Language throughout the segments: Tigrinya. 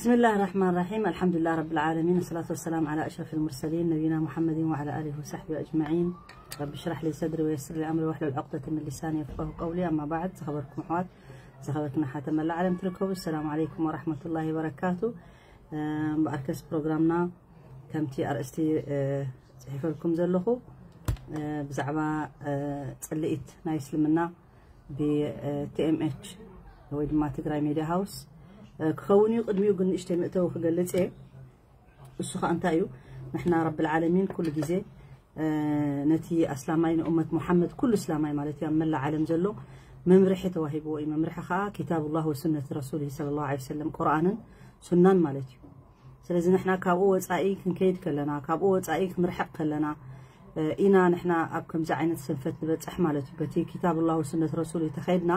بسم الله الرحمن الرحيم. الحمد لله رب العالمين. الصلاة والسلام على أشرف المرسلين نبينا محمد وعلى آله وصحبه أجمعين. رب اشرح لي صدري ويسر لي أمري واحلل عقدة من لساني يفقهوا قولي. أما بعد، ዝኸበርኩም ኣሕዋት፣ ዝኸበርክን ኣሓት መላእ ዓለም ትርከቡ፣ السلام عليكم ورحمة الله وبركاته. እምበኣርከስ ፕሮግራምና ከምቲ ኣርእስቲ፣ እ፣ ጽሒፈልኩም ዘለኹ፣ እ፣ ብዛዕባ፣ እ፣ ጽልኢት ናይ እስልምና ብ፣ እ፣ ቲ ኤም ኤች ወይ ድማ ትግራይ ሜድያ ሃውስ፣ እ፣ ክኸውን እዩ። ቅድሚኡ ግን ንእሽተይ መእተዊ ክገልጽ እየ። እሱ ኸኣ እንታይ እዩ? ንሕና ረብል ዓለሚን ኩሉ ግዜ፣ እ፣ ነቲ ኣስላማይ ንኡመት ሙሓመድ፣ ኩሉ እስላማይ ማለት እዩ፣ ኣብ መላእ ዓለም ዘሎ መምርሒ ተዋሂብዎ እዩ። መምርሒ ኸኣ ኪታብ ላህ ወሱነት ረሱል ሰለላሁ ዐለይሂ ወሰለም፣ ቁርኣንን ሱናን ማለት እዩ። ስለዚ ንሕና ካብኡ ወጻኢ ክንከይድ ከለና፣ ካብኡ ወጻኢ ክንርሕቕ ከለና፣ እ፣ ኢና ንሕና ኣብ ከምዚ ዓይነት ሰንፈት ንበጽሕ ማለት እዩ። በቲ ኪታብ ላህ ወሱነት ረሱል ተኸይድና፣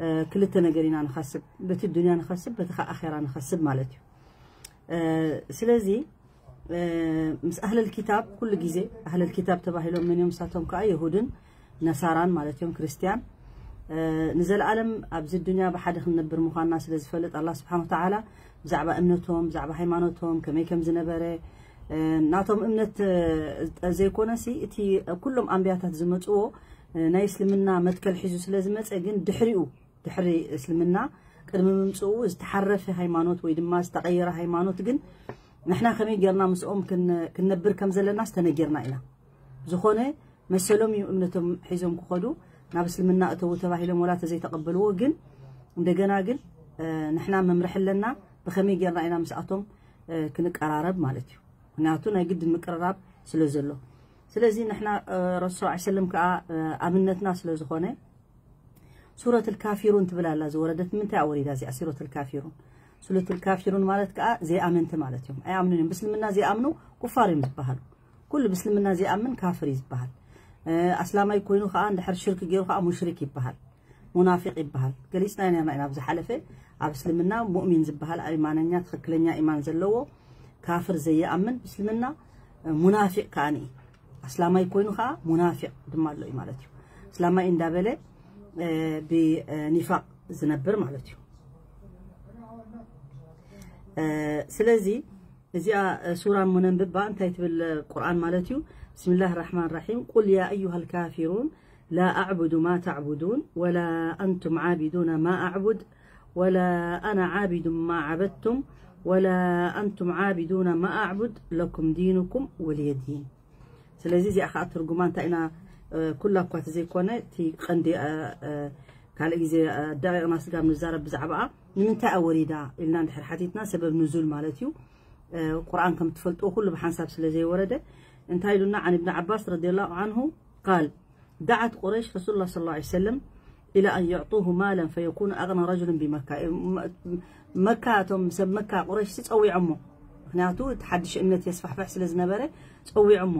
እ፣ ክልተ ነገር ኢና ንኸስብ። በቲ ዱንያ ንኸስብ፣ በቲ ኸኣ ኣኼራ ንኸስብ ማለት እዩ። እ፣ ስለዚ፣ እ፣ ምስ ኣህለል ኪታብ ኩሉ ግዜ፣ ኣህለል ኪታብ ተባሂሎም መን እዮም? ንሳቶም ከኣ የሁድን ነሳራን ማለት እዮም፣ ክርስትያን። እ፣ ንዘለኣለም ኣብዚ ዱንያ ብሓደ ክንነብር ምዃንና ስለ ዝፈልጥ፣ ኣላህ ስብሓን ወተዓላ ብዛዕባ እምነቶም፣ ብዛዕባ ሃይማኖቶም ከመይ ከም ዝነበረ፣ እ፣ ናቶም እምነት፣ እ፣ ዘይኮነሲ፣ እቲ ኩሎም ኣንብያታት ዝመጽዎ፣ እ፣ ናይ እስልምና መትከል ሒዙ ስለ ዝመጸ፣ ግን ድሕሪኡ፣ ድሕሪ እስልምና፣ ቅድሚ ምምጽኡ ዝተሓረፈ ሃይማኖት ወይ ድማ ዝተቐየረ ሃይማኖት፣ ግን ንሕና ከመይ ጌርና ምስኦም ክን-፣ ክንነብር ከም ዘለናስ ተነጊርና ኢና። ዝኾነ መሰሎም እዩ እምነቶም ሒዞም ክኸዱ፣ ናብ እስልምና እተዉ ተባሂሎም ወላ ተዘይተቐበልዎ፣ ግን እንደገና ግን፣ እ፣ ንሕና መምርሒ ኣለና፣ ብኸመይ ጌርና ኢና ምስኣቶም፣ እ፣ ክንቀራረብ ማለት እዩ። ምክንያቱ ናይ ግድን ምቅርራብ ስለ ዘሎ። ስለዚ ንሕና፣ እ፣ ረሱል ሰለላሁ ዐለይሂ ወሰለም ከኣ፣ እ፣ ኣብነትና ስለ ዝኾነ፣ ሱረቱል ካፊሩን ትብል ኣላ ዝወረደት። ንምንታይ እያ ወሪዳ እዚኣ ሱረቱል ካፊሩን? ሱረቱል ካፊሩን ማለት ከኣ ዘይኣመንቲ ማለት እዮም። ኣይኣምኑን እዮም። ብእስልምና ዘይኣምኑ ኩፋር እዮም ዝበሃሉ። ኩሉ ብእስልምና ዘይኣምን ካፍር እዩ ዝበሃል። እ፣ ኣስላማይ ኮይኑ ከኣ እንድሕር ሽርክ ገይሩ ከኣ ሙሽሪክ ይበሃል። ሙናፊቅ ይበሃል። ገሊጽና ኢና ኢና ኣብ ዝሓለፈ፣ ኣብ እስልምና ሙእሚን ዝበሃል ኢማነኛ፣ ትኽክለኛ ኢማን ዘለዎ፣ ካፍር ዘይኣምን፣ ብእስልምና፣ እ፣ ሙናፊቅ ከኣኒ። ኣስላማይ ኮይኑ ከኣ ሙናፊቅ ድማ ኣሎ እዩ ማለት እዩ። ኣስላማይ እንዳበለ፣ እ፣ ብ፣ እ፣ ኒፋቅ ዝነብር ማለት እዩ። እ፣ ስለዚ እዚኣ፣ እ፣ ሱራ እሞ ነንብባ እንታይ ትብል፣ እ፣ ቁርኣን ማለት እዩ። بسم الله الرحمن الرحيم. قل يا أيها الكافرون لا أعبد ما تعبدون ولا أنتم عابدون ما أعبد ولا أنا عابد ما عبدتم ولا أنتم عابدون ما أعبد لكم دينكم ولي دين. ስለዚ እዚኣ ኸዓ ትርጉማ እንታይ ኢና፣ እ፣ ኩላ እኳ ተዘይኮነ እቲ ቀንዲ፣ እ፣ እ፣ ካልእ ግዜ፣ እ፣ ደቂቕና ስጋብ ንዛረብ ብዛዕባኣ ንምንታይ እያ ወሪዳ ኢልና እንድሕር ሓቲትና፣ ሰበብ ንዙል ማለት እዩ። እ፣ ቁርኣን ከም ትፈልጥዎ ኩሉ ብሓንሳብ ስለ ዘይወረደ፣ እንታይ ኢሉና? عن ابن عباس رضي الله عنه قال دعت قريش رسول الله صلى الله عليه وسلم إلى أن يعطوه مالا فيكون أغنى رجل بمكة. መካ፣ እቶም ሰብ መካ ቁረይሽ ሲ ጸዊዖሞ። ምክንያቱ እቲ ሓድሽ እምነት የስፋሕፍሕ ስለ ዝነበረ ጸዊዖሞ።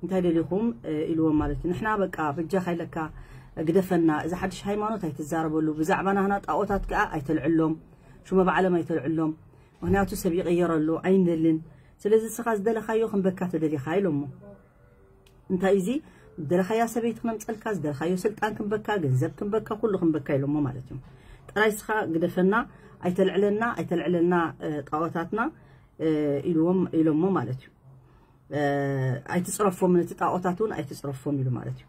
እንታይ ደሊኹም፣ እ፣ ኢልዎም ማለት እዩ። ንሕና በቃ በጃኻ ኢለካ ግደፈና፣ እዚ ሓድሽ ሃይማኖት ኣይትዛረበሉ፣ ብዛዕባ ናህና ጣዖታት ከኣ ኣይተልዕሎም፣ ሽመ ባዕሎም ኣይተልዕሎም። ምክንያቱ ሰብ ይቕየር ኣሎ፣ ኣይንደልን። ስለዚ ንስኻ ዝደለኻዮ ክንበካ ተደሊኻ ኢሎሞ። እንታይ እዚ ዝደለኻያ ሰበይቲ ክነምጸልካ፣ ዝደለኻዮ ስልጣን ክንበካ፣ ገንዘብ ክንበካ፣ ኩሉ ክንበካ ኢሎሞ ማለት እዩ። ጥራይ ስኻ ግደፈና፣ ኣይተልዕለና፣ ኣይተልዕለና፣ እ፣ ጣዖታትና፣ እ፣ ኢልዎም፣ ኢሎሞ ማለት እዩ። እ፣ ኣይትጽረፎም፣ ነቲ ጣዖታት እውን ኣይትጽረፎም ኢሉ ማለት እዩ።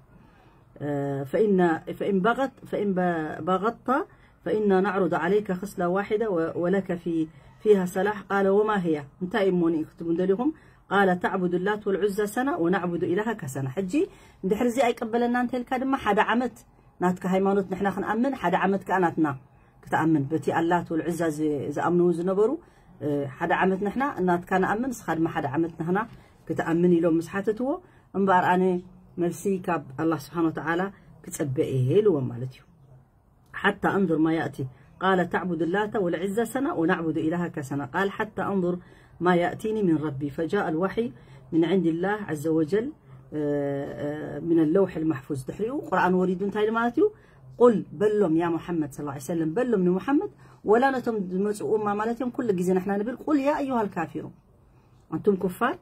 እ፣ فإن، فإن بغت، فإن ب-، بغضت فإنا نعرض عليك خصلة واحدة و-، ولك في، فيها صلاح. قال وما هي؟ እንታይ እሞ ንኢ ክትብሉ እንደሊኹም? قال تعبد اللات والعزى سنة ونعبد إلهك سنة. ሕጂ እንድሕር እዚ ኣይቀበለና እንተልካ ድማ ሓደ ዓመት ናትካ ሃይማኖት ንሕና ክንኣምን፣ ሓደ ዓመት ከኣ ናትና ክትኣምን። በቲ ኣላት ወልዕዛ ዝ-፣ ዝኣምንዎ ዝነበሩ፣ እ፣ ሓደ ዓመት ንሕና ናትካ ንኣምን፣ ንስኻ ድማ ሓደ ዓመት ናህና ክትኣምን ኢሎም ምስ ሓተትዎ፣ እምበኣር ኣነ መልሲ ካብ ኣላህ ስብሓን ወተዓላ ክጸበ እየ ኢልዎም ማለት እዩ። حتى أنظر ما يأتي. قال تعبد اللات والعزى سنة ونعبد إلهك سنة. قال حتى أنظر ما يأتيني من ربي. فجاء الوحي من عند الله عز وجل، እ፣ እ፣ من اللوح المحفوظ. ድሕሪኡ ቁርኣን ወሪዱ እንታይ ኢሉ ማለት እዩ? قل፣ በሎም ያ ሙሓመድ ሰለላሁ ዐለይሂ ወሰለም፣ በሎም ንሙሓመድ፣ ወላ ነቶም ዝመጽኡ እማ ማለት እዮም። ኩሉ ግዜ ንሕና ንብል قل يا أيها الكافرون. ኣንቱም ኩፋር፣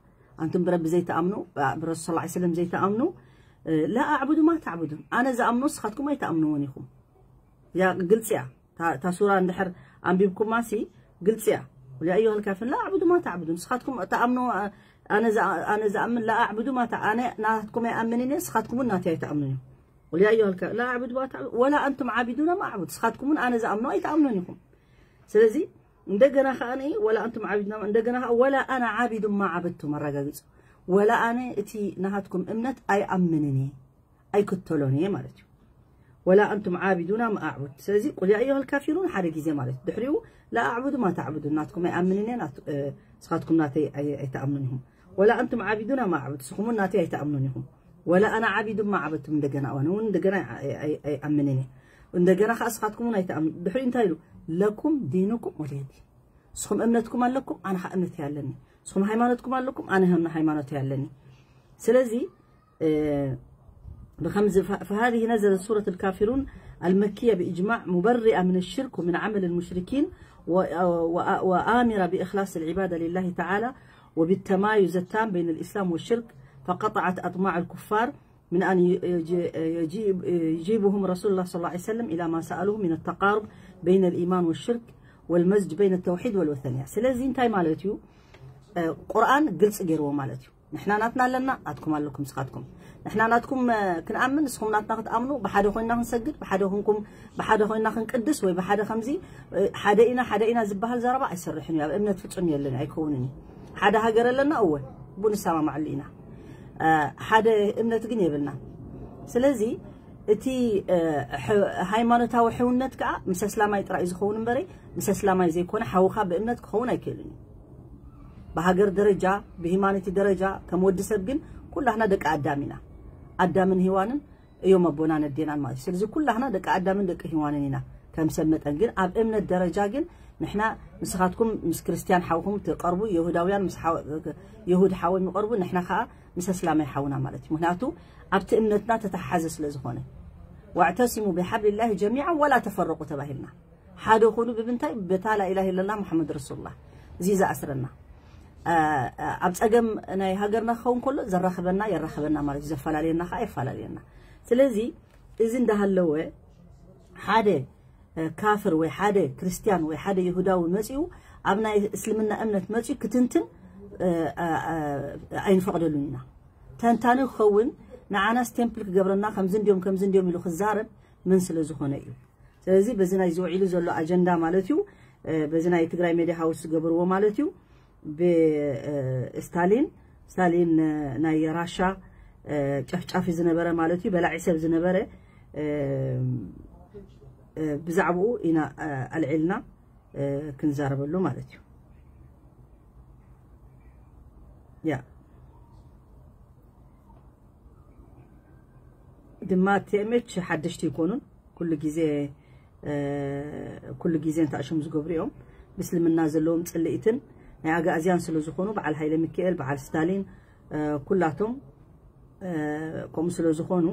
ኣንቱም ብረቢ ዘይትኣምኑ፣ ብረሱል ሰለላሁ ዐለይሂ ወሰለም ዘይትኣምኑ፣ እ፣ لا أعبد ما تعبدون። ኣነ ዝኣምኖ ንስኻትኩም ኣይትኣምንዎን ኢኹም። ያ ግልጺ እያ። እታ፣ እታ ሱራ እንድሕር ኣንቢብኩማ ሲ ግልጺ እያ። قل يا أيها الكافرون لا أعبد ما تعبدون ንስኻትኩም ተኣምኑ ኣነ ኣነ ዝኣምን لا أعبد ما ኣነ ናትኩም ኣይኣምንን እየ ንስኻትኩም ናተይ ኣይትኣምኑን እዩ قل يا أيها الكافرون لا أعبد ما تعبدون ولا أنتم عابدون ما أعبد ንስኻትኩም ኣነ ዝኣምኖ ኣይትኣምኑን ኢኹም ስለዚ እንደገና ከኣ ولا أنتم عابدون እንደገና ከኣ ولا أنا عابد ما عبدتم ኣረጋግጹ ولا ኣነ እቲ ናትኩም እምነት ኣይኣምንን እየ ኣይክተሎን እየ ማለት እዩ ولا أنتم عابدون ما أعبد ስለዚ قل يا أيها الكافرون ሓደ ግዜ ማለት እዩ ድሕሪኡ لا أعبد ما تعبدون ናትኩም ኣይኣምንን እየ ንስኻትኩም ናተይ ኣይትኣምኑን ኢኹም ولا أنتم عابدون ما أعبد ንስኹም እውን ናተይ ኣይትኣምኑን ኢኹም ولا أنا عابد ما عبدتم እንደገና ኣነ እውን እንደገና ኣይኣምንን እየ እንደገና ከዓ ንስኻትኩም እውን ኣይትኣምኑ ድሕሪኡ እንታይ ኢሉ لكم دينكم ولي دين ንስኹም እምነትኩም ኣለኩም ኣነ ከዓ እምነተይ ኣለኒ ንስኹም ሃይማኖትኩም ኣለኩም ኣነ ሃይማኖተይ ኣለኒ ስለዚ ብኸምዚ فهذه نزلت سورة الكافرون المكية بإجماع مبرئة من الشرك ومن عمل المشركين وآمرة بإخلاص العبادة لله تعالى وبالتمايز التام بين الإسلام والشرك فقطعت أطماع الكفار من أن يجيبهم رسول الله صلى الله عليه وسلم إلى ما سألوه من التقارب بين الإيمان والشرك والمزج بين التوحيد والوثنية ስለዚህ እንታይ ማለት እዩ ቁርኣን ግልጽ ገይርዎ ማለት እዩ ንሕና ናትና ኣለና ናትኩም ኣለኩም ንስኻትኩም ንሕና ናትኩም ክንኣምን ንስኹም ናትና ክትኣምኑ ብሓደ ኮይና ክንሰግድ ብሓደ ኮንኩም ብሓደ ኮይና ክንቅድስ ወይ ብሓደ ከምዚ ሓደ ኢና ሓደ ኢና ዝበሃል ዘረባ ኣይሰርሕን እዩ ኣብ እምነት ፍጹም የለን ኣይከውንን እዩ ሓደ ሃገር ኣለና እወ ቡ ንሰማማዕሉ ኢና ሓደ እምነት ግን የብልና ስለዚ እቲ ሃይማኖታዊ ሕውነት ከዓ ምስ ኣስላማይ ጥራይ ዝኸውን እምበረ ምስ ኣስላማይ ዘይኮነ ሓውኻ ብእምነት ክኸውን ኣይክእልን እዩ ብሃገር ደረጃ ብሂማኒቲ ደረጃ ከም ወዲ ሰብ ግን ኩላህና ደቂ ኣዳም ኢና ኣዳምን ሂዋንን እዮም ኣቦናን ኣዴናን ማለት እዩ ስለዚ ኩላህና ደቂ ኣዳምን ደቂ ሂዋንን ኢና ከም ሰብ መጠን ግን ኣብ እምነት ደረጃ ግን ንሕና ንስኻትኩም ምስ ክርስትያን ሓውኹም ትቀርቡ የሁዳውያን ምስ የሁድ ሓወም ይቀርቡ ንሕና ከዓ ምስ ኣስላማይ ሓውና ማለት እዩ ምክንያቱ ኣብቲ እምነትና ተተሓዘ ስለ ዝኾነ واعتصموا بحبل الله جميعا ولا تفرقوا ተባሂልና ሓደ ኩኑ ብምንታይ በታ لا إله إلا الله محمد رسول الله እዚ ዝኣስረና ኣብ ጸገም ናይ ሃገርና ክኸውን ከሎ ዘራኽበና የራኽበና ማለት እዩ ዘፈላለየና ከዓ የፈላለየና ስለዚ እዚ እንዳሃለወ ሓደ ካፍር ወይ ሓደ ክርስትያን ወይ ሓደ ይሁዳዊ መጺኡ ኣብ ናይ እስልምና እምነት መጺኡ ክትንትን ኣይንፈቕደሉን ኢና ተንታኒ ክኸውን ንዓናስ ቴምፕል ክገብረና ከምዚ እንዲዮም ከምዚ እንዲዮም ኢሉ ክዛረብ መን ስለ ዝኾነ እዩ ስለዚ በዚ ናይ ዝውዒሉ ዘሎ ኣጀንዳ ማለት እዩ በዚ ናይ ትግራይ ሜድያ ሃውስ ዝገበርዎ ማለት እዩ ብስታሊን ስታሊን ናይ ራሻ ጨፍጫፊ ዝነበረ ማለት እዩ በላዒ ሰብ ዝነበረ ብዛዕባኡ ኢና ኣልዒልና ክንዛረበሉ ማለት እዩ ያ ድማ ቲኤምኤች ሓደሽቲ ይኮኑን ኩሉ ግዜ ኩሉ ግዜ እንታይ ሽም ዝገብሩ እዮም ምስልምና ዘለዎም ጽልኢትን ናይ ኣጋእዝያን ስለ ዝኾኑ በዓል ሃይለ ሚካኤል በዓል ስታሊን ኩላቶም ከምኡ ስለ ዝኾኑ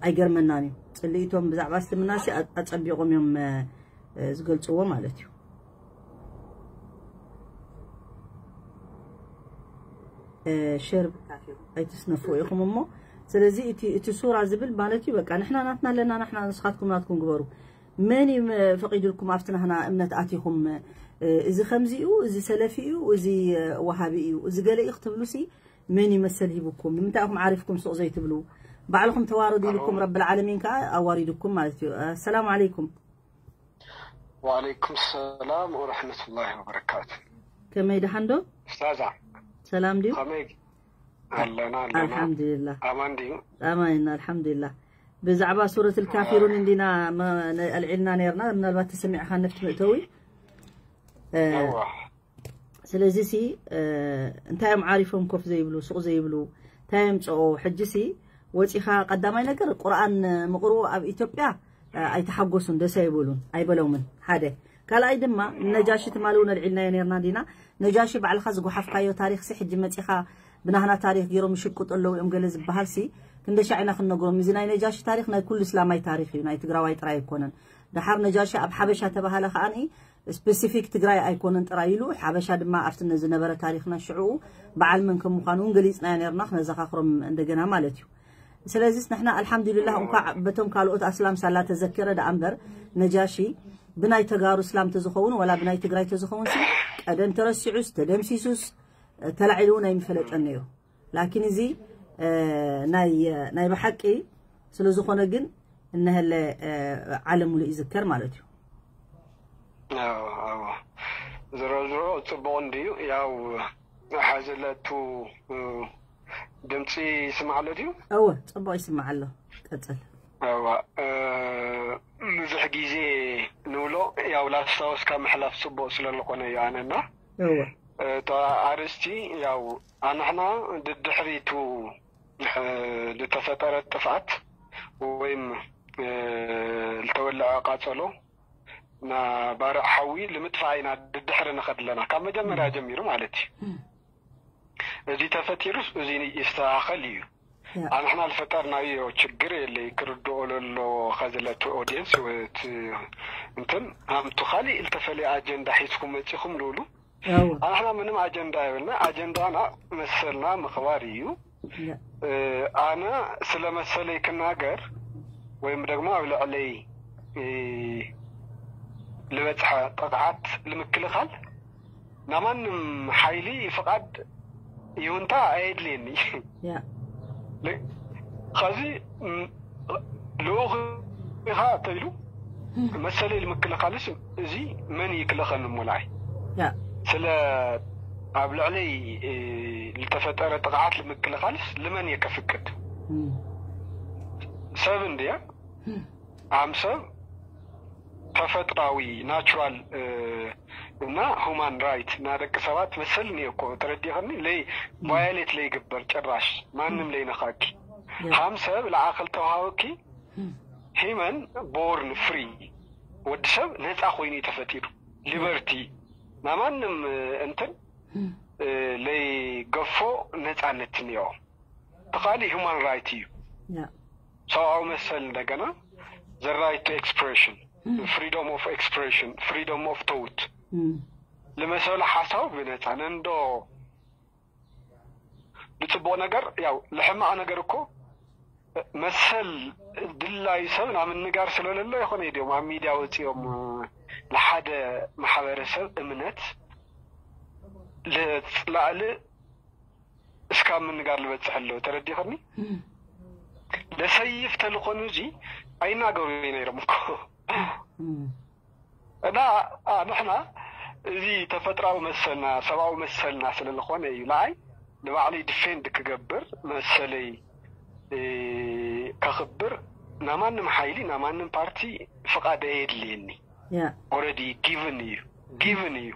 ኣይገርመናን እዩ ጽልኢቶም ብዛዕባ እስልምና ሲ ኣጸቢቖም እዮም ዝገልጽዎ ማለት እዩ ሸር ኣይትስነፉ ኢኹም እሞ ስለዚ እቲ እቲ ሱራ ዝብል ማለት እዩ በቃ ንሕና ናትና ኣለና ንሕና ንስኻትኩም ናትኩም ግበሩ መን እዩ ፈቒዱልኩም ኣብቲ ናህና እምነት ኣቲኹም እዚ ከምዚ እዩ እዚ ሰለፊ እዩ እዚ ወሃቢ እዩ እዚ ገለ እዩ ክትብሉ ሲ መን እዩ መሰል ሂቡኩም ንምንታይ ኢኹም ዓሪፍኩም ሱቕ ዘይትብሉ ባዕልኹም ተዋረዱ ኢልኩም ረብል ዓለሚን ከዓ ኣዋሪድኩም ማለት እዩ ኣሰላሙ ዓለይኩም وعليكم السلام ورحمة الله وبركاته ከመይ ደሓን ዶ أستاذة ሰላም ድዩ ከመይ ኣለና ኣለና ኣልሓምዱሊላህ ኣማን ድዩ ኣማን ኢና ኣልሓምዱሊላህ ብዛዕባ ሱረት ልካፊሩን እንዲና ኣልዒልና ነርና ምናልባት ተሰሚዕካ ነፍቲ መእተዊ እዋ ስለዚ ሲ እንታይ እዮም ዓሪፎም ኮፍ ዘይብሉ ሱቕ ዘይብሉ እንታይ የምፅኦ ሕጂ ሲ ወፂኻ ቀዳማይ ነገር ቁርኣን ምቕርኡ ኣብ ኢትዮጵያ ኣይተሓጎሱን ደስ ኣይበሉን ኣይበሎምን ሓደ ካልኣይ ድማ ነጃሺ ትማሊ እውን ኣልዒልናዮ ነርና ዲና ነጃሺ ባዕልኻ ዝጓሓፍካዮ ታሪክ ሲ ሕጂ መፂኻ ብናህና ታሪክ ገይሮም ይሽቅጡ ኣለዉ እዮም ገለ ዝበሃል ሲ ክንደሻዕ ኢና ክንነግሮም እዚ ናይ ነጃሺ ታሪክ ናይ ኩሉ እስላማይ ታሪክ እዩ ናይ ትግራዋይ ጥራይ ኣይኮነን ደሓር ነጃሺ ኣብ ሓበሻ ተባሃለ ከኣ ስፔሲፊክ ትግራይ ኣይኮነን ጥራይ ኢሉ ሓበሻ ድማ ኣብቲ ዝነበረ ታሪክና ሽዕኡ በዓል መን ከም ምዃኑ እውን ገሊፅናዮ ነርና ክነዘኻኽሮም እንደገና ማለት እዩ ስለዚስ ንሕና ኣልሓምዱሊላህ እንኳዕ በቶም ካልኦት ኣስላም ሳላ ተዘከረ ደኣ እምበር ነጃሺ ብናይ ተጋሩ እስላም ተዝኸውን ዋላ ብናይ ትግራይ ተዝኸውን ሲ ቀደም ተረሲዑስ ተደምሲሱስ ተላዒሉ እውን ኣይምፈለጠን ነይሩ። ላኪን እዚ ናይ ብሓቂ ስለ ዝኾነ ግን እነሀለ ዓለም ሙሉእ ይዝከር ማለት እዩ። ዝሮ ዝሮ ጽቡቕ እንድዩ። ያው ሓዘለቱ ድምፂ ይስማዕ ኣሎ ድዩ? እወ፣ ጽቡቕ ይስማዕ ኣሎ። ቀጽል። እዋ ብዙሕ ግዜ ንብሎ ያው ላስታወስካ ምሕላፍ ጽቡቕ ስለዝኾነ እዩ። ኣነና እወ እታ ኣርእስቲ ያው ኣንሕና ድድሕሪቱ ዝተፈጠረ ጥፍኣት ወይም ዝተወለዐ ቃጸሎ ና ባርዕ ሓዊ ልምጥፋእ ኢና ድድሕሪ ንኸድ ኣለና ካብ መጀመርያ ጀሚሩ ማለት እዩ። እዚ ተፈጢሩስ እዚ ይስተኻኸል እዩ። ኣንሕና ዝፈጠርናዮ ችግር የለይ ክርድኦ ለሎ ከዝለቱ ኦዲየንስ እንትን ኣምቱ ካሊእ ዝተፈለየ ኣጀንዳ ሒዝኩም መፂኹም ልብሉ ኣንሕና ምንም ኣጀንዳ የብልና። ኣጀንዳና መሰልና ምኽባር እዩ። ኣነ ስለ መሰለይ ክናገር ወይም ደግሞ ኣብ ልዕለይ ልበፅሐ ጥቕዓት ንምክልኻል ናማንም ሓይሊ ፍቓድ ይሁንታ ኣየድልየኒ። ከዚ ልኡኽ ኢኻ ተብሉ መሰለይ ንምክልኻልስ እዚ መን ይክልኸኒ ሞላይ ስለ ኣብ ልዕለይ ዝተፈጠረ ጥቕዓት ንምክልኻልስ ልመን እየ ከፍቅድ? ሰብ እንድየ ኣም ሰብ ተፈጥራዊ ናቹራል እና ሁማን ራይት እና ደቂ ሰባት መሰል እኒኦ እኮ ተረዲኸኒ ለይ ቫዮሌት ለይግበር ጭራሽ ማንም ለይነኻኪ ሃም ሰብ ለዓኸል ተዋሃበኪ ሂመን ቦርን ፍሪ ወዲ ሰብ ነፃ ኮይኑ እዩ ተፈጢሩ ሊበርቲ ናማንም እንትን ለይገፎ ነፃነት እኒኦ ተኻሊ ሁማን ራይት እዩ ሰብኣዊ መሰል እንደገና the right to expression freedom of expression freedom of thought ልመሰሉ ሓሳቡ ብነፃ ነንዶ ንፅቡቕ ነገር ያው ልሕማቕ ነገር እኮ መሰል ድላዩ ሰብ ናብ ምንጋር ስለለሎ ይኾነ ድዮም ኣብ ሚድያ ወፂኦም ንሓደ ማሕበረሰብ እምነት ልፅላእልእ እስካብ ምንጋር ዝበፅሕ ኣሎ ተረዲኸኒ ለሰይፍ ተልኾኑ እዚ ኣይናገሩ ነይሮም እኮ እና ንሕና እዚ ተፈጥራዊ መሰልና ሰብኣዊ መሰልና ስለዝኾነ እዩ ንዓይ ንባዕለይ ዲፌንድ ክገብር መሰለይ ከኽብር ናማንም ሓይሊ ናማንም ፓርቲ ፍቓድ ኣየድልየኒ ኦረዲ ጊቭን እዩ ጊቭን እዩ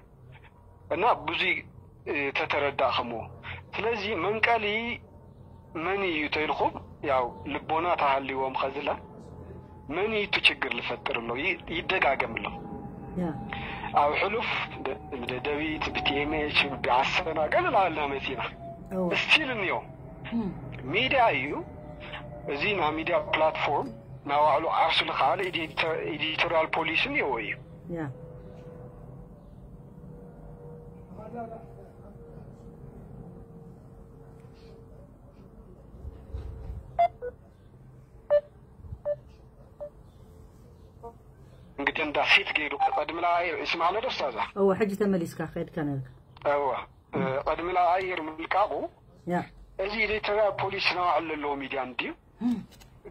እና ብዙ ተተረዳእኸሞ ስለዚ መንቀሊ መን እዩ ተይልኹም ያው ልቦና ተሃልዎም ኸዝላ መን እዩ እቲ ችግር ልፈጥር ኣሎ ይደጋገም ኣሎ ኣብ ሕሉፍ ብደደቢት ብቲኤምኤች ብዓሰና ገለ ላበልና መፂና ስቲል እኒኦ ሚድያ እዩ እዚ ናይ ሚድያ ፕላትፎርም ናይ ባዕሉ ዓርሱ ዝኸኣለ ኤዲቶሪያል ፖሊሲ እኒኦ እዩ እንግዲህ እንዳ ሴት ገይሩ ቀድሚ ላ ይስማዕ ዶ ስታዛ እወ ሕጂ ተመሊስካ ከድካ ነርካ እወ ቀድሚ ላ ኣየር ምልቃቑ እዚ ኤዲቶሪያል ፖሊሲ ነባዕሉ ዘለዎ ሚድያ እንድዩ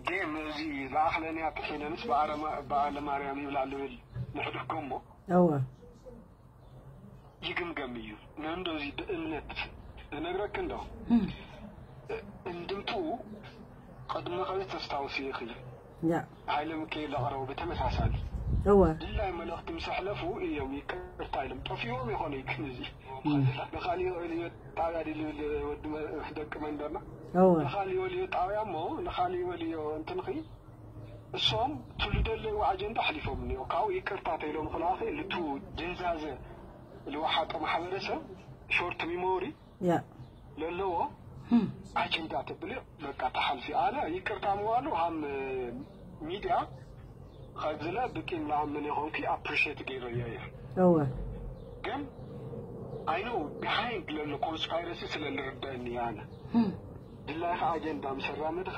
ጌም እዚ ዝኣኽለንያ ጥሒነንስ በኣለማርያም ይብላ ልብል ንሕድጎ እሞ እወ ይግምገም እዩ ንእንዶ እዚ ብእምነት እነግረክ እንዶ እንድምትኡ ቅድሚ ከዚ ተስታውስ ኢኺ ያ ሃይለ ሚካኤል ኣቕረቡ ብተመሳሳሊ እወ ድላይ መልእኽቲ ምስ ኣሕለፉ እዮም ይቅርታ ኢሎም ጠፊዎም ይኾኑ እዩ ግን እዚ ንኻሊእ ወልዮ ጣብያ ድልብል ወዲ ደቂ መንደርና እወ ንኻሊእ ወልዮ ጣብያ እሞ ንኻሊእ ወልዮ እንትንኺ እሶም ትልደለይዎ ኣጀንዳ ኣሕሊፎም እኒኦ ካብኡ ይቅርታ ተይሎም ክልኣኺ ልቱ ድንዛዘ ልወሓጦ ማሕበረሰብ ሾርት ሚሞሪ ያ ለለዎ ኣጀንዳ ተብልዮ በቃ ተሓልፊ ኣነ ይቅርታ ምባሉ ሃም ሚድያ ከዝለ ብቂም ለኣምን የኾንኪ ኣፕሪሼት ገይረዮ እየ እወ ግን I know behind ለሎ ኮንስፓይረሲ ስለ ልርደእኒ ኣነ ድላይካ ኣጀንዳ ምስ ኣራመድኻ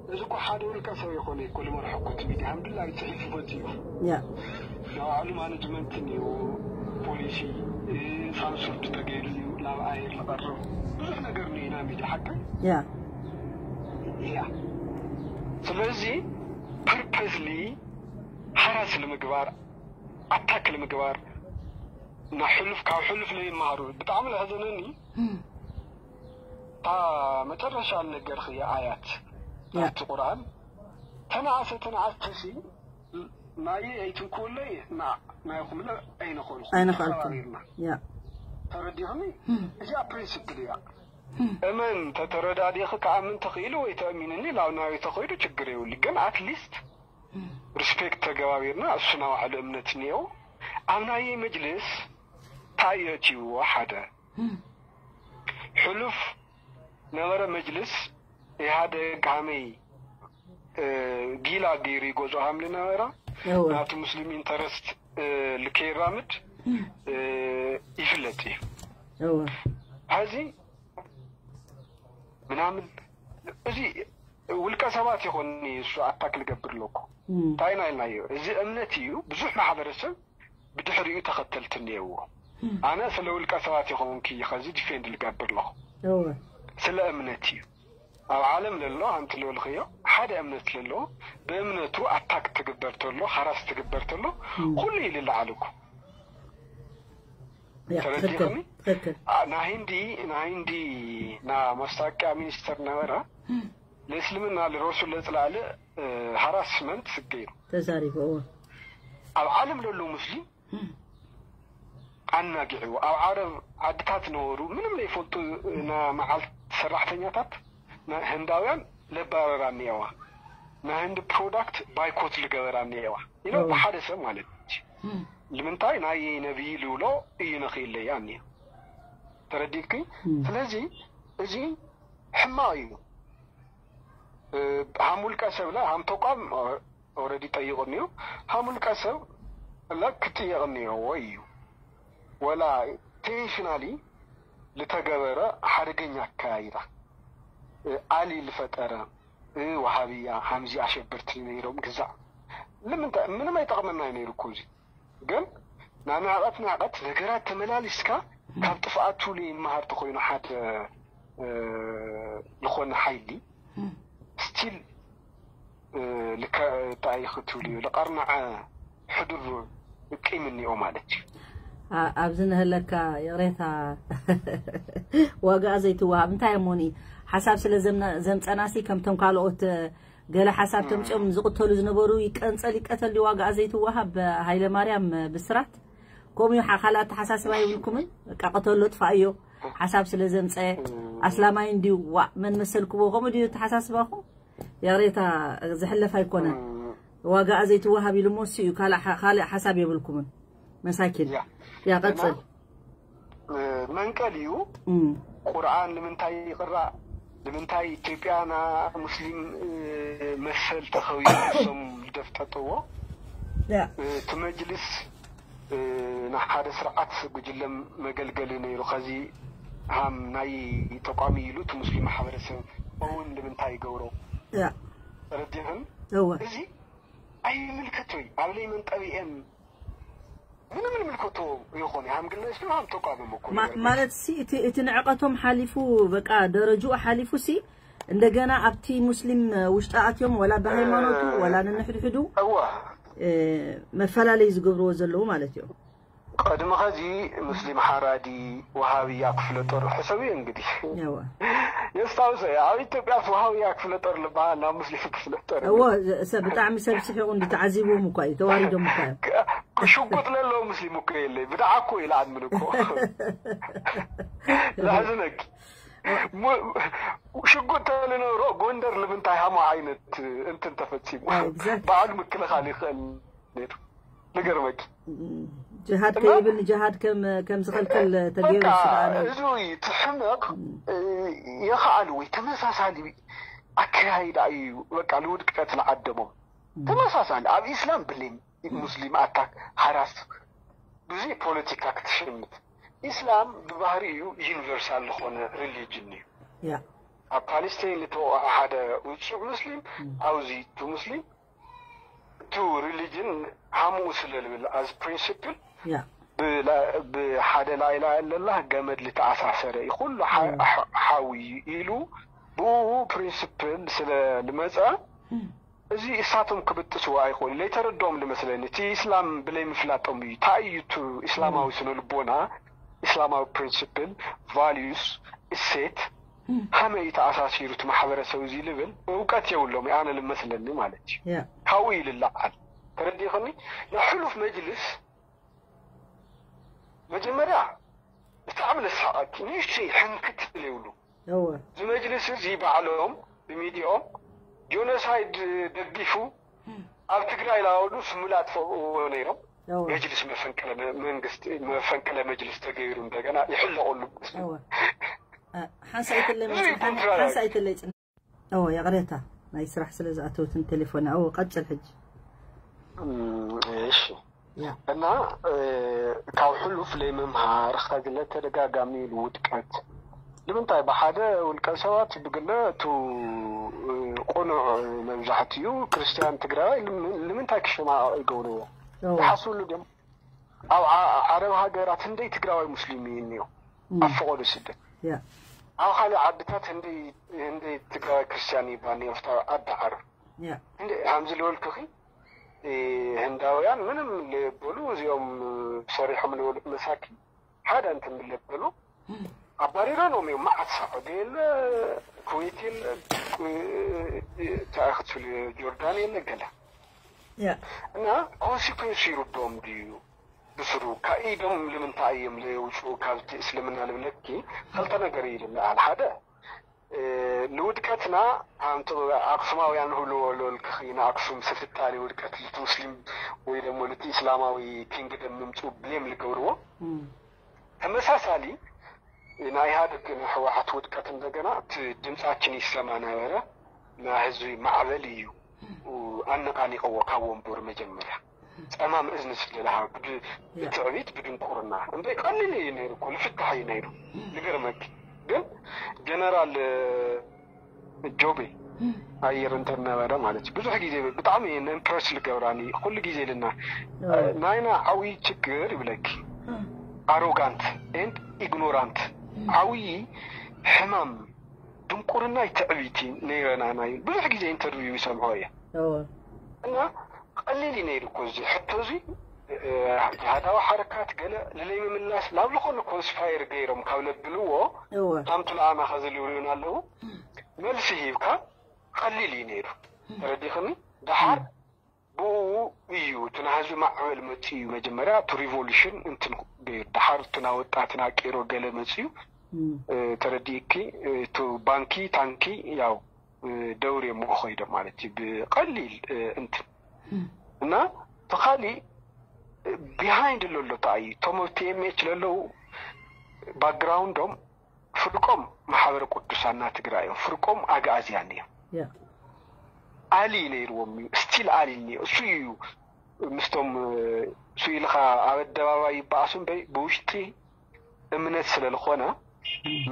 እዚ እኮ ሓደ ውልቀ ሰብ ይኮነ እኮ ልመርሐኩ እቲ ሚድያ፣ ከም ድላዩ ጽሒፉ ፈጺሙ። ያ። ናይ ባዕሉ ማኔጅመንት እኒኦ፣ ፖሊሲ፣ እ፣ ሳንሱርድ ተገይሩ እዩ፣ ናብ ኣየር ዝቐርብ ብዙሕ ነገር እኒኦ ኢና ሚድያ ሓቂ። ያ። ያ። ስለዚ ፐርፐስሊ ሓራስ ንምግባር፣ ኣታክ ንምግባር፣ ናብ ሕሉፍ፣ ካብ ሕሉፍ ለይመሃሩ። ብጣዕሚ ለሕዘነኒ እታ መጨረሻ ልነገርኽያ ኣያት ያ። ናብቲ ቁርኣን፣ ተነኣሰ ተነኣስተሲ ናይ ኣይትንክውለይ፣ ና ናይኹምለ ኣይነኾንኹም፣ ኣይነኸልኩም። ተኸባቢርና። ያ። ተረዲኹኒ? እዚኣ ፕሪንሲፕል እያ። እመን ተተረዳዲእኺ ከኣምን ተኽኢሉ ወይ ተእሚንኒ፣ ላብ ናበይ ተኸይዱ ችግር የብሉ። ግን ኣትሊስት ሪስፔክት ተገባቢርና፣ እሱ ናይ ባዕሉ እምነት እኒኦ። ኣብ ናየይ መጅልስ እንታይ እዩ ኣእትይዎ? ሓደ ሕሉፍ ነበረ መጅልስ ኢህኣደግ ሃመይ፣ እ፣ ጊላ ገይሩ ይገዝኦ ሃም ዝነበረ እወ። ናቱ ሙስሊም ኢንተረስት፣ እ፣ ልከይራምድ፣ እ፣ ይፍለጥ እዩ። እወ። ሕዚ ምናምን እዚ ውልቀ ሰባት ይኾን እሱ ኣታክ ልገብር ኣለኩ። እም። እንታይ ኢና ኢልናዮ? እዚ እምነት እዩ። ብዙሕ ማሕበረሰብ ብድሕሪኡ ተኸተልቲ እኒአዎ። እም። ኣነ ስለ ውልቀ ሰባት ይኸውን ክይ ኸዚ ዲፌንድ ልገብር ኣለኹ። እወ። ስለ እምነት እዩ። ኣብ ዓለም ለሎ፣ ኣንቲ ልበልኽዮ፣ ሓደ እምነት ለሎ፣ ብእምነቱ ኣታክ ትግበር ተሎ፣ ሃራስ ትግበር ተሎ፣ እም። ኩሉ እዩ ልለዓል እኮ። ያ፣ ተረዲእኽኒ? ትኽክል፣ ትኽክል። ኣ፣ ናይ ህንዲ፣ ናይ ህንዲ ና ማስታወቂያ ሚኒስተር ነበረ። እም። ለእስልምና ለረሱል ለጽላለ፣ እ፣ ሃራስመንት ስገይሩ። ተዛሪቡ፣ እወ። ኣብ ዓለም ለሎ ሙስሊም እም። ኣናጊዕዎ። ኣብ ዓረብ ዓድታት ነበሩ፣ ምንም ለይፈልጡ ና መዓልቲ ሰራሕተኛታት ና ህንዳውያን ለባረራ እኒአዋ። ናይ ህንዲ ፕሮዳክት ባይኮት ልገበራ እኒአዋ። ኢሎ እወ። ብሓደ ሰብ ማለት እዩ። እም። ንምንታይ ናይ ነብይ ልብሎ እዩ ነኽኢለያ እኒአ። ተረዲእኪ? እም። ስለዚ እዚ ሕማቕ እዩ። እ፣ ሃም ውልቀ ሰብ ለ፣ ሃም ተቋም ኦረዲ ጠይቑ እኒኡ። ሃም ውልቀ ሰብ ለ ክጥየቕ እኒኦዎ እዩ። ወላ ኢንቴንሽናሊ ልተገበረ ሓደገኛ ኣካያይዳ፣ እ፣ ኣሊ ልፈጠረ፣ እ፣ ወሃብያ ሃምዚ ኣሸበርቲ ነይሮም ግዛዕ። ንምንታይ? ምንም ኣይጠቕመና እዩ ነይሩ እኮ እዚ። ግን ናብ ንዕቐት ንዕቐት ነገራት ተመላሊስካ ካብ ጥፍኣቱ ለይመሃር ተኾይኑ ሓደ፣ እ፣ ዝኾነ ሓይሊ እም። ስቲል፣ እ፣ ልከ-፣ እንታይ ክትብሉ እዩ? ልቐርናዐ ሕዱር ቂም እኒኦ ማለት እዩ። ኣ-፣ ኣብዚ ንህለካ ይቕሬታ ዋጋኣ ዘይትወሃብ። እንታይ እሞኒ? ሓሳብ ስለ ዘምነ-፣ ዘምጸናሲ ከምቶም ካልኦት፣ እ፣ ገለ ሓሳብ እም። ተምጽኦም ዝቕተሉ ዝነበሩ ይቀንጸል ይቀተል ድዩ ዋጋኣ ዘይትወሃብ? ሃይለ ማርያም ብስራት፣ ከምኡ እዩ። ሓ-፣ ካልእ ኣተሓሳስባ የብልኩምን? በቃ ቅተሎ፣ ጥፋእዮ፣ ሓሳብ ስለ ዘምጸ፣ እም። ኣስላማይ እንድዩ፣ ዋእ፣ መን መሰልክዎ? ከምኡ ድዩ ኣተሓሳስባኹም? ይቕሬታ፣ ዝሕለፍ ኣይኮነን። እም። ዋጋኣ ዘይትወሃብ ኢሉ እሞ እሱ እዩ። ካልእ ሓ-፣ ካልእ ሓሳብ የብልኩምን? መሳኪን። ያ። ያ፣ ቀጽል። እና፣ እ፣ መንቀል እዩ። እም። ቁርኣን ንምንታይ ይቕራእ? ንምንታይ ኢትዮጵያና ሙስሊም፣ እ፣ መሰል ተኸቢቡ እሶም ደፍጠጥዎ? ያ። እ፣ እቲ መጅልስ፣ እ፣ ንሓደ ስርዓት ጉጅለ መገልገሊ ነይሩ። ኸዚ ሃም ናይ ተቋሚ ኢሉ እቲ ሙስሊም ማሕበረሰብ እውን ንምንታይ ይገብሮ? ያ። ተረዲኽን? እወ። እዚ ኣይምልከቶይ። ኣብ ለይ መንጠቢኤን ምንም ምልከቶ ይኾን። ሃም ግለ ስለ ሃም ተቋም እኮ ማ-፣ ይበል። ማለት ሲ እቲ፣ እቲ ንዕቀቶም ሓሊፉ፣ በቃ ደረጅኡ ሓሊፉ ሲ እንደገና ኣብቲ ሙስሊም ውሽጢ ኣትዮም ወላ ብሃይማኖቱ እ፣ ወላ ንንሕድሕዱ እዋ። እ፣ መፈላለይ ዝገብርዎ ዘለዉ ማለት እዩ። ቅድሚ ኸዚ ሙስሊም ሓራዲ፣ ወሃብያ ክፍለ ጦር ሕሰብ እዩ እንግዲህ። እዋ። የስታውሰ፣ ኣብ ኢትዮጵያስ ወሃብያ ክፍለ ጦር ልበሃል ናብ ሙስሊም ክፍለ ጦር እዎ፣ እዩ። ሰ-፣ ብጣዕሚ ሰብ ስሒቑ እንዲ ተዓዚብዎም እኳ እዩ፣ ተዋሪዶም እኳ እዮም። ክ-፣ ክሽጉጥ ለለዎ ሙስሊም እኮ የለይ፣ ብድዓ እኮ እዩ ልኣምን እኮ። ለሕዝነኪ። ሙ-፣ ሽጉጥ ተልነበሮ ጎንደር ንምንታይ ሃሞ ዓይነት እንትን ተፈጺሙ? ኣይ፣ exactly። ባዕሉ ምክልኻል ይኽእል ነይሩ። ንገርመኪ። እም፣ ጅሃድ እና ከይብል ንጅሃድ ከም፣ ከም ዝኸልከል ተገይሩ በቃ ስርዓት እዩ። እዚ እዩ እቲ ሕመቕ፣ እም። እ፣ የኸኣሉ ወይ ተመሳሳሊ ኣካያይዳ እዩ በቃ ንውድቀት ዝዓደሞም። እም። ተመሳሳሊ ኣብ ኢስላም ብሌም፣ እም። ሙስሊም ኣታክ፣ ሃራስ፣ ብዙ ፖለቲካ ክትሽምት። ኢስላም ብባህሪ እዩ ዩኒቨርሳል ዝኾነ ሪሊጅን እዩ። ያ። ኣብ ፓለስታይን ዝተወቕዐ ሓደ ውፁዕ ሙስሊም፣ ኣብዚ እቲ ሙስሊም እቲ ሪሊጅን ሃምኡ ስለ ዝብል፣ ኣዝ ፕሪንስፕል ያ ብሓደ ላኢላ ኣለላ ገመድ ዝተኣሳሰረ እዩ ኩሉ ሓዊ ኢሉ ብኡ ፕሪንስፕል ስለ ዝመፀ፣ እዚ እሳቶም ክብጥስዎ ኣይኽእሉ። ለይተረድኦም ዝመስለኒ እቲ ኢስላም ብለይ ምፍላጦም እዩ። እንታይ እዩ እቲ ኢስላማዊ ስነ ልቦና፣ ኢስላማዊ ፕሪንስፕል፣ ቫልዩስ፣ እሴት ከመይ እዩ ተኣሳሲሩ እቲ ማሕበረሰብ እዚ ዝብል እውቀት የብሎም። ኣነ ዝመስለኒ ማለት እዩ። ያ ካብኡ እዩ ዝለዓል። ተረዲእኽኒ? ናይ ሕሉፍ መጅልስ መጀመርያ ብጣዕሚ ዘሳቐኪ ንእሽተይ ሕንክት ትብል የብሉ። እወ እዚ መጅልስ እዚ ባዕሎም ብሚዲኦም ጆኖሳይድ ደጊፉ ኣብ ትግራይ ላወሉ ስሙል ኣጥፈእዎ ነይሮም። እወ መጅልስ መፈንቅለ መ- መንግስቲ መፈንቅለ መጅልስ ተገይሩ እንደገና ይሕለቑሉ። እወ እ፣ ሓንሳእ ኣይትለይ ብዙ መጽ- ሓን- ይኩንትራል። ሓንሳእ ኣይትለይ ጽን እወ ይቕሬታ ናይ ስራሕ ስለ ዝኣተወትን ቴሌፎን እወ ቀጽል ሕጂ እም፣ እሺ ያ እና እ፣ ካብ ሕሉፍ ለይምምሃር ከግለ ተደጋጋሚ ውድቀት ንምንታይ ብሓደ ውልቀ ሰባት ብግለ እቱ እ፣ ቁኑዕ መብዛሕትኡ ክርስትያን ትግራዋይ ልም- ንምንታይ ክሸማቐቕ ይገብርዎ እወ ይሓስብሉ ድም ኣብ ዓ- ዓረብ ሃገራት ህንደይ ትግራዋይ ሙስሊም እዩ እኒኦ ኣብ ፈቐዶ ስደት ያ ኣብ ካልእ ዓድታት ህንደይ ህንደይ ትግራዋይ ክርስትያን ይባል ነይሩ ኣብታ ዓዲ ዓረብ ያ እንደ ከምዚ ልበልክኺ እ፣ ህንዳውያን ምንም ልበሉ እዚኦም ሰሪሖም ልበሉ መሳኪ ሓደ እንትን ልበሉ ኣባሪሮኖም እዮም። መዓት ሳዑዲ የለ ኩዌት የለ እ፣ እንታይ ክትብሉ ጆርዳን የለ ገለ ያ እና ኮንሲኩንስ ይርድኦም ድዩ ብስሩ ካኢዶም ንምንታይ እዮም ለየውፅኡ ካብቲ እስልምና ልብለኪ ክልተ ነገር እዩ ልበሃል ሓደ እ፣ ንውድቀትና ኣንቲ ኣክሱማውያን ህብልዎ ልበልክኺ ንኣክሱም ስልጣኔ ውድቀት ልቲ ሙስሊም ወይ ደሞ ልቲ እስላማዊ ኪንግደም ምምፅኡ ብሌም ልገብርዎ እም፣ ተመሳሳሊ ናይ ኢህኣደግ ንህወሓት ውድቀት እንደገና እቲ ድምፃችን ይሰማ ነበረ ናይ ህዝቢ ማዕበል እዩ ኣነቃኒቀዎ ካብ ወንበሩ መጀመርያ ጸማም እዝኒ ስለ ዝሃብ ብትዕቢት ብድንቁርና እምበይ ቀሊል እዩ ነይሩ እኮ ልፍታሕ እዩ ነይሩ። ንገርመኪ ግን ጀነራል ጆቤ ኣየር እንተነበረ ማለት እዩ ብዙሕ ግዜ ብጣዕሚ ኢምፕረስ ልገብራኒ ኩሉ ግዜ ኢልና ናይና ዓብዪ ችግር ይብለኪ ኣሮጋንት ኤንድ ኢግኖራንት ዓብዪ ሕማም ድንቁርና ይትዕቢቲ ነይረና ናይ ብዙሕ ግዜ ኢንተርቪው ይሰምዖ እየ እወ እና ቀሊል እዩ ነይሩ እኮ እዚ ሕቶ እዚ እ፣ ጅሃዳዊ ሓረካት ገለ ንለይ ምምላስ ናብ ዝኾነ ኮንስፓየር ገይሮም ካብ ለብልዎ እወ ታምቱ ለኣና ከዚ ልብሉን ኣለዉ መልሲ ሂብካ ቀሊል እዩ ነይሩ ተረዲኽኒ ደሓር ብኡ እዩ እቲ ናይ ህዝቢ ማዕበል መፂኡ እዩ መጀመርያ እቲ ሪቮሉሽን እንትን ገይሩ ደሓር እቲ ናይ ወጣትን ኣቂሮ ገለ መፂኡ እም፣ እ፣ ተረዲእኪ እ፣ እቲ ባንኪ ታንኪ ያው እ፣ ደውር እዮም ኾይዶም ማለት እዩ ብቀሊል እ፣ እንትን እና ተኻሊ ቢሃይንድ ለሎ ተኣዩ እቶም ኣብ ቲኤምኤች ለለዉ ባክግራውንዶም ፍርቆም ማሕበረ ቅዱሳና ትግራይ እዮም ፍርቆም ኣግኣዝያን እዮም ያ ኣሊ ነይርዎም እዩ ስቲል ኣሊ እኒኦ እሱ እዩ ምስቶም እሱ ኢልኻ ኣብ ኣደባባይ ይበኣሱ እምበይ ብውሽጢ እምነት ስለ ዝኾነ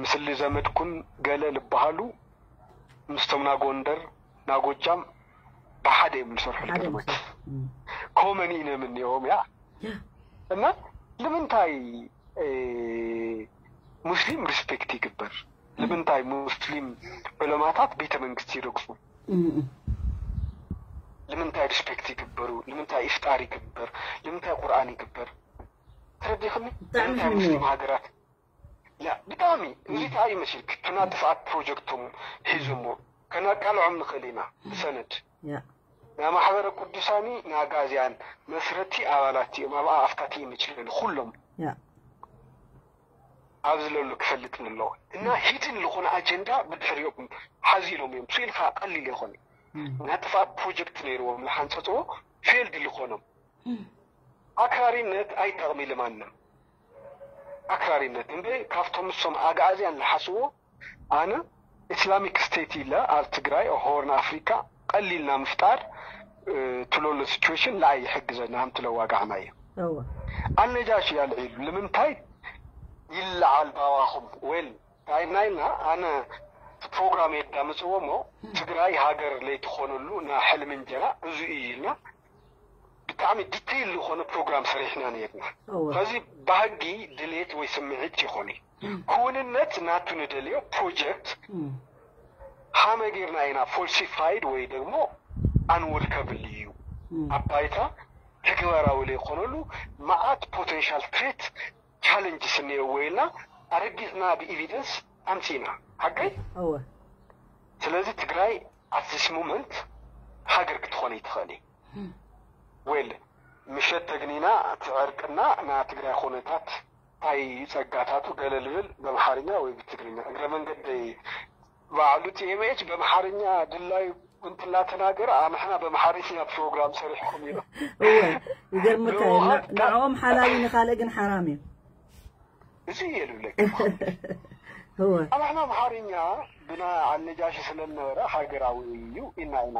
ምስሊ ዘመድኩን ገለ ልበሃሉ ምስቶም ናጎንደር ናጎጃም ብሓደ እዮም ዝሰርሑ ሓደ ልገርመክ እም፣ ኮመን ኢነም እኒኦም ያ ያ እና ንምንታይ እ፣ ሙስሊም ሪስፔክት ይግበር ንምንታይ ሙስሊም ዑለማታት ቤተ መንግስቲ ይረግፁ እም፣ እም፣ ንምንታይ ሪስፔክት ይግበሩ ንምንታይ ኢፍጣር ይግበር ንምንታይ ቁርኣን ይግበር ተረዲኽኒ ብጣዕሚ ንምንታይ ሕልሚ ሙስሊም እዩ። ሃገራት ላ ብጣዕሚ እዚ እንታይ እዩ መሲልክ እቲ ናይ ጥፍኣት ፕሮጀክቶም ሒዞሞ ከናቃልዖም ንኽእል ኢና ብሰነድ ያ ናይ ማሕበረ ቅዱሳኒ ንኣጋዝያን መስረቲ ኣባላት እዮም ኣብኣ ኣፍታቲ ይምችለሉ ኩሎም ያ ኣብዚ ለሎ ክፈልጥ ንለዎ እና ሂድን ዝኾነ ኣጀንዳ ብድሕሪኦም ሓዚሎም እዮም ስኢልካ ቀሊል ይኾነ ናይ ጥፍኣት ፕሮጀክት ነይርዎም ዝሓንፀፅዎ ፌልድ ዝኾኖም ኣክራሪነት ኣይጠቕሚ ልማንም ኣክራሪነት እምበይ ካብቶም እሶም ኣግኣዝያን ዝሓስዎ ኣነ ኢስላሚክ ስቴት ኢለ ኣብ ትግራይ ሆርን ኣፍሪካ ቀሊልና ምፍጣር ትለሎ ሲቹዌሽን ንኣይ ይሕግዘና ሃምትለ ዋጋዕና እዩ እወ ኣነጃሽ ያልዒሉ ንምንታይ ይለዓል ባባኹም ወል ናይና ኣነ ፕሮግራም የዳምፅዎ እሞ ትግራይ ሃገር ለይትኾነሉ ና ሕልሚ እንጀራ እዚ እዩ ኢልና ብጣዕሚ ዲቴይል ዝኾነ ፕሮግራም ሰሪሕና ነርና። ከዚ ባህጊ ድሌት ወይ ስምዒት ይኾነ ክውንነት ናቱ ንደልዮ ፕሮጀክት ሃመ ጌርና ኢና ፎልሲፋይድ ወይ ደግሞ ኣንወርከብል እዩ ኣብ ባይታ ተግባራዊ ለይኮነሉ መዓት ፖቴንሻል ትሬት ቻለንጅስ እኒአዎ ኢልና ኣረጊፅና ብኤቪደንስ ኣምፂና ሓቀይ እወ ስለዚ ትግራይ ኣትስ ሞመንት ሃገር ክትኾን ይትኽእል እዩ ዌል ምሸት ተግኒና ትዕርቅና ና ትግራይ ኩነታት እንታይ ጸጋታቱ ገለ ልብል በምሓርኛ ወይ ብትግርኛ እግረ መንገደይ ባዕሉ ቲኤምኤች በምሓርኛ ድላዩ እንትና ተናገር ኣንሕና በምሓርኛ ፕሮግራም ሰሪሕኩም ኢና እወ ይገርምካ እዩ ንዕኦም ሓላል እዩ ንኻልእ ግን ሓራም እዩ እዚ እየ ልብለካ እወ ኣባሕና ኣምሓርኛ ብና ኣነጃሺ ስለነበረ ሃገራዊ እዩ ኢና ኢና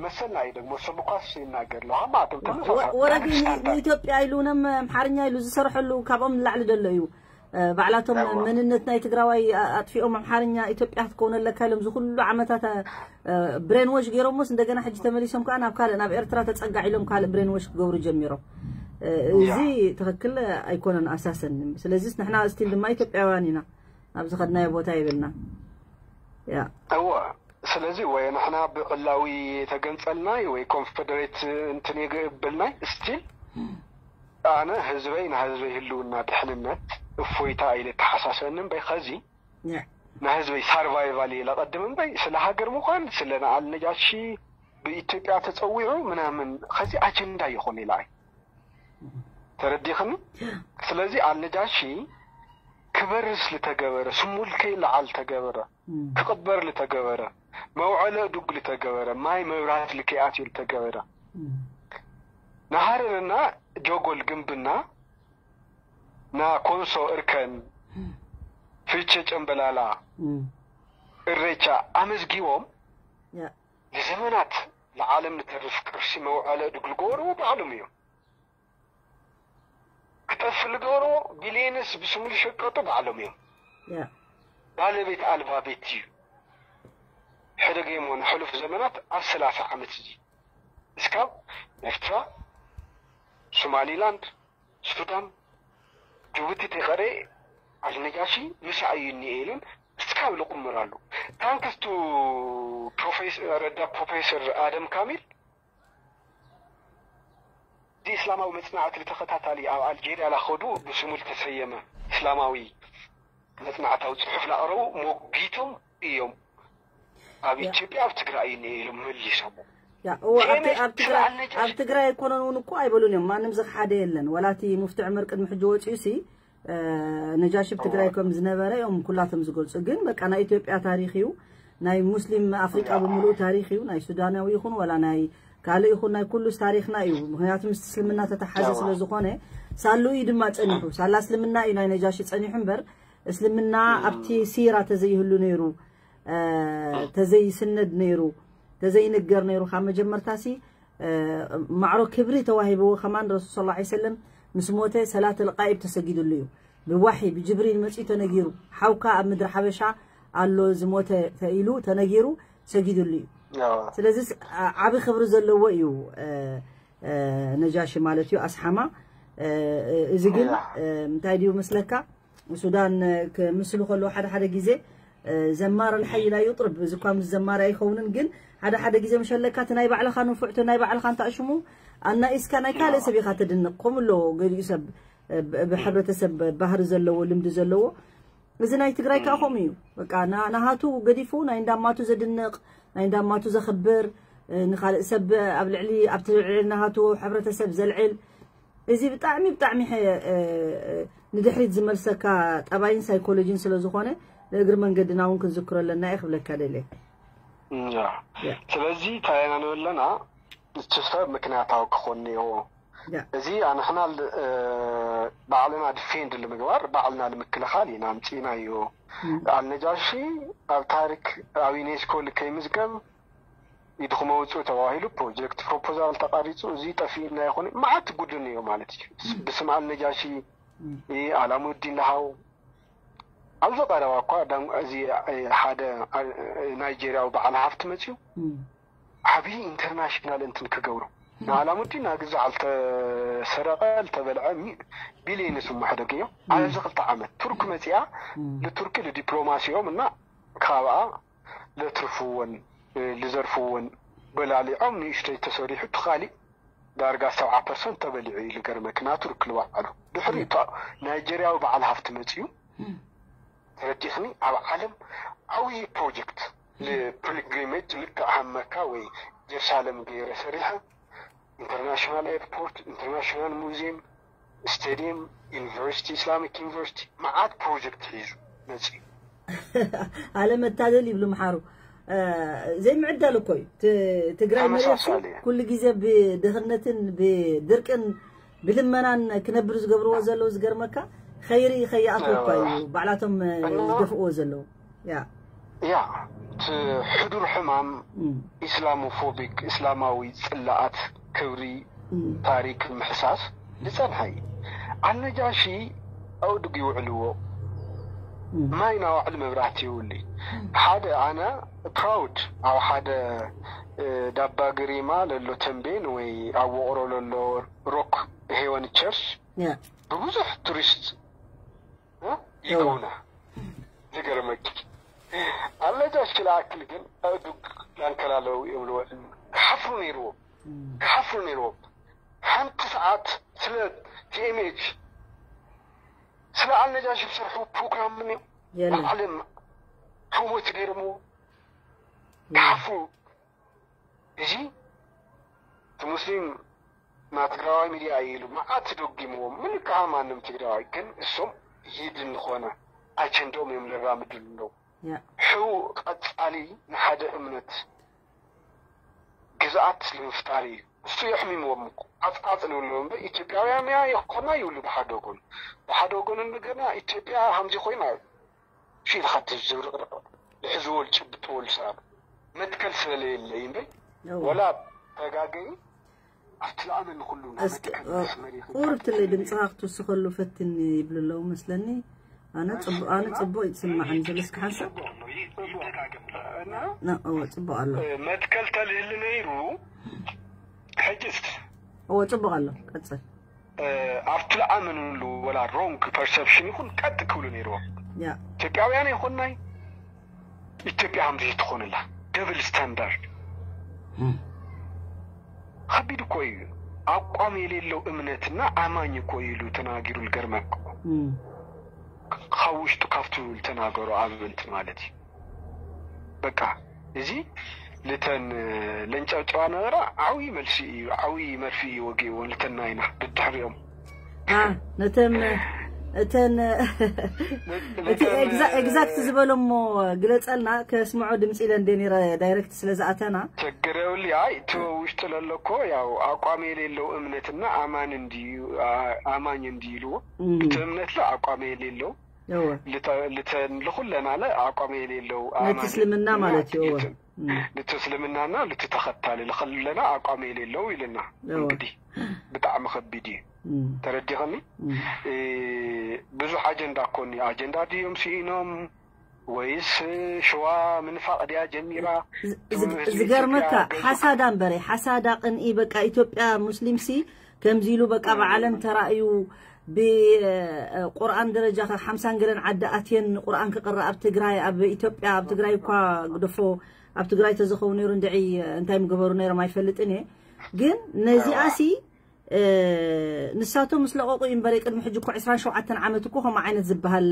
መሰልና እዩ ደግሞ ሰብኳስ ይናገር ለሃ ማዕቶም ተመሳሳሊ ወረዲ ንኢትዮጵያ ኢሉ ንም ኣምሓርኛ ኢሉ ዝሰርሐሉ ካብኦም ንላዕሊ ደሎ እዩ ባዕላቶም መንነት ናይ ትግራዋይ ኣጥፊኦም ኣምሓርኛ ኢትዮጵያ ክትከውን ኣለካ ኢሎም ዝኩሉ ዓመታት ብሬን ዎሽ ገይሮሞስ እንደገና ሕጂ ተመሊሶም ከዓ ናብ ካልእ ናብ ኤርትራ ተፀጋዕ ኢሎም ካልእ ብሬን ዎሽ ክገብሩ ጀሚሮም እዚ ትክክል ኣይኮነን ኣሳሰን ስለዚ ንሕና ስቲል ድማ ኢትዮጵያውያን ኢና ኣብ ዝኸድናዮ ቦታ ይብልና ያ እወ ስለዚ ወይ ንሕና ብዕላዊ ተገንጸልናይ ወይ ኮንፈደሬት እንትን የብልናይ ስቲል ኣነ ህዝበይ ንህዝበይ ህልውና ድሕንነት እፎይታ ኢለ ተሓሳሰኒ እምበይ ኸዚ ንህዝበይ ሳርቫይቫል ኢለ ቀድም እምበይ ስለ ሃገር ምዃን ስለ ንኣል ነጃሺ ብኢትዮጵያ ተጸዊዑ ምናምን ኸዚ ኣጀንዳ ይኹን ኢላ ተረዲኽኒ ስለዚ ኣልነጃሺ ክበርስ ልተገበረ ስሙ ልከይለዓል ተገበረ ክቕበር ልተገበረ መውዐለ ዱግ ልተገበረ ማይ መብራት ልከይኣትዩ ልተገበረ ንሃረርና ጆጎል ግንብና ና ኮንሶ እርከን ፍቼ ጨምበላላ እሬቻ ኣመዝጊቦም ንዘመናት ንዓለም ንተርፍ ቅርሲ መውዓለ ድግልጎርዎ ባዕሎም እዮም ክጠፍ ልገርዎ ቢልየንስ ብስሙ ዝሸቀጡ ባዕሎም እዮም ባለቤት ኣልባ ቤት እዩ ሕደገ እሞ ንሕሉፍ ዘመናት ኣብ ሰላሳ ዓመት እዚ እስካብ ኤርትራ ሶማሊላንድ ሱዳን ጅቡቲ ተይቀረ ኣልነጃሺ ምሳእ እዩ እኒኤ ኢሉን እስካብ ልቁምር ኣሉ ታንክስ ቱ ረዳ ፕሮፌሰር ኣደም ካሚል እዚ እስላማዊ መፅናዕቲ ብተኸታታሊ ኣብ ኣልጄርያ ላኸዱ ብስሙ ዝተሰየመ እስላማዊ መፅናዕታዊ ፅሑፍ ላቕረቡ ሞጊቶም እዮም ኣብ ኢትዮጵያ ኣብ ትግራይ እዩ ኢሎም መሊሶም ኣብ ትግራይ ኣይኮነን እውን እኮ ኣይበሉን እዮም ማንም ዝክሓደ የለን ወላቲ ሙፍቲ ዕመር ቅድሚ ሕጂ ወፂኡ ሲ ነጃሽብ ትግራይ ከም ዝነበረ እዮም ኩላቶም ዝገልፁ ግን በቃ ናይ ኢትዮጵያ ታሪክ እዩ ናይ ሙስሊም ኣፍሪቃ ብምሉእ ታሪክ እዩ ናይ ሱዳናዊ ይኹን ወላ ናይ ካልእ ይኹን ናይ ኩሉስ ታሪክና እዩ ምክንያቱ ምስ እስልምና ተተሓዘ ስለ ዝኾነ ሳሉ እዩ ድማ ፀኒሑ ሳላ እስልምና እዩ ናይ ነጃሺ ፀኒሑ እምበር እስልምና ኣብቲ ሲራ ተዘይህሉ ነይሩ ተዘይስነድ ነይሩ ተዘይንገር ነይሩ ካብ መጀመርታ ሲ ማዕሮ ክብሪ ተዋሂብዎ ከማን ረሱል ስ ሰለም ምስ ሞተ ሰላት ልቃኢብ ተሰጊዱሉ እዩ ብዋሒ ብጅብሪል መፅኡ ተነጊሩ ሓውካ ኣብ ምድሪ ሓበሻ ኣሎ ዝሞተ ተኢሉ ተነጊሩ ሰጊዱሉ እዩ ስለዚ ዓብ ክብሪ ዘለዎ እዩ ነጃሺ ማለት እዩ ኣስሓማ እዚ ግን እንታይ ድዩ መስለካ ሱዳን ክምስሉ ከለዉ ሓደ ሓደ ግዜ ዘማር ልሓይ ላ ይጥርብ እዚ እኳ ምስ ዘማር ኣይኸውንን ግን ሓደ ሓደ ግዜ መሸለካ እቲ ናይ ባዕልኻ ንፉዕ እቲ ናይ ባዕልኻ እንታእሽሙ ኣናኢስካ ናይ ካልእ ሰብ ኢኻ ተድንቕ ከምኡ ኣለዎ ገሊኡ ሰብ ብሕብረተሰብ ባህሪ ዘለዎ ልምዲ ዘለዎ እዚ ናይ ትግራይ ከዓ ከምኡ እዩ በቃ ናሃቱ ገዲፉ ናይ እንዳማቱ ዘድንቕ ናይ እንዳማቱ ዘኽብር ንኻልእ ሰብ ኣብ ልዕሊ ኣብቲ ልዕሊ ናሃቱ ሕብረተሰብ ዘልዕል እዚ ብጣዕሚ ብጣዕሚ ንድሕሪት ዝመልሰካ ጠባይን ሳይኮሎጂን ስለ ዝኾነ ንእግሪ መንገድና እውን ክንዝክሮ ኣለና እየ ክብለካ ደልየ ስለዚ እንታይ ኢና ንብል ኣለና እቲ ሰብ ምክንያታዊ ክኾን ነይዎ እዚ ኣንሕና ባዕልና ድፌንድ ንምግባር ባዕልና ንምክልኻል ኢና ኣምፂእናዮ ኣልነጃሺ ኣብ ታሪክ ኣብ ዩኔስኮ ልከይምዝገብ ኢድኹም ኣውፅኡ ተባሂሉ ፕሮጀክት ፕሮፖዛል ተቃሪፁ እዚ ጠፊእና ይኮነ መዓት ጉድን እዩ ማለት እዩ ብስም ኣልነጃሺ ኣላሙዲን ለሃው ኣብዚ ቀረባ እኳ ዳን- እዚ ሓደ ናይጄርያዊ በዓል ሃፍቲ መፅዩ ዓብዪ ኢንተርናሽናል እንትን ክገብሩ ንዓላሙዲን ናግዛዕ ዝተሰረቀ ዝተበልዐ ቢሊዮንስ እሞ ሕደገዮ ኣብዚ ክልተ ዓመት ቱርክ መፅያ ንቱርክ ንዲፕሎማሲኦም እና ካብኣ ለትርፍዎን ልዘርፍዎን በላሊዖም ንእሽተይ ተሰሪሑ ትኻሊእ ዳርጋ ሰብዓ ፐርሰንት ተበሊዑ እዩ ልገርመክ ናቱርክ ልባዕሉ ድሕሪ ናይጀርያዊ በዓል ሃፍቲ መፅዩ ተረዲኽኒ ኣብ ዓለም ዓብዪ ፕሮጀክት ፕሪግሪሜጅ ልክዕ ሃመካ ወይ ጀርሳለም ገይረ ሰሪሐ ኢንተርናሽናል ኤርፖርት ኢንተርናሽናል ሙዚየም ስቴዲየም ዩኒቨርሲቲ ኢስላሚክ ዩኒቨርሲቲ መዓት ፕሮጀክት ሒዙ መፅዩ ኣለመታደል ይብሉ ምሓሩ ዘይምዕዳል እኮ እዩ ትግራይ መሬት ኩሉ ግዜ ብድኽነትን ብድርቅን ብልመናን ክነብር ዝገብርዎ ዘለዉ ዝገርመካ ኸይሪ ኸይኣትዎ እኳ እዩ ባዕላቶም ዝደፍእዎ ዘለዉ ያ ያ እቲ ሕዱር ሕማም ኢስላሞፎቢክ እስላማዊ ፅላኣት ክብሪ ታሪክ ምሕሳስ ዝፀንሐ እዩ ኣነጃሺ ኣውድግ ይውዕልዎ ማይ ናዋዕሊ መብራህቲ ይውሊ ሓደ ኣነ ፕራውድ ኣብ ሓደ ዳባ ግሪማ ለሎ ተንቤን ወይ ኣብ ወቅሮ ለሎ ሮክ ሄወን ቸርች ብብዙሕ ቱሪስት ይገውና ዝገርመኪ ኣለጃሽ ክልኣክል ግን ኣእዱግ ላንከላለው እዮም ልወዕል ክሓፍሩ ነይርዎም ክሓፍሩ ነይርዎም ሓንቲ ሰዓት ስለ ቲኤምኤች ስለ ኣልነጃሽ ዝሰርሑ ፕሮግራም ምን ባዕሎም ፕሮሞት ገይሮምዎ ክሓፍሩ እዚ እቲ ሙስሊም ና ትግራዋይ ሚድያ እዩ ኢሉ መዓት ደጊምዎም ምልክዓ ማንም ትግራዋይ ግን እሶም ይድ እንኾነ ኣጀንዳኦም እዮም ለራምድሉ ኣለዉ ሕው ቀፃሊ ንሓደ እምነት ግዝኣት ንምፍጣር እዩ እሱ የሕሚምዎም እኮ ዓፅዓፅ ንብልዎ እምበር ኢትዮጵያውያን ያ የኮና ይብሉ ብሓደ ወገኑ ብሓደ ወገኑ እንደገና ኢትዮጵያ ሃምዚ ኮይና ሽኢልካ ትዝብርቅርቅ ዝሕዝዎ ዝጭብጥዎ ዝሰኣሉ መትከል ስለለየለይ እምበይ ወላ ተጋገይ ኣብቲ ለኣመኒ ኩሉ ቁርብ ትለይ ድምፅኻ ክትውስኸሉ ፈትን ይብሉ ኣለዉ መስለኒ ኣነ ኣነ ፅቡቅ ይትስማዓኒ ዘሎ እስኪ ሓንሳብ እዎ ፅቡቅ ኣሎ መትከል ተልህሊ ነይሩ ሕጅስ እዎ ፅቡቅ ኣሎ ቀፅል ኣብቲ ለኣመንሉ ወላ ሮንግ ፐርሰፕሽን ይኹን ቀጥ ክብሉ ነይርዎም ኢትዮጵያውያን ይኹንናይ ኢትዮጵያ ከምዚ ትኾንላ ደብል ስታንዳርድ ከቢድ እኮ እዩ ኣቋም የሌለው እምነትና ኣማኝ እኮ ኢሉ ተናጊሩ ልገርመክ ካብ ውሽጡ ካብቱ ልተናገሩ ኣብ እንትን ማለት እዩ በቃ እዚ ልተን ለንጨብጨባ ነበራ ዓብዪ መልሲ እዩ ዓብዪ መርፊ እዩ ወጊእዎ ልተን ናይና ድድሕሪኦም ነተን እተን እቲ ኤግዛክት ዝበሎ እሞ ግለፀልና ከስምዖ ድምፂ ኢለ እንደ ዳይሬክት ስለ ዝኣተና ችግር የብሉ ኣይ እቲ ውሽጡ ለለኮ ያው ኣቋም የሌለው እምነትና ኣማን እንዲዩ ኣማኝ እንዲዩ ኢልዎ እቲ እምነት ለ ኣቋም የሌለው ልተን ልኩለና ለ ኣቋም የሌለው ነቲ እስልምና ማለት እዩ ልቲ እስልምናና ልቲ ተኸታሊ ልኸለና ኣቋም የሌለው ኢልና እንግዲህ ብጣዕሚ ከቢድ እዩ ተረዲኸኒ ብዙሕ ኣጀንዳ ኮኒ ኣጀንዳ ድዮም ስኢኖም ወይስ ሽዋ ምንፋቅ ድያ ጀሚራ ዝገርመካ ሓሳዳ እምበረ ሓሳዳ ቅንኢ በቃ ኢትዮጵያ ሙስሊም ሲ ከምዚ ኢሉ በቃ ብዓለም ተራእዩ ብቁርኣን ደረጃ ሓምሳን ገለን ዓዲ ኣትየን ንቁርኣን ክቅረ ኣብ ትግራይ ኣብ ኢትዮጵያ ኣብ ትግራይ እኳ ግደፎ ኣብ ትግራይ ተዝኸውን ነይሩ እንድዒ እንታይ ምገበሩ ነይሮም ኣይፈልጥን እየ ግን ነዚኣ ሲ ንሳቶም ምስ ለቐቑ እዩ እምበር ቅድሚ ሕጂ እኮ ዕስራን ሸውዓተን ዓመት እኮ ከምኡ ዓይነት ዝበሃል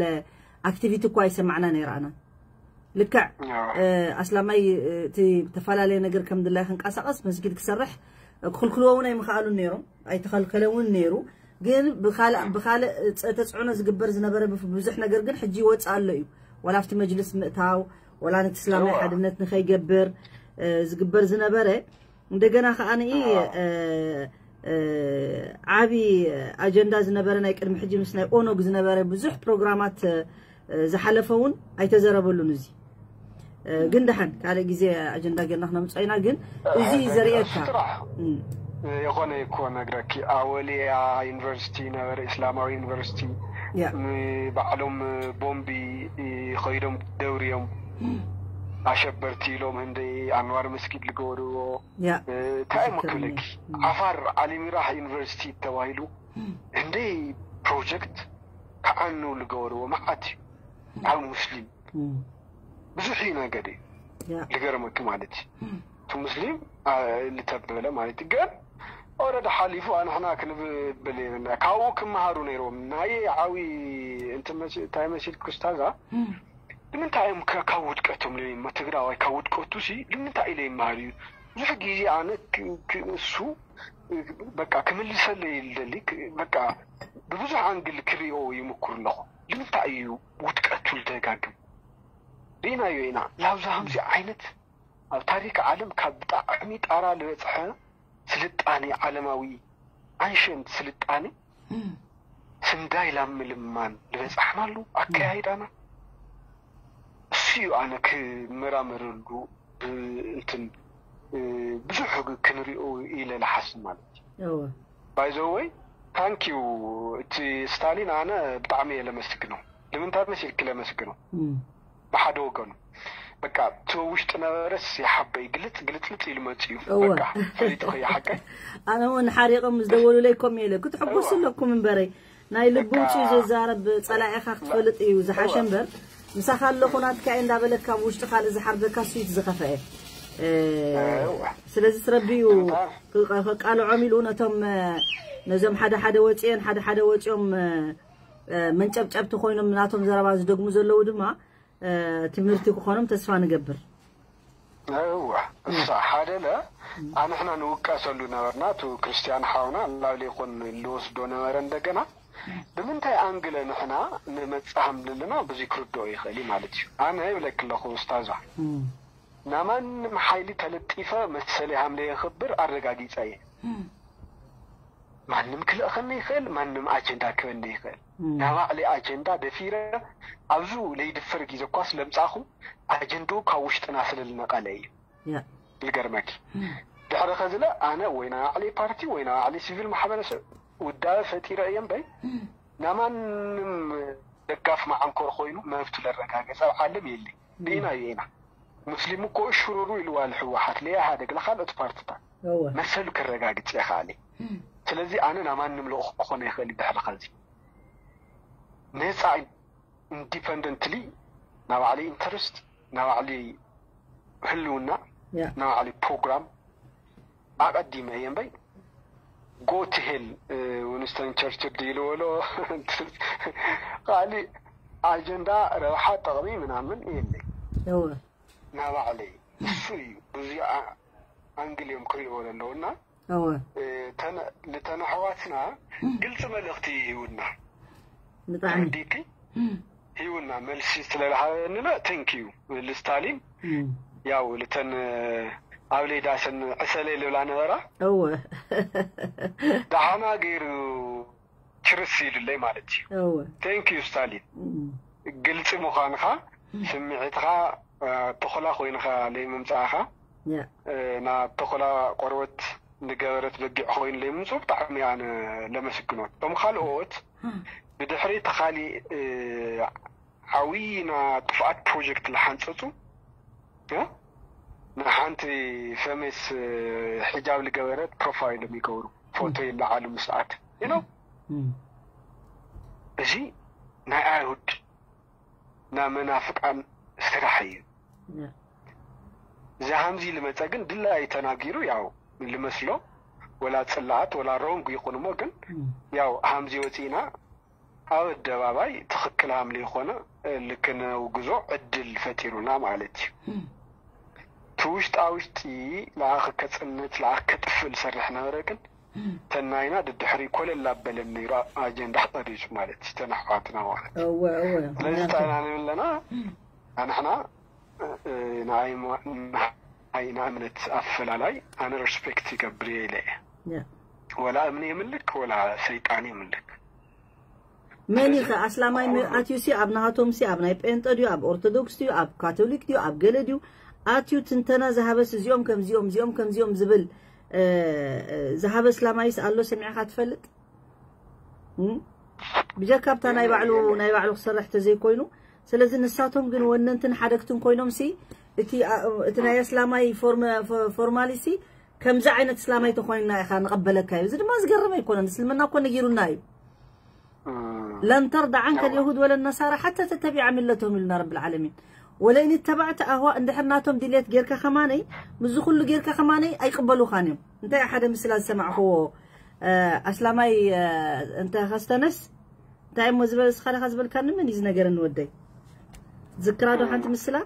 ኣክቲቪቲ እኮ ኣይሰማዕና ነይራና ልክዕ ኣስላማይ እቲ ዝተፈላለየ ነገር ከም ድላይ ክንቀሳቀስ መስጊድ ክሰርሕ ክኽልክልዎ እውን ኣይምኽኣሉን ነይሮም ኣይተኸልከለ እውን ነይሩ ግን ብኻልእ ብኻልእ ተፅዕኖ ዝግበር ዝነበረ ብዙሕ ነገር ግን ሕጂ ይወፅእ ኣሎ እዩ ወላ ኣብቲ መጅልስ ምእታው ወላ ነቲ እስላማይ ሓድነት ንኸይገብር ዝግበር ዝነበረ እንደገና ከዓ ንኢ ዓቢ ኣጀንዳ ዝነበረ ናይ ቅድሚ ሕጂ ምስ ናይ ኦኖግ ዝነበረ ብዙሕ ፕሮግራማት ዝሓለፈ እውን ኣይተዘረበሉን እዚ ግን ደሓን ካልእ ግዜ ኣጀንዳ ጌርና ክነምፅኦ ኢና ግን እዚ ዘርእየካ የኾነ እኮ ነግረኪ ኣወሊያ ዩኒቨርሲቲ ነበረ እስላማዊ ዩኒቨርሲቲ ያ ንባዕሎም ቦምቢ ከይዶም ደውርዮም ኣሸበርቲ ኢሎም ህንደይ ኣንዋር መስጊድ ዝገበርዎ ያ እንታይ እሞ ክብለኪ ዓፋር ዓሊሚራህ ዩኒቨርሲቲ ተባሂሉ ህንደይ ፕሮጀክት ክዓኑ ዝገበርዎ መዓት እዩ። ኣብ ሙስሊም እም፣ ብዙሕ እዩ ነገር እዩ ያ ዝገርመኪ ማለት እዩ። እቲ ሙስሊም አ፣ ዝተበለ ማለት እዩ። ግን ኦረዲ ሓሊፉ ኣንሕና ክንብል የብልና። ካብኡ ክመሃሩ ነይሮም። ናይ ዓዊ እንትን መሲ- እንታይ መሲልክ ኡስታዛ ንምንታይ እዮም ከ- ካብ ውድቀቶም ለይማ ትግራዋይ ካብ ውድቀቱ ሲ ንምንታይ ኢለ ይመሃር እዩ። ብዙሕ ግዜ ኣነ ክ- ክ- እሱ በቃ ክምልሰለይ ይደሊ ክ- በቃ ብብዙሕ ኣንግል ክሪኦ ይምኩር ኣለኹ። ንምንታይ እዩ ውድቀቱ ዝደጋግም? ርኢናዮ ኢና ላብዛ ከምዚ ዓይነት ኣብ ታሪክ ዓለም ካብ ብጣዕሚ ጣራ ዝበፅሐ ስልጣኔ ዓለማዊ ኣንሸንት ስልጣኔ ስንዳይ ላብ ምልማን ዝበፃሕናሉ ኣከያይዳና እሱ እዩ ኣነ ክመራመረሉ ብእንትን ብዙሕ ክንሪኦ ኢለ ልሓስብ ማለት እዩ። እወ ባይዘወይ ታንኪዩ እቲ ስታሊን ኣነ ብጣዕሚ እየ ለመስግነው። ንምንታይ መሲልክ ለመስግነው? ብሓደ ወገኑ በቃ እቲ ውሽጢ ነበረስ ይሓበይ ግልፅ ግልፅልፅ ኢሉ መፅኡ እወ። በቃ ፈሊጥኸ ይሓቀ ኣነ እውን ሓሪቕም ዝደወሉለይ ኮም ኢለ ክትሕጎሱ እወ። ኣለኩም እምበረይ ናይ ልቢ በቃ። ውፅኡ ዝዛረብ ፀላኢኻ ክትፈልጥ እዩ ዝሓሸ እወ። እምበር ምሳኻ ኣለኹ ናትካ እየ እንዳበለካ ኣብ ውሽጢ ካልእ ዝሓርደካ ስዩት ዝኸፈአ እ፣ እወ። ስለዚ ትረቢኡ እወ። ከቃልዖም ኢሉ ነቶም እ፣ ነዞም ሓደ ሓደ ወፂኦን ሓደ ሓደ ወፂኦም እ፣ እ፣ መንጨብጨብቲ ኮይኖም ናቶም ዘረባ ዝደግሙ ዘለዉ ድማ እ፣ ትምህርቲ ክኾኖም ተስፋ ንገብር እዋ እሳ ሓደለ ኣንሕና ንውቀሰሉ ነበርና። እቲ ክርስቲያን ሓውና ላብለ ይኮን ልወስዶ ነበረ እንደገና ብምንታይ ኣንግለ ንሕና ንመጽእ ሃምልልና ብዙ ክርድኦ ይኽእል እዩ ማለት እዩ። ኣነ ይብለክ ኣለኹ ኡስታዛ ናማንም ሓይሊ ተለጢፈ መሰለ ሃምለ የኽብር ኣረጋጊጸ እየ። ማንም ክልእኸኒ ይኽእል፣ ማንም ኣጀንዳ ክበኒ ይኽእል። ናባዕሊ ኣጀንዳ ደፊረ ኣብዙ ለይድፈር ግዜ እኳ ስለምጻኹ ኣጀንድኡ ካብ ውሽጥና ስለልነቐለ እዩ። ያ ልገርመኪ ድሕሪ ኸዝለ ኣነ ወይ ናይ ባዕለይ ፓርቲ ወይ ናይ ባዕለይ ሲቪል ማሕበረሰብ ውዳበ ፈጢረ እየ እምበይ ናማንም ደጋፍ መዓንኮር ኮይኑ መብቱ ለረጋገጸ ኣብ ዓለም የለ። ርኢናዮ ኢና። ሙስሊም እኮ እሽሩሩ ኢልዋ ንሕወሓት ለኢህኣደግ ለካልኦት ፓርትታት እወ መሰሉ ከረጋግጽ የኽኣል እዩ። ስለዚ ኣነ ናማንም ልኡኽ ክኾነ ይኽእል እዩ። ድሕሪ ኸዚ ነፃ ኢንዲፐንደንትሊ ናባዕሊ ኢንተረስት ናባዕሊ ህልውና ያ ናባዕሊ ፕሮግራም ኣቐዲመ እየ እምበይ ጎ ቱ ሄል ዊንስተን ቸርችል ድይልወሎ ካሊእ ኣጀንዳ ረብሓ ጠቕሚ ምናምን የለይ። እወ ናባዕለይ እሱ እዩ ብዙ ኣንግል እዮም ክሪእዎ ዘለውና እወ ንተን ኣሕዋትና ግልፂ መልእኽቲ ይህውና ብጣዕሚ ዲቲ ይህውና መልሲ ስለዝሃበንና ቴንክ ዩ ልስታሊን እም። ያው ልተን ኣብ ለይዳሰን ዕሰለይ ልብላ ነበራ እወ ዳሕና ገይሩ ችርስ ኢሉለይ ማለት እዩ። እወ ቴንክ ዩ ስታሊን እም። ግልፂ ምዃንኻ ስምዒትኻ ተኾላ ኮይንኻ ለይምምፃእኻ ያ ናብ ተኾላ ቆርበት ንገበረት በጊዕ ኮይኑ ለይምምፁ ብጣዕሚ ኣነ ለመስግኖ። እቶም ካልኦት ብድሕሪ እቲ ካሊእ ዓብይና ጥፍኣት ፕሮጀክት ዝሓንፀፁ እ? ንሓንቲ ፈሜስ ሕጃብ ዝገበረት ፕሮፋይል ይገብሩ ፎቶ ይለዓሉ ምስኣት ኢሎም እም። እዚ ናይ ኣይሁድ ናይ መናፍቃን ስራሕ እዩ። ያ እዚ ሃምዚ ልመፀ ግን ድላይ ተናጊሩ ያው ልመስሎ ወላ ፅላኣት ወላ ሮንግ ይኹን እሞ ግን እም። ያው ሃምዚ ወፂእና ኣብ ኣደባባይ ትኽክል ሃምሊ ይኾነ ልክነውግዞ ዕድል ፈጢሩና ማለት እዩ። እም። እቲ ውሽጣ ውሽጢ ለኣኸ ከፅንት ለኣኸ ከጥፍእ ዝሰርሕ ነበረ ግን ተናይና ድድሕሪ ኮለል ኣበለን ነይሩ ኣጀንዳ ቀሪፁ ማለት እዩ። ተን ኣሕዋትና ማለት እዩ። እወ እወ ስለዚ እንታይ ኢና ንብል ኣለና ኣንሕና ንኣይ ንኣይ ንእምነት ኣፈላላይ ኣነ ሬስፔክት ይገብር እየ ኢለ እየ። ያ ወላ እምኒ የምልክ ወላ ሰይጣን የምልክ። መን እዩ ከ ኣስላማይ ኣትዩ ሲ ኣብ ናሃቶም ሲ ኣብ ናይ ጴንጠ ድዩ ኣብ ኦርቶዶክስ ድዩ ኣብ ካቶሊክ ድዩ ኣብ ገለ ድዩ ኣትዩ ትንተና ዝሃበስ እዚኦም ከምዚኦም እዚኦም ከምዚኦም ዝብል እ፣ እ፣ ዝሃበ እስላማይስ ኣሎ ሰሚዕካ ትፈልጥ? እም? ብጀካ ኣብታ ናይ ባዕሉ ናይ ባዕሉ ክሰርሕ ተዘይኮይኑ። ስለዚ ንሳቶም ግን ወነንትን ሓደግትን ኮይኖም ሲ እቲ እቲ ናይ እስላማይ ፎርማሊሲ ከምዚ ዓይነት እስላማይ ተኾይንና ኢኻ ንቐበለካ እዩ። እዚ ድማ ዝገርም ኣይኮነን። እስልምና እኮ ነጊሩና እዩ። ለን ተርዳ ዓንከ ልየሁድ ወለ ነሳራ ሓታ ተተቢዓ ሚለትሁም ኢሉና ረብል ዓለሚን። ወለኢን ተባዕተ ኣህዋ እንድሕር ናቶም ድልየት ጌርካ ከማነይ ምስዚ ኩሉ ጌርካ ከማነይ ኣይቅበሉኻን እዮም። እንታይ ሓደ ምስላ ዝሰማዕኽዎ ኣስላማይ እንተ ከስተነስ እንታይ እሞ ዝበል እስኻ ደኻ ዝበልካኒ መን እዩ ዝነገረኒ ወደይ? ዝክራ ዶ ሓንቲ ምስላ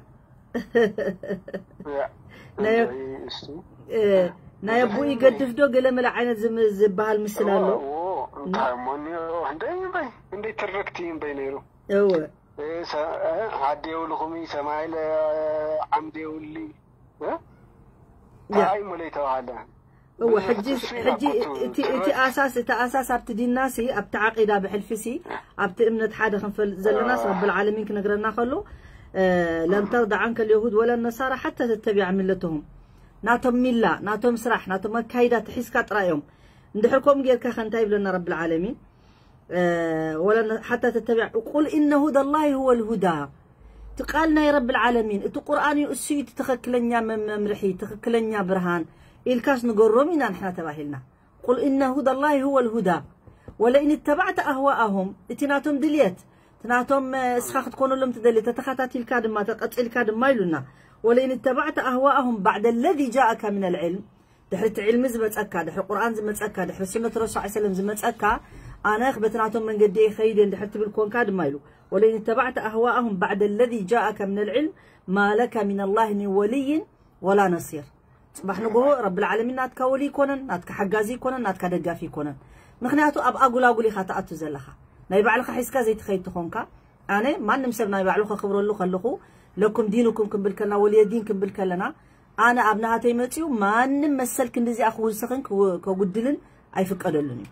ናይ ኣቦኡ ይገድፍ ዶ ገለ መለ ዓይነት ዝበሃል ምስላ ኣሎ። እንታይ እሞ እንደ ትርክቲ እምበይ ነይሩ። እወ ዓዲ የውልኹም ሰማይ ዓምዲ የውሊ እንታይ እሞ ለይተባሃለ እወ ሕጂ ሕጂ እቲ እቲ ኣሳስ እቲ ኣሳስ ኣብቲ ዲንና ሲ ኣብቲ ዓቂዳ ብሕልፊ ሲ ኣብቲ እምነት ሓደ ክንፈልጥ ዘለና ስ ረብል ዓለሚን ክነግረና ከሎ ለን ተርዳ ዓንከ ልየሁድ ወለ ነሳራ ሓታ ተተቢዓ ሚለትሁም ናቶም ሚላ ናቶም ስራሕ ናቶም ኣካይዳ ተሒዝካ ጥራይ እዮም። እንድሕር ከምኡ ጌርካ ከ እንታይ ይብለና ረብል ዓለሚን? ወለ ሓታ ተተቢዕ ቁል ኢነ ሁዳ ላሂ ሁወ ልሁዳ እቲ ቃል ናይ ረብል ዓለሚን እቲ ቁርኣን እዩ እሱ እዩ እቲ ትኽክለኛ መምርሒ ትኽክለኛ ብርሃን ኢልካስ ንገሮም ኢና ንሕና ተባሂልና። ቁል ኢነ ሁዳ ላሂ ሁወ ልሁዳ ወለኢን ተባዕተ ኣህዋኣሁም እቲ ናቶም ድልየት እቲ ናቶም እስኻ ክትኮነሎም ትደሊ ተተኻታቲልካ ድማ ተቐፂልካ ድማ ኢሉና ወለኢን ተባዕተ ኣህዋኣሁም ባዕደ ለዚ ጃእካ ምን ልዕልም ድሕሪ እቲ ዕልሚ ዝመፀካ ድሕሪ ቁርኣን ዝመፀካ ድሕሪ ሱነት ረሱል ሰለም ዝመፀካ ኣነ በቲ ናቶም መንገዲ እየ ከይድ እየ ድሕሪ ትብል ኮንካ ድማ ኢሉ ወለኢን ተባዕተ ኣህዋኣሁም ባዕደ ለዚ ጃእካ ምን ልዕልም ማ ለካ ምን ላህ ምን ወልይን ወላ ነሲር። ፅባሕ ንጎሆ ረብል ዓለሚን ናትካ ወሊ ይኮነን ናትካ ሓጋዚ ይኮነን ናትካ ደጋፊ ይኮነን። ምክንያቱ ኣብ ኣጉላጉል ኢካ ትኣቱ ዘለካ ናይ ባዕልካ ሒዝካ ዘይትኸይድ ትኾንካ ኣነ ማንም ሰብ ናይ ባዕሉ ከክብረሉ ከለኹ ለኩም ዲንኩም ክንብል ከለና ወልየ ዲን ክንብል ከለና ኣነ ኣብ ናሃተይ መፅኡ ማንም መሰል ክንዲዚኣ ክውስኽን ከጉድልን ኣይፍቀደሉን እዩ።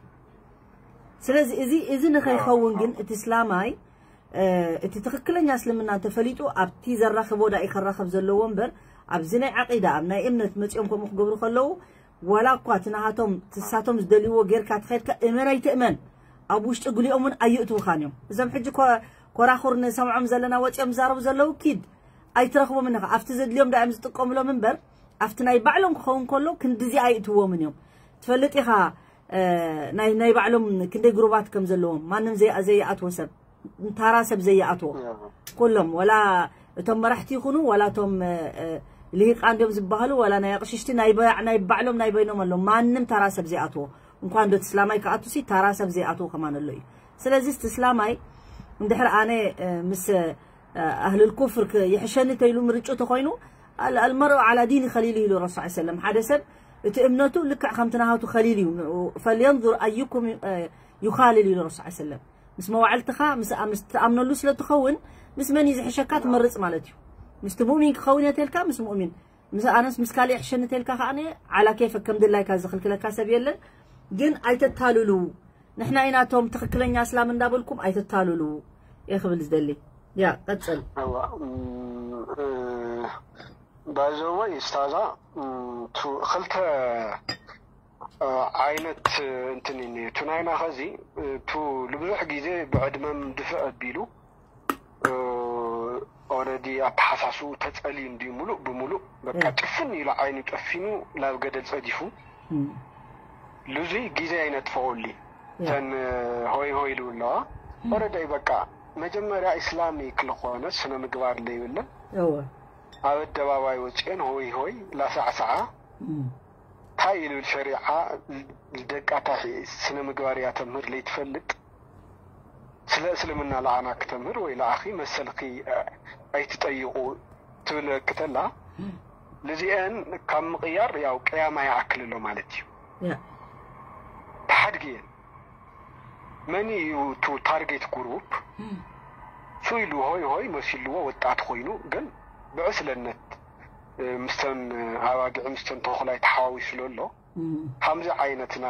ስለዚ እዚ እዚ ንኸይኸውን ግን እቲ እስላማይ እቲ ትኽክለኛ እስልምና እንተፈሊጡ ኣብቲ ዘራኽቦ ዳኢ ከራኸብ ዘለዎ እምበር ኣብዚ ናይ ዓቂዳ ኣብ ናይ እምነት መፂኦም ከምኡ ክገብሩ ከለዉ ዋላ እኳ እቲ ናሃቶም ትሳቶም ዝደልይዎ ጌርካ ትኸድካ እመን ኣይትእመን ኣብ ውሽጢ ግሊኦም እውን ኣይእትውኻን እዮም። እዞም ሕጂ ኮራኹር ንሰምዖም ዘለና ወፂኦም ዝዛረቡ ዘለዉ ኪድ ኣይትረኽቦምን ኢኻ። ኣብቲ ዘድልዮም ዳእዮም ዝጥቀምሎም እምበር ኣብቲ ናይ ባዕሎም ክኸውን ከሎ ክንድዚ ኣይእትዎምን እዮም። ትፈልጥ ኢኻ ናይ ናይ ባዕሎም ክንደይ ግሩባት ከም ዘለዎም ማንም ዘይኣትዎ ሰብ ታራ ሰብ ዘይኣትዎ ኩሎም ወላ እቶም መራሕቲ ይኹኑ ወላ እቶም ልሂቃን ድዮም ዝበሃሉ ወላ ናይ ኣቕሽሽቲ ናይ ባዕሎም ናይ በይኖም ኣሎ ማንም ታራ ሰብ ዘይኣትዎ እንኳን ዶ እስላማይ ክኣቱ ሲ ታራ ሰብ ዘይኣትዎ ከማን ኣሎ እዩ። ስለዚ እስላማይ እንድሕር ኣነ ምስ ኣህልል ኩፍር ይሕሸኒ ተይሉ ምርጩ ተኾይኑ ኣልመርኡ ዓላ ዲን ኸሊሉ ኢሉ ረሱ ሰለም ሓደ ሰብ እቲ እምነቱ ልክዕ ከምቲ ናሃቱ ኸሊል እዩ። ፈልየንዙር ኣዩኩም ዩኻልል ኢሉ ረሱ ሰለም ምስ መዋዕልትኻ ምስ ትኣምነሉ ስለ ትኸውን ምስ መን እዩ ዝሕሸካ ትመርፅ ማለት እዩ። ምስቲ ሙእሚን ክኸውን እየ ተልካ ምስ ሙእሚን ምስ ኣነስ ምስ ካልእ ይሕሸኒ ተልካ ከዓ ዓላ ኬፈ ከም ድላይካ ዝኽልክለካ ሰብ የለን። ግን ኣይተታልሉ ንሕና ኢና እቶም ትኽክለኛ እስላም እንዳበልኩም ኣይተታልሉ እየ ክብል ዝደሊ። ያ ቀፅል። ባይዘወይ ስታዛ ክልተ ዓይነት እንትን እዩ እቲ ናይና ኸዚ እቲ ንብዙሕ ግዜ ብዕድመም ድፍእ ኣቢሉ ኦረዲ ኣተሓሳስኡ ተፀልዩ እንዲ ሙሉእ ብሙሉእ በቃ ጭፍን ኢሉ ዓይኑ ጨፊኑ ናብ ገደል ፀዲፉ ልዙይ ግዜ ኣይነጥፈወሉ እተን ሆይ ሆይ ኢሉ ኣለዋ ኦረዲ በቃ መጀመርያ ኢስላሚ ክልኾነ ስነ ምግባር ለይብለን ኣብ ኣደባባይ ወፅአን ሆይ ሆይ ላሳዕሳዓ እንታይ ኢሉ ሸሪዓ ልደቃ ታይ ስነ ምግባር እያ ተምህር ለይትፈልጥ ስለ እስልምና ለኣና ክተምህር ወይ ለኣኺ መሰልኺ ኣይትጠይቁ ትብለኪ ተላ ልዚአን ካብ ምቕያር ያው ቅያማ ይኣክል ኣሎ ማለት እዩ። ተሓድግየን መን እዩ ቱ ታርጌት ግሩፕ ሱ ኢሉ ሆይ ሆይ መሲልዎ ወጣት ኮይኑ ግን ብዕስለነት ምስተን ኣባጊዕ ምስተን ተኹላይ ተሓዋዊሱ ዘሎ ከምዚ ዓይነትና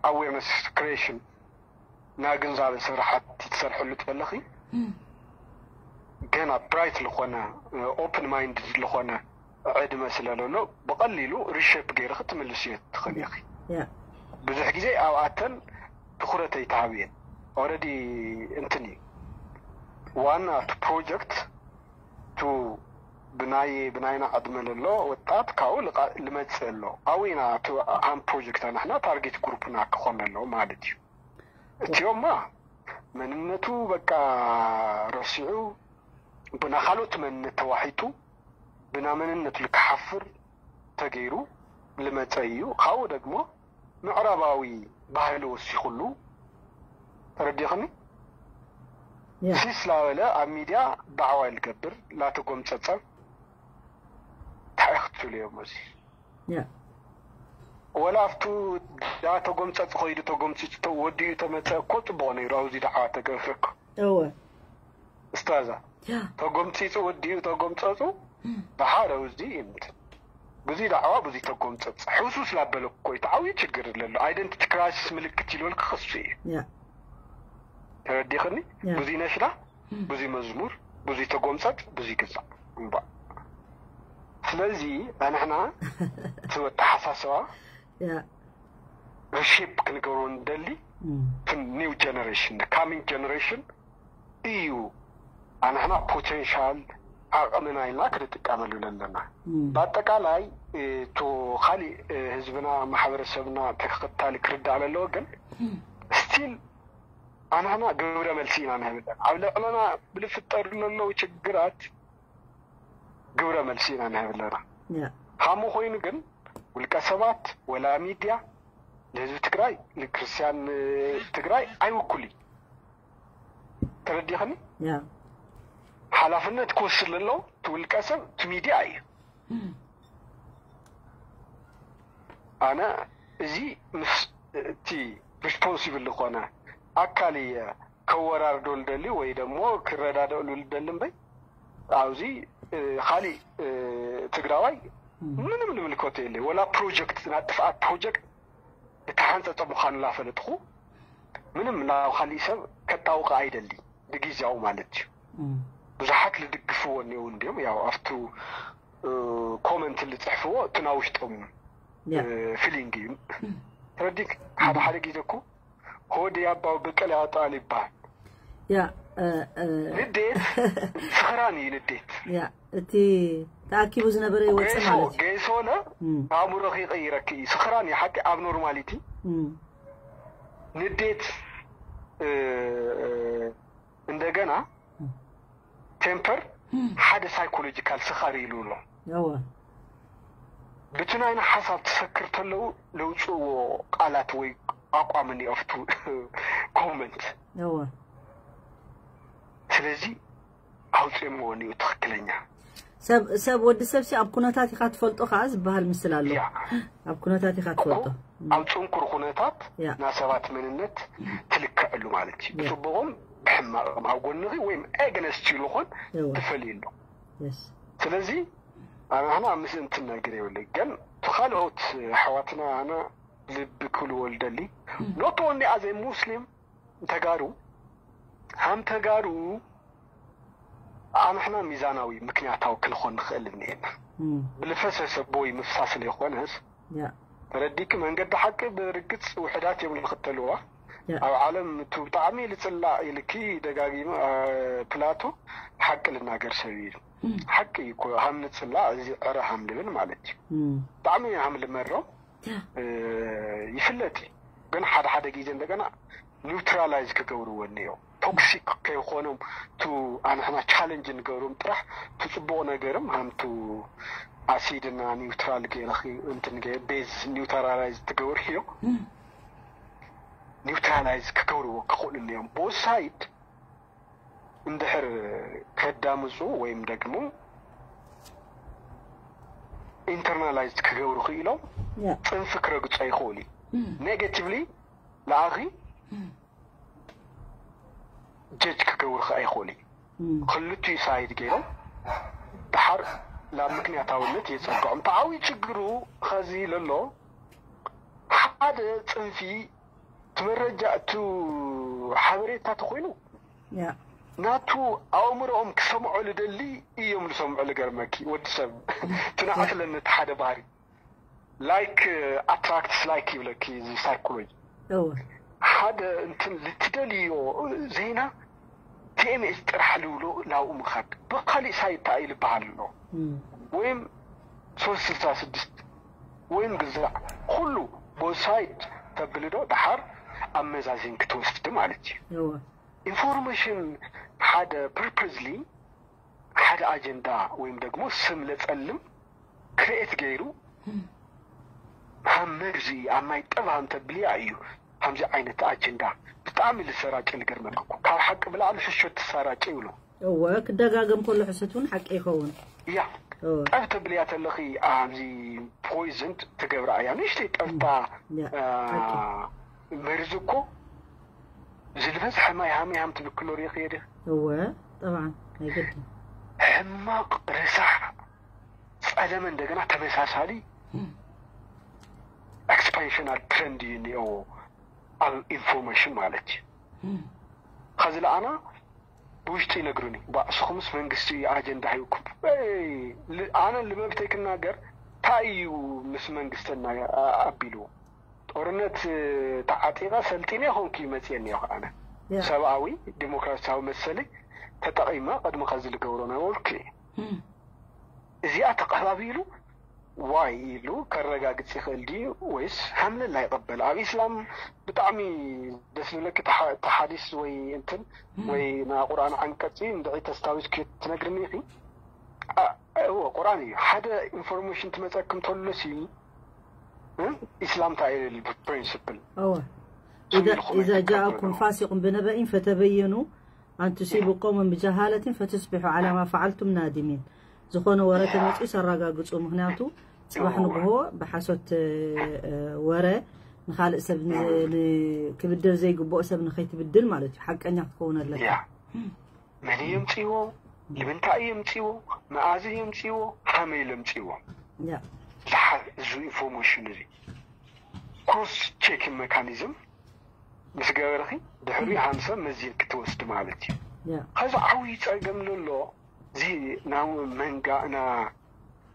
ኣዌርነስ ክሬሽን ናይ ግንዛበ ስራሓት ትሰርሐሉ ተለኺ ገና ብራይት ዝኾነ ኦፕን ማይንድ ዝኾነ ዕድመ ስለ ለሎ ብቐሊሉ ሪሸፕ ገይርኺ ትምልስዮ ትኽእል ኢኺ። ብዙሕ ግዜ ኣብኣተን ትኹረት ኣይትሃብየን። ኦረዲ እንትን እዩ ዋና እቲ ፕሮጀክት ቱ ብናይ ብናይና ዕድመ ለሎ ወጣት ካብኡ ልቃ- ልመፅእ ኣሎ። ኣብኡ ኢና እቲ ሃም ፕሮጀክት ንሕና ታርጌት ግሩፕና ክኾን ኣለዎ ማለት እዩ። እቲኦማ መንነቱ በቃ ረሲዑ ብና ካልኦት መንነት ተዋሒጡ ብና መንነቱ ልክሓፍር ተገይሩ ልመፀ እዩ። ካብኡ ደግሞ ምዕራባዊ ባህሊ ወሲኹሉ ተረዲኽኒ። ያ ሲስ ላበለ ኣብ ሚድያ ዳዕዋ ልገብር ላተጎምፀፀ እንታይ ክትብሉ እዮም እዚ ያ ወላ ኣብቱ ዳ ተጎምፀፅ ኮይዱ ተጎምፂፁ ተ- ወዲኡ ተመፀ እኮ ፅቡቅ ነይሩ። ኣብዚ ዳዕዋ ተገብረ እኮ እወ እስታዛ ያ ተጎምፂፁ ወዲኡ ተጎምፀፁ ደሓር ኣብዚ ይምት ብዙ ዳዕዋ ብዙ ተጎምፀፅ ሕሱስ ላበለ እኮ እዩ ተዓብዩ ችግር ኣለሎ። ኣይደንቲቲ ክራይሲስ ምልክት ይልበልክ ክሱ እዩ ያ ተረዲኽኒ። ያ። ብዙ ነሽዳ ብዙ መዝሙር ብዙ ተጎምፀፅ ብዙ ግዛዕ እምባ ስለዚ ኣንሕና እቲ ኣተሓሳስባ ያ ሪሼፕ ክንገብሮ ንደሊ እም፣ ኒው ጀነሬሽን ካሚንግ ጀነሬሽን እዩ ኣንሕና ፖቴንሻል ዓቕምና ኢልና ክንጥቀመሉ ኣለና። እም፣ ብኣጠቃላይ እቱ ካሊእ ህዝብና ማሕበረሰብና ተኸታሊ ክርዳእ ኣለዎ። ግን ስቲል ኣንሕና ግብረ መልሲ ኢና ንህብ ኣለና። ኣብ ልዕለና ብልፍጠሩ ለለዉ ችግራት ግብረ መልሲ ኢና ንህብ ኣለና። ያ ሃሙ ኮይኑ ግን ውልቀ ሰባት ወላ ሚድያ ንህዝቢ ትግራይ ንክርስትያን ትግራይ ኣይውክሉ እዩ። ተረዲኽኒ? ያ ሓላፍነት ክወስድ ለለዉ እቲ ውልቀ ሰብ እቲ ሚድያ እዩ። ኣነ እዚ ምስ እቲ ሪስፖንሲብል ዝኾነ ኣካል እየ ከወራርዶ ልደሊ ወይ ደግሞ ክረዳደእሉ ልደሊ እምበይ ኣብዚ እ፣ ካሊእ እ፣ ትግራዋይ ምንም ልምልከቶ የለ ወላ ፕሮጀክት ናይ ጥፍኣት ፕሮጀክት እተሓንፀፀ ምዃኑ ላፈለጥኹ ምንም ናብ ካሊእ ሰብ ከጣውቀ ኣይደሊ ብግዜያዊ ማለት እዩ። እም፣ ብዙሓት ልድግፍዎ እኒው እንዲም ያው ኣብቱ እ፣ ኮመንት ልፅሕፍዎ እቲ ናይ ውሽጦም ያ ፊሊንግ እዩ። ተረዲክ ሓደ ሓደ ጊዜ እኮ ሆድ ያባው ብቅል ያወጣል ይባሃል። ያ እ፣ እ፣ ንዴት ስኽራን እዩ ንዴት ያ እቲ ተኣኪቡ ዝነበረ ይወፅእ ገይሶ ማለት እዩ ገይሶለ እም፣ ኣእምሮኺ ይቀይረኪ እዩ። ስኽራን እዩ ሓቂ ኣብ ኖርማሊቲ እም፣ ንዴት እ፣ እንደገና ቴምፐር ሓደ ሳይኮሎጂካል ስኻር ኢሉ ኣሎ። እወ ብቲ ናይና ሓሳብ ትሰክር ተለዉ ለውፅእዎ ቃላት ወይ ኣቋም እኒኦፍቱ ኮመንት እወ ስለዚ ኣውፅኦምዎ እኒኡ ትኽክለኛ ሰብ ሰብ ወዲ ሰብ ሲ ኣብ ኩነታት ኢኻ ትፈልጦ ከዓ ዝበሃል ምስል ኣሎ ያ ኣብ ኩነታት ኢኻ ትፈልጦ ኣብ ፅንኩር ኩነታት ያ። ናይ ሰባት መንነት ትልክዐሉ ማለት እዩ። ያ። ብፅቡቕም ብሕማቕም ኣብ ጎንኺ ወይም ኤግነስት ይልኾን እወ ትፈልዩ ኣሎ። የስ ስለዚ ኣነ ንሕና ምስ እንትን ነገር የብለ ግን ካልኦት ኣሕዋትና ኣነ ልቢ ክብልዎ ልደሊ ኖት ኦንሊ ኣዘ ሙስሊም ተጋሩ ሃም ተጋሩ ኣንሕና ሚዛናዊ ምክንያታዊ ክንኾን ንኽእል እኒኤና እም፣ ብልፈሰሰ ቦይ ምፍሳስ ዘይኮነስ ያ ተረዲክ መንገዲ ሓቂ ብርግፅ ውሕዳት እዮም ንኽተልዋ ያ ኣብ ዓለም እቱ ብጣዕሚ ልፅላእ ኢልኪ ደጋጊመ አ፣ ፕላቶ ሓቂ ልናገር ሰብ እዩ ሓቂ እዩ እኮ ሃም ንፅላእ እዚ ዕረ ሃም ልብል ማለት እዩ እም፣ ብጣዕሚ ሃም ልመሮም ያ እ፣ ይፍለጥ እዩ ግን ሓደ ሓደ ግዜ እንደገና ኒውትራላይዝ ክገብርዎ እኒኦ ቶክሲክ ከይኾኖም ቱ ኣንሕና ቻለንጅ ንገብሮም ጥራሕ ቱ ፅቡቕ ነገርም ሃምቱ ኣሲድና ኒውትራል ገይረኺ እንትን ገ- ቤዝ ኒውትራላይዝ ትገብርዮ ኒውትራላይዝ ክገብርዎ ክኽእሉ እኒኦም ቦት ሳይድ እንድሕር ከዳምፁ ወይም ደግሞ ኢንተርናላይዝ ክገብሩ ክኢሎም ያ ፅንፊ ክረግፁ ኣይኽእሉ እዩ ኔጋቲቭሊ ለኣኺ ጀጅ ክገብሩ ከ ኣይኽእሉ እዩ እም፣ ክልቲኡ ሳይድ ገይሮም ድሓር ናብ ምክንያታውነት የፀግዖም ተዓዊ ችግሩ ኸዚ ለሎ ሓደ ፅንፊ እቲ መረጃ እቲ ሓበሬታ ተኮይኑ ያ ናቱ ኣእምሮኦም ክሰምዖ ልደሊ እዮም ዝሰምዑ ልገርመኪ ወዲ ሰብ ትንዓት ለኒ እቲ ሓደ ባህሪ ላይክ ኣትራክትስ ላይክ ይብለኪ እዚ ሳይኮሎጂ እወ ሓደ እንትን ልትደልዮ ዜና ቲኤምኤስ ጥራሕ ልብሎ ናብኡ ምኻድ። ብኻሊእ ሳይት እንታይ እዩ ልበሃል ኣሎ? ወይም ሶስት ስልሳ ስድስት ወይም ግዛዕ፣ ኩሉ ቦት ሳይድ ተብል ዶ ደሓር ኣመዛዚን ክትወስድ ማለት እዩ። ኢንፎርሜሽን ሓደ ፐርፐዝሊ ሓደ ኣጀንዳ ወይም ደግሞ ስም ለጸልም ክሬኤት ገይሩ ሃም መርዚ ኣብ ማይ ጠብ ሃም ተብልያ እዩ። ከምዚ ዓይነት ኣጀንዳ ብጣዕሚ ልሰራጭ ልገርመልኩ፣ ካብ ሓቂ ብላዕሊ ሕሾት ትሰራጭ ይብሎ። እወ፣ ክደጋገም ከሎ ሕሰት እውን ሓቂ ይኸውን። ያ ጠብ ተብልያ ተለኺ ኣብዚ ፖይዝን ትገብራ እያ። ንእሽተይ ጠብታ መርዚ እኮ ዝልበዝሐ ማይ ሃመይ ሃም ትብል ክሎ ሪእኽዮ ዲኺ? እወ፣ ጠብዓን ናይ ግድን። ሕማቕ ረሳሕ ጸለመ እንደገና ተመሳሳሊ ኤክስፓንሽናል ትረንድ እዩ እኒኦ ኣብ ኢንፎርሜሽን ማለት እዩ። ኸዚ ለኣና ብውሽጢ ይነግሩኒ፣ ባዕስኹምስ መንግስቲ እዩ ኣጀንዳ ሂብኩም። ኣነ ልመብተይ ክናገር እንታይ እዩ ምስ መንግስትና ኣቢልዎ? ጦርነት ተዓጢቐ ሰልጢነ ይኾንኩ ይመፅየኒ እዮ። ኣነ ሰብኣዊ ዲሞክራሲያዊ መሰለይ ተጠቒመ ቅድሚ ኸዚ ልገብሮ ነበርኩ እየ። እዚኣ ተቐባቢሉ ዋይ ኢሉ ከረጋግፅ ይኽእል ድዩ ወይስ ሓምለላ ይቐበል? ኣብ ኢስላም ብጣዕሚ ደስ ዝብለኪ ተሓዲስ ወይ እንትን ወይ ናይ ቁርኣን ዓንቀፂ እንድዒ ተስታዊስ ክትነግርኒ ኢኺ። እዎ ቁርኣን እዩ። ሓደ ኢንፎርሜሽን ትመፀክም ተሎሲ ኢስላም እንታይ እዩ ፕሪንስፕል? እወ ኢዛ ጃእኩም ፋሲቁን ብነበኢን ፈተበየኑ ኣን ቱሲቡ ቀውመን ብጀሃለትን ፈቱስቢሑ ዓላ ማ ፈዓልቱም ናዲሚን። ዝኾነ ወረ ተመፅኡ ሰራጋግፁ። ምክንያቱ ፅባሕ ንግሆ ብሓሶት ወረ ንካልእ ሰብ ክብደል ዘይግብኦ ሰብ ንከይትብድል ማለት እዩ። ሓቀኛ ክትከውን ኣለካ። መን የምፅዎ? ንምንታይ የምፅዎ? መኣዝ የምፅዎ? ሃመይ ለምፅዎ? ዝሓ እዚ ኢንፎርሜሽን እዚ ክሮስ ቼክ መካኒዝም ምስ ገበርኺ ድሕሪ ሃምሳ መዚን ክትወስድ ማለት እዩ። ከዚ ዓብዪ ፀገም ዘሎ እዚ ናብ መንጋ ና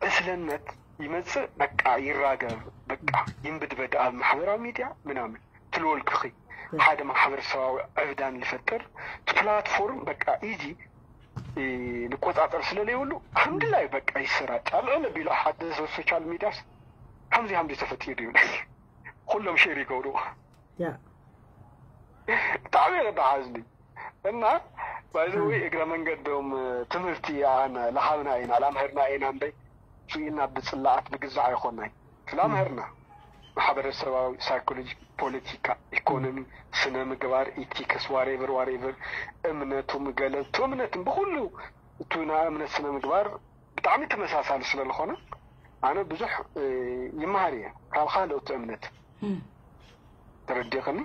ዕስለነት ይመፅእ በቃ ይራገብ በቃ ይንብድበድ ኣብ ማሕበራዊ ሚድያ ምናምን ትልወልክኺ ሓደ ማሕበረሰባዊ ዕብዳን ልፈጥር እቲ ፕላትፎርም በቃ ኢዚ ንቆፃፀር ስለለይብሉ ሓምድላይ በቃ ይሰራጭ ኣልዕል ቢሉ ሓደ ሶሻል ሚድያስ ሓምዚ ሓምዚ ተፈጢሩ ይብል ኩሎም ሼር ይገብሩ። ብጣዕሚ የረዳሓዝኒ እና ባይዘወይ እግረ መንገዶም ትምህርቲ ኣነ ለሃብና ኢና ላምህርና ኢና እምበይ ስኢልና ብፅላኣት ብግዛዕ ኣይኮናይ ላምህርና ማሕበረሰባዊ ሳይኮሎጂ ፖለቲካ ኢኮኖሚ ስነ ምግባር ኢቲክስ ዋሬቨር ዋሬቨር እምነቱም ገለቱ እምነትን ብኩሉ እቱ ናይ እምነት ስነ ምግባር ብጣዕሚ ተመሳሳሊ ስለዝኾነ ኣነ ብዙሕ ይመሃር እየ ካብ ካልኦት እምነት ተረዲኽኒ።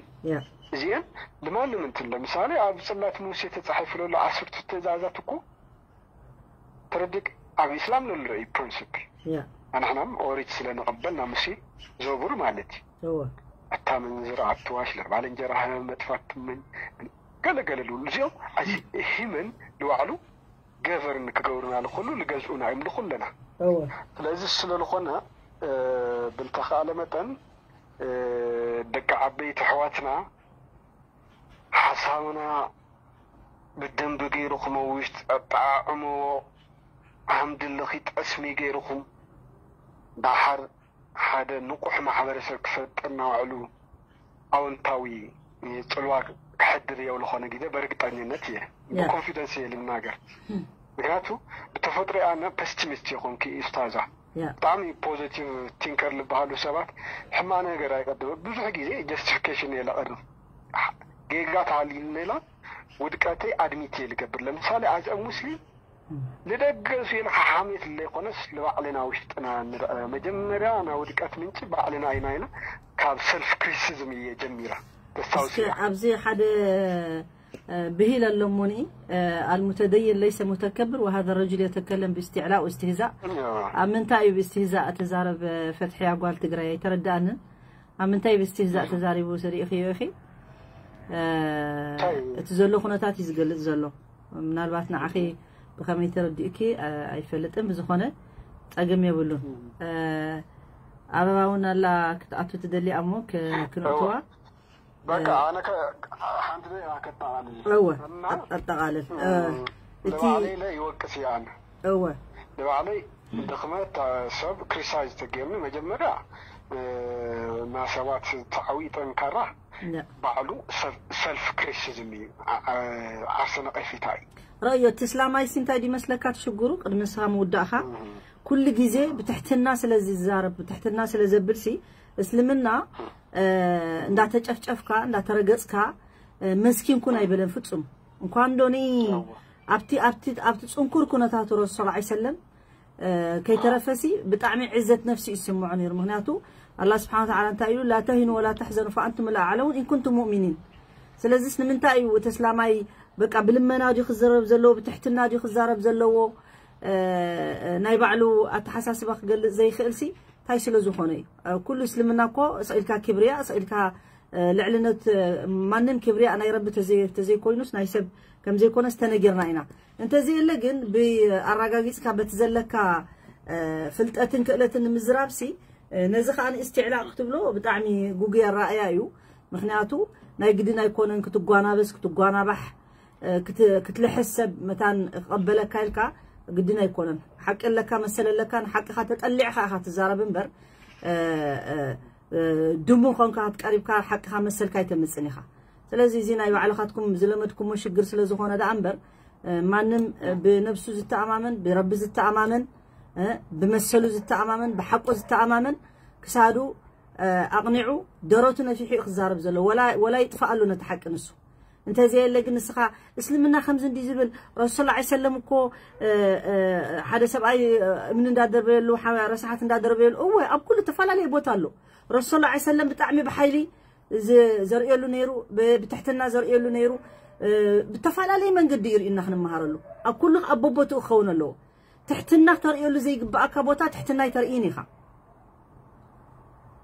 እዚአን ልማልም እንትን ለምሳሌ ኣብ ፅላት ሙሴ ተፃሒፉ ለሎ ዓሰርቱ ትእዛዛት እኮ ተረዲክ ኣብ ኢስላም ለሎ እዩ ፕሪንስፕል ኣንሕናም ኦሪት ስለንቐበል ናብ ሙሴ ዘቡር ማለት እዩ። ኣታመንዝር ኣትዋሽ ለባልንጀራህ መጥፋት ትመኝ ገለገለ ልብሉ እዚኦም ሂመን ልባዕሉ ገቨርን ክገብሩና ልኽእሉ ልገዝኡና እዮም ልኹለና። ስለዚ ስለልኾነ ብልተኻእለ መጠን ደቂ ዓበይቲ ኣሕዋትና ሓሳብና ብደንቢ ገይርኹም ኣብ ውሽጢ ኣጠዓዕምዎ ሃምድልኺ ጠስሚ ገይርኹም ደሓር ሓደ ንቑሕ ማሕበረሰብ ክፈጥር እናውዕሉ ኣወንታዊ ፅልዋ ክሕድር እየ ዝኾነ ግዜ በርግጠኝነት እየ ብኮንፊደንስ እየ ልናገር ምክንያቱ ብተፈጥሮ ኣነ ፐስቲሚስት የኾንኩ ኡስታዛ ብጣዕሚ ፖዘቲቭ ቲንከር ዝበሃሉ ሰባት ሕማቅ ነገር ኣይቀድም ብዙሕ ግዜ ጀስቲፊኬሽን እየ ለቀርብ ጌጋ ተሃልዩኒ ላ ውድቀተይ ኣድሚት እየ ልገብር ለምሳሌ ኣዘ ሙስሊም ንደገ እሱ ኢልካ ሓሜት ለይኮነስ ንባዕልና ውሽጥና ንርአ መጀመርያ ናይ ውድቀት ምንጪ ባዕልና ኢና ኢና ካብ ሰልፍ ክሪቲሲዝም እየ ጀሚራ ተስታውሲ ኣብዚ ሓደ ብሂል ኣለሞኒ المتدين ليس متكبر وهذا الرجل يتكلم باستعلاء واستهزاء ኣብ ምንታይ እዩ ብእስትህዛእ ትዛረብ ፈትሕያ ጓል ትግራይ ኣይተረዳእንን ኣብ ምንታይ ብእስትህዛእ ተዛሪቡ ርኢኽዮ ኢኺ እቲ ዘሎ ኩነታት እዩ ዝገልፅ ዘሎ ምናልባት ንዓኺ ብኸመይ ተረዲእኪ ኣይፈልጥን ብዝኾነ ፀገም የብሉን ኣበባ እውን ኣላ ክትኣቱ ትደሊ ኣሞ ክንእትዋ በቃ ኣነ ከ-፣ ሓንቲ ደቂቃ ከጠቓልል። እወ እና ኣጠ- ኣጠቓልል እ፣ እቲ ንባዕለይ ኢለ ይወቅስ እየ ኣነ። እወ ንባዕለይ ድኽመት ሰብ ክሪቲሳይዝ ተገይሩኒ መጀመርያ እ፣ እና ሰባት ተዓዊ ጠንካራ ያ። ባዕሉ ሰልፍ ክሪቲሲዝም እዩ። ዓ- ዓ- ዓርሰ ነቐፊታ እዩ። ረእዮ እቲ እስላማይ ሲ እንታይ ድመስለካ ትሽግሩ ቅድሚ ንስኻ ምውዳእኻ ኩሉ ግዜ ብትሕትና ስለ ዝዛረብ ብትሕትና ስለ ዘብል ሲ እስልምና እ፣ እንዳተጨፍጨፍካ እንዳተረገጽካ እ፣ መስኪን ኩን ኣይበለን ፍጹም እንኳን ዶኒ ኣብቲ ኣብቲ ኣብቲ ጽንኩር ኩነታቱ ረሱል ሰለላሁ ዐለይሂ ወሰለም እ፣ ከይተረፈሲ ብጣዕሚ ዕዘት ነፍሲ ይስምዖ ነይሩ ምክንያቱ ኣላ ስብሓን ተዓላ እንታይ ኢሉ ላ ተሂኑ ወላ ተሕዘኑ ፈኣንቱም ልኣዕለውን ኢንኩንቱም ሙእሚኒን ስለዚስ ንምንታይ እዩ እቲ እስላማይ በቃ ብልመና ድዩ ክዛረብ ዘለዎ ብትሕትና ድዩ ክዛረብ ዘለዎ እ፣ እ፣ ናይ ባዕሉ ኣተሓሳስባ ክገልጽ ዘይክእል ሲ እንታይ ስለ ዝኾነ እዩ እ፣ ኩሉ እስልምና እኮ ስኢልካ ክብርያ ስኢልካ እ፣ ልዕልነት እ፣ ማንም ክብርያ ናይ ረቢ ተዘይ- ተዘይኮይኑስ ናይ ሰብ ከም ዘይኮነ ዝተነገርና ኢና እንተዘየለ ግን ብኣረጋጊፅካ በቲ ዘለካ እ፣ ፍልጠትን ክእለትን ንምዝራብ ሲ እ፣ ነዚ ከዓ ንእስትዕላቅ ክትብሎ ብጣዕሚ ጉጉይ ኣረኣያ እዩ ምክንያቱ ናይ ግድን ኣይኮነን ክትጓናበስ ክትጓናባሕ እ፣ ክት- ክትልሕስ ሰብ መታን ክቐበለካ ኢልካ ግድን ኣይኮነን ሓቂ ኣለካ መሰል ኣለካ ንሓቅኻ ተጠሊዕካ ኢኻ ትዛረብ እምበር እ፣ እ፣ እ፣ ድሙ ኮንካ ክትቀሪብካ ሓቅኻ መሰልካ ኣይተምፅን ኢኻ ስለዚ እዚ ናይ ባዕልኻትኩም ዝለመድኩሞ ሽግር ስለ ዝኾነ ደኣ እምበር እ፣ ማንም እ፣ ብነብሱ ዝተኣማመን ብረቢ ዝተኣማመን እ፣ ብመሰሉ ዝተኣማመን ብሓቁ ዝተኣማመን ክሳዱ እ፣ ኣቕኒዑ ደረቱ ነፊሑ እዩ ክዛረብ ዘሎ ወላ ወላ ይጥፋእ ኣሎ ነቲ ሓቂ ንሱ እንተዘየለ ግን ንስኻ እስልምና ከምዚ እንዲ ዝብል ረሱል ላ ሰለም እኮ እ፣ እ፣ ሓደ ሰብኣይ እ፣ እምኒ እንዳደርበየሉ ሓ- ረሳሓት እንዳደርበየሉ እወ ኣብ ኩሉ ተፈላለየ ቦታ ኣሎ ረሱል ላ ሰለም ብጣዕሚ ብሓይሊ ዝ- ዘርእየሉ ነይሩ ብ- ብትሕትና ዘርእየሉ ነይሩ እ፣ ብተፈላለየ መንገዲ ይርእና ክንመሃረሉ ኣብ ኩሉ ኣብ ቦቦትኡ ክኸውን ኣለዎ ትሕትና ክተርእየሉ ዘይግባኣካ ቦታ ትሕትና ይተርእይን ኢኻ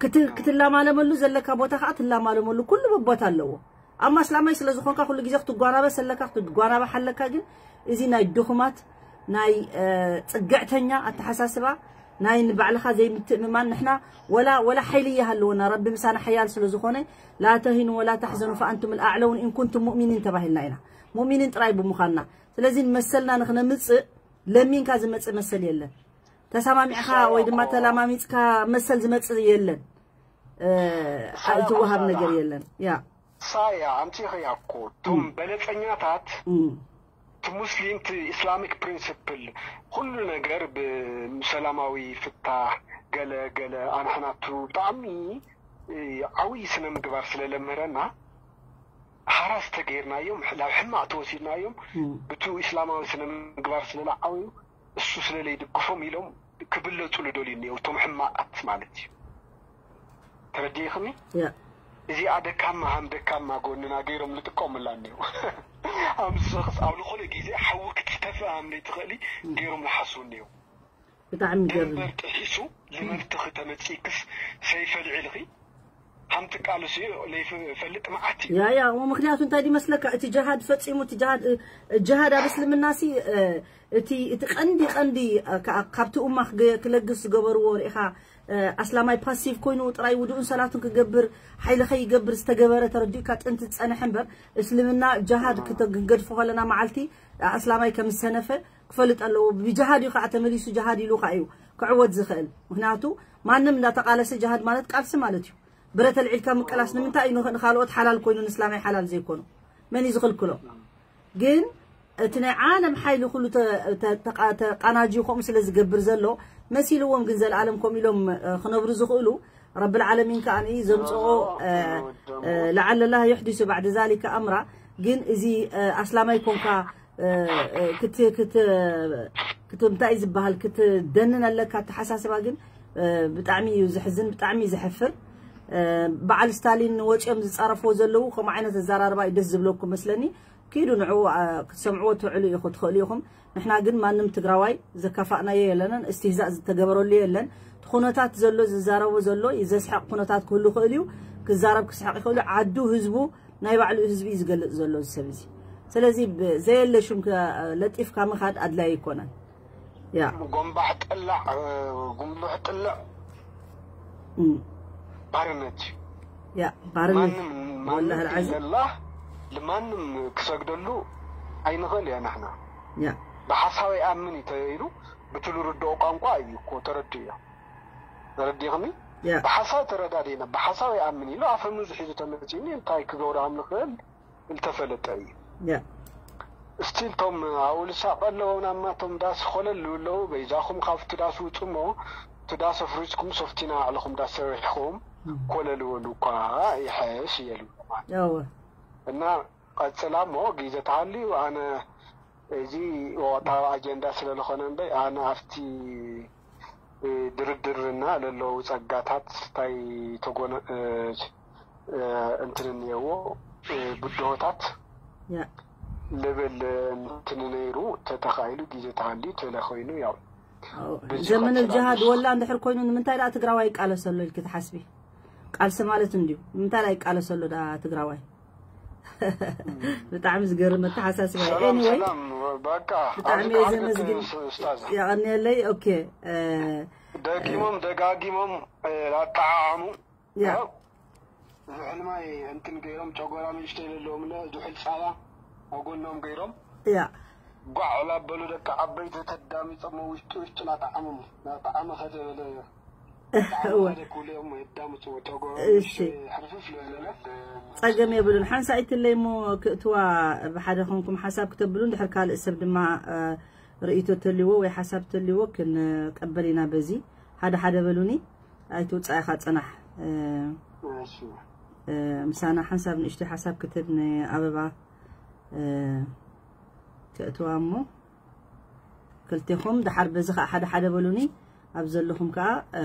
ክት- ክትላማለመሉ ዘለካ ቦታ ከዓ ትላማለመሉ ኩሉ ቦታ ኣለዎ ኣብ ማስላማይ ስለ ዝኾንካ ኩሉ ግዜ ክትጓናበስ ኣለካ ክትጓናባሕ ኣለካ ግን እዚ ናይ ድኹማት ናይ እ፣ ፅግዕተኛ ኣተሓሳስባ ናይ ንባዕልኻ ዘይምትእምማን ንሕና ወላ ወላ ሓይሊ ይሃለወና ረቢ ምሳና ሓያል ስለ ዝኾነ ላ ተሂኑ ወላ ተሕዘኑ ፈኣንቱም ልኣዕለውን ኢንኩንቱም ሙእሚኒን ተባሂልና ኢና ሙእሚኒን ጥራይ ብምዃንና ስለዚ ንመሰልና ንክነምፅእ ለሚንካ ዝመፅእ መሰል የለን ተሰማሚዕካ ወይ ድማ ተላማሚፅካ መሰል ዝመፅእ የለን እ፣ ሳያ ዝወሃብ ሳላ። ነገር የለን ያ ሳያ ኣምፂኽያ እኮ እቶም በለፀኛታት እም፣ እቲ ሙስሊም እቲ ኢስላሚክ ፕሪንስፕል ኩሉ ነገር ብሰላማዊ ፍታህ ገለ ገለ ኣንሕናቱ ብጣዕሚ እ፣ ዓብዪ ስነ ምግባር ስለለመረና ሃራስ ተገይርናዮም ናብ ሕማቕ ተወሲድናዮም እም፣ ብቱ ኢስላማዊ ስነ ምግባር ስለለዓብዩ እሱ ስለለይድግፎም ኢሎም ክብለፁ ልደልዩ እኒው እቶም ሕማቓት ማለት እዩ ተረዲእኽኒ ያ እዚኣ ደካማ ሃም ደካማ ጎንና ገይሮም ልጥቀሙላ እኒው ኣምስኽስ ኣብ ዝኾነ ግዜ ሓዊ ክትተፍእ ሃም ለይትኽእሊ ገይሮም ልሓስቡ እኒው ብጣዕሚ ገርም ደንበር ጥሒሱ ልመፍትኺ ተመፂእክስ ሰይፈ ልዒልኺ ሃምቲ ቃልሲ ለይፈልጥ መዓት እዩ ያ ያ እሞ ምክንያቱ እንታይ ድመስለካ እቲ ጅሃድ ፈፂሙ እቲ ጅሃድ እ፣ ጅሃድ ኣብ እስልምና ሲ እ፣ እቲ እቲ ቀንዲ ቀንዲ እ፣ ካ- ካብቲ ኡማ ክገ- ክለግስ ዝገበርዎ ርኢኻ እ፣ ኣስላማይ ፓሲቭ ኮይኑ ጥራይ ውድኡን ሰላቱን ክገብር ሓይሊ ከይገብር ዝተገበረ ተረዲኡካ ጥንቲ ዝፀንሐ እምበር እስልምና ጅሃድ ክተ- ክንገድፎ ከለና መዓልቲ ኣስላማይ ከም ዝሰነፈ ክፈልጥ ኣለዎ ብጅሃድ እዩ ከዓ ተመሊሱ ጅሃድ ኢሉ ከዓ እዩ ክዕወት ዝኽእል ምክንያቱ ማንም እንዳተቃለሰ ጅሃድ ማለት ቃልሲ ማለት እዩ ብረት ኣልዒልካ ምቅላስ ንምንታይ እዩ ንኽ- ንኻልኦት ሓላል ኮይኑ ንእስላማይ ሓላል ዘይኮኑ መን እዩ ዝኽልክሎ ግን እቲ ናይ ዓለም ሓይሊ ኩሉ ተ- ተ- ተቃ- ተቃናጂ ከምኡ ስለ ዝገብር ዘሎ መሲልዎም ግን ዘለኣለም ከምኡ ኢሎም እ፣ ክነብሩ ዝኽእሉ ረቢ ልዓለሚን ከዓ ዘምፅኦ እ፣ እ፣ ለዓለ ላህ የሕዲሱ ባዕድ ዛሊከ ኣምራ ግን እዚ እ፣ ኣስላማይ ኮንካ እ፣ እ፣ ክት- ክት- ክት- እንታይ እዩ ዝበሃል ክትደንን ኣለካ ኣተሓሳስባ ግን እ፣ ብጣዕሚ እዩ ዘሕዝን ብጣዕሚ እዩ ዘሕፍር እ፣ በዓል ስታሊን ወፂኦም ዝፃረፍዎ ዘለዉ ከምኡ ዓይነት ኣዘራርባ እዩ ደስ ዝብለኩም መስለኒ ኪዱ ንዕኡ ኣ፣ ክትሰምዕዎ ትውዕሉ ኢኹ ትኽእሉ ኢኹም ንሕና ግን ማንም ትግራዋይ ዘካፋእናዮ የለንን እስትህዛእ ዝተገበረሉ የለን እቲ ኩነታት ዘሎ ዝዛረቦ ዘሎ ዘስሕቕ ኩነታት ክህሉ ይኽእል እዩ ክዛረብ ክስሕቕ ይኽእል እዩ ዓዱ ህዝቡ ናይ ባዕሉ ህዝቢ እዩ ዝገልፅ ዘሎ እዚ ሰብ እዚ ስለዚ ብ- ዘየለ ሹም ከ- ለጢፍካ ምኻድ ኣድላይ ኣይኮነን ያ ጎንባሕ ጥላዕ እ፣ ጉንቡሕ ጥልዕ እም፣ ባርነት እዩ ያ ባርነት ማንም ወላሂ ማንም ልዓዚም ኢለላህ ልማንም ክሰግደሉ ኣይንኽእል እያ። ናሕና ያ ብሓሳብ ኣይኣምን እዩ ተይሉ ብትልርድኦ ቋንቋ እዩ እኮ ተረድእዮ። ተረዲእኽኒ? ያ ብሓሳብ ተረዳዲእና ብሓሳብ ኣይኣምን ኢሉ ኣፈሙዝ ሒዙ ተመፂኒ እንታይ ክገብሮ ከም ንኽእል ዝተፈለጠ እዩ። ያ እስቲል ቶም ኣብኡ ልሳቐ ኣለዉ ናማቶም ዳስ ኮለል ኣለዉ። በይዛኹም ካብቲ ዳስ ውፁ እሞ እቲ ዳስ ኣፍሪስኩም ሶፍቲና ባዕልኹም ዳስ ሰሪሕኹም ኮለል በሉ እኳ ይሐሽ እየሉ ማለት ያወ እና ቀፅላ እሞ ግዜ ተሃልዩ ኣነ እዚ ወቅታዊ ኣጀንዳ ስለዝኾነ እምበይ ኣነ ኣብቲ እ፣ ድርድርና ለለዉ ጸጋታት እንታይ ተጎነ እ፣ እ፣ እንትን እኒአዎ እ፣ ብድሆታት ያ ልብል እንትን ነይሩ ተተኻኢሉ ግዜ ተሃልዩ ተለኾይኑ ያው ኣዎ። በዚ ዘመነ ይቐጽል ጅሃድ ኣሎ። ወላ እንድሕር ኮይኑ ንምንታይ ደኣ ትግራዋይ ይቃለሰሉ ኢልኪ ትሓስቢ? ቃልሲ ማለት እንድዩ። ንምንታይ ደኣ ይቃለሰሉ ደኣ ትግራዋይ? ብጣዕሚ ዝገርም ኣተሓሳስባ እዩ። ሰላም Anyway ሰላም በቃ ብጣዕሚ ኣብዚ እየ ከዓልክክ ዘመስግን። ኡስታዝ የቐንየለይ። ኦኬ እ፣ ደጊሞም ደጋጊሞም እ፣ ኣጠዓዓሙ ያ ያው ዝሑል ማይ እንትን ገይሮም ጨጎራ ንእሽተይ ዘለዎም ለ ዝሑል ፃባ ኣብ ጎኖም ገይሮም ያ ጓዕ ላበሉ ደቂ ዓበይቲ ተዳሚፆም ውሽጢ ውሽጢ ናጣዓሞም ናጣዓመ ከተበለ እወ ክብልኦም የዳምፅዎ ጨጎራ እሺ ሕርፍፍ ዝበለ ጸገም የብሉን። ሓንሳኢትለይ እሞ ክእትዋ ብሓደ ኮንኩም ሓሳብ ክተብሉ እንድሕር ካልእ ሰብ ድማ እ፣ ርእይቶ ተልዎ ወይ ሓሳብ ተልዎ ክንቀበል ኢና። በዚ ሓደ ሓደ በሉኒ ኣይትውጻእ ኢኻ ጽናሕ እ፣ እሺ እ፣ ምሳና ሓንሳብ ንእሽተይ ሓሳብ ክትብ ንኣበባ እ፣ ክእትዋ እሞ ክልቴኹም ድሓር በዚ ከዓ ሓደ ሓደ በሉኒ ኣብ ዘለኹም ከዓ እ፣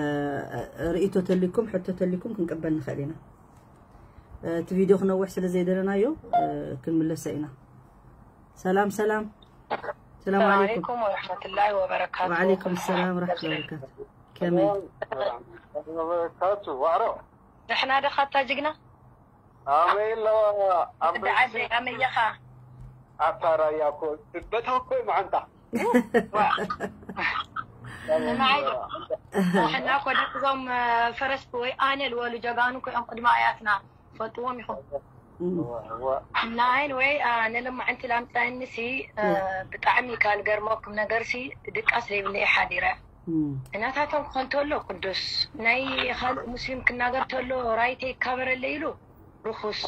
ርእይቶ ተልኩም ሕቶ ተልኩም ክንቀበል ንኽእል ኢና። እቲ ቪድዮ ክነውሕ ስለ ዘይደለናዮ እ፣ ክንምለሶ ኢና። ሰላም ሰላም ሰላም ሰላም ዓለይኩም። ዓለይኩም ወረሕመቱላሂ ወበረካቱ። ወዓለይኩም ሰላም ወረሕመቱላሂ ወበረካቱ። ከመይ ወበረካቱ ዋዕሮ ደሕና ደኻ ኣታ ጅግና? ኣመይ ኣለዋ ወዲ ዓደይ ኣመየኻ? ኣታ ራያ እኮ ትበታ እኮ እዩ መዓንታ ዋ። ንዓይ ንሕና እኮ ደቅዞም ፈረስቲ ወይ ኣነ ልበሉ ጀጋኑ እኮ እዮም ቅድሚ ኣያትና ትፈልጥዎም ኢኹም። እም፣ ንዓይን ወይ ኣነ ለማዕንቲ ላምፃኒ ሲ እ፣ ብጣዕሚ ካልገርመኩም ነገር ሲ ድቃስ ዘይብለ እየ ሓዲረ። እም፣ እናታቶም ክኾን ተሎ ቅዱስ ናይ ካልእ ሙስሊም ክናገር ተሎ ራይተ ይካበረለ ኢሉ ርኹስ።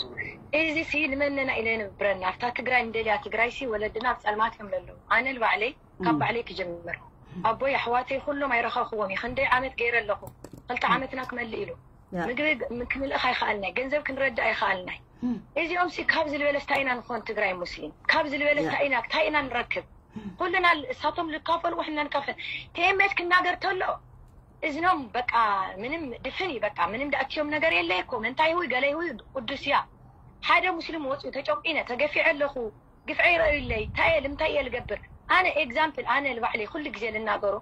እዚ ሲ ንመነና ኢለ ንብረና ኣብታ ትግራይ ንደልያ ትግራይ ሲ ወለድና ኣብ ፀልማት እዮም ለለዉ። ኣነ ንባዕለይ ካብ ባዕለይ ክጀምር ኣቦይ ኣሕዋተይ ኩሎም ኣይረኸብክዎም እየ። ክንደይ ዓመት ገይረ ኣለኹ። ክልተ ዓመትና ክመልእ ኢሉ ያ ምግቢ ክንልእኽ ኣይኸኣልናይ፣ ገንዘብ ክንረድእ ኣይኸኣልናይ። እም፣ እዚኦም ሲ ካብ ዝልበለስ ታይ ኢና ንኾን ትግራይ ሙስሊም ካብ ዝልበለስ ያ ታይ ኢና ታይ ኢና ንረክብ? ኩልና እሳቶም ዝካፈሉ ውሕና ንካፈል። ቴሜት ክናገር ተሎ እዝኖም በቃ ምንም ድፍን እዩ። በቃ ምንም ዳእትዮም ነገር የለ እኮ መንታይ ይሁይ ገለ ይሁይ ቅዱስ እያ። ሓደ ሙስሊም ወፅኡ ተጨቂነ ተገፊዐ ኣለኹ ግፍዐ ይረእዩለይ እንታይ እየ ልምታይ እየ ልገብር? ኣነ ኤግዛምፕል ኣነ ልባዕለይ ኩሉ ግዜ ልናገሮ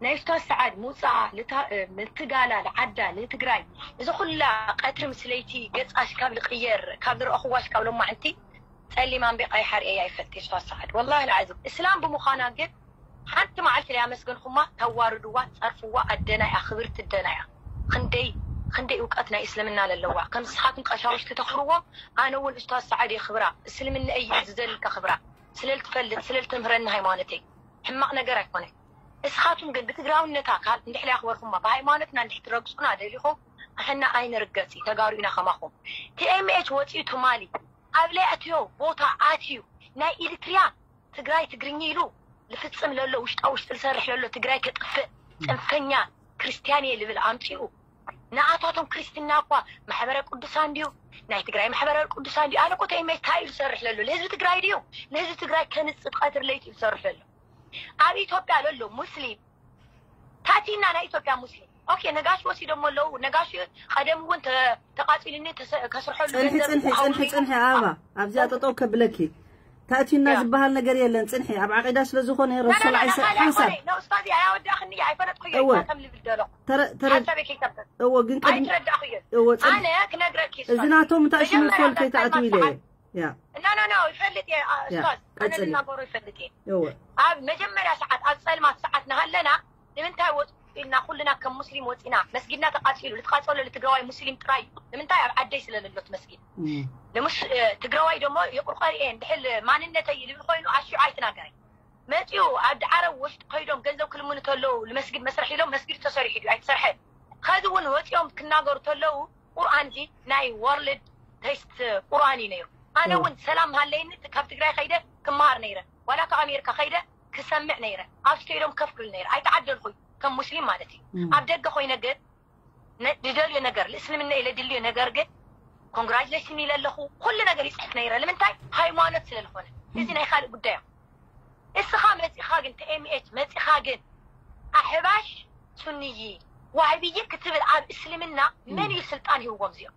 ናይ ኡስታዝ ሰዓድ ምውፃኣ ልታ- ምትጋላ ልዓዳ ንትግራይ እዚ ኩላ ቀትሪ ምስ ለይቲ ገፃ ሽካብ ልቅየር ካብ ዝረእኽዋ ሽካብ ሎማዕንቲ ፀሊም ኣንቢቃ ይሓርኤያ ይፈልጥ ኡስታዝ ሰዓድ ወላሂ ልዓዚም እስላም ብምዃና ግን ሓንቲ መዓልቲ ለያመስገንኹማ ተዋርድዋ ትፀርፍዋ ኣደና እያ ክብርቲ ኣደና እያ ክንደይ ክንደይ እውቀት ናይ እስልምና ለለዋ ከም ንስኻትኩም ቀሻውሽቲ ተኽብርዎም ኣነ እውን ኡስታዝ ሰዓድ የኽብራ እስልምና እየ ዝዘልካ ክብራ ስለልትፈልጥ ስለልትምህረኒ ሃይማኖተይ ሕማቕ ነገር ኣይኮነን እስኻትኩም ግን ብትግራውነታ ካብ እንድሕር ያኽበርኩማ ብሃይማኖትና እንድሕር ትረግፁና ደሊኹም ኣሕና ኣይንርገፂ ተጋሩ ኢና ከማኹም ቲኤምኤች ወፂኡ ትማሊ ኣብ ለያእትዮ ቦታ ኣትዩ ናይ ኢሪትሪያ ትግራይ ትግርኛ ኢሉ ልፍፅም ለሎ ውሽጣ ውሽጢ ልሰርሕ ለሎ ትግራይ ከጥፍእ ፅንፈኛ ክርስትያን እየ ልብል ኣምፂኡ ንኣታቶም ክርስትና እኳ ማሕበረ ቅዱሳን ድዩ ናይ ትግራይ ማሕበረ ቅዱሳን ድዩ ኣነ እኮ ተይመች ታይ እዩ ዝሰርሕ ለሎ ንህዝቢ ትግራይ ድዩ ንህዝቢ ትግራይ ከንፅት ቀትር ለይቲ እዩ ዝሰርሕ ለሎ ኣብ ኢትዮጵያ ለሎ ሙስሊም ታቲና ናይ ኢትዮጵያ ሙስሊም ኦኬ ነጋሽ ወሲዶሞ ኣለዉ ነጋሽ ቀደም እውን ተቃፂሉኒ ከስርሐሉ ፅንሒ ፅንሒ ፅንሒ ፅንሒ ኣበባ ኣብዚኣ ጠጠው ከብለኪ ታእቲና ዝበሃል ነገር የለን ፅንሒ ኣብ ዓቂዳ ስለ ዝኾነ ረሱል ዓይሰ ሓንሳብ ኡስታዚ ኣያወዳእኽኒ ኣይፈለጥኩዮ እወ ከም ልብል ደሎ ተረ- ተረ- ሓሳበይ ከይከብር እወ ግን ቅድሚ ኣይትረዳእኽዮ እወ ፅንሒ ኣነ ክነግረኪ እዚ ናቶም እንታይ ሽሙ ክፈልከ ይትኣትው ኢለ እየ ያ ኖ ኖ ኖ ይፈልጥ እየ ያ፣ ኡስታዝ ኣነ ቀጽሊ። ልናገሮ ይፈልጥ እየ እወ ኣብ መጀመርያ ሰዓት ኣብ ፀልማት ሰዓት ናሃለና ንምንታይ ወፅ ኢልና ኩልና ከም ሙስሊም ወፂና መስጊድና ተቃፂሉ ልትቃፀሎ ትግራዋይ ሙስሊም ጥራይ እዩ። ንምንታይ ኣብ ዓደይ ስለለሎት መስጊድ ንምስ ትግራዋይ ደሞ ይቁርቆር እየ እንድሕል ማንነተይ ልብል ኮይኑ ኣሽዑ ኣይትናገረኝ። መፂኡ ኣብ ዓረብ ውሽጢ ከይዶም ገንዘብ ክልምኑ ተለዉ ንመስጊድ መስርሕ ኢሎም መስጊድ ተሰሪሑ ድዩ ኣይተሰርሐ። ከዚ እውን ወፂኦም ክናገሩ ተለዉ ቁርኣን ዚ ናይ ወርልድ ቴስት ቁርኣን እዩ ነይሩ። ኣነ እውን ሰላም ሃለይኒ ካብ ትግራይ ከይደ ክመሃር ነይረ ዋላ ካብ ኣሜሪካ ከይደ ክሰምዕ ነይረ። ኣብ ስቴዶም ከፍ ክብል ነይረ ኣይተዓደልኩይ ከም ሙስሊም ማለት እዩ። ኣብ ደገ ኮይነ ግን ዝደልዮ ነገር ልእስልምና ኢለ ድልዮ ነገር ግን ኮንግራጅሌሽን ኢለ ኣለኹ። ኩሉ ነገር ይፅሕፍ ነይረ ንምንታይ ሃይማኖት ስለ ዝኾነ። እዚ ናይ ካልእ ጉዳይ እዮም። እስኻ መፂኻ ግን ተኤምኤች መፂኻ ግን ኣሕባሽ ሱንይ ዋህብይ ክትብል ኣብ እስልምና መን እዩ ስልጣን ሂውዎም እዚኦም?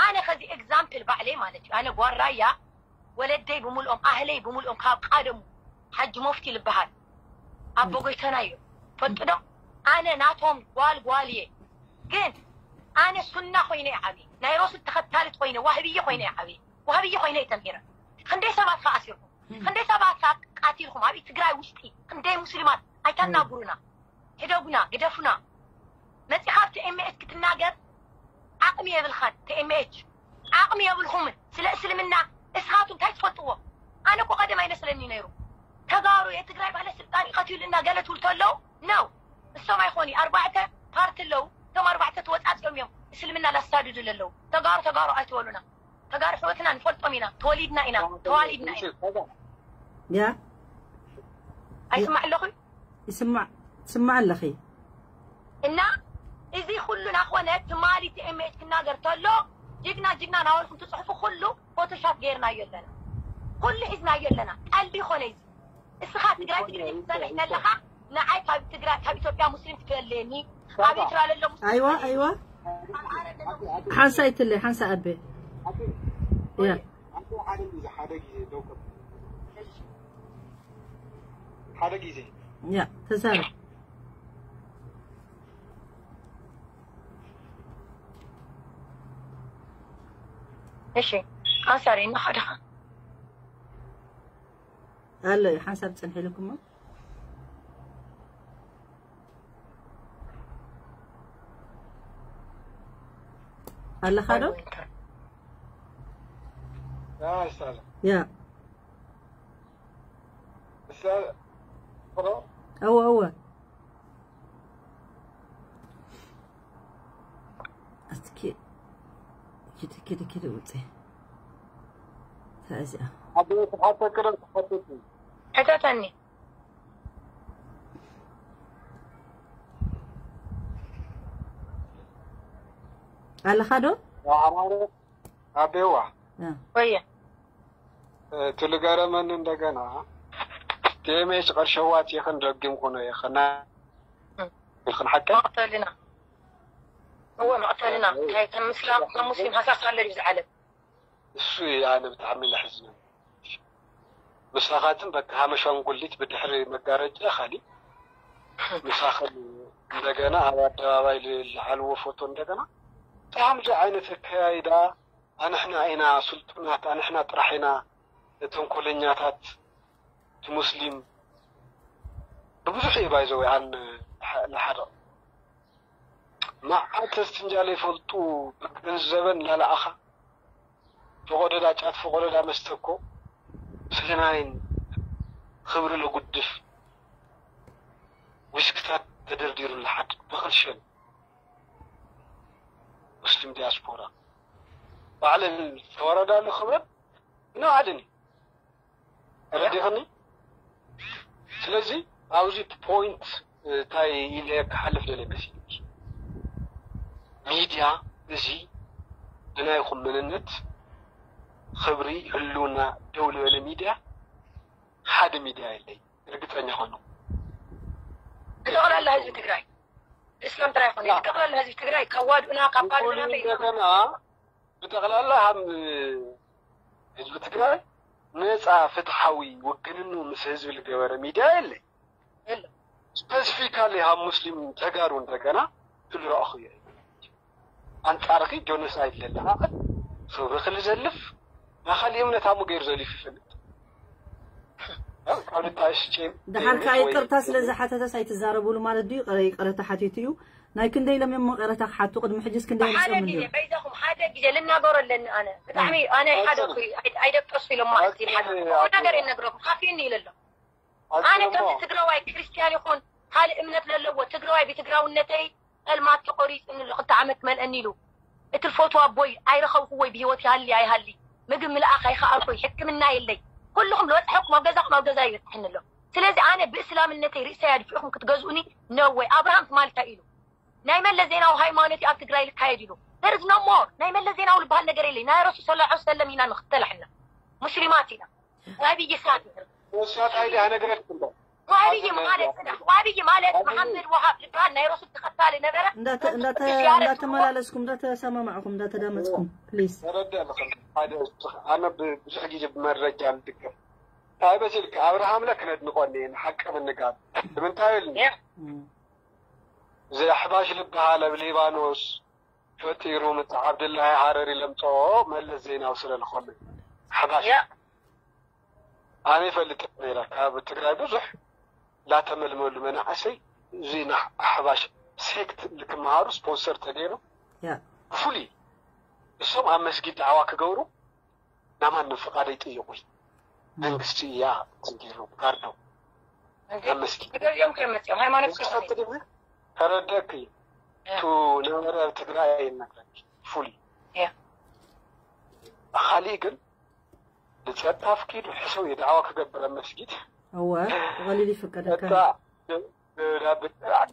ኣነ ከዚ ኤግዛምፕል ባዕለይ ማለት እዩ ኣነ ጓራያ ወለደይ ብምልኦም ኣህለይ ብምልኦም ካብ ቃደሙ ሓጂ ሞፍቲ ልበሃል ኣቦ ጎይተና እዩ ፈልጡ ዶ? ኣነ ናቶም ጓል ጓል እየ። ግን ኣነ ሱና ኮይነ እየ ዓብየ ናይ ሮስድ ተኸታልት ኮይነ ዋህብየ ኮይነ እየ ዓብየ ዋህብየ ኮይነ እየ ተምሂረ። ክንደይ ሰባት ከኣሲርኩም ክንደይ ሰባት ቃቲልኩም ኣብ ትግራይ ውሽጢ ክንደይ ሙስሊማት ኣይተናግሩና። ሕደጉና ግደፉና። መፂኻ ኣብ ቲኤምኤች ክትናገር ዓቕሚ የብልኻን። ቲኤምኤች ዓቕሚ የብልኹምን ስለ እስልምና እስኻቱም እንታይ ትፈልጥዎ? ኣነ እኮ ቀደም ኣይመስለኒ ነይሩ። ተጋሩ የትግራይ ባለስልጣን ይቐትሉ እና ገለ ትብሉ ተለው ነው እሶም ኣይኾኑ ኣርባዕተ ፓርቲ ኣለው እቶም ኣርባዕተ ተወፃፂኦም እዮም እስልምና ላሳድዱ ለለው ተጋሩ ተጋሩ ኣይትበሉና። ተጋሩ ሕወትና ንፈልጦም ኢና ተወሊድና ኢና ተዋሊድና ኢና። ያ ኣይስማዕ ኣለኹ ይስማዕ ትስማዕ ኣለኺ። እና እዚ ኩሉ ናኾነ ትማሊ ቲኤምኤች ክናገር ተሎ ጅግና ጅግና ናበልኩም ትፅሕፉ ኩሉ ፎቶሻፕ ገይርናዮ ኣለና። ኩሉ ሒዝናዮ ኣለና። ቀልዲ ይኾነ እዚ እስኻ ትግራይ ትግርኛ ትሰርሕ ተለኻ ንዓይ ካብ ትግራይ ካብ ኢትዮጵያ ሙስሊም ትፈልየኒ ኣብ ኤርትራ ለሎ ሙስሊም ኣይዋ ኣይዋ ሓንሳ ይትለ ሓንሳ ኣቤ ያ ሓደ ጊዜ ሓደ ጊዜ ደው ከብል ሓደ ጊዜ ያ ተዛረብ እሺ ኣንሳሪ እናኸደኻ ኣሎ እዩ ሓንሳብ ፀንሒልኩሞ ኣለኻ ዶ ያ ይሳለ ያ ይሳለ እወ እወ እስኪ ኪድ ኪድ ኪድ ውፅእ እዚኣ ሓደ ተሓተክረ ተሓተክ ሕተተኒ ኣለኻ ዶ ኣማረ ኣቤዋ እ፣ ወየ ትልገረመኒ እንደገና ቲኤምኤች ቀርሸዋት ይኽን ረጊምኩ ነው ይኽና ይኽን ሓቀ መቕተልና እወ መቕተልና እንታይ ከም ምስላም ከም ሙስሊም ሃሳስ ኣሎ ድዩ ዝዓለም እሱ ኣነ ብጣዕሚ ለሕዝነ ምሳኻትን በቃ ሃመሻንጉሊት ብድሕሪ መጋረጃ ካሊ ምሳኽን እንደገና ኣብ ኣደባባይ ዝለዓልዎ ፎቶ እንደገና ብጣዕሚ ዓይነት ኣከያይዳ ኣንሕና ኢና ስልጡናት ኣንሕና ጥራሕ ኢና ተንኮለኛታት እቲ ሙስሊም ብብዙሕ እዩ ባይዘወ ኣን ንሓደቕ መዓት ተስትንጃለ ይፈልጡ ብገንዘበን ላለኣኻ ፈቆደዳ ጫት ፈቆደዳ መስተ እኮ ስለናይን ክብሪ ለጉድፍ ዊስክታት ተደርዲሩ ለሓድ ብክልሸን ሙስሊም ዲያስፖራ ባዕለን ተወረዳሉ ክብረን ንባዕለን እዩ ረዲኽኒ ስለዚ ኣብዚ ፖይንት እንታይ ኢለ ክሓልፍ ደለ መሲልኪ ሚድያ እዚ ብናይኹም መንነት ክብሪ ህልውና ደው ዝበለ ሚድያ ሓደ ሚድያ የለይ ርግፀኛ ኾኑ ብጠቕላላ ህዝቢ ትግራይ እስላም ጥራይ ኾነ ብጠቕላላ ህዝቢ ትግራይ ካብ ዋድኡና ካብ ባድና እንደገና ብጠቕላላ ሃም ህዝቢ ትግራይ ነፃ ፍትሓዊ ውግንኑ ምስ ህዝቢ ዝገበረ ሚድያ የለ ስፐሲፊካሊ ሃብ ሙስሊም ተጋሩ እንደገና ትልረኣኹ እየ ኣንጻርኺ ጆኖሳይድ ለለዓቐት ክብርኺ ልዘልፍ ናይ ካልእ እምነት ኣሙ ገይሩ ዘሊፍ ይፈልጥ ደሓር ከዓ ይቅርታ ስለ ዝሓተተስ ኣይትዛረቡሉ ማለት ድዩ? ይቅረታ ሓቲቱ እዩ። ናይ ክንደይ ኢሎም እዮም ይቅረታ ክሓቱ? ቅድሚ ሕጅስ ክንደይ እዮም ሓደ ጸምዱ? ግዜ በይዛኹም ሓደ ግዜ ልናገሮ ኣለኒ። ኣነ ብጣዕሚ ኣነ ሓደ ኣይደቀሱ ኢሎም ማለት ይሓደ ነገር የነግረኩም ካፊኒ ኢለ ኣሎ። ኣነ ከም ትግራዋይ ክርስቲያን ይኹን ካልእ እምነት ለለዎ ትግራዋይ ብትግራውነተይ ጸልማት ተቆሪጽ ንሉ ክልተ ዓመት መልአኒ ኢሉ እቲ ልፈቱ ኣቦይ ኣይረኸብኩ ወይ ብህይወት ይሃሊ ኣይሃሊ ምግብ ምልኣኽ ኣይኸኣልኩይ ሕክምና የለይ። ኩልኹም ልበጽሐኩም ኣብ ገዛኹም ኣብ ገዛ ይበጽሐኒ ኣሎ። ስለዚ ኣነ ብእስላምነተይ ርእሰይ ኣድፊእኹም ክትገዝኡኒ ነወይ ኣብርሃም ትማልታ ኢሉ ናይ መለስ ዜናዊ ሃይማኖት ኣብ ትግራይ ልካየድ ኢሉ there is no more ናይ መለስ ዜናዊ ልበሃል ነገር የለይ። ናይ ረሱል ስለ ላ ሰለም ኢና ንኽተል ሕና ሙስሊማት ኢና። ዋሃብይ ሳት ወሳት ኣይዲ ኣነግረትኩም ዋሃብይ ማለት ዋሃብይ ማለት መሓመድ ወሃብ ልበሃል ናይ ረሱል ተኸታሊ ነበረ። እንዳተመላለስኩም እንዳተሰማማዕኩም እንዳተዳመፅኩም ፕሊስ። ተረዳ ኣለኹ። ሓደ ኣነ ብዙሕ ግዜ ብመረጃ ንድገፍ እንታይ በሲልካ ኣብርሃም ለ ክነድንቆኒ ንሓቂ ምንጋር ንምንታይ ኢልኒ እዚ ኣሕባሽ ዝበሃል ኣብ ሊባኖስ ፈጢሩ ምስ ዓብድላሂ ሃረሪ ለምፅኦ መለስ ዜናዊ ስለ ዝኾነ ኣሕባሽ ኣነ ይፈልጥ ነይራ ካብ ትግራይ ብዙሕ ላተመልመሉ መናእሰይ እዚ ኣሕባሽ ሴክት ልክመሃሩ ስፖንሰር ተገይሩ ብፍሉይ እሶም ኣብ መስጊድ ዳዕዋ ክገብሩ ናማንም ፍቃድ ኣይጥይቁይ መንግስቲ እያ እንትን ገይሩ ጋርዶ ኣብ መስጊድ ክገርዮም ከይመፅኦም ሃይማኖት መንግስቲ ፈቅድ ተረደክ እዩ ቱ ነበረ ትግራይ ይነግረክ ፉሊ ካሊእ ግን ንፀጥታ ፍቂዱ ሕሰው የዳዕዋ ክገብረ መስጊድ እወ ብቐሊል ይፍቀደካ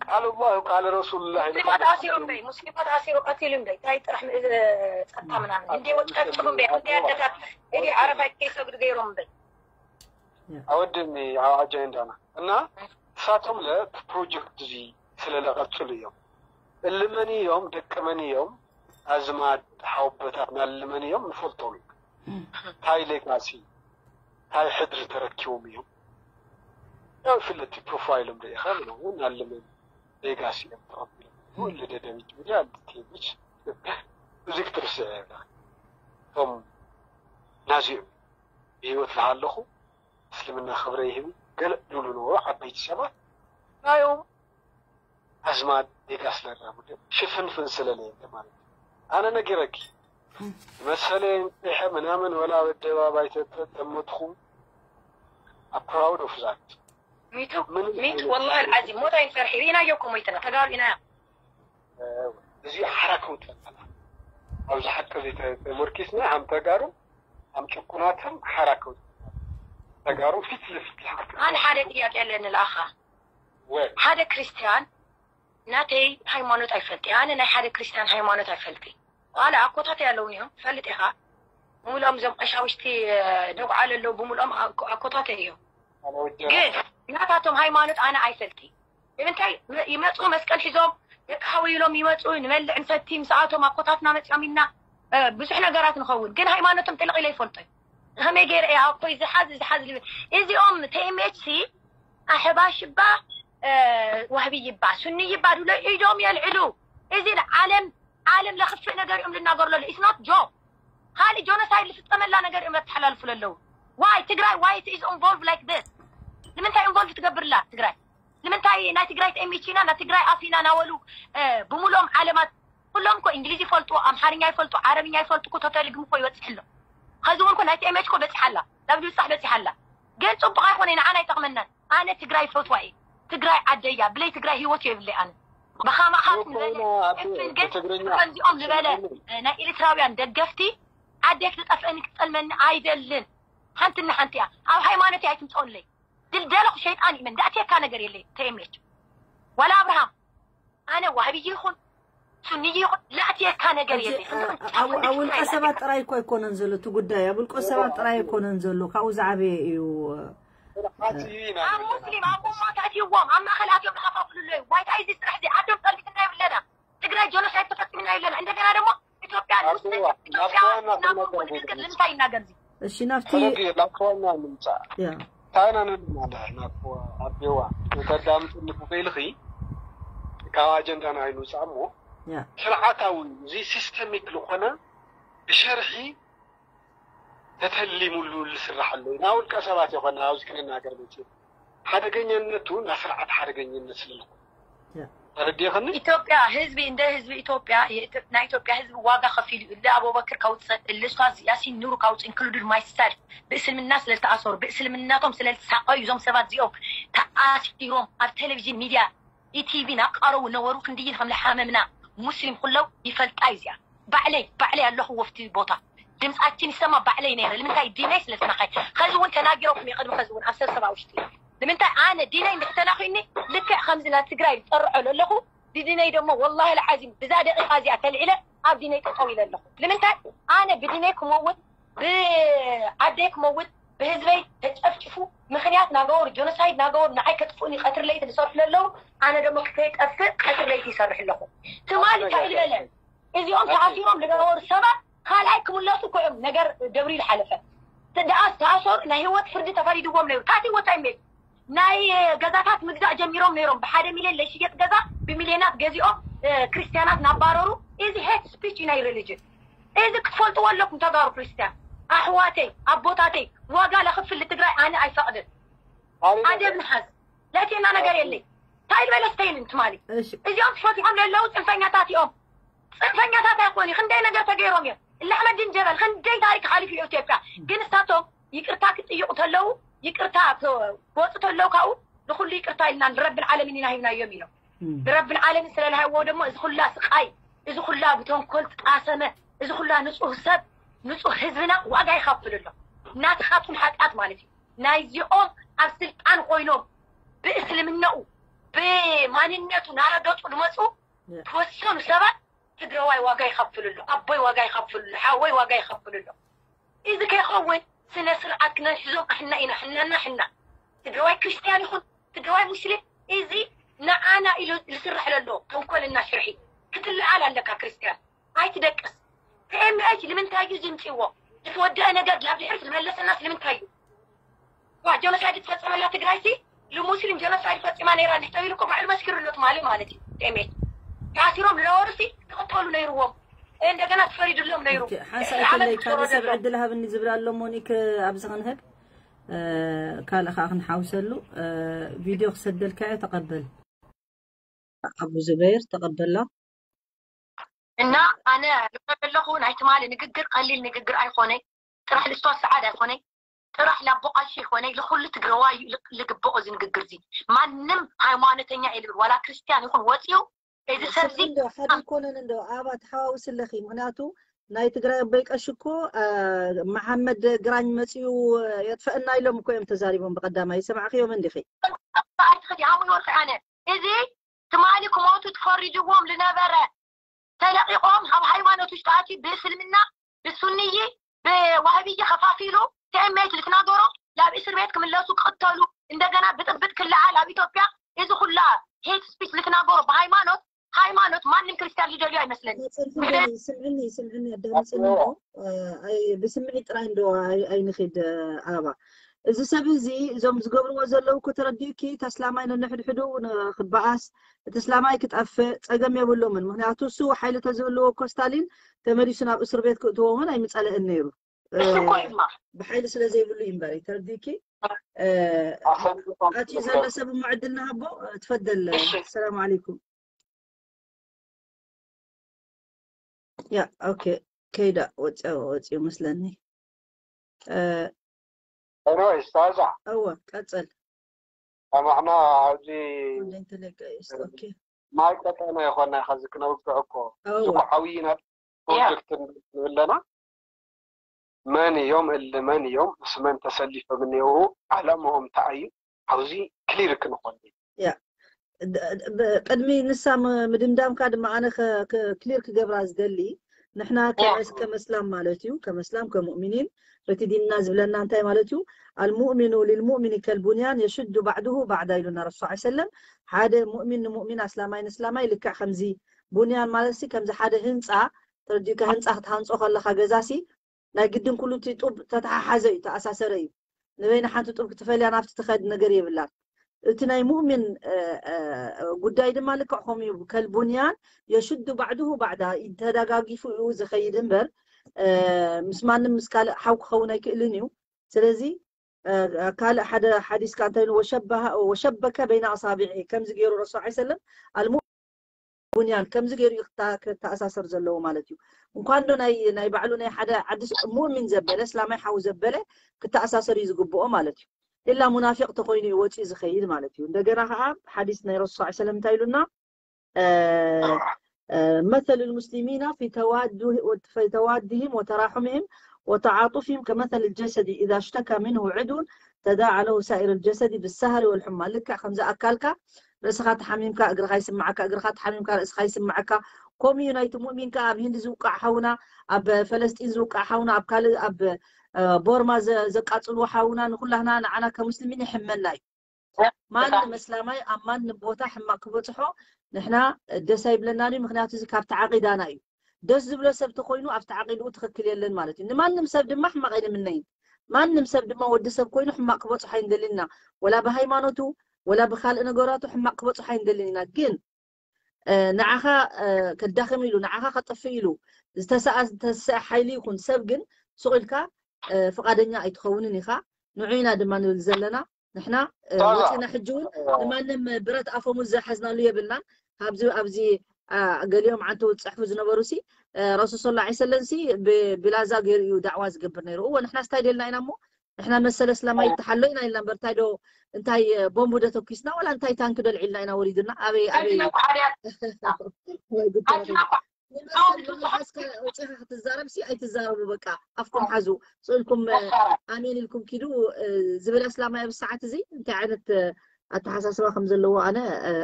ቃል ላህ ቃል ረሱሉላህ ሙስሊማት ኣሲሩ እምበይ ሙስሊማት ኣሲሩ ቀቲሉ እምበይ እንታይ ጥራሕ ጸጥታ ምናምን እንደ ወጣችሁ እምበይ እንደ ኣደታት እዲ ዓረፋ ከይሰግዱ ገይሮም እምበይ ኣወድኒ ኣብ ኣጀንዳና እና እሳቶም ለ ፕሮጀክት እዚ ስለለቀፅሉ እዮም እልመን እዮም ደቅመን እዮም ኣዝማድ ሓወቦታትና እልመን እዮም ንፈልጦም ታይ ሌጋሲ ታይ ሕድሪ ተረኪቦም እዮም ያው ፍለቲ ፕሮፋይሎም ርኢኻ ምናምን ኣለመን ሌጋሲ እዮም ተቐቢሎም ወለደ ደሚጅ ሚዲያ ልትሄድች ብዙ ክትርስዕ የብላ እቶም ናዚኦም ብህይወት ዝሃለኹ እስልምና ክብረ ይህብ ገለ ድብሉ ነበሩ ዓበይቲ ሰባት ናዮም ኣዝማድ ሌጋስ ለራቡ ሽፍንፍን ስለለየለ ማለት ኣነ ነጊረኪ መሰለይ እንጥሐ ምናምን ወላ ኣብ ኣደባባይ ተጠመጥኹ ኣብ ፕራውድ ኦፍ ዛት ሚቱ ሚት ወላሂ العظيم ሞት ኣይንፈርሒ ርኢናዮ እኮ ሞይትና ተጋሩ ኢና እዚ ሓራ ከውፅእ ኣለና ኣብዚ ሓቂ እዚ ተሞርኪስና ኣም ተጋሩ ኣም ጭቁናትን ሓራ ከውፅእ ተጋሩ ፊት ለፊት ዝሓቂ ኣነ ሓደ ጥያቄ ኣለኒ ለኣኻ ሓደ ክርስቲያን ናተይ ሃይማኖት ኣይፈልጥ ኣነ ናይ ሓደ ክርስቲያን ሃይማኖት ኣይፈልጥ ዋላ ኣኮታት ያለውን እዮም ፈልጥ ኢኻ ብምልኦም እዞም ቀሻውሽቲ ደጉዓ ለለው ብምልኦም ኣኮታት እዮም ግን ናታቶም ሃይማኖት ኣነ ኣይፈልጥ ንምንታይ ይመፁ መስቀል ሒዞም ደቂ ሓወይ ኢሎም ይመፁ ንበልዕ ንሰቲ ምስኣቶም ኣኮታትና መፅኦም ኢልና ብዙሕ ነገራት ንኸውን ግን ሃይማኖቶም ጥልቕ ኢለ ይፈልጦ እዩ ከመይ ገይረ እየ ኣኮይ ዝሓዝ ዝሓዝ ልብል እዚኦም ተኤምኤች ሲ ኣሕባሽ እባ ዋህቢ ይባ ሱኒ ይባ ድብሎ ኢዶም የልዕሉ እዚ ዓለም ዓለም ለኽፍእ ነገር እዮም ልናገሩ ለሉ it's not joke ካልእ ጆኖሳይድ ዝፍፀመላ ነገር እዮም ለተሓላልፉ ለለዉ ዋይ ትግራይ ዋይ is involve like this ንምንታይ ኢንቮልቭ ትገብርላ ትግራይ ንምንታይ ናይ ትግራይ ተኤምኤች ኢና ናይ ትግራይ ኣፍ ኢና ናበሉ ብምሉኦም ዓለማት ኩሎም እኮ እንግሊዝ ይፈልጡ ኣምሓርኛ ይፈልጡ ዓረብኛ ይፈልጡ እኮ ተተርጉሙ እኮ ይበፅሕ ኣሎ ኸዚ እውን እኮ ናይ ተኤምኤች እኮ በፂሓ ኣላ ናብ ድብፃሕ በፂሓ ኣላ ግን ፅቡቅ ኣይኮነ ንዓና ኣይጠቅመናን ኣነ ትግራይ ይፈትዋ እየ ትግራይ ዓደይ እያ ብለይ ትግራይ ሂወት የብለይ ኣነ ብኻማኻት ንበለ እፍን ግን ከምዚኦም ዝበለ ናይ ኤርትራውያን ደገፍቲ ዓደይ ክትጠፍአኒ ክትጠልመኒ ኣይደልን ሓንቲ እና ሓንቲ እያ ኣብ ሃይማኖት ኣይትምፀለይ ድልደለኹ ሸይጣን ይመን ዳእትየካ ነገር የለይ ተኤምኤች ዋላ ኣብርሃም ኣነ ዋህብይ ይኹን ሱንይ ይኹን ላእትየካ ነገር የለይ ኣብ ውልቀ ሰባት ጥራይ እኮ ኣይኮነን ዘሎ እቲ ጉዳይ ኣብ ውልቀ ሰባት ጥራይ ኣይኮነን ዘሎ ካብኡ ዝዓበየ እዩ ኣብ ሙስሊም ኣብ ኡማ ተእትይዎም ኣብ ማእኸል ኣትዮም ዝኸፋፍሉ ኣለዩ ዋይታ እዚ ስራሕ እዚ ዓዶም ጠልቢትና ይብለና ትግራይ ጆኖሳይድ ተፈፂምና ይብለና እንደገና ደግሞ ኢትዮጵያ ንምንታይ ይናገር እዚ እሺ ናብቲ ላክዋና ንምፃእ ታይና ንማለ ናብ ኣዴዋ ተዳምፅኒ ክኽኢልኺ ካብ ኣጀንዳና ኣይንውፃእ እሞ ስርዓታዊ እዚ ሲስተሚክ ዝኾነ ብሸርሒ ተተሊሙሉ ዝስራሕ ኣሎ። ናብ ውልቀ ሰባት ይኾን ኣብዚ ክንናገር መፅእ ሓደገኛነቱ ናብ ስርዓት ሓደገኛነት ስለ ዝኾነ ተረዲእኽኒ። ኢትዮጵያ ህዝቢ እንደ ህዝቢ ኢትዮጵያ ናይ ኢትዮጵያ ህዝቢ ዋጋ ከፊሉ እዩ። እሊ ኣቡበክር ካውፅእ እሊ ኡስታዝ ያሲን ኑሩ ካውፅእ included myself ብእስልምና ስለዝተኣሰሩ ብእስልምናቶም ስለዝሳቀዩ እዞም ሰባት እዚኦም ተኣሲሮም ኣብ ቴሌቪዥን ሚድያ ኢቲቪ ናቃረቡ ነበሩ ክንድይን ከም ዝሓመምና ሙስሊም ኩለው ይፈልጣ እዩ እዚኣ ባዕለይ ባዕለይ ኣለኹ ወፍቲ ቦታ ድምፃችን ይሰማ ባዕለይ ነይረ ንምንታይ ዲነይ ስለዝነካይ ከዚ እውን ተናጊረኩም እዩ ቅድሚ ከዚ እውን ኣብ ሰብሰባ ውሽጢ ንምንታይ ኣነ ዲነይ እንድሕር ተናኺኒ ልክዕ ከምዚ ናብ ትግራይ ዝጠርዖ ዘለኹ ዲዲነይ ደሞ ወላሂ ልዓዚም ብዛ ደቂቃ እዚኣ ተልዒለ ኣብ ዲነይ ጠጠው ኢለ ኣለኹ ንምንታይ ኣነ ብዲነይ ክመውት ብዓደይ ክመውት ብህዝበይ ተጨፍጭፉ ምክንያት ናገበሩ ጆኖሳይድ ናገበሩ ንዓይ ከጥፍኡኒ ቀትሪ ለይቲ ዝሰርሑ ለለዉ ኣነ ደሞ ክተይጠፍእ ቀትሪ ለይቲ ይሰርሕ ኣለኹ ትማሊ እንታይ ዝበለ እዚኦም ተኣሲሮም ዝነበሩ ሰባት ካልኣይ ክምለሱ እኮ እዮም ነገር ደብሪ ዝሓለፈ ደኣ ዝተኣሰሩ ናይ ህይወት ፍርዲ ተፈሪድዎም ነይሩ ታት ህይወት ኣይሜል ናይ ገዛታት ምግዛእ ጀሚሮም ነይሮም ብሓደ ሚልዮን ለሽየጥ ገዛ ብሚልዮናት ገዚኦም ክርስትያናት ናባረሩ እዚ ሄት ስፒች ናይ ሪሊጅን እዚ ክትፈልጥዎ ኣለኩም ተጋሩ ክርስትያን ኣሕዋተይ ኣቦታተይ ዋጋ ለክፍል ትግራይ ኣነ ኣይፈቅድን ኣደብ ንሓዝ ለቴና ነገር የለይ እንታይ ዝበለ ስተይልን ትማሊ እዚኦም ትፈትሖም ለለዉ ፅንፈኛታት እዮም ፅንፈኛታት ኣይኮኑ ክንደይ ነገር ተገይሮም እዮም እላሕመድን ጀበል ክንደይ ታሪክ ሓሊፉ ኢትዮጵያ ግን እሳቶም ይቅርታ ክጥይቁ ተለዉ ይቅርታ ክወፁ ተለዉ ካብኡ ንኩሉ ይቅርታ ኢልና ንረብን ዓለምን ኢና ሂብናዮም ኢሎም ንረብን ዓለምን ስለልሃይዎ ደሞ እዚ ኩላ ስቃይ እዚ ኩላ ብተንኮል ትጣሰመ እዚ ኩላ ንፁህ ሰብ ንፁህ ህዝብና ዋጋ ይኸፍል ኣሎ ናትኻትኩም ሓጢኣት ማለት እዩ ናይዚኦም ኣብ ስልጣን ኮይኖም ብእስልምነኡ ብማንነቱ ናረገፁ ዝመፁ ተወሰኑ ሰባት ትግራዋይ ዋጋ ይኸፍልሉ ኣቦይ ዋጋ ይኸፍልሉ ሓወይ ዋጋ ይኸፍልሉ እዚ ከይኸውን ስነ ስርዓት ክነንሕዞም ኣሕና ኢና ሕናና ሕና ትግራዋይ ክርስትያን ይኹን ትግራዋይ ሙስሊም እዚ ንዓና ኢሉ ዝስራሕ ለሎ ተንኮልና ሽርሒ ክትለዓል ኣለካ ክርስትያን ኣይትደቅስ ቲኤምኤች ንምንታይ እዩ ዝምፅዎ ዝወደአ ነገር ናብ ድሕሪት ዝመለሰናስ ንምንታይ እዩ ዋ ጆኖሳይድ ትፈፀመላ ትግራይ ሲ ልሙስሊም ጀኖሳይድ ፈፂማ ነይራ እንዲህ ተቢሉ እኮ ባዕሉ መስኪሩ ኣሎ ትማሊ ማለት እዩ ሜት ተኣሲሮም ዝነበሩ ሲ ክቅተሉ ነይርዎም እንደገና ተፈሪድሎም ነይሩ ሓንሳእ ከለይ ካልእ ሰብ ዕድል ሃብኒ ዝብል ኣሎ ሞኒክ ኣብዚ ክንህብ ካልእ ከዓ ክንሓውሰሉ ቪድዮ ክሰደልካዮ ተቐበል ኣቡ ዙበይር ተቐበላ እና ኣነ ልበለኹ ናይ ትማሊ ንግግር ቀሊል ንግግር ኣይኮነይ ጥራሕ ልስቷ ሰዓድ ኣይኮነይ ጥራሕ ላቦ ቃልሺ ይኮነይ ልኩሉ ትግረዋይ እዩ ልግበኦ እዚ ንግግር እዚ ማንም ሃይማኖተኛ እየ ልብል ዋላ ክርስትያን ይኹን ወፂኡ እዚ ሰብ እዚ እንዶ ሓደ ይኮነን እንዶ ኣባ ተሓዋውስ ኣለኺ ምክንያቱ ናይ ትግራይ ኣቦይ ቀሺ እኮ መሓመድ ግራኝ መፂኡ የጥፈእና ኢሎም እኮ እዮም ተዛሪቦም ብቀዳማይ ይሰማዕክዮም እንዲኺ ኣይትኸዲ ሃሙን ወርቂ ኣነ እዚ ትማሊ ክሞቱ ትፈሪድዎም ልነበረ ተለቂቆም ኣብ ሃይማኖት ውሽጢ ኣትዩ ብእስልምና ብሱንይ ብዋህብይ ከፋፊሉ ተእሜት ልትናገሮ ናብ እስር ቤት ክምለሱ ክቅተሉ እንደገና ብጥብጥ ክለዓል ኣብ ኢትዮጵያ እዚ ኩላ ሄት ስፒች ልትናገሮ ብሃይማኖት ሃይማኖት ማንም ክርስቲያን ዝደልዩ ኣይመስለኒ ስምዕኒ ስምዕኒ ስምዕኒ ኣዳምፅኒ ብስምዒ ጥራይ እንዶ ኣይንኺድ ኣባ እዚ ሰብ እዚ እዞም ዝገብርዎ ዘለዉ እኮ ተረዲኡኪ ተስላማይ ነንሕድሕዱ ክበኣስ እቲ ስላማይ ክጠፍእ ጸገም የብሎምን ምክንያቱ እሱ ሓይሊ ተዝህልዎ እኮ ስታሊን ተመሊሱ ናብ እስር ቤት ክእትዎ እውን ኣይምጸለእን ነይሩ ብሓይሊ ስለ ዘይብሉ እዩ እምበር ተረዲእኪ ኣትዩ ዘሎ ሰብ እሞ ዕድል ንሃቦ ትፈደል ሰላም ዓለይኩም ያ ኦኬ ከይዳ ወፂኦ ወፂኡ መስለኒ Anyways ታዛ እወ ቀፅል ኣማዕና ኣብዚ እንዴ ተለቀ ኦኬ ማይ ቀጠና ይኮና ከዚ ክነውግዕ እኮ እዚ ዓብይና ፕሮጀክት ንብለና መን እዮም እል መን እዮም ምስ መን ተሰሊፎም እኒው ዓላምኦም እንታይ እዩ ኣብዚ ክሊር ክንኾን ቅድሚ ንሳ ምድምዳምካ ድማ ኣነ ክሊር ክገብራ ዝደሊ ንሕና ከመስላም ማለት እዩ ከመስላም ከሙእሚኒን በቲ ዲንና ዝብለና እንታይ ማለት እዩ المؤمن للمؤمن كالبنيان يشد بعضه بعضا ኢሉና ረሱ ሰለም ሓደ ሙእሚን ንሙእሚን ኣስላማይ ንስላማይ ልክዕ ከምዚ ቡንያን ማለት ሲ ከምዚ ሓደ ህንፃ ተረዲእካ ህንፃ ክትሃንፆ ከለካ ገዛ ሲ ናይ ግድን ኩሉ እቲ ጡብ ተተሓሓዘ እዩ ተኣሳሰረ እዩ ንበይና ሓንቲ ጡብ ክትፈልያ ናብቲ ትኸድ ነገር የብላን እቲ ናይ ሙእሚን ጉዳይ ድማ ልክዕ ከምኡ እዩ ከልቡንያን የሽዱ ባዕድሁ ባዕዳ ተደጋጊፉ እዩ ዝኸይድ እምበር ምስ ማንም ምስ ካልእ ሓው ክኸውን ኣይክእልን እዩ። ስለዚ ካልእ ሓደ ሓዲስ ከ እንታይ ኢሉ? ወሸበከ በይነ ኣሳቢዒ፣ ከምዚ ገይሩ ረሱል ሰለም ኣልሙእሚን ቡንያን ከምዚ ገይሩ እዩ ክተኣሳሰር ዘለዎ ማለት እዩ። እንኳን ዶ ናይ ባዕሉ ናይ ሓደ ዓዲ ሙእሚን ዘበለ እስላማይ ሓው ዘበለ ክተኣሳሰር እዩ ዝግብኦ ማለት እዩ። ኢላ ሙናፊቅ ተኮይኑ እዩ ወፂኡ ዝኸይድ ማለት እዩ። እንደገና ከዓ ሓዲስ ናይ ረሱል ሰለም እንታይ ኢሉና? مثل المسلمين في توادهم وتراحمهم وتعاطفهم كمثل الجسد إذا اشتكى منه عضو تداعى له سائر الجسد بالسهر والحمى። ልክዕ ከምዚ ኣካልካ ርእስኻ ተሓሚምካ እግርኻ ይስምዓካ፣ እግርኻ ተሓሚምካ ርእስኻ ይስምዓካ። ከምኡ እዩ ናይቲ ሙእሚን ከኣ ኣብ ህንዲ ዝውቃዕ ሓውና፣ ኣብ ፈለስጢን ዝውቃዕ ሓውና፣ ኣብ ካልእ ኣብ ቦርማ ዘቃጽልዎ ሓውና፣ ንኩላህና ንዓና ከሙስሊሚን ይሕመና እዩ። ማንም እስላማይ ኣብ ማንም ቦታ ሕማቅ ክበጽሖ ንሕና ደስ ኣይብለናን እዩ። ምክንያቱ እዚ ካብቲ ዓቂዳና እዩ። ደስ ዝብሎ ሰብ ተኮይኑ ኣብቲ ዓቂድኡ ትክክል የለን ማለት እዩ። ንማንም ሰብ ድማ ሕማቅ ኣይንምነይን። ማንም ሰብ ድማ ወዲ ሰብ ኮይኑ ሕማቅ ክበጽሖ ኣይንደልን ኢና። ወላ ብሃይማኖቱ ወላ ብካልእ ነገራቱ ሕማቅ ክበጽሖ ኣይንደልን ኢና። ግን ንዓኻ ከዳኽም ኢሉ ንዓኻ ከጥፍእ ኢሉ ዝተሰኣ ዝተሰአ ሓይሊ ይኹን ሰብ ግን ሱቅ ኢልካ ፍቃደኛ ኣይትኸውንን ኢኻ። ንዑ ኢና ድማ ንብል ዘለና። ንሕና ወፂና ሕጂ እውን ንማንም ብረት ኣፈሙዝ ዝሓዝናሉ የብልናን። ኣብዚ ኣብዚ ገሊኦም ዓንተው ዝፅሕፉ ዝነበሩ ሲ ረሱል ስለ ላ ሰለም ሲ ብላዛ ገይሩ እዩ ዳዕዋ ዝገብር ነይሩ። እወ ንሕና ስታይ ደልና ኢና እሞ ንሕና መሰለ እስላማይ ይተሓሎ ኢና ኢልና እምበር እንታይ ዶ እንታይ ቦምቡ ዶ ተኩስና ወላ እንታይ ታንክ ዶ ልዒልና ኢና ወሪዱና ኣበይ ኣበይ ሓስካ ወፂኻ ክትዛረብ ሲ ኣይትዛረቡ። በቃ ኣፍኩም ሓዙ ስእልኩም ኣሜን ኢልኩም ኪዱ። ዝብል ኣስላማይ ኣብ ሰዓት እዚ እንታይ ዓይነት ኣተሓሳስባ ከም ዘለዎ ኣነ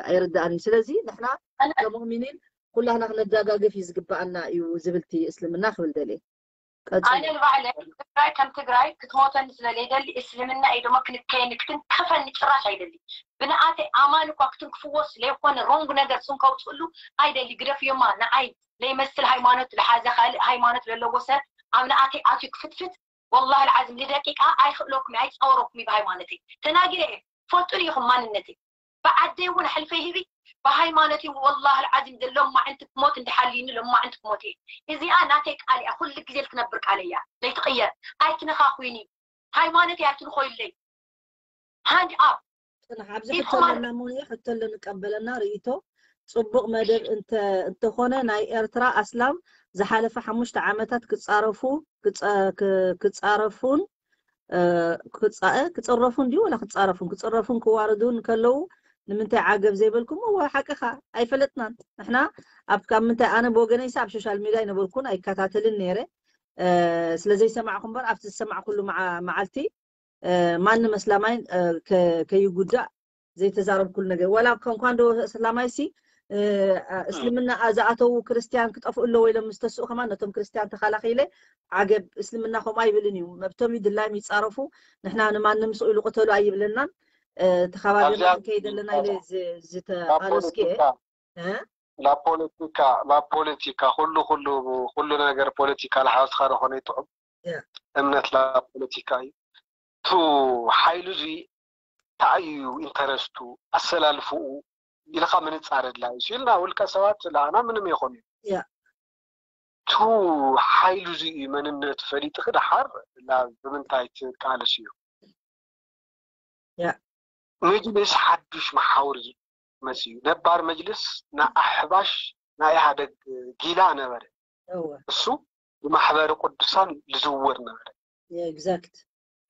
ኣይርዳእን እዩ። ስለዚ ንሕና ከሙእሚኒን ኩላህና ክነዳጋግፍ እዩ ዝግባኣና እዩ ዝብልቲ እስልምና ክብል ደልየ። ኣነ ንባዕለ ትግራይ ከም ትግራይ ክትሞተኒ ስለለይደሊ እስልምና እዩ ደሞ ክንከየኒ ክትንከፈኒ ጭራሽ ኣይደሊ። ብንኣተይ ኣማን እኳ ክትንክፍዎ ስለይኮነ ሮንግ ነገር ስም ከውፅእሉ ኣይደሊ። ግደፍዮማ ንዓይ ለይመስል ሃይማኖት ለሓዘ ካልእ ሃይማኖት ለለዎ ሰብ ኣብ ንኣተይ ኣትዩ ክፍትፍት ወላሂ ልዓዚም ንደቂቃ ኣይኽእለኩም ኣይፃወረኩም እዩ ብሃይማኖተይ ተናጊረ እየ። ፈልጡ ኢኹም ማንነተይ ብዓደይ እውን ኣሕልፈ ሂቢ ብሃይማኖት እዩ። ወላሂ ልዓዚም ሎማዕንቲ ክሞት እንድሓልዩኒ ሎማዕንቲ ክሞት እየ። እዚኣ ናተይ ቃል እያ። ኩሉ ግዜ ልትነብር ቃል እያ። ለይትቕየር ኣይትነኻኹይኒ። ሃይማኖት እያ ኣይትንኾይለይ። ሃንድ ኣፕ ኣብዚ ሕቶ ኣለና እሞ ሕቶ ኣሎ ንቀበለና ርእይቶ ፅቡቅ መደብ እንተኾነ ናይ ኤርትራ ኣስላም ዝሓለፈ ሓሙሽተ ዓመታት ክፃረፉ ክፃረፉን ክፅረፉን ድዩ ወላ ክፃረፉን ክፅረፉን ክዋረዱን ከለዉ ንምንታይ ዓገብ ዘይበልኩም? እወ ሓቅኻ ኣይፈለጥናን ንሕና ኣብ ካብ ምንታይ ኣነ ብወገነይሲ ኣብ ሶሻል ሚድያ ኣይነበርኩን ኣይከታተልን ነይረ ስለዘይሰማዕኩ እምበር ኣብቲ ዝሰማዕኩሉ መዓልቲ ማንም እስላማይ ከይጉዳእ ዘይተዛረብኩሉ ነገር ዋላ እንኳን ዶ እስላማይ ሲ እስልምና ዝኣተዉ ክርስትያን ክጠፍኡ ኣለዎ ኢሎም ምስ ተስኡ ከማን ነቶም ክርስትያን ተኻላኺለ ዓገብ እስልምና ከምኡ ኣይብልን እዩ መብቶም እዩ ድላዮም ይፃረፉ ንሕና ንማንም ስቕ ኢሉ ቅተሉ ኣይብለናን ተኸባቢርና ክንከይድ ኣለና ኢለ ዝተኣለስኪ ላፖለቲካ ላፖለቲካ ኩሉ ኩሉ ኩሉ ነገር ፖለቲካ ልሓዝካ ዝኾነ ይጥዑም እምነት ላፖለቲካ እዩ ቱ ሓይሉ እዚ እንታይ እዩ ኢንተረስቱ ኣሰላልፍኡ ኢልካ ምንፃር ኣድላይ እዩ ኢልና ውልቀ ሰባት ለኣና ምንም ይኹን እዩ ቱ ሓይሉ እዚ እዩ መንነቱ ፈሊጥኺ ደሓር ናብ ብምንታይ ትቃለስ እዩ መጅልስ ሓዱሽ መሓውር መፅኡ ነባር መጅልስ ንኣሕባሽ ናይ ኢህኣደግ ጊላ ነበረ እሱ ብማሕበረ ቅዱሳን ልዝውር ነበረ exact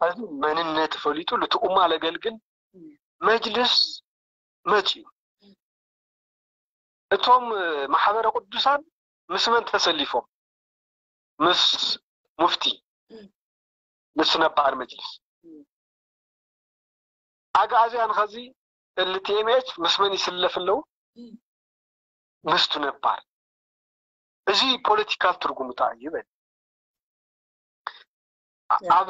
ሕዚ መንነት ፈሊጡ ልትኡማ ለገልግል መጅልስ መፅኡ እቶም ማሕበረ ቅዱሳን ምስ መን ተሰሊፎም ምስ ሙፍቲ ምስ ነባር መጅልስ ኣግኣዝያን ኸዚ እል ቲ ኤም ኤች ምስ መን ይስለፍ ኣለዉ ምስቱ ነባር እዚ ፖለቲካል ትርጉሙ እንታይ እዩ ይበል ኣብ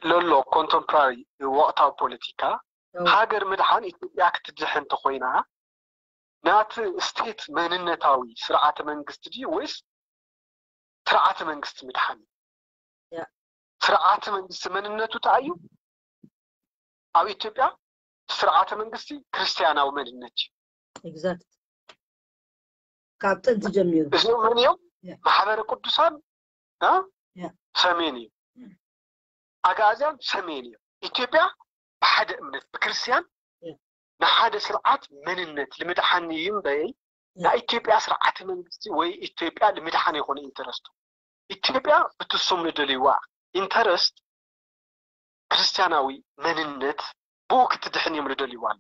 ለሎ ኮንተምፖራሪ ወቕታዊ ፖለቲካ ሃገር ምድሓን ኢትዮጵያ ክትድሕን እንተኮይና ናቲ ስቴት መንነታዊ ስርዓተ መንግስቲ ድዩ ወይስ ስርዓተ መንግስቲ ምድሓን እዩ ስርዓተ መንግስቲ መንነቱ እንታይ እዩ ኣብ ኢትዮጵያ ስርዓተ መንግስቲ ክርስትያናዊ መንነት እዩ exact ካብ ጥንቲ ጀሚሩ እዚኦም መን እዮም ማሕበረ ቅዱሳን ሰሜን እዩ። ኣግኣዝያን ሰሜን እዩ። ኢትዮጵያ ብሓደ እምነት ብክርስትያን ንሓደ ስርዓት መንነት ልምድሓን እዩ እምበይ ናይ ኢትዮጵያ ስርዓተ መንግስቲ ወይ ኢትዮጵያ ልምድሓን ይኮነ ኢንተረስቱ። ኢትዮጵያ ብትሱም ንደልይዋ ኢንተረስት ክርስትያናዊ መንነት ብኡ ክትድሕን እዮም ልደልይዋ ኣሎ።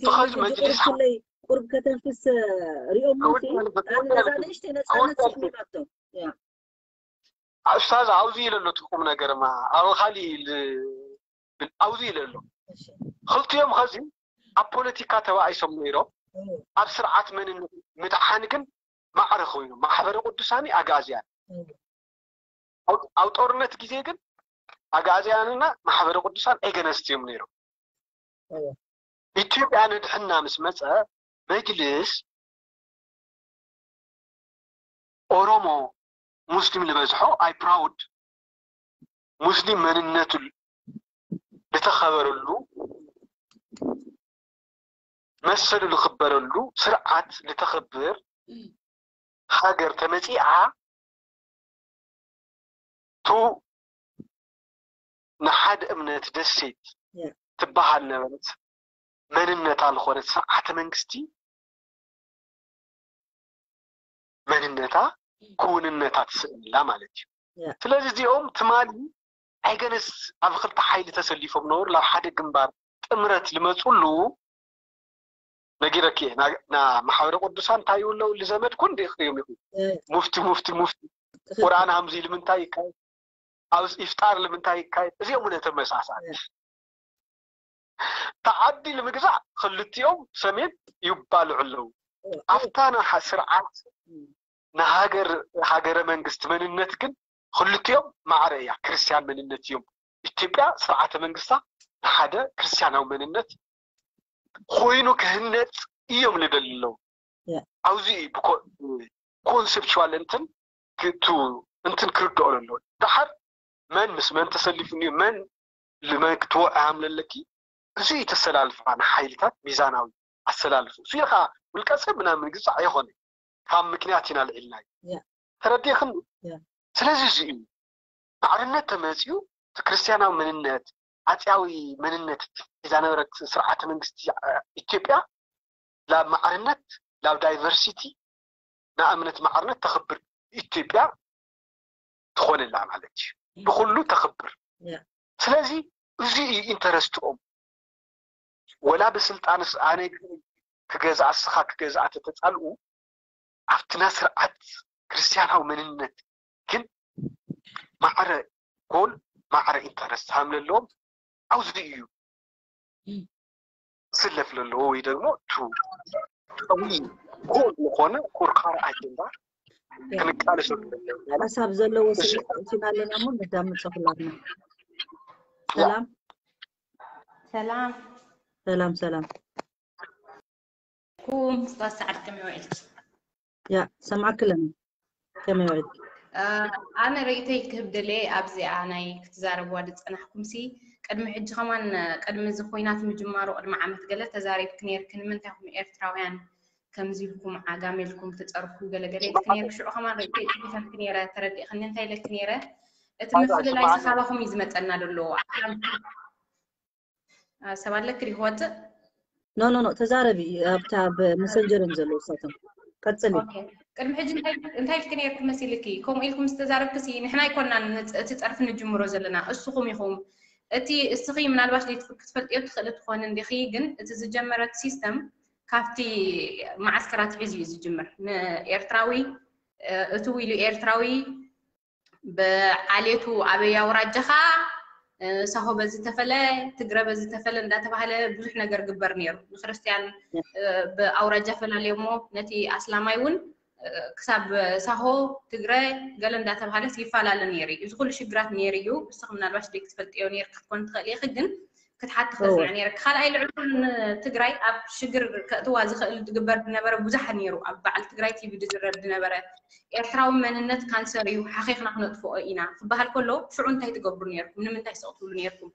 ትኸዚ መጅሊስ ቁርብ ከተንፍስ ሪኦም ሞሲ ነዛ ንእሽተይ ነፃነት ስሚናቶም ኡስታዝ ኣውዚ ኢለ ኣሎ ትቁም ነገርማ ኣብ ካሊእ ኣውዚ ኢለ ኣሎ። ክልቲኦም ከዚ ኣብ ፖለቲካ ተባኢሶም ነይሮም ኣብ ስርዓት መንነት ምድሓን ግን ማዕረ ኮይኑ ማሕበረ ቅዱሳን ኣግኣዝያን ኣብ ጦርነት ግዜ ግን ኣግኣዝያንና ማሕበረ ቅዱሳን ኤገነስት እዮም ነይሮም። ኢትዮጵያ ንድሕና ምስ መፀ መጅልስ ኦሮሞ ሙስሊም ዝበዝሖ ኣይ ፕራውድ ሙስሊም መንነቱ ዝተኸበረሉ መሰሉ ዝኽበረሉ ስርዓት ዝተኽብር ሃገር ተመፂኣ ቱ ንሓደ እምነት ደሴት ትበሃል ነበረት መንነታ ዝኾነት ስርዓተ መንግስቲ መንነታ ክውንነታ ትስእንላ ማለት እዩ። ስለዚ እዚኦም ትማሊ ኣይገነስ ኣብ ክልተ ሓይሊ ተሰሊፎም ነበሩ ናብ ሓደ ግንባር ጥምረት ልመፁሉ ነጊረኪ ና ማሕበረ ቅዱሳን እንታይ ይብለው ልዘመድኩ እንዲ ክሪዮም ይኹ ሙፍቲ ሙፍቲ ሙፍቲ ቁርኣን ሃምዚ ልምንታይ ይካየድ ኣብ ኢፍጣር ልምንታይ ይካየድ እዚኦም እውን ተመሳሳሊ ተዓዲ ንምግዛእ ክልቲኦም ሰሜን ይባልዑ ኣለዉ ኣብታ ናሓ ስርዓት ንሃገር ሃገረ መንግስቲ መንነት ግን ክልቲኦም ማዕረ እያ ክርስትያን መንነት እዮም ኢትዮጵያ ስርዓተ መንግስታ ንሓደ ክርስትያናዊ መንነት ኮይኑ ክህነፅ እዮም ልደሊ ኣለዉ ኣብዚ ኮንሴፕቹዋል እንትን ክቱ እንትን ክርድኦ ኣለዎ ዳሓር መን ምስ መን ተሰሊፉ እንዮ መን ልመን ክትወዕ ሃምለለኪ እዚ ተሰላልፋ ንሓይልታት ሚዛናዊ ኣሰላልፉ እሱ ኢኻ ውልቀ ሰብ ምናምን ግዛዕ የኾነ ካብ ምክንያት ኢና ልዒልና ተረዲኽን ስለዚ እዚ እዩ ማዕርነት ተመፅዩ እቲ ክርስትያናዊ መንነት ኣፅያዊ መንነት ሒዛ ነበረት ስርዓተ መንግስቲ ኢትዮጵያ ላብ ማዕርነት ላብ ዳይቨርሲቲ ንኣብነት ማዕርነት ተኽብር ኢትዮጵያ ትኾነላ ማለት እዩ ብኩሉ ተኽብር ስለዚ እዚ እዩ ኢንተረስትኦም ወላ ብስልጣንስ ኣነ ክገዝኣ እስኻ ክገዝኣ ተተፃልኡ ኣብቲ ናይ ስርዓት ክርስትያናዊ መንነት ግን ማዕረ ጎል ማዕረ ኢንተረስት ሃም ለለዎም ኣብዚ እዩ ክስለፍ ለለዎ ወይ ደግሞ ቱ ቀዊ ጎል ዝኾነ ኮርካሪ ኣጀንዳ ክንቃለሰሉ ሓሳብ ዘለዎ ስኢና ኣለና እሞ ነዳምፆ ኩላትና ሰላም ሰላም ሰላም ሰላም ኩም ስታዝ ሰዓድ ከመይ ውዒልኪ? ያ ሰማዕኪ ኣለና ከመይ ውዒልኪ? ኣነ ርእይተይ ክህብ ደልየ ኣብዚኣ ናይ ክትዛረብዋ ዝፀናሕኩም ሲ ቅድሚ ሕጂ ከማን ቅድሚ እዚ ኩናት ምጅማሩ ቅድሚ ዓመት ገለ ተዛሪብኪ ነይርኪ ንምንታይ ኢኹም ኤርትራውያን ከምዚ ኢልኩም ዓጋመ ኢልኩም ትፀርፉ ገለገለ ኢልኪ ነይርኪ ሽዑ ከማን ርእይተይ ፅሒፈልኪ ነይረ ተረዲእክኒ እንታይ ኢለኪ ነይረ እቲ ምፍልላይ ካባኹም እዩ ዝመፀና ዘሎ ኣክራም ሰብ ኣለኪ ዲኺ ክወፅእ no no no ተዛረቢ ኣብታ ብ messenger እዮም ዘለዉ እሳቶም ቀፅሊ ቅድሚ ሕጂ እንታይ ኢልኪ ነርኪ መሲልኪ ከምኡ ኢልኩም ዝተዛረብክሲ ንሕና ኣይኮናን እቲ ፀርፊ ንጅምሮ ዘለና እስኹም ኢኹም እቲ እስኺ ምናልባት ክትፈልጥዮ ትኽእሊ ትኾን እንዲኺ ግን እቲ ዝጀመረት system ካብቲ መዓስከራት ሒዙ እዩ ዝጅምር ንኤርትራዊ እትው ኢሉ ኤርትራዊ ብዓሌቱ ኣበይ ኣውራጃኻ ሳሆ በዚ ተፈለ ትግረ በዚ ተፈለ እንዳተባህለ ብዙሕ ነገር ግበር ነይሩ ንክርስትያን ብኣውራጃ ፈላለዮሞ ነቲ ኣስላማይ እውን ክሳብ ሳሆ ትግረ ገለ እንዳተባሃለ ይፈላለ ነይሩ እዩ እዚ ኩሉ ሽግራት ነይሩ እዩ እስኺ ምናልባሽ ደይ ክትፈልጥዮ ነይርኪ ክትኮን ትኽእል ኢኺ ግን ክትሓቲ ክተስምዕ ነይርኪ ካልኣይ ልዕሉ ንትግራይ ኣብ ሽግር ከእትዋ ዝኽእል ዝግበር ዝነበረ ብዙሕ ነይሩ ኣብ በዓል ትግራይ ቲቪ ዝዝረብ ዝነበረ ኤርትራዊ መንነት ካንሰር እዩ ሓኺኽና ክነጥፍኦ ኢና ክበሃል ከሎ ሽዑ እንታይ ትገብሩ ነይርኩም ንምንታይ ስቕ ትብሉ ነይርኩም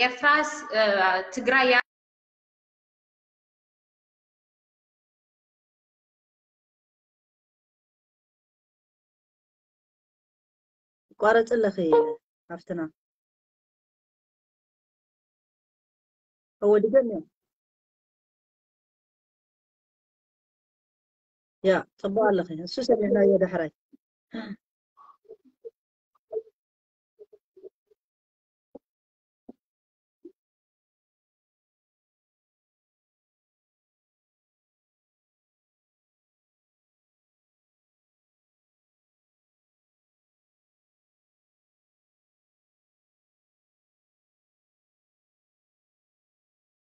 ኤርትራስ ትግራይ ትቋረፂ ኣለኺ ሓፍትና። እወ ድገምዮ። ያ፣ ጽቡቕ ኣለኺ። እሱ ሰሚዕናዮ ዳሕራይ።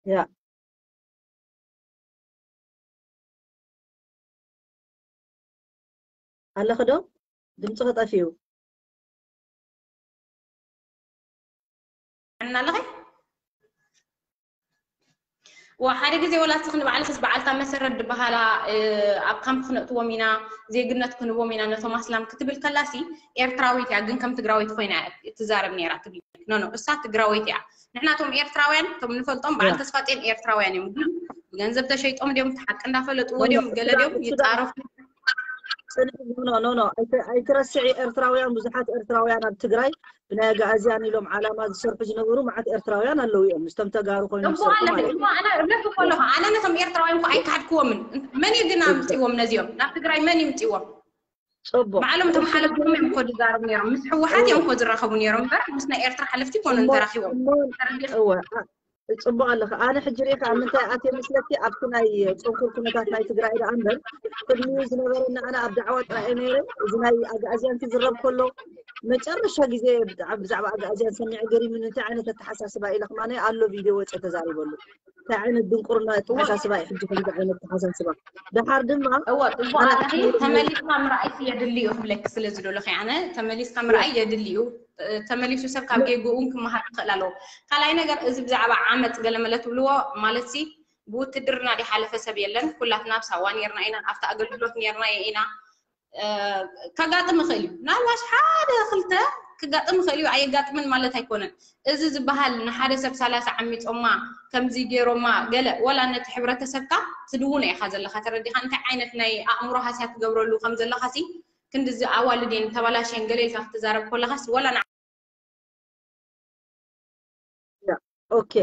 ያ። ኣለኺ ዶ? ድምፅኺ ጠፊኡ። እና ኣለኺ? ዋ ሓደ ግዜ ወላ እስኺ ንባዕልኽስ በዓልታ መሰረት ዝበሃላ ኣብ ካምፕ ክነእትዎም ኢና፣ ዜግነት ክንቦም ኢና ነቶም ኣስላም ክትብል ከላሲ ኤርትራዊት እያ፣ ግን ከም ትግራወይቲ ኮይና እያ ትዛረብ ነይራ ትብል። ኖ ኖ፣ እሳ ትግራወይቲ እያ። ንሕና እቶም ኤርትራውያን እቶም ንፈልጦም በዓል ተስፋጼን ኤርትራውያን እዮም፣ ግን ብገንዘብ ተሸይጦም ድዮም፣ ሓቂ እንዳፈለጥዎ ድዮም፣ ገለ ድዮም ይጣረፉ። ኖ ኖ ኖ፣ ኣይትረስዒ። ኤርትራውያን፣ ብዙሓት ኤርትራውያን ኣብ ትግራይ ብናይ ኣግኣዝያን ኢሎም ዓላማ ዝሰርሑ ዝነበሩ መዓት ኤርትራውያን ኣለዉ እዮም። ምስቶም ተጋሩ ኮይኖም ጽቡቕ ኣለኺ። እሞ ኣነ እብለኪ እኮ ኣለኹ፣ ኣነ ነቶም ኤርትራውያን እኮ ኣይካድክዎምን። መን እዩ ግን ኣምጽዎም ነዚኦም? ናብ ትግራይ መን ይምጽዎም? ጽቡቕ። ባዕሎም እቶም ሓለፍቶም እዮም እኮ ዝዛረቡ ነይሮም። ምስ ህወሓት እዮም እኮ ዝራኸቡ ነይሮም እምበር ምስ ናይ ኤርትራ ሓለፍቲ ይኮኑን ተራኺቦም። ተረዲእኺ? እወ፣ አ-፣ ጽቡቕ ኣለኺ። ኣነ ሕጂ ሪኢኺ ኣብ ምንታይ ኣትየ መስለኪ? ኣብቲ ናይ ጽንኩር ኩነታት ናይ ትግራይ ደኣ እምበር ቅድሚኡ ዝነበረና ኣነ ኣብ ዳዕዋ ጥራይ እየ ነይረ። እዚ ናይ ኣግኣዝያን ክዝረብ ከሎ መጨረሻ ግዜ ብዛዕባ ኣግኣዝያን ሰሚዐ ገሪሙኒ። እንታይ ዓይነት ኣተሓሳስባ ኢለ ከማነ ኣሎ ቪድዮ ወፀ ተዛሪበሉ። እንታይ ዓይነት ድንቁርና ኣተሓሳስባ እዩ ሕጂ ከምዚ ዓይነት ኣተሓሳስባ? ደሓር ድማ እወ ጽቡቕ ኣለኺ። ተመሊስካ ምርኣይ የድሊ እዩ ክብለኪ ስለ ዝደለኹ ኣነ ተመሊስካ ምርኣይ የድሊ እዩ። ተመሊሱ ሰብ ካብ ጌግኡ እውን ክመሃር ክኽእል ኣለዎ። ካልኣይ ነገር እዚ ብዛዕባ ዓመፅ ገለመለ ትብልዎ ማለት ሲ ብውትድርና ድሓለፈ ሰብ የለን። ኩላትና ኣብ ሳዋ ነርና ኢና፣ ኣብቲ ኣገልግሎት ነርና ኢና። ከጋጥም ይኽእል እዩ። ምናልባሽ ሓደ ክልተ ክጋጥም ይኽእል እዩ፣ ኣየጋጥምን ማለት ኣይኮነን። እዚ ዝበሃል ንሓደ ሰብ ሰላሳ ዓሚጾማ ከምዚ ገይሮማ ገለ ወላ ነቲ ሕብረተሰብካ ትድውኖ ኢኻ ዘለኻ ተረዲኻ እንታይ ዓይነት ናይ ኣእምሮ ሃስያ ትገብረሉ ከም ዘለኻ ሲ ክንድዚ ኣዋልድ እየን ተባላሽየን ገለ ኢልካ ክትዛረብ ከለኻስ ወላ ኦኬ።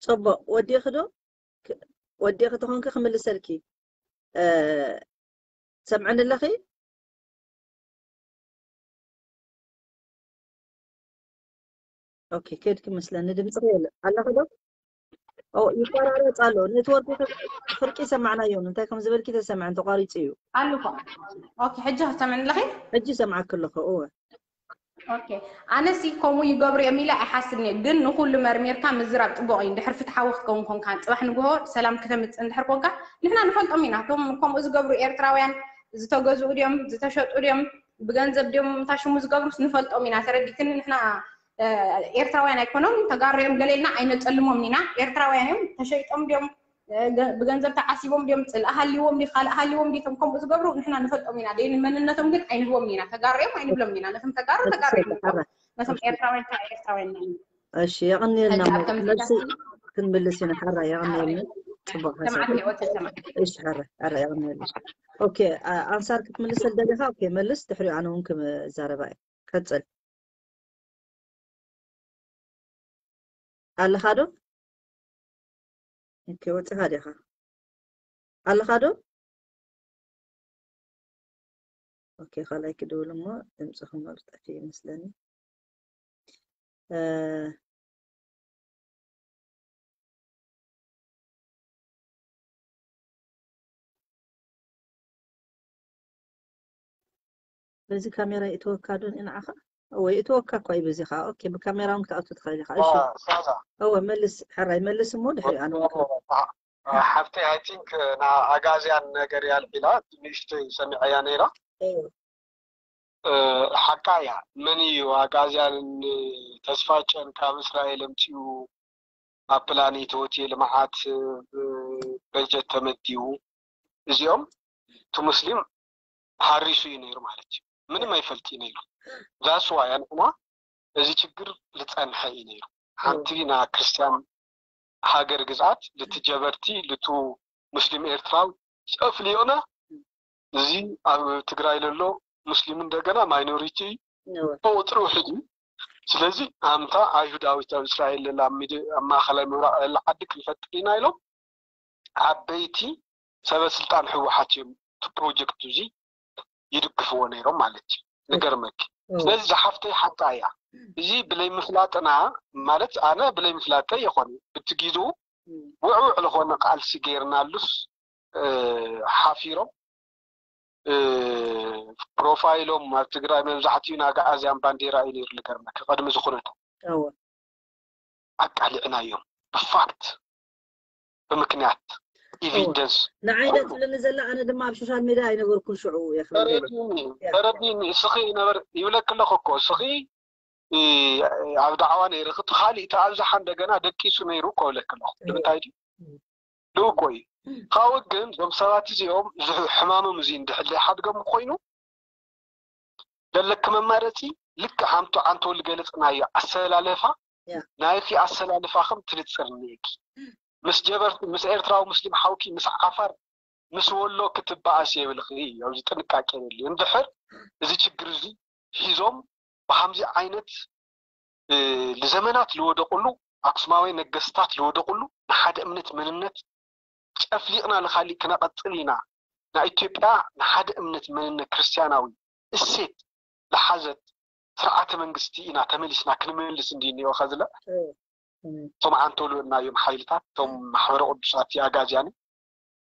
ጽቡቕ ወዲኺ ዶ ወዲኺ ተኾንኪ ክምልሰልኪ። ትሰምዕኒ ኣለኺ? ኦኬ፣ ከድኪ መስለኒ ድምፅኺ የለ ኣለኺ ዶ? ይቆራረፅ ኣሎ ኔትወርክ። ፍርቂ ሰማዕናዮ እንታይ ከም ዝበልኪ ተሰምዐን ተቋሪፁ እዩ። ኣሉ ኦኬ፣ ሕጂ ክትሰምዕኒ ኣለኺ? ሕጂ ሰምዓኪ ኣለኹ። እወ ኦኬ፣ ኣነሲ ከምኡ ይገብሩ እዮም ኢለ ኣይሓስብን እየ፣ ግን ንኹሉ መርሚርካ ምዝራብ ፅቡቕ እዩ። እንድሕር ፍትሓዊ ክትከውን ኮንካ፣ ፅባሕ ንግሆ ሰላም ክተምፅእ እንድሕር ኮንካ፣ ንሕና ንፈልጦም ኢና። እቶም ከምኡ ዝገብሩ ኤርትራውያን ዝተገዝኡ ድዮም፣ ዝተሸጡ ድዮም፣ ብገንዘብ ድዮም፣ እንታይ ሽሙ ዝገብሩስ ንፈልጦም ኢና። ተረዲክኒ? ንሕና ኤርትራውያን ኣይኮኖም፣ ተጋሩ እዮም ገለ ኢልና ኣይነፀልሞም ኢና። ኤርትራውያን እዮም፣ ተሸይጦም ድዮም፣ ብገንዘብ ተዓሲቦም ድዮም፣ ፅልኢ ሃልይዎም ድዩ፣ ካልእ ሃልይዎም ድዩ፣ እቶም ከምኡ ዝገብሩ ንሕና ንፈልጦም ኢና። ደይን መንነቶም ግን ኣይንህቦም ኢና። ተጋሩ እዮም ኣይንብሎም ኢና። ነቶም ተጋሩ ተጋሩ እዮም ንብሎም። ነቶም ኤርትራውያን ከዓ ኤርትራውያን ኢና። እሺ፣ የቐንየልና። መልሲ ክንምልስ ኢና። ሓራ የቐንየልና። ጽቡቕ ሓሳብ። እሺ፣ ሓራ፣ ሓራ የቐንየልና። ኦኬ፣ ኣንሳር ክትምልሰል ደሊኻ? ኦኬ፣ መልስ፣ ድሕሪኡ ኣነ እውን ክዛረባ እየ። ቀጽል። ኣለኻ ዶ? ኦኬ፣ ወጺኻ ዲኻ? ኣለኻ ዶ? ኦኬ፣ ካልኣይ ክድውል እሞ ድምፂ ክመር ጠፊኡ ይመስለኒ። በዚ ካሜራ ይእተወካ ዶ ንዓኻ? ወይ እተወካ እኳ እዩ በዚ ኸዓ። ኦኬ፣ ብካሜራ እውን ክትኣቱ ትኽእል ኢኻ። እሺ። ሳዛ እወ፣ መልስ፣ ሕራይ መልስ እሞ ድሕሪ ኣነ እውን ክብል። ሓፍተይ፣ I think፣ ና ኣጋዝያን ነገር ያልዒላ ንእሽተይ ሰሚዐያ ነይራ። ሓቃ እያ። መን እዩ ኣጋዝያንን ተስፋጨን ካብ እስራኤል ኣምፂኡ ኣብ ፕላኔት ሆቴል ልምዓት በጀት ተመዲቡ? እዚኦም እቲ ሙስሊም ሃሪሱ እዩ ነይሩ ማለት እዩ። ምንም ኣይፈልጥ እዩ ነይሩ። ዛስዋ እያ ንሕና እዚ ችግር ልፀንሐ እዩ ነይሩ። ሓንቲ ና ክርስቲያን ሃገር ግዝኣት ልቲ ጀበርቲ ልቱ ሙስሊም ኤርትራዊ ጨፍሊዮና እዚ ኣብ ትግራይ ለሎ ሙስሊም እንደገና ማይኖሪቲ ብቁፅሪ ውሕድ እዩ። ስለዚ ኣንታ ኣይሁዳዊት ኣብ እስራኤል ኣብ ማእከላይ ምብራቕ ዓዲ ክንፈጥር ኢና ኢሎም ዓበይቲ ሰበ ስልጣን ህወሓት እዮም እቲ ፕሮጀክት እዚ ይድግፍዎ ነይሮም ማለት እዩ። ንገርመኪ። ስለዚ ዝሓፍተይ ሓቃ እያ። እዚ ብለይ ምፍላጥና ማለት ኣነ ብለይ ምፍላጠይ ይኾን ብቲ ግዜኡ ውዕውዕ ዝኾነ ቃልሲ ገይርናሉስ ሓፊሮም ፕሮፋይሎም ኣብ ትግራይ መብዛሕትኡ ናይ ኣግኣዝያን ባንዴራ እዩ ነይሩ። ዝገርመኪ ቅድሚ እዚ ኩነታት ኣቃሊዕናዮም ብፋክት ብምክንያት ኢቪደንስ ንዓይ ትብለኒ ዘላ ኣነ ድማ ኣብ ሶሻል ሜድያ ኣይነበርኩን ሽዑ ተረዲኒ። እስኺ ነበረ ይብለኪ ኣለኹ እኮ እስኺ ኣብ ዳዕዋ ነይርኺ እቲ ካሊእ እቲ ኣብዝሓ እንደገና ደቂሱ ነይሩ እኮ ይብለኪ ኣለኹ። ንምንታይ ድዩ ልኡኮ እዩ። ካብኡ ግን እዞም ሰባት እዚኦም እዚ ሕማሞም እዚ እንድሕር ዘይሓድጎም ኮይኑ ዘለኪ መማረፂ ልክዕ ኣንቱ ዓንተወሉ ገለፅናዮ ኣሰላለፋ ናይኪ ኣሰላልፋ ከም ትንፅር እኒኤኪ ምስ ጀበርቲ ምስ ኤርትራዊ ሙስሊም ሓውኪ ምስ ዓፋር ምስ ወሎ ክትበኣስ የብልኺ። ኣብዚ ጥንቃቄ የድልዩ። እንድሕር እዚ ችግር እዚ ሒዞም ብሃምዚ ዓይነት ንዘመናት ዝወደቁሉ ኣክሱማዊ ነገስታት ዝወደቁሉ ንሓደ እምነት መንነት ጨፍሊቕና ንካሊእ ክነቐጽል ኢና። ናይ ኢትዮጵያ ንሓደ እምነት መንነት ክርስትያናዊ እሴት ዝሓዘት ስርዓተ መንግስቲ ኢና ተመሊስና ክንምልስ እንዲ እኒኦ ከዝለ እቶም ዓንተው ልበልናዮም ሓይልታት እቶም ማሕበረ ቅዱሳት ኣጋዝያን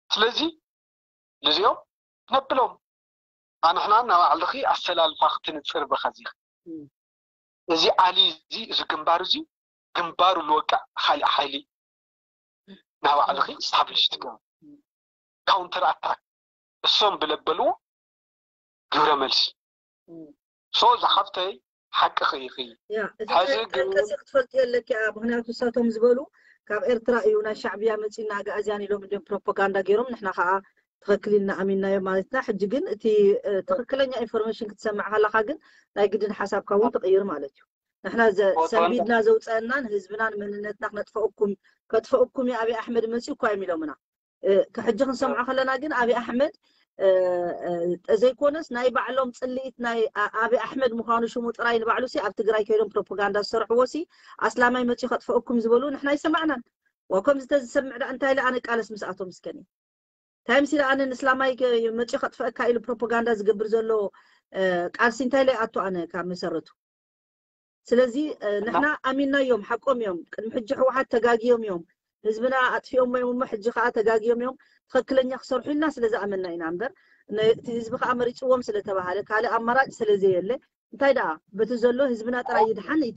ስለዚ ልዚኦም ነብሎም ኣንሕና እናባዕልኺ ኣሰላልፋ ክትንፅር ብኸዚ እዚ ዓሊ እዚ እዚ ግንባር እዚ ግንባሩ ልወቅዕ ካሊእ ሓይሊ ናባዕልኺ ስታብሊሽ ትገብር ካውንተር ኣታክ እሶም ብለበልዎ ግብረ መልሲ ሶ ዝሓፍተይ ሓቅኺ ኢኺ ሕዚ ግን ክትፈልጥዮ ኣለኪ ምክንያቱ እሳቶም ዝበሉ ካብ ኤርትራ እዩ ናይ ሻዕብያ መፂና ኣግኣዝያን ኢሎም እንዲም ፕሮፓጋንዳ ገይሮም ንሕና ከዓ ትኽክል ኢልና ኣሚንናዮ ማለትና ሕጂ ግን እቲ ትኽክለኛ ኢንፎርሜሽን ክትሰምዕ ከለካ ግን ናይ ግድን ሓሳብካ እውን ትቕይር ማለት እዩ ንሕና ሰንቢድና ዘውፀአና ንህዝብና ንመንነትና ክነጥፈእኩም ከጥፈእኩም እዩ ኣብይ ኣሕመድ መፂኡ እኳ እዮም ኢሎምና ሕጂ ክንሰምዖ ከለና ግን ኣብይ ኣሕመድ ዘይኮነስ ናይ ባዕሎም ፅልኢት ናይ ኣብይ ኣሕመድ ምዃኑ ሽሙ ጥራይ ንባዕሉ ሲ ኣብ ትግራይ ከይዶም ፕሮፓጋንዳ ዝሰርሕዎ ሲ ኣስላማይ መፂኡ ከጥፈእኩም ዝበሉ ንሕና ኣይሰማዕናን ዋ ከምዚ ተዝሰምዕ ዳ እንታይ ኢለ ኣነ ቃለስ ምስኣቶም ምስከኒ እንታይ ምስ ኢለ ኣነ ንስላማይ መፂኡ ከጥፈእካ ኢሉ ፕሮፓጋንዳ ዝገብር ዘሎ ቃልሲ እንታይ ኢለ ኣቶ ኣነ ካብ መሰረቱ ስለዚ ንሕና ኣሚንናዮም ሓቆም እዮም ቅድሚ ሕጂ ህወሓት ተጋግዮም እዮም ህዝብና ኣጥፊኦሞ እዮም እሞ ሕጂ ከዓ ተጋግዮም እዮም ትኽክለኛ ክሰርሑ ኢልና ስለ ዝኣመንና ኢና እምበር እቲ ህዝቢ ከዓ መሪፅዎም ስለተባሃለ ካልእ ኣማራጭ ስለዘየለ እንታይ ደኣ በቲ ዘሎ ህዝብና ጥራይ ይድሓን እዩ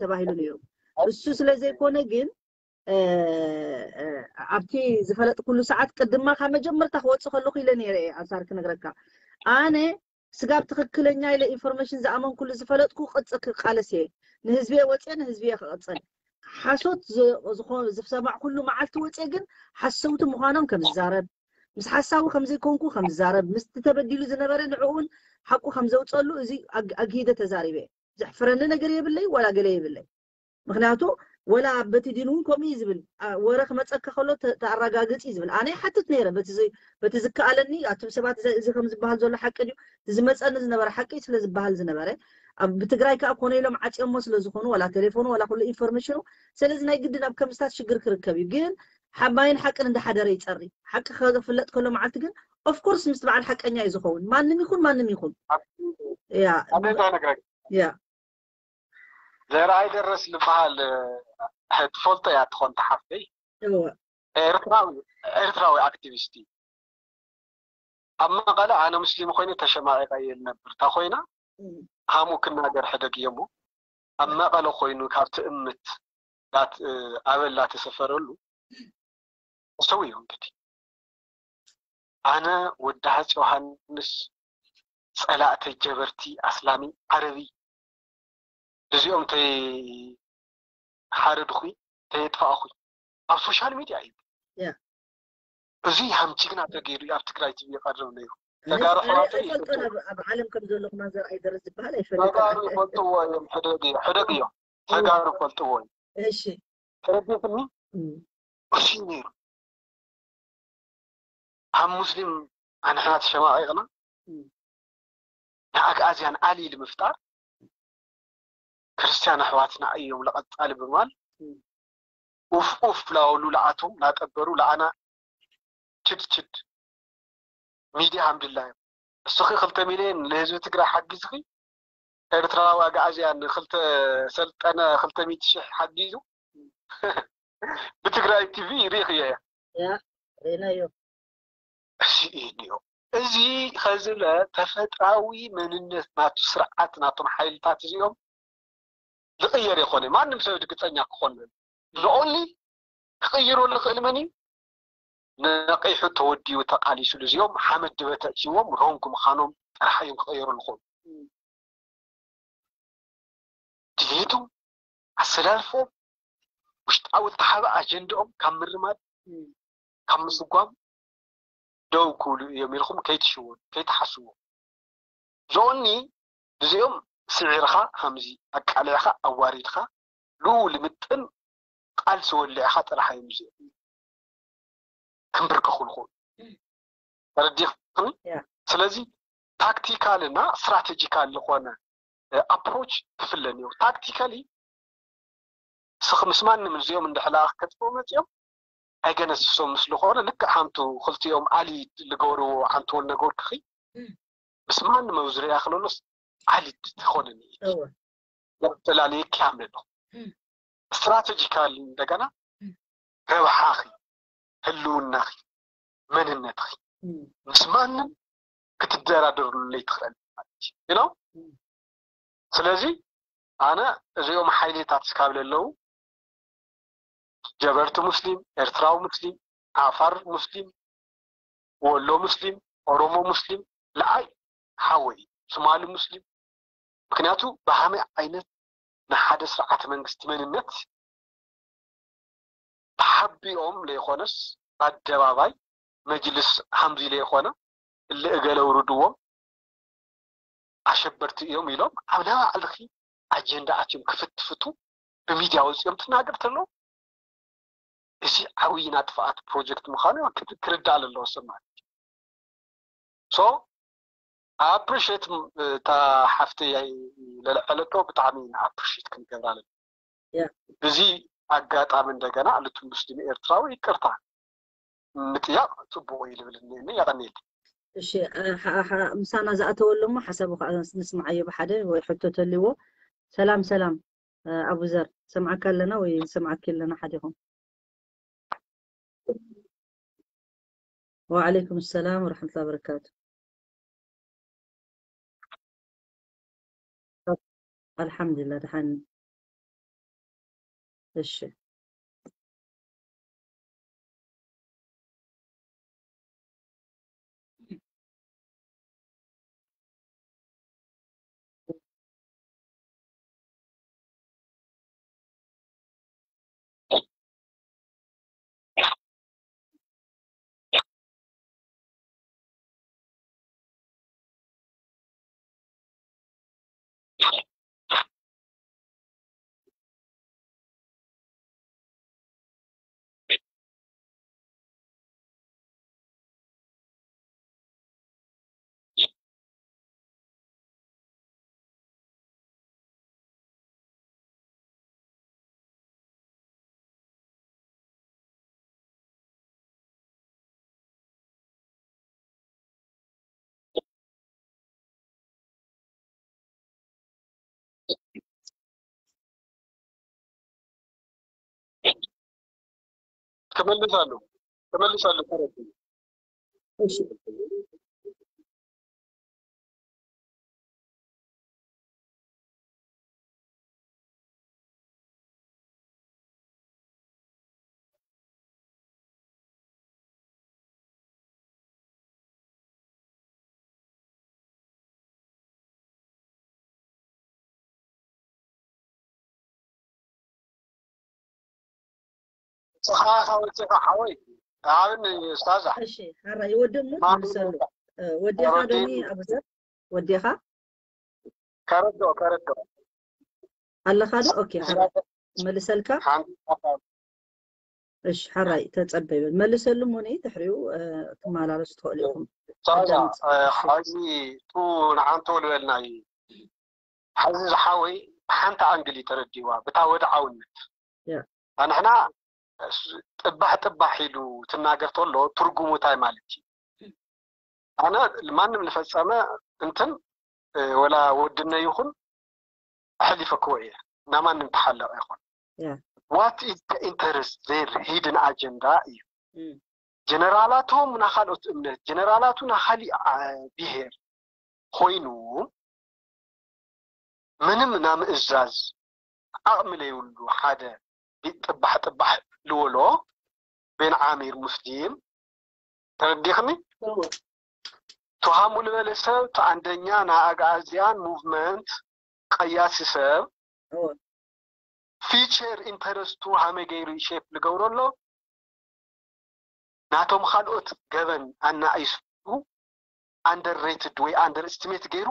ተባሂሉ ነይሩ እሱ ስለዘይኮነ ግን ኣብቲ ዝፈለጥኩሉ ሰዓት ቅድማ ካብ መጀመርታ ክወፅእ ከለኩ ኢለ ነይረ እየ ኣንሳር ክነግረካ ኣነ ስጋብ ትኽክለኛ ኢለ ኢንፎርሜሽን ዝኣመንኩሉ ዝፈለጥኩ ቅፅ ክቃለስ እየ ንህዝቢ ወፅየ ንህዝቢ ክቕፅል ሓሶት ዝሰማዕኩሉ መዓልቲ ወፅየ ግን ሓሰውቲ ምዃኖም ከም ዝዛረብ ምስ ሓሳዊ ከም ዘይኮንኩ ከም ዝዛረብ ምስቲ ተበዲሉ ዝነበረ ንዕኡን ሓቁ ከም ዘውፀሉ እዚ ኣግሂደ ተዛሪበ እየ ዘሕፍረኒ ነገር የብለይ ዋላ ገለ የብለይ ምክንያቱ ወላ በቲ ዲን እውን ከምኡ እዩ ዝብል ወረ ክመፀካ ከሎ ተኣረጋግፅ እዩ ዝብል ኣነ ይሓትት ነይረ በቲ ዝከኣለኒ ኣቱም ሰባት እዚ ከም ዝበሃል ዘሎ ሓቂ ድዩ ዝመፀኒ ዝነበረ ሓቂ ስለ ዝበሃል ዝነበረ ኣብ ብትግራይ ከዓ ኮነ ኢሎም ዓፅዮሞ ስለ ዝኾኑ ዋላ ቴሌፎን ዋላ ኩሉ ኢንፎርሜሽኑ ስለዚ ናይ ግድን ኣብ ከምስታት ሽግር ክርከብ እዩ ግን ሓማይን ሓቅን እንዳሓደረ ይፀሪ ሓቂ ክፍለጥ ከሎ መዓልቲ ግን ኦፍኮርስ ምስ በዓል ሓቀኛ እዩ ዝኸውን ማንም ይኹን ማንም ይኹን ያ ያ ዘርኣይ ደረስ ዝበሃል ትፈልጦ እያ ትኾን ተሓፍተይ ኤርትራዊ ኤርትራዊ ኣክቲቪስት እዩ ኣብ መቐለ ኣነ ሙስሊም ኮይነ ተሸማቂቀ እየ ዝነብር እታ ኮይና ሃሙ ክናገር ሕደግ እየሞ ኣብ መቐለ ኮይኑ ካብ ትእምት ኣበል ላተሰፈረሉ ሰው እዩ እንግዲህ ኣነ ወዲ ሃፅ ዮሃንስ ፀላእተይ ጀበርቲ ኣስላሚ ዓረቢ እዚኦም ተይ ሓረድኹ ተየጥፋእኹ ኣብ ሶሻል ሚድያ እዩ እዚ ሃምቲ ግና ተገይሩ ኣብ ትግራይ ቲቪ ይቀርብ ነይሩ ተጋሩ ሕዋተይ ኣብ ዓለም ከም ዘሎ ክማን ዘርኣይ ደረስ ዝበሃል ኣይፈልጥን ይፈልጥዎ እዮም ሕደግ እዮም ተጋሩ ይፈልጥዎ እዮም እሺ ተረዲእክኒ እሱ ነይሩ ኣብ ሙስሊም ኣንሕና ተሸማቒቕና ንኣግኣዝያን ኣሊ ንምፍጣር ክርስትያን ኣሕዋትና እዮም ለቐጻሊ ብምባል ኡፍ ኡፍ ላወሉ ለኣቶም ላጠበሩ ለኣና ችድ ችድ ሚድያ ሃምድላ እዮም። እስኺ ክልተ ሚልዮን ንህዝቢ ትግራይ ሓጊዝኺ ኤርትራዊ ኣግኣዝያን ክልተ ሰልጠነ ክልተ ሚእቲ ሽሕ ሓጊዙ ብትግራይ ቲቪ ሪእኽዮ እያ። ያ ሬናዮ እዚ እዩ እኒኦ። እዚ ኸዝለ ተፈጥራዊ መንነት ናቱ ስርዓት ናቶም ሓይልታት እዚኦም ዝቕየር የኾነ። ማንም ሰብ እርግፀኛ ክኾን ዝኦንሊ ክቕይሮ ዝኽእል መን እዩ? ነቂሑ ተወዲኡ ተቓሊሱሉ። እዚኦም ሓመድ ድበተ እትዎም ሮንግ ምዃኖም ጥራሕ እዮም ክቕየሩ ዝኾኑ። ድሌቶም፣ ኣሰላልፎም፣ ውሽጣዊ ተሓበ ኣጀንድኦም ካብ ምርማድ ካብ ምስጓም ደው ክብሉ እዮም ኢልኩም ከይትሽወዱ ከይትሓስቡ። ዞኒ እዚኦም ስዒርካ ሃምዚ ኣቃሊዕካ ኣዋሪድካ ልኡ ልምጥን ቃልሲ ወሊዕካ ጥራሕ እዮም እዚኦም ክንብርከኹ ንኽእሉ ተረዲኽኒ። ስለዚ ታክቲካል እና ስትራቴጂካል ዝኾነ ኣፕሮች ክፍለ እኒኦ። ታክቲካሊ ስኽ ምስ ማንም እዚኦም እንድሕላ ከተጥፍኡ መፂኦም ኣይገነስሶም ምስ ዝኾነ ልክዕ ሓንቱ ክልቲኦም ኣሊ ልገብርዎ ሓንቱ ወል ነገርክኺ ምስ ማንም ኣብ ዝርያ ክለሎስ ኣሊ ትኾነኒ ተላለየ ክያምለ ኣለኹ። ስትራቴጂካል እንደገና ረብሓኺ ህልውናኺ መንነትኺ ምስ ማንም ክትደራደርሉ ለይትኽእል ማለት እዩ። ስለዚ ኣነ እዚኦም ሓይልታት ስካብ ለለዉ ጀበርቲ ሙስሊም፣ ኤርትራዊ ሙስሊም፣ ዓፋር ሙስሊም፣ ወሎ ሙስሊም፣ ኦሮሞ ሙስሊም ለኣይ ሓወይ ሱማሊ ሙስሊም። ምክንያቱ ብሃመይ ዓይነት ንሓደ ስርዓተ መንግስቲ መንነት ተሓቢኦም ለይኮነስ ብኣደባባይ መጅልስ ሃምዚ ለይኮነ እለ እገለ ውርድዎም ኣሸበርቲ እዮም ኢሎም ኣብ ናይ ባዕልኺ ኣጀንዳ ኣትዮም ክፍትፍቱ ብሚድያ ወፂኦም ትናገር ተለዉ እዚ ዓብይ ናጥፍኣት ፕሮጀክት ምዃኑ ክርዳእ ኣለዎ ሰብ ማለት እዩ። ሶ ኣፕሪሽት እታ ሓፍቲ ለልዐለቶ ብጣዕሚ ኣፕሪሽት ክንገብራ ኣለና። እዚ ኣጋጣሚ እንደገና ልቱንዱስ ድሚ ኤርትራዊ ይቅርታ ምጥያቕ ፅቡቕ እዩ ልብል እኒአኒ። የቐንየልኝ። እሺ ምሳና ዝኣተወ ኣሎ እሞ ሓሳቡ ከዓ ንስምዓዮ ብሓደ ወይ ሕቶ ተልዎ። ሰላም ሰላም ኣቡዘር ሰምዓካ ኣለና ወይ ሰምዓኪ ኣለና ሓዲኹም። وعليكم السلام ورحمة الله وبركاته. الحمد لله دحين. እሺ ክመልስ ኣሎ ክመልስ ኣሎ ተረዱ። ንስኻ ወፂኻ ሓወይ ተሃብኒ ስታዛ። እሺ ሓራ ይወድሙ መልሰሉ። ወዲኻ ዶኒ ኣቡዘር ወዲኻ ከረዶ ከረዶ ኣለኻ ዶ? ኦኬ ሓራ መልሰልካ። እሺ፣ ሓራይ ተጸበዩ። መልሰሉ እሞ ነይ ድሕሪኡ፣ እ፣ ክመላለሱ ትኽእሉ ኢኹም። ሳዛ ኣዳምጽ። ሓዚ ቱ ንዓንተ ልበልና እዩ። ሓዚ ዝሓወይ ብሓንቲ ኣንግል እዩ ተረዲዋ፣ ብታ ወድዓውነት። ያ። ኣንሕና ጥባሕ ጥባሕ ኢሉ ትናገር ተሎ ትርጉሙ እንታይ ማለት እዩ? ኣነ ማንም ዝፈጸመ እንትን፣ እ፣ ወላ ወድነ ይኹን ኣሕሊፈክዎ እየ። ናብ ማንም ተሓለቕ ይኹን። ያ። What is the interest there? Hidden agenda እዩ። እም፣ ጀነራላቶም ናኻልኦት እምነት፣ ጀነራላቱ ናኻሊእ፣ አ፣ ብሄር ኮይኑ ምንም ናምእዛዝ ዓቕሚ ለይብሉ ሓደ ቢጥ ጥባሕ ጥባሕ ልወሎ ቤን ዓሚር ሙስሊም ተረዲኽኒ? እዎ። ትሃሙ ልበለ ሰብ ተኣንደኛ ንኣግኣዝያን ሙቭመንት ቀያሲ ሰብ እዎ። ፊቸር ኢንተረስቱ ሃመይ ገይሩ ሼፕ ልገብሮ ኣሎ። ናቶም ካልኦት ገበን ኣናኢሱ ኣንደርሬትድ ወይ ኣንደር ኤስቲሜት ገይሩ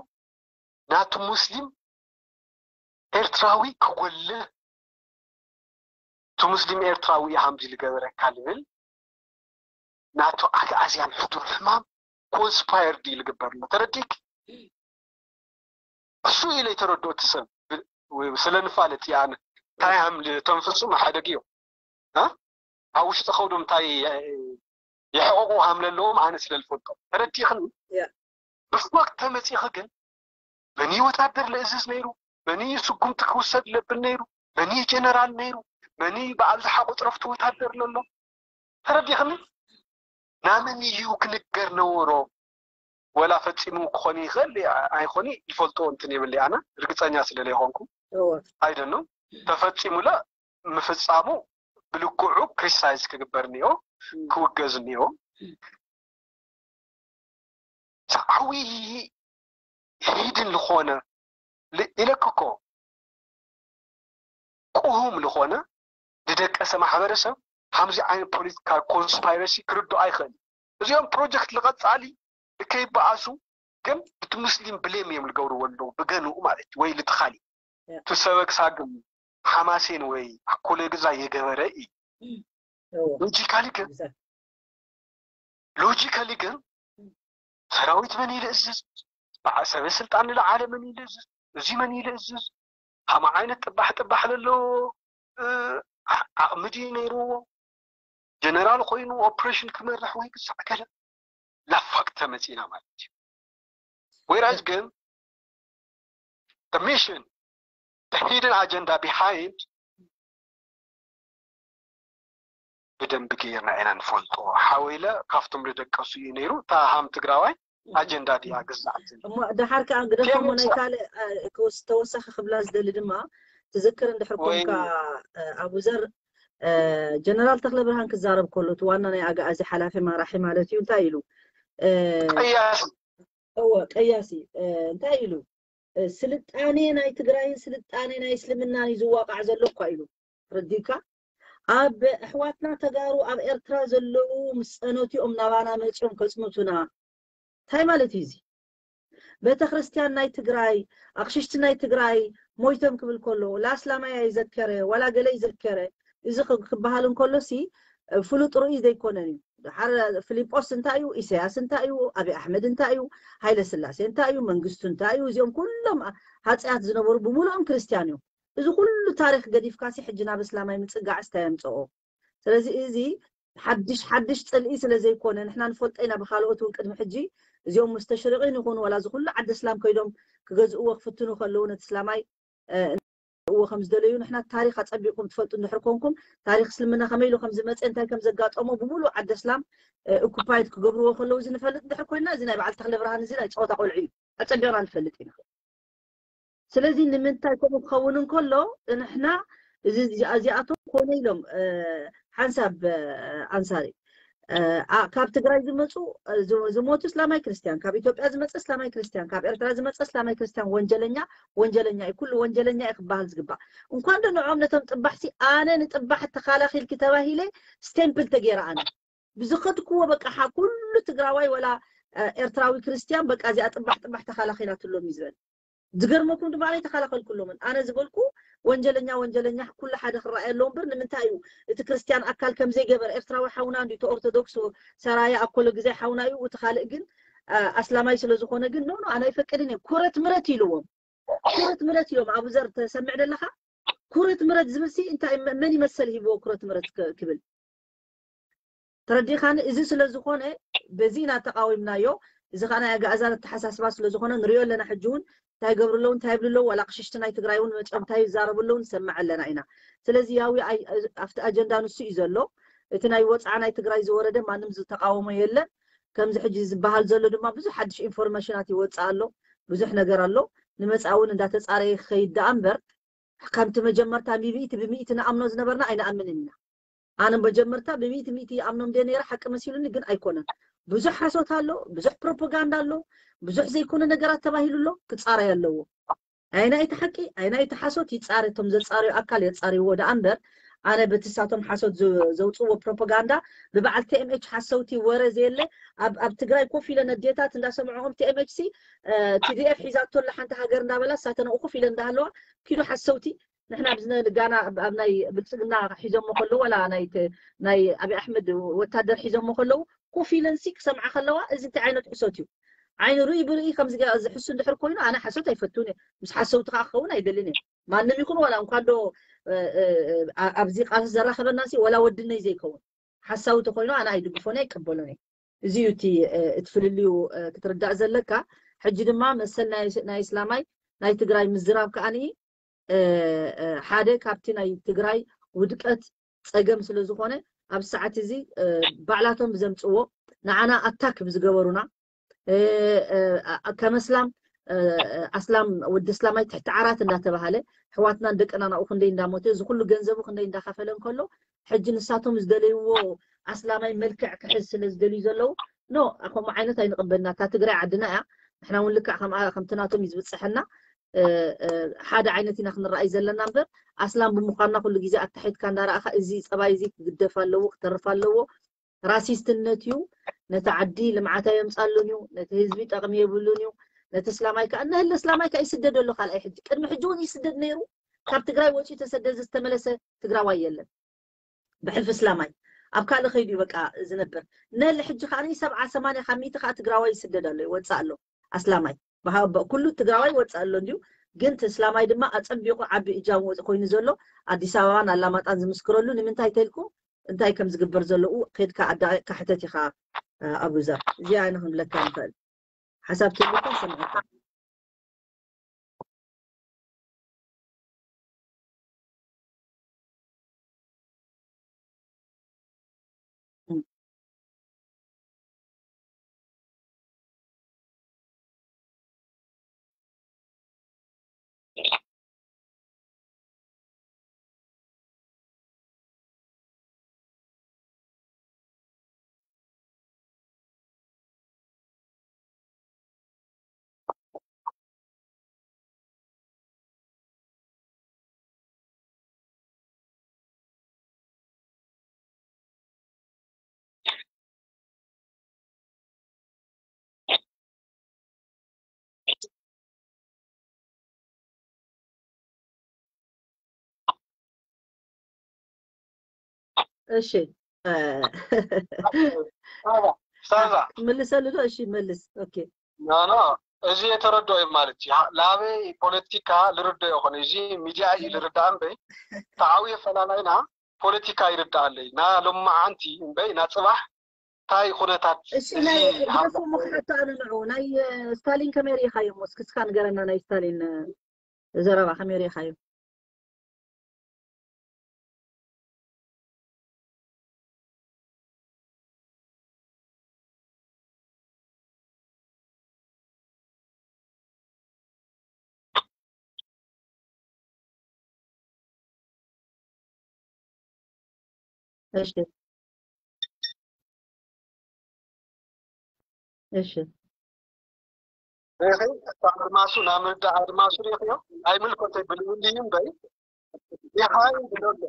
ናቱ ሙስሊም ኤርትራዊ ክጎልህ፣ እቲ ሙስሊም ኤርትራዊ እዩ ሃምዚ ልገበረካ ልብል ናቱ ኣግኣዝያን ሕዱር ሕማም ኮንስፓየርድ እዩ ልግበር ኣሎ። ተረዲክ? እሱ እዩ ለይተረድኦ እቲ ሰብ ብ-፣ ወይ ስለ ንፋለጥ እየ ኣነ። እንታይ ሃም ተንፍሱ መሓደግ እዩ። እ? ኣብ ውሽጢ ከውዶም እንታይ የ-፣ የሕቕቑ ሃም ለለዎም ኣነ ስለ ልፈልጦም። ተረዲኽኒ? ያ። ብፎክ ተመጺኺ ግን መን እዩ ወታደር ለእዝዝ ነይሩ? መን እዩ ስጉምቲ ክውሰድ ለብል ነይሩ? መን እዩ ጀነራል ነይሩ? መን እዩ ብኣብዝሓ ቁጽረፍቲ ወታደር ለሎ? ተረዲኽኒ? ናመን እዩ ክንገር ነበሮ? ወላ ፈጺሙ ክኾን ይኽእል ኣይኾን ይፈልጦ እንትን የብለይ ኣነ ርግጸኛ ስለ ዘይኮንኩ እዎ። ኣይደኖ ተፈጺሙለ ምፍጻሙ ብልክዑ ክሪቲሳይዝ ክግበር እኒኦ እም፣ ክውገዝ እኒኦ ዓብዪ ሂድን ዝኾነ ል-፣ ኢለክ እኮ ቅሁም ዝኾነ ዝደቀሰ ማሕበረሰብ ከምዚ ዓይነት ፖለቲካል ኮንስፓይረሲ ክርድኦ ኣይኽእል። እዚኦም ፕሮጀክት ልቐጻሊ ልከይበኣሱ ግን እቲ ሙስሊም ብሌም እዮም ልገብርዎ ኣለዉ ብገንኡ ማለት እዩ ወይ ልትኻሊ ያ። እቲ ሰበግ ሳግም ሓማሴን ወይ ኣኮለ ግዛ የገበረ እዩ። እዎ። ሎጂካሊ ግን ግዛ- ሎጂካሊ ግን ሰራዊት መን ይልእዝዝ? በዓ-፣ ሰበ ስልጣን ንለዓለ መን ይልእዝዝ? እዚ መን ይልእዝዝ? ሃማ ዓይነት ጥባሕ ጥባሕ ዘለዎ፣ እ፣ ዓ-፣ ዓቕሚ ድዩ ነይርዎ? ጀነራል ኮይኑ ኦፕሬሽን ክመርሕ ወይ ክሳዕ ገለ ላፋክ ተመጺና ማለት እዩ። ወይራዝ ግን the mission, the hidden agenda behind ብደንቢ ገይርና ኢና ንፈልጦ። ሓወይለ ካብቶም ዝደቀሱ እዩ ነይሩ። እታ ሃም ትግራዋይ ኣጀንዳ ድያ ግዛዕትን እሞ ደሓር ከዓ ግደፎሞ ናይ ካልእ፣ እ፣ ክውስ-፣ ተወሳኺ ክብላ ዝደሊ ድማ ትዝክር እንድሕር ወይ ኮንካ፣ እ፣ ኣቡዘር፣ እ፣ ጀነራል ተኽለ ብርሃን ክዛረብ ከሎ እቲ ዋና ናይ ኣግኣዚ ሓላፊ ማራሒ ማለት እዩ እንታይ ኢሉ? እ፣ ቀያስ እወ ቀያሲ፣ እ፣ እንታይ ኢሉ? እ፣ ስልጣኔ ናይ ትግራይን ስልጣኔ ናይ እስልምናን እዩ ዝዋቃዕ ዘሎ እኳ ኢሉ። ረዲካ ኣብ ኣሕዋትና ተጋሩ ኣብ ኤርትራ ዘለዉ ምስ ጸኖቲኦም ናባና መጺኦም ከጽንቱና እንታይ ማለት እዩ እዚ? ቤተ ክርስቲያን ናይ ትግራይ ኣቕሽሽቲ ናይ ትግራይ ሞይቶም ክብል ከሎ ላ ኣስላማይ ኣይዘከረ ዋላ ገለ ይዘከረ እዚ ክ-፣ ክበሃል እንከሎ ሲ ፍሉጥ ርእይ ዘይኮነን እዩ። ድሓር ፊሊጶስ እንታይ እዩ? ኢሳያስ እንታይ እዩ? ኣብይ ኣሕመድ እንታይ እዩ? ሃይለ ስላሴ እንታይ እዩ? መንግስቱ እንታይ እዩ? እዚኦም ኩሎም ሃፀያት ዝነበሩ ብምሉኦም ክርስቲያን እዮም። እዚ ኩሉ ታሪክ ገዲፍካ ሲ ሕጂ ናብ እስላማይ ምፅጋዕ እንታይ የምፅኦ? ስለዚ እዚ ሓድሽ ሓድሽ ፅልኢ ስለ ዘይኮነ ንሕና ንፈልጦ ኢና ብካልኦት እውን ቅድሚ ሕጂ እዚኦም ሙስተሽሪቂን ይኹኑ ዋላ እዚ ኩሉ ዓዲ እስላም ከይዶም ክገዝእዎ ክፍትኑ ከለዉ ነቲ እስላማይ እዎ ከም ዝደለዩ ንሕና ታሪክ ኣፀቢቕኩም ትፈልጡ እንድሕር ኮንኩም ታሪክ እስልምና ከመይ ኢሉ ከም ዝመፀ እንታይ ከም ዘጋጠሞ ብምሉእ ዓዲ እስላም ኦኩፓይድ ክገብርዎ ከለዉ እዚ ንፈልጥ እንድሕር ኮይንና እዚ ናይ በዓል ተክለ ብርሃን እዚ ናይ ፀወታ ቆልዑ እዩ ኣፀቢቕና ንፈልጥ ኢና። ስለዚ ንምንታይ ከምኡ ክኸውን እንከሎ ንሕና እዚ እዚኣ- እዚኣቶም ኮነ ኢሎም እ፣ ሓንሳብ እ፣ ኣንሳሪ እ፣ ኣ- ካብ ትግራይ ዝመፁ እ፣ ዝ- ዝሞቱ እስላማይ ክርስቲያን ካብ ኢትዮጵያ ዝመፀ እስላማይ ክርስቲያን ካብ ኤርትራ ዝመፀ እስላማይ ክርስቲያን ወንጀለኛ ወንጀለኛ እዩ ኩሉ ወንጀለኛ እዩ ክበሃል ዝግባእ እንኳን ዶ ንዖም ነቶም ጥባሕሲ ኣነ ንጥባሕ ተኻላኺልኪ ተባሂለ ስቴምፕል ተገይረ ኣነ ብዝኸድክዎ በቃ ሓ ኩሉ ትግራዋይ ወላ እ፣ ኤርትራዊ ክርስቲያን በቃ እዚኣ ጥባሕ ጥባሕ ተኻላኺላትሎም እዩ ዝበል ዝገርመኩም ድማ ኣነ ተኸላኸልኩሎምን ኣነ ዝበልኩ ወንጀለኛ ወንጀለኛ ኩሉ ሓደ ክረኣየ ኣለዎ እምበር ንምንታይ እዩ እቲ ክርስትያን ኣካል ከም ዘይገበረ ኤርትራዊ ሓውና እንዲ እቲ ኦርቶዶክስ ሰራየ ኣብ ኮሎ ግዜ ሓውና እዩ እቲ ካልእ ግን ኣስላማይ ስለ ዝኾነ ግን ኖ ኖ ኣነ ኣይፈቅድን እየ ኩረት ምረት ኢልዎም ኩረት ምረት እዮም ኣቡ ዘር ተሰምዕ ደለኻ ኩረት ምረት ዝብል ሲ እንታይ መን ይመሰል ሂብዎ ኩረት ምረት ክብል ተረዲኻኒ እዚ ስለ ዝኾነ በዚ ኢና ተቃዊምናዮ እዚ ከዓ ናይ ኣጋእዛን ኣተሓሳስባ ስለ ዝኾነ ንሪኦ ኣለና ሕጂ እውን እንታይ ገብሩ ኣለዉ እንታይ ይብሉ ኣለዉ ዋላ ቅሽሽቲ ናይ ትግራይ እውን መፅኦም እንታይ ይዛረቡ ኣለዉ ንሰምዕ ኣለና ኢና ስለዚ ያዊ ኣብቲ ኣጀንዳ ንሱ እዩ ዘሎ እቲ ናይ ወፅዓ ናይ ትግራይ ዝወረደ ማንም ዝተቃወሞ የለን ከምዚ ሕጂ ዝበሃል ዘሎ ድማ ብዙሕ ሓድሽ ኢንፎርሜሽናት ይወፅእ ኣሎ ብዙሕ ነገር ኣሎ ንመፃ እውን እንዳተፃረየ ክኸይድ ደኣ እምበር ከምቲ መጀመርታ ሚብኢቲ ብሚእቲ ንኣምኖ ዝነበርና ኣይንኣምንን ኢና ኣነ መጀመርታ ብሚእቲ ሚእቲ ይኣምኖም ደ ነይረ ሓቂ መሲሉኒ ግን ኣይኮነን ብዙሕ ሓሶት ኣሎ ብዙሕ ፕሮፓጋንዳ ኣሎ ብዙሕ ዘይኮነ ነገራት ተባሂሉ ኣሎ ክፃረይ ኣለዎ ኣይናይ እቲ ሓቂ ኣይናይ እቲ ሓሶት ይፃረ እቶም ዘፃርዩ ኣካል የፃርይዎ ደኣ እምበር ኣነ በቲ ሳቶም ሓሶት ዘውፅዎ ፕሮፓጋንዳ ብበዓል ቲኤምኤች ሓሰውቲ ወረ ዘየለ ኣብ ትግራይ ኮፍ ኢለን ኣዴታት እንዳሰምዐኦም ቲኤምኤች ሲ ቲዲኤፍ ሒዛቶ ኣላ ሓንቲ ሃገር እንዳበላ ሳተነኡ ኮፍ ኢለን እንዳሃለዋ ኪዱ ሓሰውቲ ንሕና ኣብዚ ጋና ኣብ ናይ ብልፅግና ሒዞሞ ከለዉ ዋላ ናይ ናይ ኣብይ ኣሕመድ ወታደር ሒዞሞ ከለዉ ኮፍ ኢለን ሲ ክሰምዓ ከለዋ እዚ እንታይ ዓይነት ሕሶት እዩ ዓይኒ ርኢ ብርኢ ከምዚ ዝሕሱ እንድሕር ኮይኑ ኣነ ሓሶት ኣይፈትውን እየ ምስ ሓሰውቲ ከዓ ክኸውን ኣይደልን እየ ማንም ይኹን ዋላ እንኳ ዶ ኣብዚ ቃልሲ ዘራኸበና ሲ ዋላ ወድነይ ዘይከውን ሓሳዊ ተኮይኑ ኣነ ኣይድግፎን ኣይቀበሎን እየ እዚ እዩ እቲ እቲ ፍልልዩ ክትርዳእ ዘለካ ሕጂ ድማ መሰል ናይ እስላማይ ናይ ትግራይ ምዝራብ ከዓኒ ሓደ ካብቲ ናይ ትግራይ ውድቀት ፀገም ስለ ዝኾነ ኣብ ሰዓት እዚ ባዕላቶም ብዘምፅዎ ንዓና ኣታክ ብዝገበሩና ከመስላም ኣስላም ወዲ እስላማይ ትሕቲ ዓራት እንዳተባሃለ ሕዋትናን ደቅና ናብኡ ክንደይ እንዳሞተ እዚ ኩሉ ገንዘቡ ክንደይ እንዳኸፈለ እንከሎ ሕጂ ንሳቶም ዝደለይዎ ኣስላማይ መልክዕ ክሕዝ ስለ ዝደልዩ ዘለዉ ኖ ከምኡ ዓይነት ኣይንቕበልና እታ ትግራይ ዓድና እያ ንሕና እውን ልክዕ ከምኣ ከምቲ ናቶም እዩ ዝበፅሐና ሓደ ዓይነት ኢና ክንረኣይ ዘለና እምበር ኣስላም ብምዃንና ኩሉ ግዜ ኣታሒትካ እንዳረኣኻ እዚ ፀባይ እዚ ክግደፍ ኣለዎ ክተርፍ ኣለዎ ራሲስትነት እዩ ነቲ ዓዲ ልምዓት ኣየምፃሉን እዩ ነቲ ህዝቢ ጠቕሚ የብሉን እዩ ነቲ እስላማይ ከዓ እነህለ እስላማይ ከዓ ይስደድ ኣሎ ካልኣይ ሕጂ ቅድሚ ሕጂ እውን ይስደድ ነይሩ ካብ ትግራይ ወፂኡ ተሰደዚ ዝተመለሰ ትግራዋይ የለን ብሕልፊ እስላማይ ኣብ ካልእ ከይዱ እዩ በቃ ዝነብር ነሊ ሕጂ ከዓ ሰብዓ ሰማንያ ካብ ሚእቲ ከዓ ትግራዋይ ይስደድ ኣሎ ይወፅእ ኣሎ ኣስላማይ ኩሉ ትግራዋይ ይወፅእ ኣሎ እንድዩ ግን እቲ እስላማይ ድማ ኣፀቢቑ ዓቢ እጃም ወፂ ኮይኑ ዘሎ ኣዲስ ኣበባን ኣላማጣን ዝምስክረሉ ንምንታይ ተልኩም እንታይ ከም ዝግበር ዘለኡ ከድካ ኣዳቂቅካ ሕተት ኢኻ ኣቡዘር እዚኣ ኢና ክንብለካ ንኽእል ሓሳብ ትልካ ሰምዐካ እሺ ሳዛ መልሰሉ ዶ እሺ መልስ ኦኬ ኖ ኖ እዚ የተረድኦ እዩ ማለት እዩ ላበይ ፖለቲካ ልርዶ ይኾነ እዚ ሚዲያ እዩ ልርዳእ እምበይ ተዓውየ ፈላላይና ፖለቲካ ይርዳኣለይ ና ሎማዓንቲ እምበይ ና ፅባሕ እንታይ ኩነታት እሺ ናይ ግደፎ ምክሓቶ ኣነ ንዑ ናይ ስታሊን ከመይ ርኢኻዮ ሞ እስክስካ ንገረና ናይ ስታሊን ዘረባ ከመይ ርኢኻዮ እሺ እሺ ሪኺ ኣድማሱ ናብ ምርዳእ ኣድማሱ ሪኽዮ ኣይምልከተይ ብልውልይ እምበይ ይሓይ ብለሎ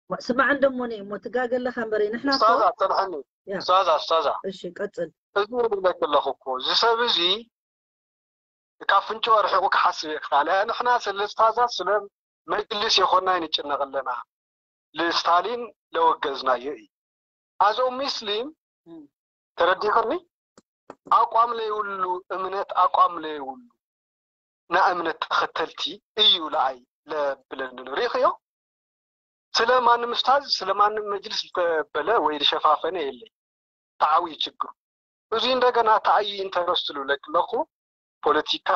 ስማዕ እንደሞኒ እሞ ትጋገ ኣለኻ እምበረይ ንሕና እኮ ስታዛ፣ ፀንሐኒ። ያ። ስታዛ፣ ስታዛ። እሺ ቀጽል። እዚ ይብለክ ኣለኹ እኮ፣ እዚ ሰብ እዚ ካብ ፍንጭ ኣርሒቑ ክሓስብ የኽኣል። ንሕና ስለ ስታዛ፣ ስለ መጅልስ የኾና ይንጭነቕ ኣለና። ልስታሊን ለወገዝናዮ እዩ። ኣዞም ሙስሊም እም። ተረዲኸኒ? ኣቋም ለይብሉ እምነት ኣቋም ለይብሉ ናይ እምነት ተኸተልቲ እዩ ለኣይ ለብለኒ ሪኽዮ። ስለ ማንም ስታዝ ስለ ማንም መጅልስ ዝተበለ ወይ ዝሸፋፈነ የለይ። ተዓብዩ ችግሩ እዚ እንደገና ተኣዩ ኢንተረስት ልብለክ ኣለኹ። ፖለቲካ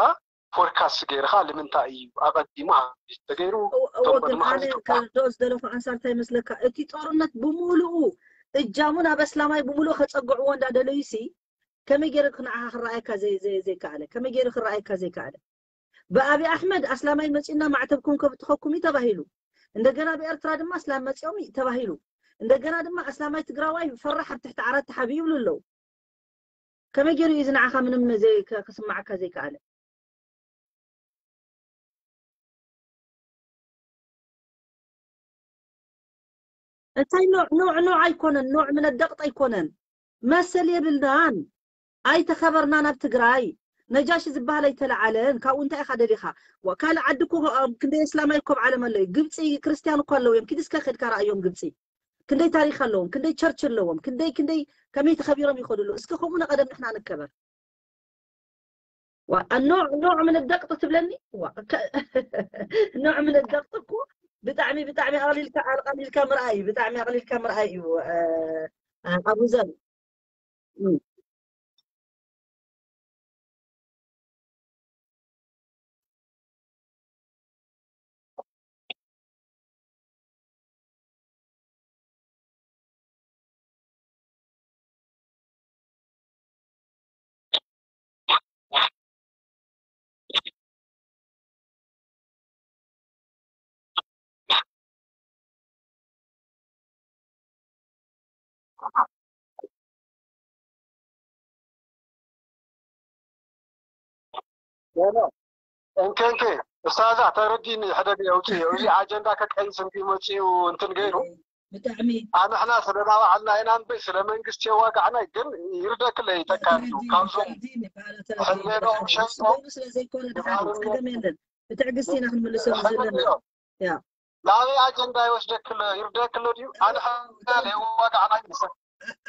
ፎርካስት ገይርካ ልምንታይ እዩ ኣቐዲሙ ተገይሩ እወ ግን ኣነ ከርድኦ ዝደለኹ ኣንሳር እንታይ ይመስለካ፣ እቲ ጦርነት ብምሉኡ እጃሙ ናብ ኣስላማይ ብምሉኡ ከፀግዕዎ እንዳደለዩ ሲ ከመይ ገይሩ ንዓኻ ክረኣየካ ዘይ- ዘይ- ዘይከኣለ ከመይ ገይሩ ክረኣየካ ዘይከኣለ? ብኣብይ ኣሕመድ ኣስላማይ መፂኡና ማዕተብኩም ከብትኸኩም እዩ ተባሂሉ። እንደገና ብኤርትራ ድማ ኣስላም መፂኦም እዩ ተባሂሉ። እንደገና ድማ ኣስላማይ ትግራዋይ ፈራሕ ኣብ ትሕቲ ዓራት ተሓቢኡ ይብሉ ኣለዉ። ከመይ ገይሩ እዩ እዚ ንዓኻ ምንም ዘይ- ከ- ክስማዓካ ዘይከኣለ? እንታይ ኖዕ ኖዕ ኖዕ ኣይኮነን፣ ኖዕ ምን ደቅጥ ኣይኮነን። መሰል የብልናን፣ ኣይተኸበርናን ኣብ ትግራይ። ነጃሺ ዝበሃል ኣይተለዓለን። ካብኡ እንታይ ኢኻ ደሊኻ? ዋ- ካልእ ዓዲ እኮ ኣብ ክንደይ እስላማይ እኮ ኣብ ዓለም ኣሎ እዩ። ግብፂ ክርስትያን እኮ ኣለዉ እዮም። ኪድ እስከ ከድካ ረኣዮም ግብፂ ክንደይ ታሪክ ኣለዎም፣ ክንደይ ቸርች ኣለዎም፣ ክንደይ ክንደይ ከመይ ተኸቢሮም ይኸዱ ኣለዉ። እስከ ከምኡ ነቐደም ንሕና ንከበር። ዋ- ኖዕ ኖዕ ምን ደቅጥ ትብለኒ ዋ- ከ- ኖዕ ምን ደቅጥ እኮ ብጣዕሚ ብጣዕሚ ኣቕሊልካ ኣቕሊልካ ምርኣይ እዩ። ብጣዕሚ ኣቕሊልካ ምርኣይ እዩ። እ፣ እ፣ ኣቡ ዘር እም። እንከንከ እስታዛ ተረዲኒ ሕደግ የውፅእ እዚ ኣጀንዳ ከቀይስ እንዲ መፅኡ እንትን ገይሩ ብጣዕሚ ኣንሕና ስለ ናባዕልና ኢና እምበይ ስለ መንግስቲ የዋጋዕና ግን ይርደክለ ይተካሉ ካብዞም ሕሌኖም ሸይጦም ስለ ዘይኮነ ድሓን ፀገም የለን። ብትዕግስቲ ኢና ክንምልሶም ዘለና። ያ ናበይ ኣጀንዳ ይወስደክሎ ይርደክሎ ድዩ ኣንሕና የዋጋዕና ይመስል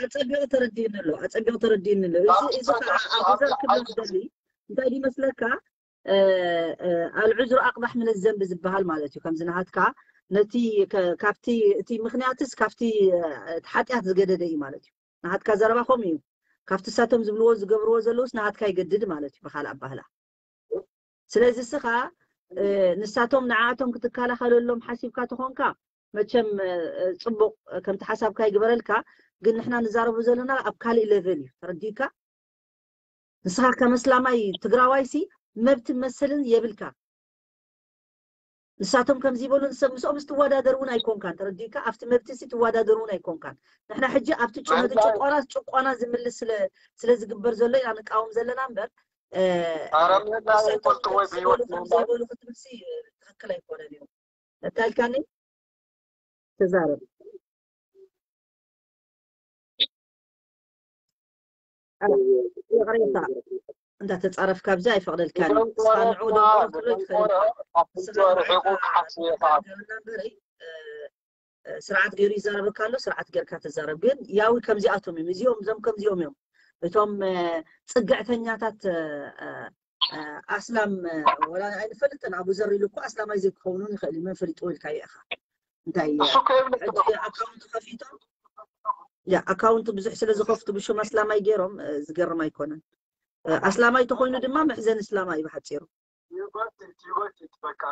ኣፀቢቑ ተረዲእኒ ኣሎ። ኣፀቢቑ ተረዲእኒ ኣሎ። እዚ እዚ ከዓ ኣቡዘር ክብል ዝደሊ እንታይ ድዩ መስለካ? ኣልዑዝሩ ኣቅባሕ ምን ዘንብ ዝበሃል ማለት እዩ። ከምዚ ናሃትካ ነቲ ከ- ካብቲ እቲ ምክንያትስ ካብቲ እ፣ እቲ ሓጢኣት ዝገደደ እዩ ማለት እዩ። ናሃትካ ዘረባ ከምኡ እዩ። ካብቲ ሳቶም ዝብልዎ ዝገብርዎ ዘለውስ ናሃትካ ይገድድ ማለት እዩ ብካልእ ኣባህላ። ስለዚ እስኻ እ፣ ንሳቶም ንዓኣቶም ክትከላኸለሎም ሓሲብካ ተኾንካ መቸም እ፣ እ፣ ፅቡቅ እ፣ ከምቲ ሓሳብካ ይግበረልካ። ግን ንሕና ንዛረቡ ዘለና ኣብ ካሊእ ሌቨል እዩ ተረዲእካ። ንስኻ ከም እስላማይ ትግራዋይሲ መብትን መሰልን የብልካ። ንሳቶም ከምዚ ይበሉ ንሰብ ምስኦም ዝትወዳደር እውን ኣይኮንካን ተረዲእካ። ኣብቲ መብትሲ ትወዳደር እውን ኣይኮንካን። ንሕና ሕጂ ኣብቲ ጭ- ነቲ ጭቆና ጭቆና ዝምልስ ስለ ስለ ዝግበር ዘሎ ኢና ንቃወም ዘለና እምበር እ፣ ኧረ ምህላው ንሳቶም ይፈልጡ ወይ ከምዚ ዝበሉ ብህይወት ከምዚ ዘይበሉ ክትብልሲ ትክክል ኣይኮነን እዩ። እንታይ ኢልካኒ? ተዛረብ። ይቕሬታ እንዳተፃረፍካ ኣብዚ ኣይፈቕደልካን እዩ። ንስኻ ንዑ ደንቆሮ ክትብሎ ትኽእል ኢኻ። ንስኻ ንዑ ርሒቁ ክሓስብ የኽኣል ገበና እምበሪ ስርዓት ገይሩ ይዛረበካ ኣሎ። ስርዓት ገይርካ ተዛረብ። ግን ያዊ ከምዚኣቶም እዮም። እዚኦም እዞም ከምዚኦም እዮም። እቶም እ፣ ፅግዕተኛታት እ፣ እ፣ ኣስላም እ፣ ወላ ኣይንፈልጥን። ኣቡ ዘር ኢሉ እኮ ኣስላማይ ዘይክኸውን ይኽእል እዩ። መን ፈሊጥዎ ኢልካዮ ኢኻ። እንታይ እሱ እኮ የብለክ ሕጂ ኣካውንት ከፊቶም ያ ኣካውንት ብዙሕ ስለ ዝኸፍቱ ብሽም ኣስላማይ ገይሮም እ፣ ዝገርም ኣይኮነን። እ፣ ኣስላማይ ተኾይኑ ድማ መሕዘን እስላማ እዩ ብሓፂሩ። ይጎትት ይጎትት በቃ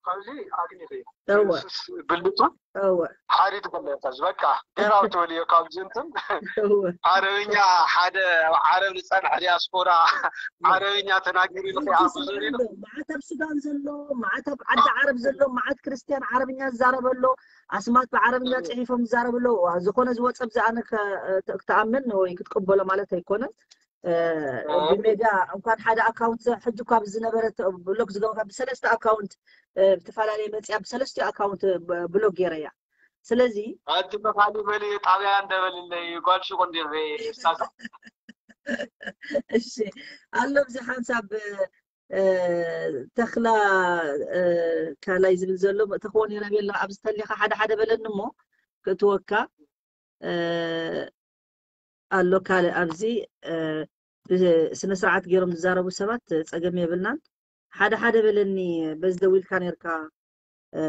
ካብዚ ኣግኒኺ እወ ሱስ ብልቱ እወ ሓሪት በለታዝ በቃ ገራው ትበልዮ ካብዚ እንትን እወ ዓረብኛ ሓደ ኣብ ዓረብ ዝፀንሐ ዲያስፖራ ዓረብኛ ተናጊሩ ኢልኺ ኣብ ዙሪ ኢልኺ መዓት ኣብ ሱዳን ዘሎ መዓት ኣብ ዓዲ ዓረብ ዘሎ መዓት ክርስትያን ዓረብኛ ዝዛረበ ኣሎ። ኣስማት ብዓረብኛ ፅሒፎም ዝዛረቡ ኣለዉ። ዝኾነ ዝወፀ ብዚ ኣነ ከ- ተ- ክትኣምን ወይ ክትቅበሎ ማለት ኣይኮነን። እ፣ ብሜድያ እንኳን ሓደ ኣካውንት ሕጂ እኳ ብዝነበረ ብሎክ ዝገበካ ብሰለስተ ኣካውንት እ፣ ብተፈላለየ መፅያ ብሰለስቲኡ ኣካውንት ብ- ብሎክ ገይረያ። ስለዚ ኣቲ መኻሊ በሊ ጣብያ እንደበልለይ ጓል ሽቁ እንዲኺ ስታዛ እሺ ኣሎ ኣብዚ ሓንሳብ እ፣ ተኽላ እ፣ ካላይ ዝብል ዘሎ ተኽወን ይረብ የለ ኣብዚ ተሊኻ ሓደ ሓደ በለኒ እሞ ክእትወካ እ፣ ኣሎ ካልእ ኣብዚ እ፣ ብስነ ስርዓት ገይሮም ዝዛረቡ ሰባት ጸገም የብልናን ሓደ ሓደ በለኒ በዚ ደዊልካ ነርካ እ፣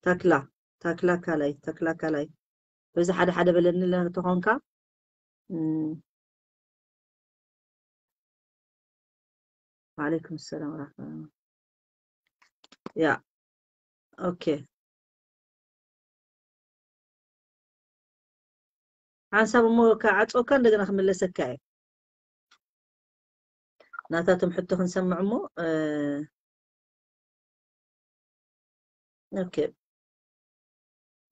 ታክላ ታክላ ካላይ ታክላ ካላይ በዚ ሓደ ሓደ በለኒ ተኾንካ وعليكم السلام ورحمة الله يا اوكي ሓንሳብ እሞ ክዓፅወካ እንደገና ክምለሰካ እየ ናታቶም ሕቶ ክንሰምዕ እሞ ኦኬ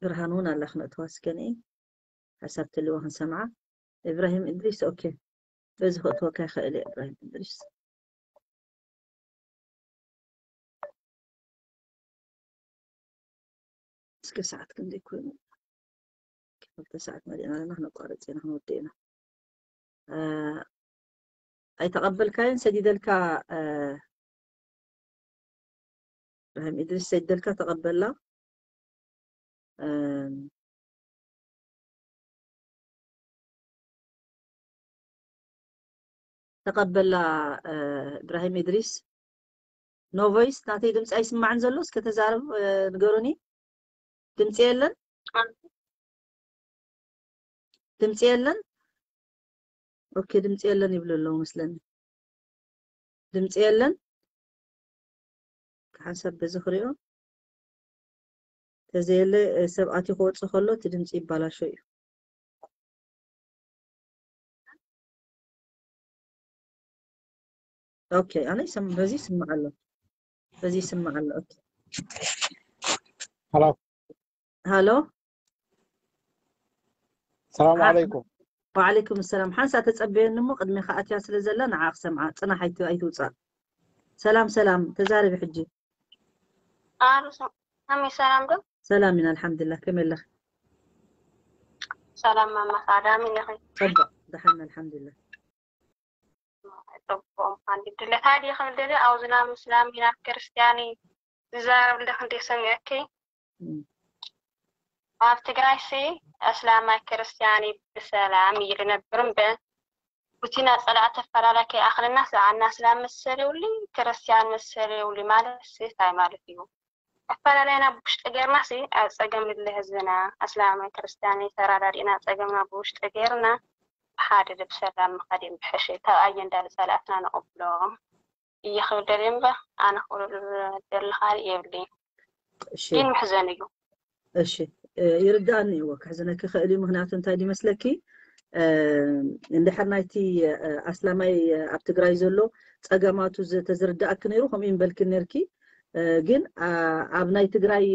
ብርሃን እውን ኣላ ክነእትዋ እስከ ንኢ ሓሳብ ትልዋ ክንሰምዓ ኢብራሂም እድሪስ ኦኬ በዚ ክእትወካ ይኽእል እየ ኢብራሂም እድሪስ እስከ ሰዓት ክንደይ ኮይኑ ክልተ ሰዓት መሊእና ኣለና ክነቋርፅ ኢና ክንወደ ኢና ኣይተቐበልካዮን ሰዲደልካ እብራሂም ኢድሪስ ሰዲደልካ ተቐበላ ተቐበላ እብራሂም ኢድሪስ no voice ናተይ ድምፂ ኣይስማዕን ዘሎ እስከ ተዛረብ ንገሩኒ ድምፂ የለን ድምፂ የለን ኦኬ ድምፂ የለን ይብሉ ኣለዉ መስለኒ ድምፂ የለን ሓንሳብ በዚ ክሪኦ ተዘየለ ሰብ ኣትዩ ክወፅእ ከሎ እቲ ድምፂ ይባላሾ እዩ ኦኬ ኣነ ይሰም በዚ ይስማዕ ኣሎ በዚ ይስማዕ ኣሎ ኦኬ Hello ሃሎ السلام عليكم وعليكم السلام ሓንሳ ተጸበየኒ እሞ ቅድሜ ከኣትያ ስለ ዘላ ንዓ ክሰምዓ ጽናሕ ኣይት- ኣይትውጻእ ሰላም ሰላም ተዛረቢ ሕጂ ኣሉ ከመይ ሰላም ዶ ሰላም ኢና ኣልሓምዱሊላህ ከመይ ኣለኺ ሰላም ማማ ሳዳም ኢለኺ ጸቡቕ ደሓን ኣልሓምዱሊላህ ጽቡቕ ኣልሓምዱሊላህ ታዲያ ክብል ደልየ ኣብዚ ናብ ምስላም ናብ ክርስትያን ዝዛረብ እንደ ክንደይ ሰሚዐኪ ኣብ ትግራይሲ እስላማይ ክርስትያን ብሰላም እዩ ዝነብር እምበር እቲ ናይ ፀላእቲ ኣፈላላይ ከይኣኽለና ሰዓና እስላም መሰል የብሉይ ክርስትያን መሰል የብሉይ ማለት ሲ እንታይ ማለት እዩ ኣፈላላይና ብውሽጢ ጌርና ሲ ኣብ ፀገም ንለ ህዝብና እስላማይ ክርስትያን ተራዳዲእና ፀገምና ብውሽጢ ጌርና ብሓደ ብሰላም ምኻድ የምሕሽ ካብ ኣየንዳ ፀላእትና ንቕብሎም እየ ክብል ደልየ እምበር ኣነ ክብለሉ ደሊ ካልእ የብለይን እሺ ግን መሕዘኒ እዩ እሺ ይርዳእኒ እዎ ክሕዝነኪ ክእል እዩ ምክንያቱ እንታይ ድመስለኪ እንድሕር ናይቲ ኣስላማይ ኣብ ትግራይ ዘሎ ፀገማቱ ተዝርዳእኪ ነይሩ ከምኡ ይንበልኪ ነርኪ ግን ኣብ ናይ ትግራይ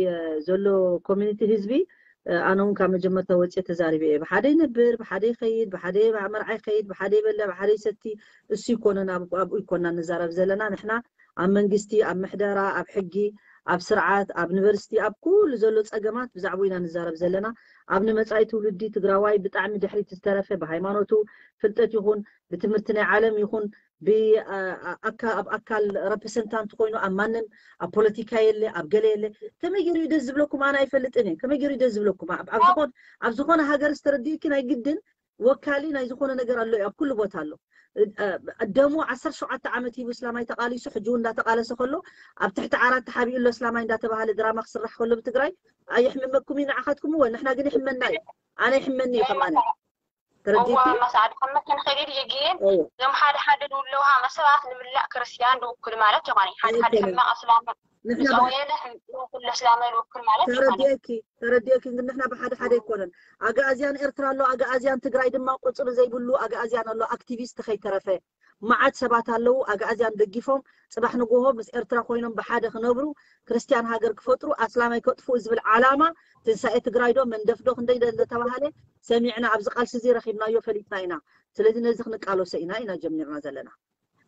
ዘሎ ኮሚኒቲ ህዝቢ ኣነ እውን ካብ መጀመርታ ወፅየ ተዛሪበ እየ ብሓደ ይነብር ብሓደ ይኸይድ ብሓደ መርዓ ይኸይድ ብሓደ ይበልዕ ብሓደ ይሰቲ እሱ ይኮነን ኣብኡ ይኮና ንዛረብ ዘለና ንሕና ኣብ መንግስቲ ኣብ ምሕደራ ኣብ ሕጊ ኣብ ስርዓት ኣብ ዩኒቨርሲቲ ኣብ ኩሉ ዘሎ ፀገማት ብዛዕባኡ ኢና ንዛረብ ዘለና ኣብ ንመፃኢ ትውልዲ ትግራዋይ ብጣዕሚ ድሕሪት ዝተረፈ ብሃይማኖቱ ፍልጠት ይኹን ብትምህርቲ ናይ ዓለም ይኹን ኣብ ኣካል ረፕረሰንታንት ኮይኑ ኣብ ማንም ኣብ ፖለቲካ የለ ኣብ ገለ የለ ከመይ ገይሩ ደስ ዝብለኩም ኣነ ኣይፈልጥን እየ ከመይ ገይሩ ደስ ዝብለኩም ኣብ ዝኾነ ሃገር ዝተረዲእኪ ናይ ግድን ወካሊ ናይ ዝኾነ ነገር ኣሎ ኣብ ኩሉ ቦታ ኣሎ ደሞ ዓሰርተ ሸውዓተ ዓመት ሂቡ እስላማይ ተቃሊሱ ሕጂ እውን እንዳተቃለሰ ከሎ ኣብ ትሕቲ ዓራት ተሓቢኡ ኣሎ እስላማይ እንዳተባሃለ ድራማ ክስራሕ ከሎ ብትግራይ ኣየሕምመኩም እዩ ንዓኻትኩም እወ ንሕና ግን ይሕመና እዩ ኣነ ይሕመኒ እዩ ከማነ ተረዲእኪ መሳዕድ ከመት ንኸይድ ይግን እዞም ሓደ ሓደ ዝብለውሃ መሰባት ንብላዕ ክርስትያን ዝውክል ማለት ይኾነ ሓደ ሓደ ሕማቕ እስላም ዝፀወየለ ኩለ እስላማይ ዝውክል ማለት ይኾነ ተረዲእኪ ተረዲእኪ ግን ንሕና ብሓደ ሓደ ኣይኮነን ኣግኣዝያን ኤርትራ ኣሎ ኣግኣዝያን ትግራይ ድማ ቁፅሪ ዘይብሉ ኣግኣዝያን ኣሎ ኣክቲቪስት ከይተረፈ መዓት ሰባት ኣለዉ ኣግኣዝያን ደጊፎም ፅባሕ ንጎሆ ምስ ኤርትራ ኮይኖም ብሓደ ክነብሩ ክርስትያን ሃገር ክፈጥሩ ኣስላማይ ከጥፍኡ ዝብል ዓላማ ትንሳኤ ትግራይ ዶ መንደፍ ዶ ክንደይ ዶ ዝተባሃለ ሰሚዕና ኣብዚ ቃልሲ እዚ ረኺብናዮ ፈሊጥና ኢና ስለዚ ነዚ ክንቃለሶ ኢና ኢና ጀሚርና ዘለና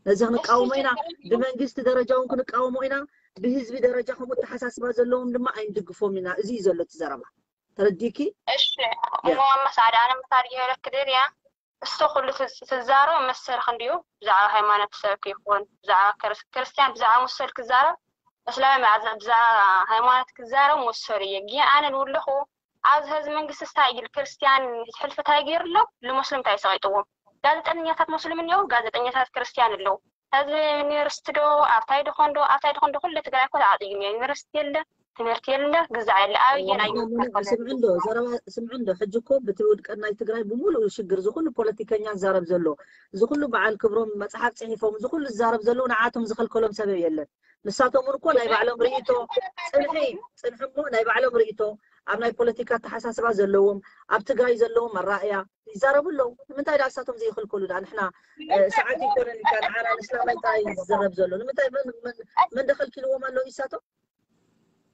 ነዚ ክንቃወሞ ኢና ብመንግስቲ ደረጃ እውን ክንቃወሞ ኢና ብህዝቢ ደረጃ ከምኡ ኣተሓሳስባ ዘለዎም ድማ ኣይንድግፎም ኢና። እዚ እዩ ዘሎ እቲ ዘረባ። ተረዲኪ? እሺ እሞ ኣመሳዕዳ ኣነ ምሳሌ ይህበለክ ደልያ እሱ ኩሉ ትዛረብ መሰልክ እንድዩ። ብዛዕባ ሃይማኖት ሰብክ ይኹን ብዛዕባ ክርስትያን ብዛዕባ መሰል ክዛረብ፣ እስላም ብዛዕባ ሃይማኖት ክዛረብ መሰሉ እየ። ግን ኣነ ንውለኹ ኣብዚ ህዝቢ መንግስቲ ስታይ ኢል ክርስትያን ሕልፊ ታይ ገይሩ ኣሎ? ንመስሉም ታይ ሰቂጥዎም? ጋዜጠኛታት መስሉም እኒው፣ ጋዜጠኛታት ክርስትያን ኣለዉ። ህዝቢ ዩኒቨርሲቲ ዶ ኣብታይ ድኾን ዶ ኣብታይ ድኾን ዶ ኩሉ ትግራይ እኮ ተዓፅዩ እኒኦ። ዩኒቨርሲቲ የለ፣ ትምህርቲ የለ፣ ግዛዕ የለ። ኣበየን ኣዩ ስምዕንዶ ዘረባ ስምዕንዶ ሕጂ እኮ ብቲ ውድቀት ናይ ትግራይ ብምሉእ ሽግር ዝኩሉ ፖለቲከኛ ዝዛረብ ዘሎ ዝኩሉ በዓል ክብሮም መፅሓፍ ፅሒፎም ዝኩሉ ዝዛረብ ዘለዉ ንዓቶም ዝኸልከሎም ሰበብ የለን። ንሳቶም እውን እኮ ናይ ባዕሎም ርእይቶ ፅንሒ ፅንሒ እሞ ናይ ባዕሎም ርእይቶ ኣብ ናይ ፖለቲካ ኣተሓሳስባ ዘለዎም ኣብ ትግራይ ዘለዎም ኣራእያ ይዛረቡ ኣለዉ። ንምንታይ ዳ ንሳቶም ዘይኽልከሉ ዳ ንሕና ሰዓት ይኮነን ኢልካ ንዓና ንስላማይ ጥራይ ዝዘረብ ዘሎ ንምንታይ መን ደኸልኪልዎም ኣለዉ ይሳቶም?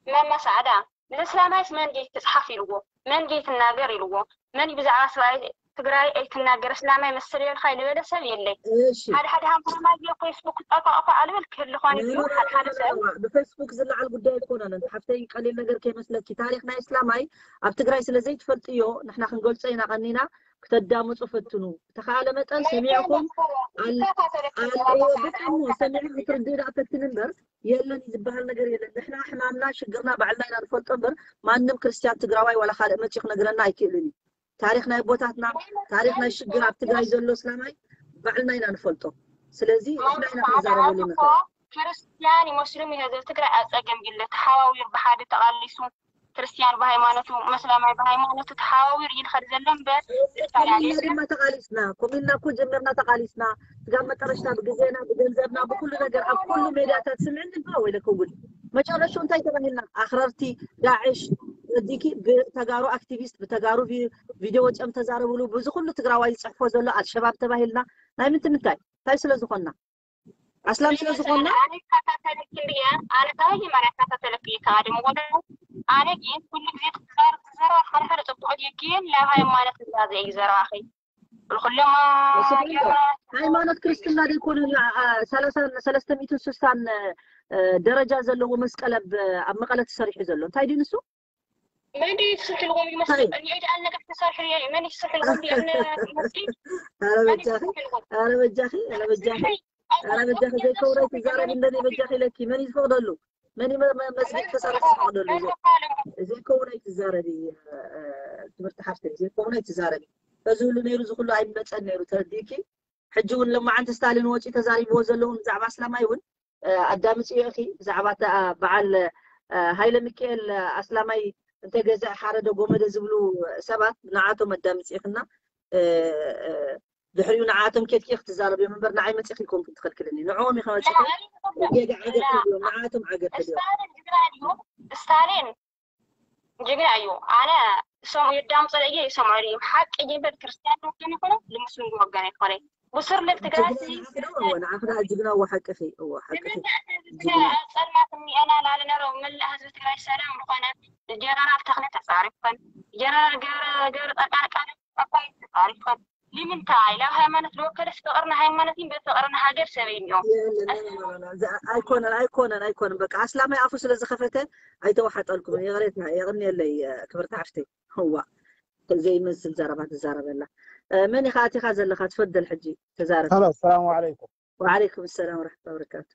መማ ሳዕዳ ንስላማይስ መን ጌት ትፅሓፍ ኢልዎ? መን ጌት ትናገር ኢልዎ? መን ብዛዕባ ስራይ ትግራይ ኣይትናገር እስላማይ መሰል የልካ ዝበለ ሰብ የለይ። ሓደ ሓደ ሃምሃማዮ ፌስቡክ ጠቋቋ ኣልብል ክህልኾን እዩ። ሓደ ሓደ ሰብ ብፌስቡክ ዝለዓል ጉዳይ ኣይኮነን። ሓፍተይ ቀሊል ነገር ከይመስለኪ። ታሪኽ ናይ እስላማይ ኣብ ትግራይ ስለ ዘይትፈልጥዮ ንሕና ክንገልጾ ኢና ቀኒና። ክተዳምፁ ፈትኑ። ብተኻለ መጠን ሰሚዕኹም ኣልእዎ ብጣዕሚ ሰሚዑ ክትርድእ ዳ ፈትን እምበር የለን ዝበሃል ነገር የለን። ንሕና ሕማምና ሽግርና ባዕልና ኢና ንፈልጦ እምበር ማንም ክርስትያን ትግራዋይ ዋላ ካልእ መፂኡ ክነግረና ኣይክእልን እዩ። ታሪኽ ናይ ኣቦታትና ታሪኽ ናይ ሽግር ኣብ ትግራይ ዘሎ እስላማይ ባዕልና ኢና ንፈልጦ። ስለዚ ንሕና ኢና ክንዛረበሉ ንኽእል። ክርስትያን ይመስሉ ህዝብ ትግራይ ኣብ ፀገም ይለ ተሓዋዊር ብሓደ ተቓሊሱ ክርስትያን ብሃይማኖቱ መስላማይ ብሃይማኖቱ ተሓዋዊር ይንኸድ ዘሎ እምበር ድማ ተቓሊስና ኮሚልና እኮ ጀመርና ተቓሊስና ስጋብ መጠረሽታ ብግዜና ብገንዘብና ብኩሉ ነገር ኣብ ኩሉ ሜድያታት ስምዕኒ ባ ወይለ ክውል መጨረሹ እንታይ ተባሂልና ኣኽረርቲ ዳዕሽ ረዲኪ ብተጋሩ ኣክቲቪስት ብተጋሩ ቪዲዮ ወፂኦም ተዛረብሉ ብዙ ኩሉ ትግራዋይ ዝፅሕፎ ዘሎ ኣልሸባብ ተባሂልና ናይ ምንቲ ምንታይ እንታይ ስለ ዝኾንና ኣስላም ስለ ዝኾንና ኣነ ይከታተለኪ እንድየ ኣነ ካብ መጀመርያ ይከታተለኪ እየ ካብ ኣደም ወለዱ ኣነ ግን ኩሉ ግዜ ትዛረብ ትዘረባ ሓደ ሓደ ፅቡቅ ድዩ ግን ናብ ሃይማኖት እንዳዘ እዩ ዘረባኺ ኩሎም ሃይማኖት ክርስትና ዘይኮነ ሰለስተ ሚእትን ስሳን ደረጃ ዘለዎ መስቀል ኣብ መቐለ ተሰሪሑ ዘሎ እንታይ ድዩ ንሱ መን ድዩ ዝስርሕልዎም ይመስል እኒኦ ደኣ ነገር ተሰርሑ እየ መን ይስርሕልዎም ድዩ መስጊድ ኧረ በጃኺ ኧረ በጃኺ ኧረ በጃኺ ኧረ በጃኺ ዘይከውን ኣይትዛረቢ እንደኔ በጃኺ ኢለኪ መን እዩ ዝፈቕደሉ መን እዩ መስጊድ ተሰርሑ ዝፈቕደሉ ዘይከውን ኣይትዛረቢ ክብርቲ ሓፍተይ ዘይከውን ኣይትዛረቢ በዚ ሁሉ ነይሩ እዚ ኩሉ ኣይመፀን ነይሩ ተረዲእኪ ሕጂ እውን ሎማዓንቲ ስታሊን ወፂኡ ተዛሪብዎ ዘለውን ብዛዕባ ኣስላማይ እውን ኣዳምፅዮ ኢኺ ብዛዕባ በዓል ሃይለ ሚካኤል ኣስላማይ እንተገዝአ ሓረደ ጎመደ ዝብሉ ሰባት ንዓቶም ኣዳምፂእኽና ድሕሪኡ ንዓቶም ኬድኪ ክትዛረብ እዮም እምበር ንዓይ መፂእኺ ኮንኩም ትኸልክልኒ ንዕኦም ኢኸ መፂእኹም ጌጋ ዓገብ ተልዮም ንዓቶም ዓገብ ተልዮም ስታሊን ጅግና እዩ ኣነ ሰምዑ የዳምፁ ለየ ይሰምዑ እዮም ሓቂ ጀንበር ክርስትያን ወገን ይኮነ ልሙስሊም ወገን ይኮነ ብሱር ልብ ትግራይ ንዓኽዳ ጅግና እዎ ሓቅኺ እዎ ሓቅኺ ፀልማት እኒአና ላለ ነረው መላእ ህዝቢ ትግራይ ሰላም ዝኾነ ጀነራል ተኽለ ተፃሪፍከን ጀነራል ገብረ ገብረ ፃድቃን ቃል ኣባይ ተፃሪፍከን ንምንታይ ናብ ሃይማኖት ዝወከለስ ፍቅርና ሃይማኖት እዩ ፍቅርና ሃገር ሰበይ እዮም ኣይኮነን ኣይኮነን ኣይኮነን በቃ ኣስላማይ ኣፉ ስለ ዝኸፈተ ኣይተዋሓጠልኩም ይቕሬታ የቕንየለይ ክብርቲ ሓፍተይ እዋ ዘይመስል ዘረባ ትዛረበላ መን ኢኻ ኣቲኻ ዘለኻ ትፈደል ሕጂ ተዛረብ ሰላም ሰላም ዓለይኩም ወዓለይኩም ሰላም ወረሕመቱላ ወበረካቱ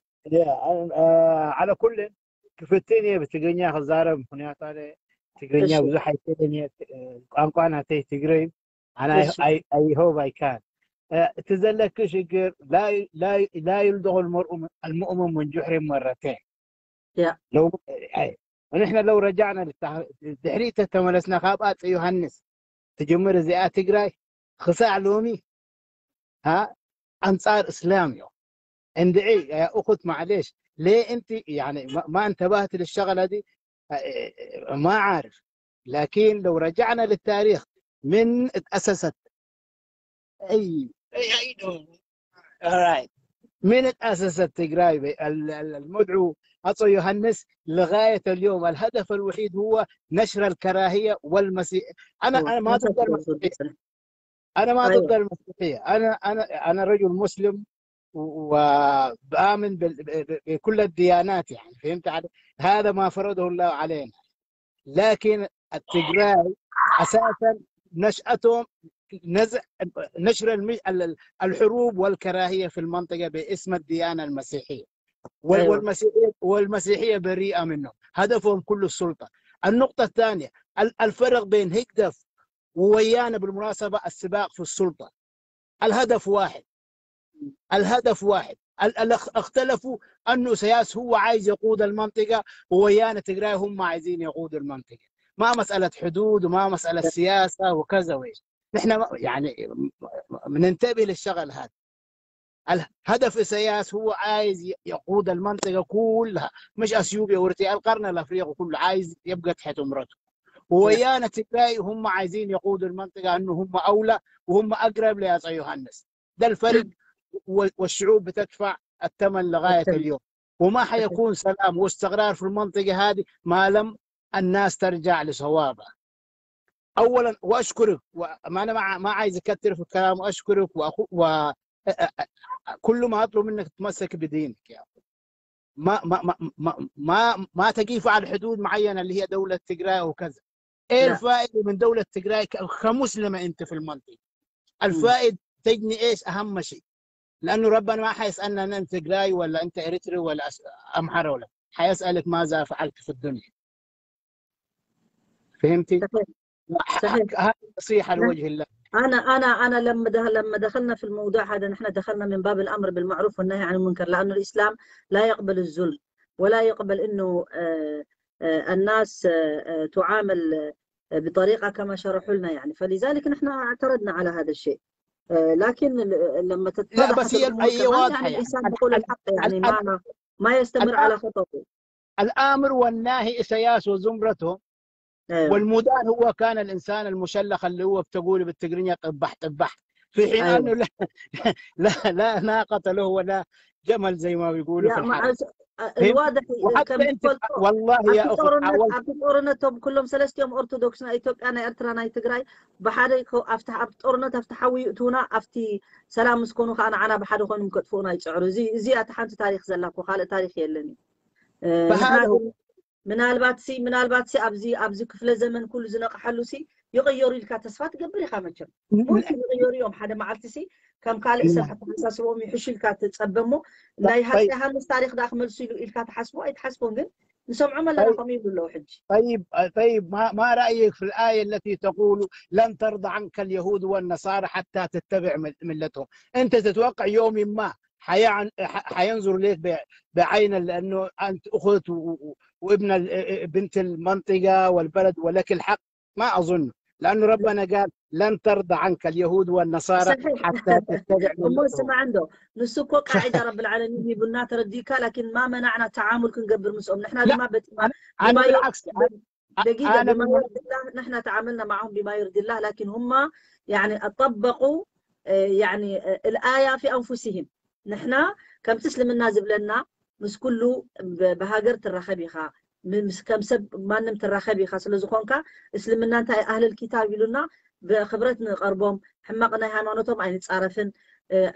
ዓለ ኩልን ክፍትን እየ ብትግርኛ ክዛረብ ምክንያቱ ኣነ ትግርኛ ብዙሕ ኣይክእልን እየ ቋንቋ ናተይ ትግረ እዩ ኣነ ኣይሆብ ኣይካን እቲ ዘለኪ ሽግር ላ ይልደቑ ልመርኡ ኣልሙእምን ምን ጁሕሪ መረተ ንሕና ለው ረጃዕና ድሕሪ ተተመለስና ካብ ኣፀ ዮሃንስ ትጅምር እዚኣ ትግራይ ክሳዕ ሎሚ ኣንፃር እስላም እዮም እንድዒ እኹት ማዕሌሽ ሌ እንቲ ما انتبهت للشغلة دي ما عارف لكن لو رجعنا للتاريخ من اتأسست أي أي أي دولة alright من اتأسست تجراي المدعو أتو يوهنس لغاية اليوم الهدف الوحيد هو نشر الكراهية والمسيح أنا أنا ما ضد المسيحية أنا ما ضد المسيحية أنا أنا أنا رجل مسلم وبآمن بكل الديانات، يعني، فهمت علي؟ هذا ما فرضه الله علينا. لكن التجراي أساسا نشأتهم نزع نشر الحروب والكراهية في المنطقة باسم الديانة المسيحية. والمسيحية والمسيحية بريئة منهم، هدفهم كل السلطة. النقطة الثانية، الفرق بين هيجدف وويانا بالمناسبة السباق في السلطة. الهدف واحد، الهدف واحد. اختلفوا أنه سياس هو عايز يقود المنطقة، وويانا تجراي هم عايزين يقودوا المنطقة. ما مسألة حدود وما مسألة سياسة وكذا وين. نحن يعني بننتبه للشغل هذا. الهدف إسياس هو عايز يقود المنطقة كلها، مش أثيوبيا وإريتريا، القرن الأفريقي كله عايز يبقى تحت أمرته. وويانا تجراي هم عايزين يقودوا المنطقة أنه هم أولى وهم أقرب ليا يوحنس. ده الفرق. والشعوب بتدفع الثمن لغاية اليوم، وما حيكون سلام واستقرار في المنطقة هذه ما لم الناس ترجع لصوابها. أولا، وأشكرك، وما أنا ما عايز أكثر في الكلام، وأشكرك وأخو و كل ما أطلب منك تتمسك بدينك يا أخي. ما ما ما ما ما, ما تقيف على حدود معينه اللي هي دوله تجراي وكذا. ايه الفائده من دوله تجراي كمسلمه انت في المنطقه؟ الفائده تجني ايش اهم شيء؟ لانه ربنا ما حيسالنا انت تجراي ولا انت اريتري ولا امحري ولا، حيسالك ماذا فعلت في الدنيا. فهمتي؟ صحيح. صحيح. هذه نصيحه لوجه الله. انا انا انا لما ده لما دخلنا في الموضوع هذا، نحن دخلنا من باب الامر بالمعروف والنهي عن المنكر، لانه الاسلام لا يقبل الذل، ولا يقبل انه آه، آه، الناس آه، تعامل بطريقه كما شرحوا لنا، يعني. فلذلك نحن اعترضنا على هذا الشيء. لكن لما تتضح لا، بس هي الآية واضحة، يعني. الانسان بيقول الحق، يعني. ما ما يستمر على خطأه. الامر والناهي اسياس وزمرته. والمدان هو كان الانسان المشلخ اللي هو بتقول بالتقرينيا طبح طبح، في حين انه لا لا لا ناقه له ولا جمل زي ما بيقولوا في الحرب. الواضح كان والله يا اخي ጦርነቶም كلهم ሰለስቲኦም ኦርቶዶክስ ናይ ኢትዮጵያ ናይ ኤርትራ ናይ ትግራይ ብሓደ ኣብቲ ኣብ ጦርነት ኣብቲ ሓዊ ይእትውና ኣብቲ ሰላም ምስ ኮኑ ከዓ ንዓና ብሓደ ኮይኖም ከጥፍኡና ይፅዕሩ። እዚ እዚኣ ሓንቲ ታሪክ ዘላ እኮ ካልእ ታሪክ የለን እዩ። ምናልባት ሲ ምናልባት ሲ ኣብዚ ኣብዚ ክፍለ ዘመን ኩሉ ዝነቕሓሉ ሲ ይቕየሩ ኢልካ ተስፋ ትገብር ኢኻ። መቸም ሙምኪን ይቕየሩ እዮም ሓደ መዓልቲ ሲ ከም ካልእ ሰብ ኣተሓሳስቦም ይሕሹ ኢልካ ትጸበ እሞ ናይ ሃፀይ ዮሃንስ ታሪክ ደኣ ክመልሱ ኢሉ ኢልካ ትሓስቦ ኣይትሓስቦን፣ ግን ንሰምዖም ኣለና ከምኡ ይብሉ ኣለዉ ሕጂ። طيب طيب ما ما رأيك في الآية التي تقول لن ترضى عنك اليهود والنصارى حتى تتبع ملتهم؟ أنت تتوقع يوم ما حينظر ليك بعين لأنه أنت أخت وابن بنت المنطقة والبلد ولك الحق؟ ما أظن، لأنه ربنا قال لن ترضى عنك اليهود والنصارى حتى تتبع ملتهم. ስማዕ እንዶ ንሱ እኮ ቃዒዳ ረብል ዓለሚን ሂቡና ተረዲእካ፣ ላኪን ማ መናዕና ተዓሙል ክንገብር ምስኦም ንሕና ድማ በቲ أنا بالعكس دقيقة بما يرضي الله نحن تعاملنا معهم بما يرضي الله لكن هم يعني طبقوا يعني الآية في أنفسهم። ንሕና ከምቲ እስልምና ዝብለና ምስ ኩሉ ብሃገር ትራኸብ ኢኻ፣ ከም ሰብ ማንም ትራኸብ ኢኻ። ስለ ዝኾንካ እስልምና እንታይ ኣህለል ኪታብ ኢሉና ብኽብረት ንቐርቦም፣ ሕማቕ ናይ ሃይማኖቶም ኣይንጻረፍን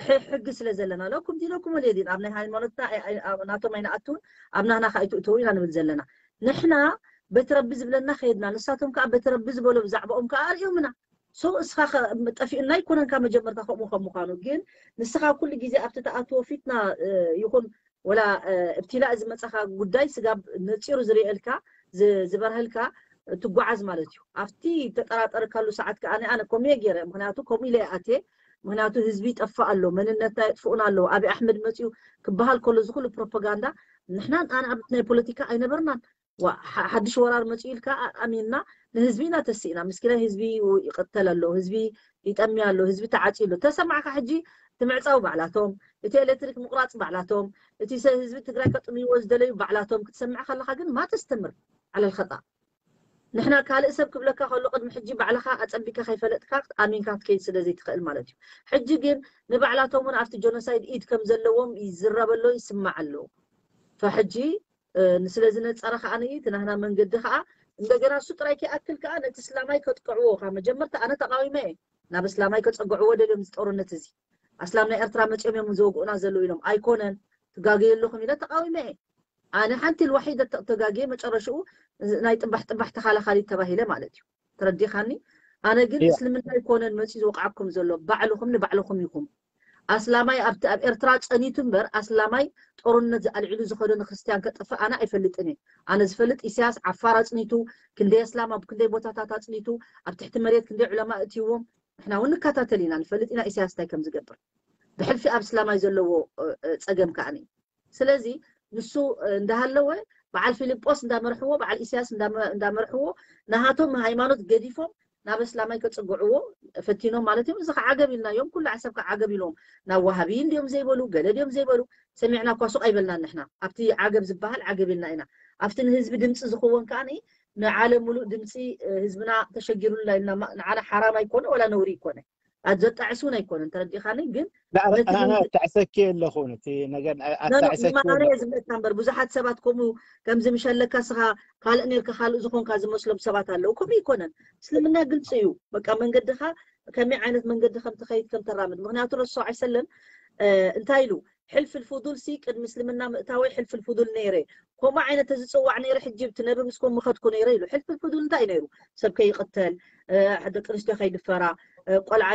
ሕጊ ስለ ዘለና። ለኩም ዲነኩም ወልየ ዲን፣ ኣብ ናይ ሃይማኖትና ናቶም ኣይንኣትውን ኣብ ናህና ከይትእተው ኢና ንብል ዘለና። ንሕና በቲ ረቢ ዝብለና ከይድና፣ ንሳቶም ከዓ በቲ ረቢ ዝበሎ ብዛዕባኦም ከዓ ኣርእዮምና። ሶ እስኻ ጠፊኡና ኣይኮነንካ መጀመርታ ከምኡ ከም ምዃኑ፣ ግን ንስኻ ኩሉ ግዜ ኣብቲ ተኣትዎ ፊትና ይኹን ወላ እብትላእ ዝመፀኻ ጉዳይ ስጋብ ነፂሩ ዝርእየልካ ዝበርሀልካ ትጓዓዝ ማለት እዩ። ኣብቲ ተጠራጠርካሉ ሰዓት ከዓ ኣነ ከምኡ እየ ገይረ፣ ምክንያቱ ከምኡ ኢለ እየ ኣትየ። ምክንያቱ ህዝቢ ይጠፍእ ኣሎ፣ መንነትና የጥፍኡና ኣለዉ፣ ኣብይ ኣሕመድ መፂኡ ክበሃል ከሎ እዚ ኩሉ ፕሮፓጋንዳ ንሕና ኣነ ኣብ ናይ ፖለቲካ ኣይነበርናን። ሓድሽ ወራር መፅኡ ኢልካ ኣሚንና ንህዝቢ ኢና ተሲእና። ምስኪናይ ህዝቢ ይቅተል ኣሎ፣ ህዝቢ ይጠሚ ኣሎ፣ ህዝቢ ተዓፅዩ ኣሎ። ተሰማዕካ ሕጂ እቲ ምዕፃው ባዕላቶም፣ እቲ ኤሌክትሪክ ምቁራፅ ባዕላቶም፣ እቲ ህዝቢ ትግራይ ከጥምይዎ ዝደለዩ ባዕላቶም ክትሰምዕ ከለካ ግን ማ ተስተምር ዓለል ከጣ። ንሕና ካልእ ሰብ ክብለካ ከሎ ቅድሚ ሕጂ ባዕልኻ ኣፀቢካ ከይፈለጥካ ኣሚንካ ክትከይድ ስለ ዘይትኽእል ማለት እዩ። ሕጂ ግን ንባዕላቶም እውን ኣብቲ ጆኖሳይድ ኢድ ከም ዘለዎም ይዝረበሎ ይስማዕ ኣሎ። ፈሕጂ ስለ ዝነፀረ ከዓ ንኢ እቲ ናህና መንገዲ ከዓ እንደገና እሱ ጥራይ ከይኣክል ከዓ ነቲ እስላማይ ከጥቅዕዎ ካብ መጀመርታ ኣነ ተቃዊመ እየ ናብ እስላማይ ከፀግዕዎ ደልዮም እዚ ጦርነት እዚ ኣስላም ናይ ኤርትራ መፂኦም እዮም ዝወግኡና ዘለዉ ኢሎም ኣይኮነን። ትጋገዩ ኣለኹም ኢለ ተቃዊመ እየ። ኣነ ሓንቲ ልዋሒደ ተጋግየ መጨረሽኡ ናይ ጥባሕ ጥባሕ ተኻላኻሊት ተባሂለ ማለት እዩ። ተረዲኻኒ? ኣነ ግን እስልምና ኣይኮነን መፂኡ ዝወቅዓኩም ዘሎ፣ ባዕልኹም ንባዕልኹም ኢኹም። ኣስላማይ ኣብቲ ኣብ ኤርትራ ጸኒቱ እምበር ኣስላማይ ጦርነት ዝኣልዒሉ ዝኸዶ ንክርስትያን ከጥፍእ ኣነ ኣይፈልጥን እየ። ኣነ ዝፈልጥ ኢሳያስ ዓፋር ኣጽኒቱ፣ ክንደይ ኣስላም ኣብ ክንደይ ቦታታት ኣጽኒቱ፣ ኣብ ትሕቲ መሬት ክንደይ ዑለማ እትይዎም ንሕና እውን ንከታተል ኢና፣ ንፈልጥ ኢና ኢሳያስ እንታይ ከም ዝገብር። ብሕልፊ ኣብ እስላማይ ዘለዎ ጸገም ከኣኒ። ስለዚ ንሱ እንዳሃለወ በዓል ፊልጶስ እንዳመርሕዎ፣ በዓል ኢሳያስ እንዳመርሕዎ፣ ናሃቶም ሃይማኖት ገዲፎም ናብ እስላማይ ከጽግዕዎ ፈቲኖም ማለት እዮም። እዚ ከዓ ዓገብ ኢልናዮም፣ ኩሉ ዓሰብ ከዓ ዓገብ ኢሎም። ናብ ዋሃቢ እንዲዮም ዘይበሉ፣ ገለ ድዮም ዘይበሉ፣ ሰሚዕና እኳ ሱቕ ኣይበልናን ንሕና። ኣብቲ ዓገብ ዝበሃል ዓገብ ኢልና ኢና። ኣብቲ ንህዝቢ ድምፂ ዝኸውን ከዓ ንዓለም ሙሉእ ድምፂ ህዝብና ተሸጊሩልና ኢልና ንዓና ሓራም ኣይኮነ ወላ ነውሪ ይኮነ። ዘጣዕስ እውን ኣይኮነን፣ ተረዲኻኒ? ግን ኣጣዕሰኪ ኣለኹን እቲ ነገር ኣጣዕሰኪ ዝብለካ እምበር ብዙሓት ሰባት ከምኡ ከምዚ ምሸለካ ስኻ ካልእ ነርካ ካልእ ዝኾንካ ዝመስሎም ሰባት ኣለዉ። ከምኡ ይኮነን። እስልምና ግልፂ እዩ። በቃ መንገድኻ ከመይ ዓይነት መንገዲ ከም ትኸይድ ከም ተራምድ። ምክንያቱ ረሱ ስ ሰለም እንታይ ኢሉ? ሕልፍ ልፉዱል ሲ ቅድሚ እስልምና ምእታወይ ሕልፍ ልፉዱል ነይረ። ከምኡ ዓይነት ተዝፅዋዕ ነይረ ሕጂ ብቲ ነቢ ምስኩም ምኸድኩ ነይረ ኢሉ። ሕልፍ ልፉዱል እንታይ እዩ ነይሩ? ሰብ ከይቅተል፣ ደቂ ኣንስትዮ ከይድፈራ፣ ቆልዓ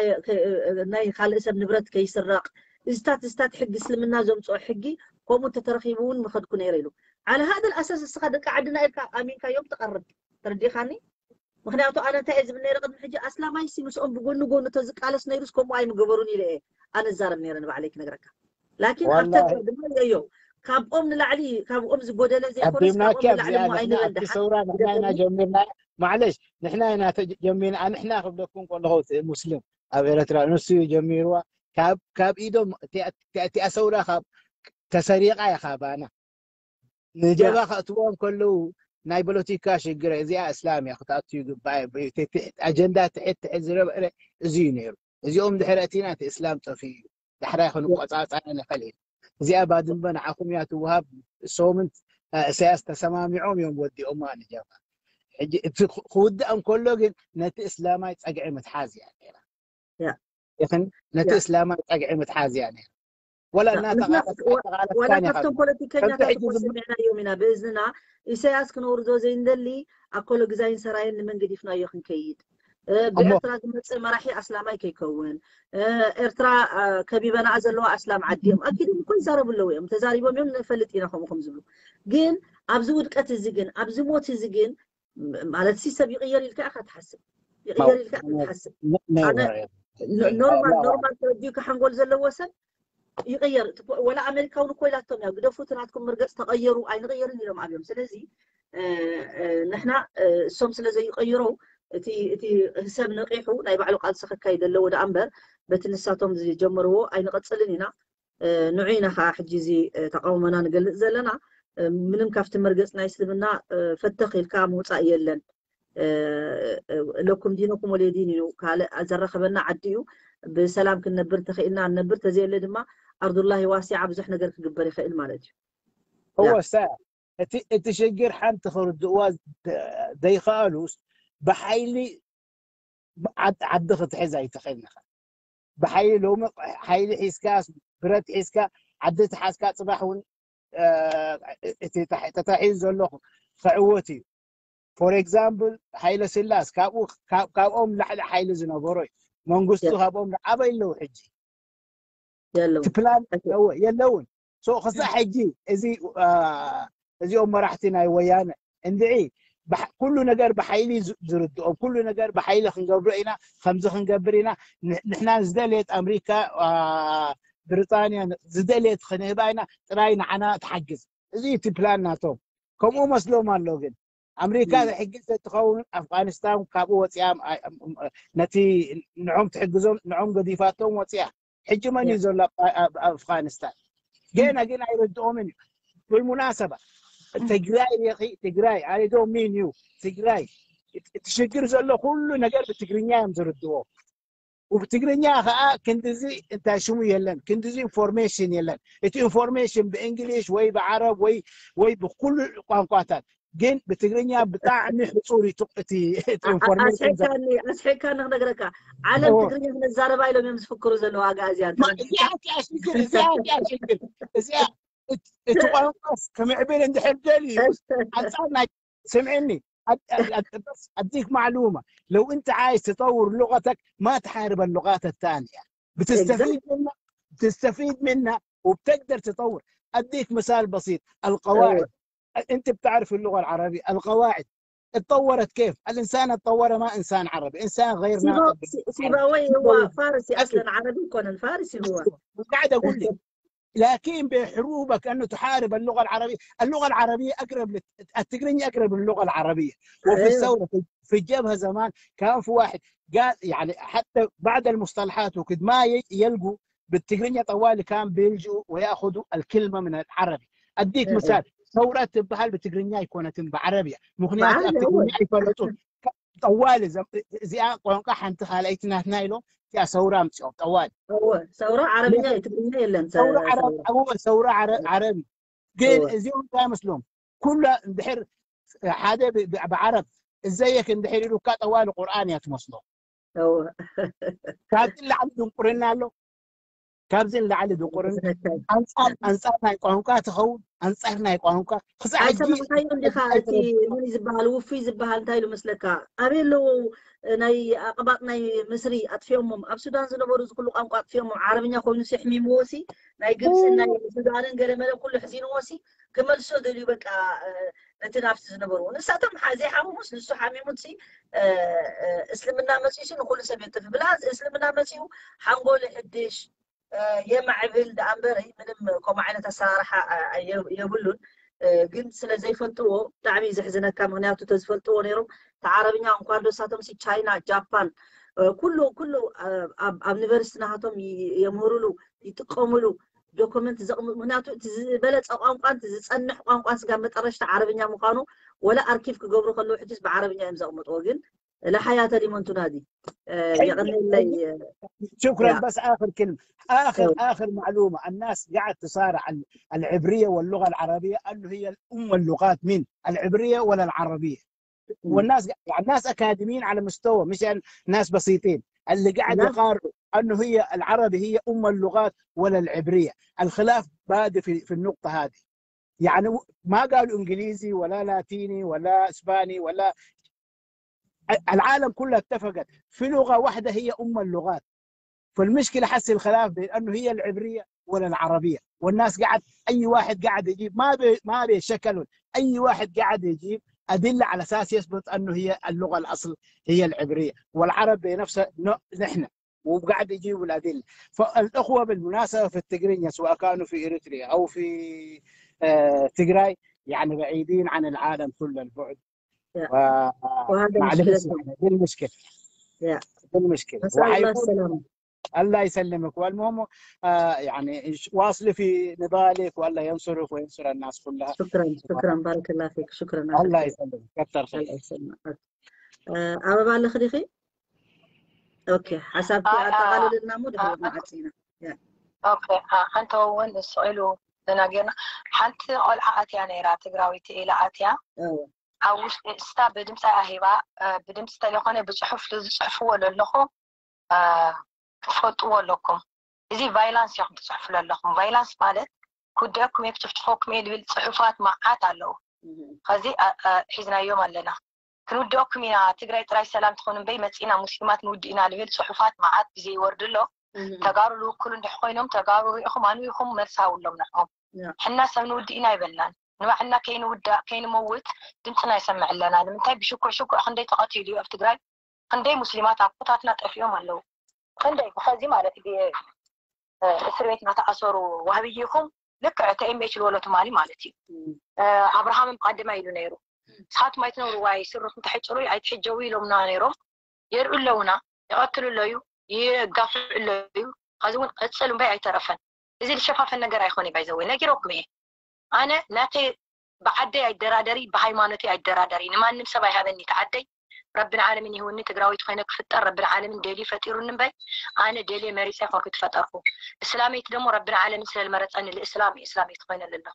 ናይ ካልእ ሰብ ንብረት ከይስረቕ፣ እዝታት እዝታት ሕጊ እስልምና ዘምፅኦ ሕጊ ከምኡ እንተተረኺቡ እውን ምኸድኩ ነይረ ኢሉ። ዓለ ሃደ ኣሰስ እስኻ ደቂ ዓድና ኢልካ ኣሚንካዮም ትቐርብ። ተረዲኻኒ? ምክንያቱ ኣነ እንታይ እየ ዝብል ነይረ ቅድሚ ሕጂ ኣስላማይ ሲ ምስኦም ብጎኒ ጎኒ ተዝቃለስ ነይሩስ ከምኡ ኣይምገበሩን ኢለ እየ ኣነ ዛረብ ነይረ ንባዕለይ ክነግረካ። ላኪን ኣብ ተግባር ድማ የዮ ካብኦም ንላዕሊ ካብኦም ዝጎደለ ዘይኮነስ ካብኦም ንላዕሊ እሞ ኣይንበል ደሓን። ሰውራ ንሕና ኢና ጀሚርና። ማዕለሽ ንሕና ኢና ጀሚርና። ንሕና ክብለኩም ከለኹ እቲ ሙስሊም ኣብ ኤረትራ ንሱ እዩ ጀሚርዋ። ካብ ካብ ኢዶም እቲኣ ሰውራ ካብ ተሰሪቓ እያ ካባና ንጀባ ከእትዎም ከለዉ ናይ ፖለቲካ ሽግር እዚኣ እስላም እያ ክትኣቱ ይግባእ ኣጀንዳ ትሕት ትሕት ዝነበረ እዚ እዩ ነይሩ። እዚኦም ድሕሪ እቲ ናቲ እስላም ጠፊኡ እዩ። ዳሕራይ ክንቆጻጸራ ንኽእል ኢና። እዚኣ ባድመ ንዓኹም እያ ትወሃብ። እሶምን እሰያስ ተሰማሚዖም እዮም ወዲኦማ ንጀባ። ሕጂ እቲ ክውዳእ እንከሎ ግን ነቲ እስላማይ ጸግዒ ምትሓዝ እያ ነይራ። ይኽን ነቲ እስላማይ ጸግዒ ምትሓዝ እያ ነይራ። ወላ እናተቃለስካ ወላ ካብቶም ፖለቲከኛታት እኮ ሰሚዕናዮም ኢና ብእዝንና። ኢሳያስ ክነውርዶ ዘይንደሊ ኣኮሎ ግዛይን ሰራየን ንመን ገዲፍናዮ ክንከይድ? ብኤርትራ ዝመፅእ መራሒ ኣስላማይ ከይከውን፣ ኤርትራ ከቢበናኣ ዘለዋ ኣስላም ዓዲ እዮም። ኣኪዶም እኮ ይዛረቡ ኣለዉ እዮም፣ ተዛሪቦም እዮም፣ ንፈልጥ ኢና ከምኡ ከም ዝብሉ። ግን ኣብዚ ውድቀት እዚ ግን ኣብዚ ሞት እዚ ግን ማለት ሲ ሰብ ይቕየር ኢልካ ኢኻ ትሓስብ፣ ይቕየር ኢልካ ኢኻ ትሓስብ። ኖርማል ኖርማል ተረዲኡ ሓንጎል ዘለዎ ሰብ ይቕየር። ወላ ኣሜሪካ እውን እኮ ኢላቶም እያ፣ ግደፉ እቲ ናትኩም መርገፅ ተቐየሩ፣ ኣይንቕየርን ኢሎም ኣብዮም። ስለዚ ንሕና እሶም ስለ ዘይቀይረው እቲ ሰብ ነቂሑ ናይ ባዕሉ ቃልሲ ከካይድ ኣለዎ ደኣ እምበር በቲ ንሳቶም ዝጀመርዎ ኣይንቐፅልን ኢና። ንዑ ኢና ከዓ ሕጂ እዚ ተቃውሞና ንገልፅ ዘለና። ምንም ካብቲ መርገፅ ናይ እስልምና ፈተኽ ኢልካ ምውፃእ የለን። ለኩም ዲነኩም ወልየ ዲን እዩ። ካልእ ዘራኸበና ዓዲ እዩ። ብሰላም ክንነብር እንተኽኢልና ንነብር፣ ተዘየለ ድማ ኣርዱላሂ ዋሲዓ ብዙሕ ነገር ክግበር ይኽእል ማለት እዩ። እወ እሳ እቲ እቲ ሽግር ሓንቲ ክርድእዋ ዘይኸኣሉስ ብሓይሊ ዓዲ ክትሕዝ ኣይትኽእል ኢኻ። ብሓይሊ ሎሚ ሓይሊ ሒዝካ ብረት ሒዝካ ዓዲ ተሓዝካ ፅባሕ እውን እቲ ተታሒዙ ዘሎ ክዕወት እዩ። ፎር ኤግዛምፕል ሃይለ ስላስ ካብኡ ካብኦም ላዕሊ ሓይሊ ዝነበሮ እዩ። መንግስቱ ካብኦም ኣበይ ኣለዉ ሕጂ? የለውን። እቲ ፕላን የለውን። ሶ ክሳዕ ሕጂ እዚ እዚኦም መራሕቲ ናይ ወያነ እንድዒ ኩሉ ነገር ብሓይሊ ዝርድኦም፣ ኩሉ ነገር ብሓይሊ ክንገብሮ ኢና፣ ከምዚ ክንገብር ኢና፣ ንሕና ዝደልየት ኣምሪካ ብሪጣንያ ዝደልየት ክንህባ ኢና፣ ጥራይ ንዓና ትሓግዝ። እዚ እቲ ፕላን ናቶም። ከምኡ መስሎም ኣሎ። ግን ኣምሪካ ሕጊ ዘትኸውን ኣፍጋኒስታን ካብኡ ወፂኣ፣ ነቲ ንዖም ትሕግዞም ንዖም ገዲፋቶም ወፂኣ። ሕጂ መን እዩ ዘሎ ኣብ ኣፍጋኒስታን? ገና ግን ኣይረድኦምን እዩ። ብልሙናሰባ ትግራይ ሪኺ ትግራይ ኣሪዶ ሚን እዩ ትግራይ እቲ ሽግር ዘሎ ኩሉ ነገር ብትግርኛ እዮም ዝርድዎ። ብትግርኛ ከዓ ክንድዚ እንታይ ሽሙ የለን፣ ክንድዚ ኢንፎርሜሽን የለን። እቲ ኢንፎርሜሽን ብእንግሊሽ ወይ ብዓረብ ወይ ወይ ብኩሉ ቋንቋታት ግን ብትግርኛ ብጣዕሚ ሕጹር እዩ እቲ ኢንፎርሜሽን። ኣስሒካኒ ኣስሒካኒ ክነግረካ፣ ዓለም ትግርኛ ክነዛረባ ኢሎም እዮም ዝፍክሩ ዘለዉ ኣጋእዝያን። እዚኣ እዚኣ ሽግር እዚኣ እዚኣ ሽግር እዚኣ እቲ ቋንቋስ ክምዕብል እንድሕር ደልዩ ኣንጻር ናይ ስምዕኒ። أديك معلومة، لو أنت عايز تطور لغتك ما تحارب اللغات الثانية، بتستفيد منها، بتستفيد منها وبتقدر تطور. أديك مثال بسيط، القواعد. أنت بتعرف اللغة العربية، القواعد اتطورت كيف؟ الإنسان اتطور ما إنسان عربي، إنسان غير ناطق. سيبويه هو فارسي أصلا، عربي كونن فارسي هو. وقاعد أقول لك لكن بحروبك أنه تحارب اللغة العربية. اللغة العربية أقرب للتقريني، أقرب للغة العربية. وفي الثورة في الجبهة زمان كان في واحد قال، يعني حتى بعد المصطلحات وكد ما يلقوا بالتقرينية طوالي كان بيلجوا ويأخذوا الكلمة من العربي. أديك مثال، ثورة تبهل بتقرينية يكون بعربية مغنيات التقرينية يفلطون. ጠዋሊ እዚኣ ቋንቋ ሓንቲ ካልኣይቲ ናትና ኢሎም እዚኣ ሰውራ ኣምፅኦም ጠዋሊ። ሰውራ ዓረብኛ እዩ፣ ትግርኛ የለን። ሰውራ ዓረቢ። ግን እዚኦም እንታይ መስሎም ኩላ እንድሕር ሓደ ብዓረብ እዘየክ እንድሕር ኢሉካ ጠዋሊ ቁርኣን እያ ትመስሎ። ካብዚ ላዕሊ ድንቁርና ኣሎ። ካብዚ ንላዕሊ ድንቁርና ኣንጻር ናይ ቋንቋ ትኸውን፣ ኣንጻር ናይ ቋንቋ ክሳዕ ሕጂ ኣይሰማዕካዮን ዲኻ? እቲ መን ዝበሃል ውፉይ ዝበሃል እንታይ ኢሉ መስለካ? ኣበይ ኣለዉ? ናይ ኣቕባጥ ናይ ምስሪ ኣጥፊኦሞም፣ ኣብ ሱዳን ዝነበሩ እዚ ኩሉ ቋንቋ ኣጥፊኦሞም። ዓረብኛ ኮይኑ ሲ ሕሚምዎ ሲ ናይ ግብፅን ናይ ሱዳንን ገለመለ ኩሉ ሕዚንዎ ሲ ክመልሶ ደልዩ በቃ ነቲ ናብቲ ዝነበሩ ንሳቶም ዘይሓሙሙስ ንሱ ሓሚሙት ሲ እስልምና መፅኡ ሲ ንኩሉ ሰብ የጥፍ ብላ እስልምና መፅኡ ሓንጎል ሕድሽ የማዕብል ደኣ እምበር ምንም ከምኡ ዓይነት ኣሰራርሓ የብሉን። ግን ስለ ዘይፈልጥዎ ብጣዕሚ እዩ ዘሕዝነካ። ምክንያቱ ተዝፈልጥዎ ነይሮም እቲ ዓረብኛ እንኳን ዶ እሳቶም ሲ ቻይና፣ ጃፓን ኩሉ ኩሉ ኣብ ዩኒቨርሲቲ ናሃቶም የምህሩሉ ይጥቀሙሉ ዶክመንት ዘቕምጡ። ምክንያቱ እቲ ዝበለፀ ቋንቋን እቲ ዝፀንሕ ቋንቋን ስጋብ መጠረሽታ ዓረብኛ ምኳኑ ወላ ኣርኪቭ ክገብሩ ከለዉ ሕጅስ ብዓረብኛ እዮም ዘቕምጥዎ። ግን لا حياة لمن تنادي. شكرا. بس آخر كلمة، آخر آخر معلومة، الناس قاعد تصارع العبرية واللغة العربية أنه هي أم اللغات، من العبرية ولا العربية. والناس يعني الناس أكاديميين على مستوى، مش يعني ناس بسيطين اللي قاعد يقارنوا أنه هي العربي هي أم اللغات ولا العبرية. الخلاف بادئ في, في النقطة هذه. يعني ما قالوا إنجليزي ولا لاتيني ولا إسباني ولا العالم كلها اتفقت في لغة واحدة هي أم اللغات. فالمشكلة حسي الخلاف بين أنه هي العبرية ولا العربية، والناس قاعد أي واحد قاعد يجيب ما بي ما بيشكلون، أي واحد قاعد يجيب أدلة على أساس يثبت أنه هي اللغة الأصل هي العبرية، والعرب بنفسه نحن وقاعد يجيبوا الأدلة. فالأخوة بالمناسبة في التقرينيا سواء كانوا في إريتريا أو في آه تجراي يعني بعيدين عن العالم كل البعد. وهذا مشكلة. يعني دي المشكلة. دي المشكلة. نسأل الله السلامة. الله يسلمك. والمهم آه يعني واصلي في نضالك والله ينصرك وينصر الناس كلها. شكرا شكرا بارك الله فيك. شكرا. الله يسلمك. كثر خير. ኣበባ ኣለኺ ዲኺ? ኦኬ ሓሳብኪ ኣጠቓልልና እሞ ድሕሪ ንዓፂና። ኦኬ ሓንቲ እውን ስቕ ኢሉ ተናጊርና። ሓንቲ ቆልዓ ኣትያ ነይራ ትግራዊት ኢላ ኣትያ ኣብ ውሽጢ እስታ ብድምፂ ኣሂባ ብድምፂ ተለይኮነ ብፅሑፍ ዝፅሕፍዎ ለለኹ ክትፈልጥዎ ኣለኩም። እዚ ቫይላንስ ኢኹም ትፅሕፉ ለለኹም። ቫይላንስ ማለት ክውደኩም እየ ክጭፍጭፈኩም እየ ዝብል ፅሑፋት መዓት ኣለዉ። ከዚ ሒዝናዮም ኣለና። ክንውድኦኩም ኢና ትግራይ ጥራይ ሰላም ትኾኑ እምበይ መፂና ሙስሊማት ንውድእ ኢና ዝብል ፅሑፋት መዓት ግዜ ይወርድ ኣሎ። ተጋሩ ዝውክሉ እንድሕ ኮይኖም ተጋሩ ሪኢኹም ኣንቢኹም መልሲ ሃብሎም ንዕኦም። ሕና ሰብ ንውድእ ኢና ኣይበልናን። ንባዕልና ከይንውዳእ ከይንመውት ድምፅና ይሰምዕ ኣለና። ንምንታይ ብሽኩዕ ሽኩዕ ክንደይ ተቐቲሉ እዩ ኣብ ትግራይ? ክንደይ ሙስሊማት ኣቦታትና ጠፊኦም ኣለዉ። ክንደይ ብኸዚ ማለት እዩ እስር ቤት እናተኣሰሩ ዋህብይኹም ልክዕ ተኤምኤች ዝበሎ ትማሊ ማለት እዩ። ኣብርሃምን ብቐደማ ኢሉ ነይሩ ንስኻትኩም ኣይትነብሩ ዋይ ስርኹም ተሕጭሩ ኣይትሕጀቡ ኢሎምና ነይሮም። የርኡ ኣለውና ይቐትሉ ኣለዩ ይጋፍዑ ኣለዩ። ኸዚ እውን ቀፅል እምበይ ኣይተረፈን። እዚ ዝሸፋፈን ነገር ኣይኮነ ባይዘወይ ነጊረኩም እየ። ኣነ ናተይ ብዓደይ ኣይደራደሪ ብሃይማኖተይ ኣይደራደሪ ንማንም ሰብ ኣይሃበኒ እቲ ዓደይ። ረቢ ንዓለምን ይህውኒ ትግራዊት ኮይነ ክፍጠር ረቢ ንዓለምን ደልዩ ፈጢሩኒ እምበይ ኣነ ደልየ መሪፀ ኣይኮንኩ ትፈጠርኩ። እስላመይቲ ደሞ ረቢ ንዓለምን ስለዝመረፀኒ ልእስላም እዩ እስላመይቲ ኮይነ ኣለኹ።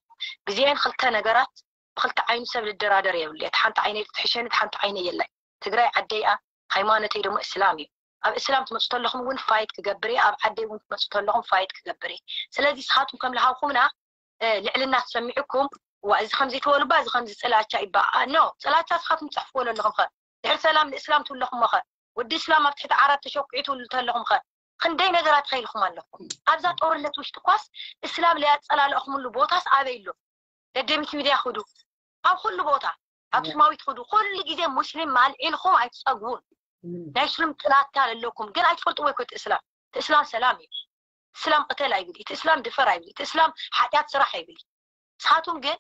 ግዜን ክልተ ነገራት ብክልተ ዓይኑ ሰብ ልደራደር የብሉ። እቲ ሓንቲ ዓይነይ ትሕሸኒ፣ እቲ ሓንቲ ዓይነይ የላይ። ትግራይ ዓደይ እያ፣ ሃይማኖተይ ደግሞ እስላም እዩ። ኣብ እስላም ትመፁ ተለኹም እውን ፋይት ክገብር እየ፣ ኣብ ዓደይ እውን ትመፁ ተለኹም ፋይት ክገብር እየ። ስለዚ ንስኻትኩም ከም ልሃብኩምና ልዕልና ተሰሚዑኩም፣ ዋ፣ እዚ ከምዚ ተወልባ፣ እዚ ከምዚ ጥላቻ ይበኣ። ኖ፣ ጥላቻ ንስኻትኩም ትፅሕፍዎ ኣለኹም ኸ? ድሕሪ ሰላም ንእስላም ትብለኹም ኸ? ወዲ እስላም ኣብ ትሕቲ ዓራት ተሸኩዑ ትብሉ ተለኹም ኸ? ክንደይ ነገራት ኸይልኹም ኣለኹም። ኣብዛ ጦርነት ውሽጢ ኳስ እስላም ለያጸላለእኹምሉ ቦታስ ኣበይ ኣሎ? ደደቢት ሚድያ ኹዱ፣ ኣብ ኩሉ ቦታ ኣክሱማዊት ኹዱ፣ ኩሉ ግዜ ሙስሊም ማልዒልኹም ኣይትጸግቡን። ናይ ሽሉም ጥላታ ኣለኩም ግን ኣይትፈልጥዎ ይኮ እቲ እስላም። እቲ እስላም ሰላም እዩ። እስላም ቅተል ኣይብል፣ እቲ እስላም ድፈር ኣይብል፣ እቲ እስላም ሓጢኣት ስራሕ ኣይብል። ንስኻትኩም ግን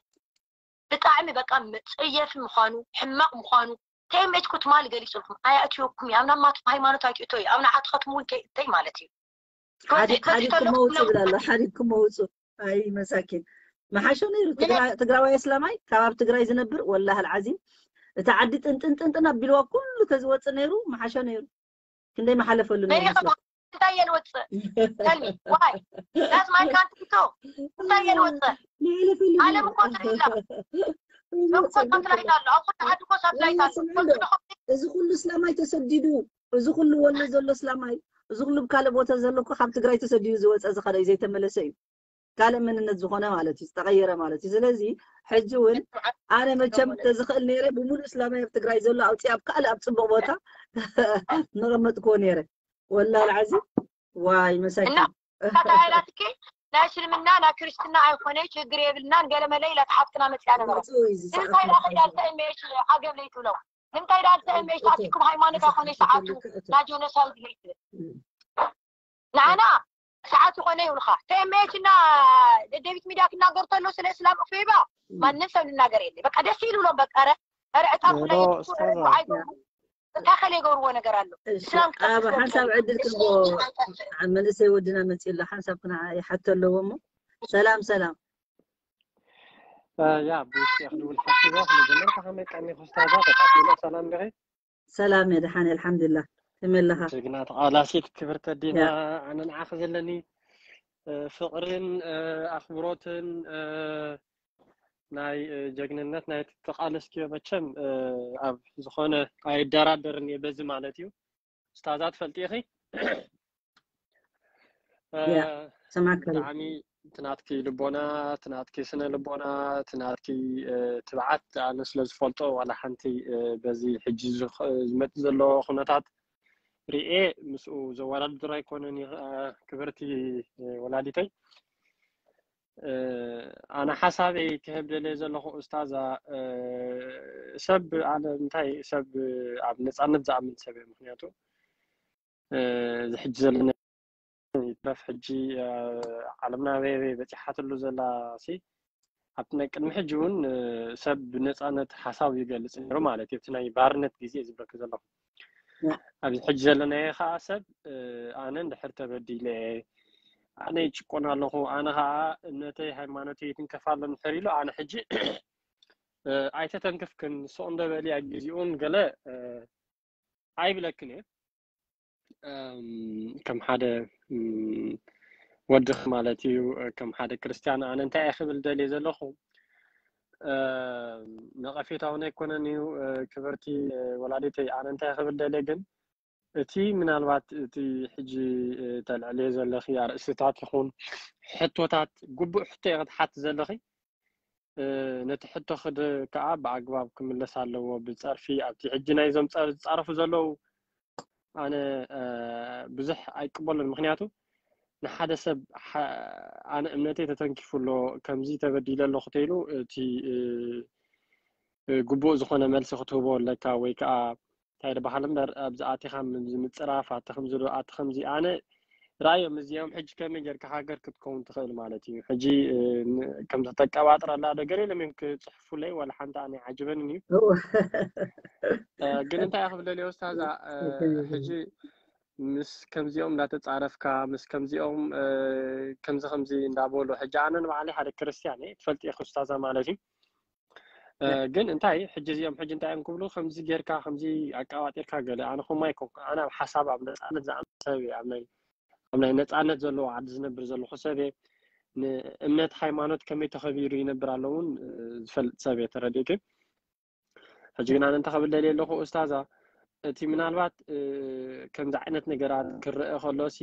ብጣዕሚ በቃ መጸየፊ ምዃኑ፣ ሕማቕ ምዃኑ፣ ቲኤምኤች እኮ ትማሊ ገሊጹልኩም፣ ኣየእትወኩም እዩ፣ ኣብ ናማትኩም ሃይማኖት ኣይትእተው እዩ፣ ኣብ ንዓትኸትም እውን ከይእተይ ማለት እዩ። ሓዲግኩም መውፁ ብላ ኣሎ። ሓዲግኩም መውፁ። ኣይ መሳኪን፣ መሓሾ ነይሩ። ትግራዋይ ኣስላማይ ካብ ኣብ ትግራይ ዝነብር ወላሂ ኣልዓዚም እቲ ዓዲ ጥንጥን ጥንጥን ኣቢልዋ ኩሉ ተዝወፅእ ነይሩ መሓሾ ነይሩ። ክንደይ መሓለፈሉ ነይሩ። እንታይ እየ ልወፅእ? ተልሚ ዋይ ዳስ ማይ ካንትሪ ቶ እንታይ እየ ልወፅእ? ዓለም እኮ ትሪላ እኮ ሳትላይት ኣሎ። ኣብ ኩሉ ዓዲ እኮ ሳትላይት ኣሎ። እዚ ኩሉ እስላማይ ተሰዲዱ፣ እዚ ኩሉ ወሎ ዘሎ እስላማይ፣ እዚ ኩሉ ካልእ ቦታ ዘሎ እኮ ካብ ትግራይ ተሰዲዱ ዝወፀ ዝኸደ እዩ ዘይተመለሰ እዩ። ካልእ መንነት ዝኾነ ማለት እዩ፣ ዝተቐየረ ማለት እዩ። ስለዚ ሕጂ እውን ኣነ መቸም ተዝኽእል ነይረ ብምሉእ እስላማይ ኣብ ትግራይ ዘሎ ኣውፅእ ኣብ ካልእ ኣብ ፅቡቕ ቦታ መቐመጥክዎ ነይረ። ወላ ልዓዚ ዋይ መሳኪን ተባሂላትኪ ናይ እስልምና ናይ ክርስትና ኣይኮነ ችግር የብልናን ገለመለ ኢላ ተሓፍትና መፅያ ነበረ ንምንታይ ዳ ከይዳ ልተእመየሽ ዓገብ ለይትብለው ንምንታይ ዳ ልተእመየሽ ኣቲኩም ሃይማኖት ኣይኮነ ሰዓቱ ናይ ጀኖሳይድ ለይትብል ንዓና ሰዓት ዝኾነ ይብልኻ ተእመየሽ እና ደደቢት ሚድያ ክናገር ተሎ ስለ እስላም እፎይባ ማንም ሰብ ልናገር የለ በቃ ደስ ይልብሎም በቃ ረ ዕጣን ኩላይ ኣይገብሩ እንታይ ከለ ይገብርዎ ነገር ኣሎ? እስላም ኣብ ሓንሳብ ዕድል ክንቦ መንእሰይ ወድና መፅኡ ኣሎ። ሓንሳብ ክና ይሓቶ ኣለዎ እሞ። ሰላም ሰላም። ያ ብውሽጢ ክድውል ሓሲበ መጀመርታ ከመይ ቀኒ ክስታዛ ተቃፊለ ሰላም ዲኺ? ሰላም እየ ደሓን እየ ኣልሓምዱሊላህ። ከመይ ኣለኻ? ጅግና ተቓላሲት ክብርቲ ኣዴና ኣነ ንዓኺ ዘለኒ ፍቕርን ኣኽብሮትን ናይ ጀግንነት ናይ ተቃለስክዮ መቸም ኣብ ዝኾነ ኣይደራደርን እየ በዚ ማለት እዩ። ስታዛ ትፈልጢ ኢኺ ሰማከል ብጣዕሚ ትናትኪ ልቦና ትናትኪ ስነ ልቦና ትናትኪ ትብዓት ኣነ ስለ ዝፈልጦ ዋላ ሓንቲ በዚ ሕጂ ዝመጽእ ዘሎ ኩነታት ርኤ ምስኡ ዘወዳድር ኣይኮነን ክብርቲ ወላዲተይ ኣነ ሓሳበይ ክህብ ደልየ ዘለኹ ኡስታዛ ሰብ ኣነ እንታይ ሰብ ኣብ ነፃነት ዝኣምን ሰብ እየ ምክንያቱ እዚ ሕጂ ዘለና ይትረፍ ሕጂ ዓለምና ኣበይ ኣበይ በፂሓትሉ ዘላ ሲ ኣብቲ ናይ ቅድሚ ሕጂ እውን ሰብ ብነፃነት ሓሳቡ ይገልፅ ነይሩ ማለት እዩ እቲ ናይ ባርነት ግዜ ዝብለክ ዘለኹ ኣብዚ ሕጂ ዘለናዮ ከዓ ሰብ ኣነ እንድሕር ተበዲለ ኣነ ይጭቆን ኣለኹ ኣነ ከዓ እምነተይ ሃይማኖተይ ይትንከፍ ኣሎ እንድሕር ኢሉ ኣነ ሕጂ ኣይተተንክፍክን ስቕ እንዶ በሊ ኣብ ግዜኡን ገለ ኣይብለክን እየ ከም ሓደ ወድኺ ማለት እዩ ከም ሓደ ክርስትያን ኣነ እንታይ እየ ክብል ደልየ ዘለኹ ነቐፌታ እውን ኣይኮነን እዩ ክብርቲ ወላዲተይ ኣነ እንታይ ክብል ደልየ ግን እቲ ምናልባት እቲ ሕጂ ተልዕልዮ ዘለኺ ኣርእስትታት ይኹን ሕቶታት ግቡእ ሕቶ እየ ክትሓቲ ዘለኺ ነቲ ሕቶ ክድ ከዓ ብኣግባብ ክምለስ ኣለዎ ብፀርፊ ኣብቲ ሕጂ ናይዞም ዝፃረፉ ዘለዉ ኣነ ብዙሕ ኣይቅበሉን ምክንያቱ ንሓደ ሰብ ኣነ እምነተይ ተተንኪፉ ኣሎ ከምዚ ተበዲለ ኣለኹ ተይሉ እቲ ግቡእ ዝኾነ መልሲ ክትህቦ ኣለካ ወይ ከዓ እንታይ ድበሃል እምበር ኣብዚ ኣቲኻ ምፅራፍ ኣቲ ከምዚ ዶ ኣቲ ከምዚ ኣነ ርኣዮም እዚኦም ሕጂ ከመይ ጌርካ ሃገር ክትከውን ትኽእል ማለት እዩ ሕጂ ከም ተተቀባጥረላ ዶ ገለ ኢሎም እዮም ክፅሕፉለይ ዋላ ሓንቲ ኣነ ይዓጅበንን እዩ ግን እንታይ ክብል ደልዮ ስታዛ ሕጂ ምስ ከምዚኦም እንዳተፃረፍካ ምስ ከምዚኦም ከምዚ ከምዚ እንዳበሉ ሕጂ ኣነ ንባዕለይ ሓደ ክርስትያን እየ ትፈልጢ ኢኹ ስታዛ ማለት እዩ ግን እንታይ ሕጂ እዚኦም ሕጂ እንታይ እዮም ክብሉ ከምዚ ጌርካ ከምዚ ኣቃባጢርካ ገለ ኣነ ከምኡ ኣይኮንኩ ኣነ ኣብ ሓሳብ ኣብ ነፃነት ዝኣምን ሰብ እየ ኣብ ናይ ኣብ ናይ ነፃነት ዘለዎ ዓዲ ዝነብር ዘለኹ ሰብ እየ ንእምነት ሃይማኖት ከመይ ተኸቢሩ ይነብር ኣሎ እውን ዝፈልጥ ሰብ እየ፣ ተረዲእኪ። ሕጂ ግን ኣነ እንታይ ክብል ደልየ ኣለኹ ኡስታዛ፣ እቲ ምናልባት ከምዚ ዓይነት ነገራት ክረአ ከሎሲ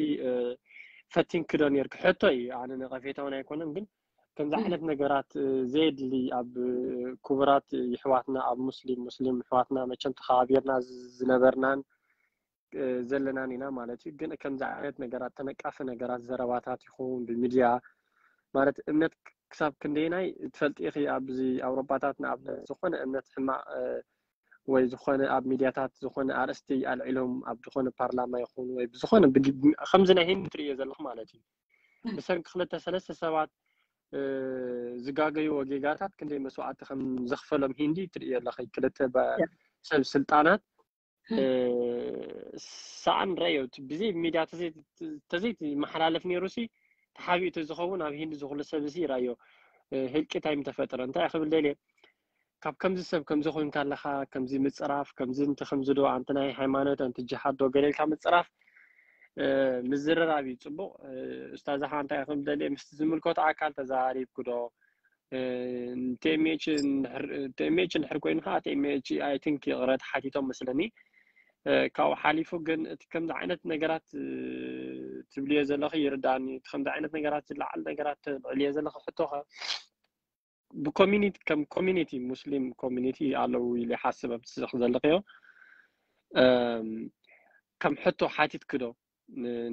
ፈቲንኪ ዶ ነርኪ? ሕቶ እዩ፣ ኣነ ነቐፌታ እውን ኣይኮነን። ግን ከምዚ ዓይነት ነገራት ዘየድሊ ኣብ ክቡራት ይሕዋትና፣ ኣብ ሙስሊም ሙስሊም ይሕዋትና መቸም ተኸባቢርና ዝነበርናን ዘለናን ኢና ማለት እዩ። ግን ከምዚ ዓይነት ነገራት፣ ተነቃፊ ነገራት፣ ዘረባታት ይኹን ብሚድያ ማለት እምነት ክሳብ ክንደየናይ ትፈልጢ ኢኺ? ኣብዚ ኣውሮፓታት ንኣብነት ዝኾነ እምነት ሕማቕ ወይ ዝኾነ ኣብ ሚድያታት ዝኾነ ኣርእስቲ ኣልዒሎም ኣብ ዝኾነ ፓርላማ ይኹን ወይ ብዝኾነ ከምዚ ናይ ሂንዲ ትርእዮ ዘለኹ ማለት እዩ። ብሰንኪ ክልተ ሰለስተ ሰባት ዝጋገይዎ ጌጋታት ክንደይ መስዋዕቲ ከም ዘኽፈሎም ሂንዲ ትርእዮ ኣለኺ። ክልተ ሰብ ስልጣናት ሰኣን ረእዮ ብዘይ ሚድያ ተዘይ መሓላለፍ ነይሩ ሲ ተሓቢኡ ተዝኸውን ኣብ ሂንዲ ዝኹሉ ሰብ ሲ ይረእዮ ህልቂት ኣይምተፈጠረ። እንታይ ክብል ደልየ፣ ካብ ከምዚ ሰብ ከምዚ ኮይንካ ኣለኻ፣ ከምዚ ምፅራፍ፣ ከምዚ እንተ ከምዚ ዶ፣ ኣንቲ ናይ ሃይማኖት፣ ኣንቲ ጅሃድ ዶ ገለ ኢልካ ምፅራፍ ምዝርራብ እዩ ፅቡቕ። ኡስታዝ፣ ሓ እንታይ ክብል ደልየ፣ ምስቲ ዝምልከቶ ኣካል ተዘራሪብኩ ዶ? ቲኤምኤች እንድሕር ኮይኑ ከዓ ቲኤምኤች ኣይ ቲንክ ይቕረ ተሓቲቶም መስለኒ። ካብኡ ሓሊፉ ግን እቲ ከምዚ ዓይነት ነገራት ትብልዮ ዘለኺ ይርዳእኒ። እቲ ከምዚ ዓይነት ነገራት ዝለዓል ነገራት ተልዕልዮ ዘለኺ ሕቶኸ ብኮሚኒቲ፣ ከም ኮሚኒቲ፣ ሙስሊም ኮሚኒቲ ኣለዉ ኢለ ይሓስብ ኣብቲ ዘለኽዮ ከም ሕቶ ሓቲትኪ ዶ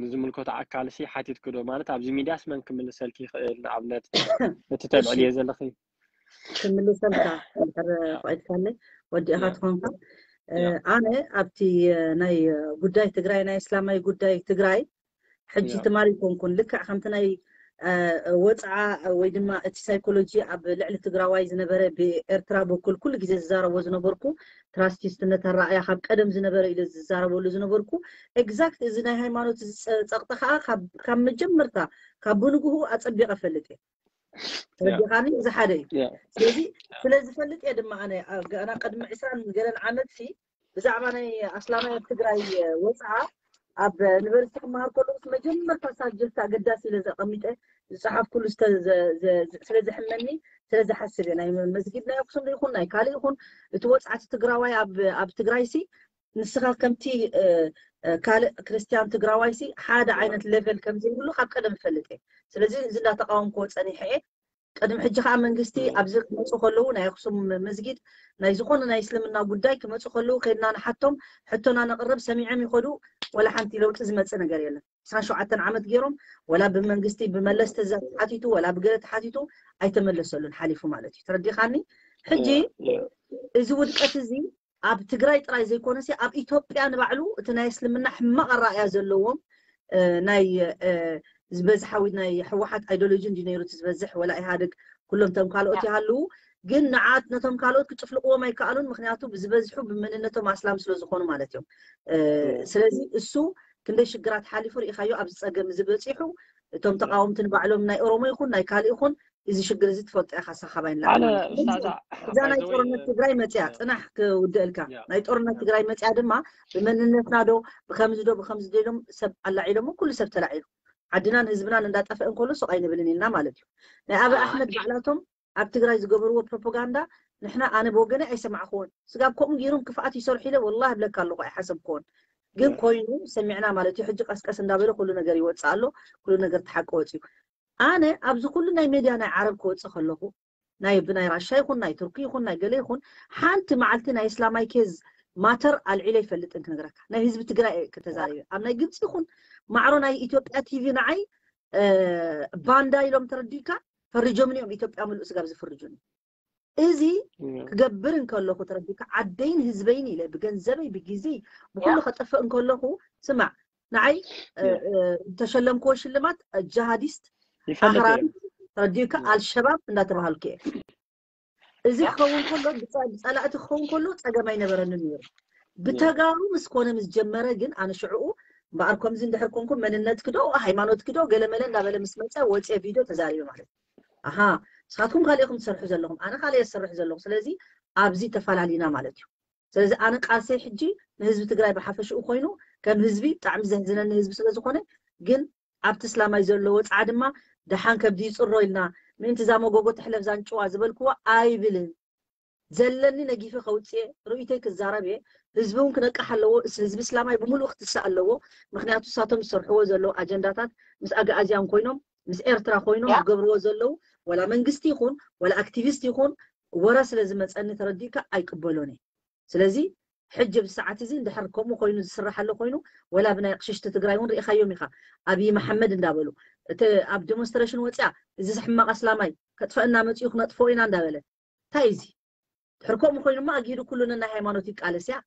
ንዝምልከቶ ኣካል ሲ ሓቲትኪ ዶ ማለት ኣብዚ ሚድያስ መን ክምልሰልኪ ይኽእል? ንኣብነት እቲ ተልዕልዮ ዘለኺ ክምልሰልካ እንድሕር ፈቒድካለይ ወዲእኻ ትኾንካ። ኣነ ኣብቲ ናይ ጉዳይ ትግራይ ናይ እስላማዊ ጉዳይ ትግራይ ሕጂ ትማሊ ይኮንኩን ልክዕ ከምቲ ናይ ወፅዓ ወይ ድማ እቲ ሳይኮሎጂ ኣብ ልዕሊ ትግራዋይ ዝነበረ ብኤርትራ በኩል ኩሉ ግዜ ዝዛረቦ ዝነበርኩ ትራስቲስትነት ኣረኣያ ካብ ቀደም ዝነበረ ኢለ ዝዛረበሉ ዝነበርኩ ኤግዛክት እዚ ናይ ሃይማኖት ጸቕጢ ከዓ ካብ መጀመርታ ካብ ብንግሁ ኣጸቢቐ ፈልጥ እየ። ተረዲኻኒ? እዚ ሓደ እዩ። ስለዚ ስለ ዝፈልጥ እየ ድማ ኣነ ገና ቅድሚ ዕስራን ገለን ዓመት ሲ ብዛዕባ ናይ ኣስላማይ ኣብ ትግራይ ወፅዓ ኣብ ዩኒቨርሲቲ ክመሃር ከለኩስ መጀመርታ ሳብጀክት ኣገዳሲ ኢለ ዘቐሚጠ ዝፀሓፍኩሉ ስለ ዘሕመኒ ስለ ዝሓስብ እየ። ናይ መስጊድ ናይ ኣክሱም ይኹን ናይ ካልእ ይኹን እቲ ወፅዓቲ ትግራዋይ ኣብ ትግራይ ሲ ንስኻ ከምቲ ካልእ ክርስትያን ትግራዋይ ሲ ሓደ ዓይነት ሌቨል ከም ዘይብሉ ካብ ቀደም እፈልጥ እየ። ስለዚ እዚ እንዳተቃወምክዎ ፀኒሐ እየ። ቅድሚ ሕጂ ከዓ መንግስቲ ኣብዚ ክመፁ ከለዉ ናይ ኣክሱም መስጊድ ናይ ዝኾነ ናይ እስልምና ጉዳይ ክመፁ ከለዉ ከድና ንሓቶም ሕቶና ነቅርብ ሰሚዖም ይኸዱ። ወላ ሓንቲ ለውጢ ዝመፅእ ነገር የለን። ዕስራን ሸውዓተን ዓመት ገይሮም ወላ ብመንግስቲ ብመለስ ተሓቲቱ ወላ ብገለ ተሓቲቱ ኣይተመለሰሉን ሓሊፉ ማለት እዩ። ተረዲኻኒ? ሕጂ እዚ ውድቀት እዚ ኣብ ትግራይ ጥራይ ዘይኮነሲ ኣብ ኢትዮጵያ ንባዕሉ እቲ ናይ እስልምና ሕማቕ ኣረኣእያ ዘለዎም ናይ ዝበዝሓዊ ናይ ህወሓት ኣይዶሎጂ እንዲ ነይሩ እቲ ዝበዝሕ ወላ ኢህኣደግ ኩሎም ቶም ካልኦት ይሃልዉ ግን ንዓት ነቶም ካልኦት ክጭፍልቅዎም ኣይከኣሉን። ምክንያቱ ብዝበዝሑ ብመንነቶም ኣስላም ስለ ዝኾኑ ማለት እዮም። ስለዚ እሱ ክንደይ ሽግራት ሓሊፉ ርኢኻዮ ኣብዚ ፀገም እዚ በፂሑ እቶም ተቃወምቲ ንባዕሎም ናይ ኦሮሞ ይኹን ናይ ካልእ ይኹን እዚ ሽግር እዚ ትፈልጦ ኢኻ ሳኻባይ ንላዕሊ እዛ ናይ ጦርነት ትግራይ መፅያ ፅናሕ ክውደእልካ ናይ ጦርነት ትግራይ መፅያ ድማ ብመንነትና ዶ ብከምዚ ዶ ብከምዚ ዶ ኢሎም ሰብ ኣላዒሎሞ ኩሉ ሰብ ተላዒሉ ዓድናን ህዝብናን እንዳጠፍአ እንከሎ ሱቕ ኣይንብልን ኢልና ማለት እዩ። ናይ ኣብይ ኣሕመድ ባዕላቶም ኣብ ትግራይ ዝገበርዎ ፕሮፓጋንዳ ንሕና ኣነ ብወገነ ኣይሰማዕክዎን። ስጋብ ከምኡ ገይሮም ክፍኣት ይሰርሑ ኢለ ወላሂ እብለካ ኣለኹ ኣይሓሰብክዎን። ግን ኮይኑ ሰሚዕና ማለት እዩ። ሕጂ ቀስቀስ እንዳበለ ኩሉ ነገር ይወፅእ ኣሎ። ኩሉ ነገር ተሓቂ ወፅዩ። ኣነ ኣብዚ ኩሉ ናይ ሜድያ ናይ ዓረብ ክወፅእ ከለኹ ናይ ብናይ ራሻ ይኹን ናይ ቱርኪ ይኹን ናይ ገለ ይኹን ሓንቲ መዓልቲ ናይ እስላማይ ኬዝ ማተር ኣልዒለ ይፈልጥን ክነግረካ ናይ ህዝቢ ትግራይ ከተዛሪበ ኣብ ናይ ግብፂ ይኹን ማዕሮ ናይ ኢትዮጵያ ቲቪ ንዓይ ባንዳ ኢሎም ተረዲካ ፈሪጆምኒ እዮም ኢትዮጵያ ምሉእ ስጋብ ዝፍርጁኒ እዚ ክገብር እንከለኹ ተረዲካ ዓደይን ህዝበይን ኢለ ብገንዘበይ ብግዜይ ብኩሉ ከጠፍእ እንከለኹ ስማዕ ንዓይ ተሸለምክዎ ሽልማት ጃሃዲስት ኣኽራሪ ተረዲካ ኣልሸባብ እንዳተባሃልኩ እየ እዚ ክኸውን ከሎ ብፀላእቲ ክኸውን ከሎ ፀገም ኣይነበረንን ነይሩ ብተጋሩ ምስ ኮነ ምስ ጀመረ ግን ኣነ ሽዕኡ እምበኣር ከምዚ እንድሕር ኮንኩም መንነት ክዶ ሃይማኖት ክዶ ገለመለ እንዳበለ ምስ መፀ ወፅየ ቪድዮ ተዛሪበ ማለት እዩ ኣሃ ንስኻትኩም ካልእ ኢኹም ትሰርሑ ዘለኹም ኣነ ካልእ እየ ዝሰርሕ ዘለኹ ስለዚ ኣብዚ ተፈላሊና ማለት እዩ ስለዚ ኣነ ቃልሰይ ሕጂ ንህዝቢ ትግራይ ብሓፈሽኡ ኮይኑ ከም ህዝቢ ብጣዕሚ ዘሕዝነኒ ህዝቢ ስለዝኾነ ግን ኣብቲ እስላማይ ዘሎ ወፅዓ ድማ ደሓን ከብዲ ይፅሮ ኢልና ምእንቲ እዛ መጎጎ ትሕለፍ ዛንጭዋ ዝበልክዎ ኣይብልን። ዘለኒ ነጊፈ ከውፅኤ ርእይቶይ ክዛረብ እየ። ህዝቢ እውን ክነቅሕ ኣለዎ። ህዝቢ እስላማይ ብምሉእ ክትስእ ኣለዎ። ምክንያቱ እሳቶም ዝሰርሕዎ ዘለዉ ኣጀንዳታት ምስ ኣግኣዝያን ኮይኖም ምስ ኤርትራ ኮይኖም ዝገብርዎ ዘለዉ ወላ መንግስቲ ይኹን ወላ ኣክቲቪስት ይኹን ወረ ስለ ዝመፀኒ ተረዲእካ ኣይቅበሎን እየ። ስለዚ ሕጂ ብሰዓት እዚ እንድሕር ከምኡ ኮይኑ ዝስራሕ ኣሎ ኮይኑ ወላ ብናይ ኣቕሽሽቲ ትግራይ እውን ርኢኻዮም ኢኻ። ኣብይ መሓመድ እንዳበሉ እቲ ኣብ ዴሞንስትሬሽን ወፅያ እዚ ሕማቕ ኣስላማይ ከጥፈእና መፅኡ ክነጥፍኦ ኢና እንዳበለ እንታይ እዚ ድሕር ከምኡ ኮይኑማ ኣጊዱ ኩሉ ነናይ ሃይማኖት ይቃለስ እያ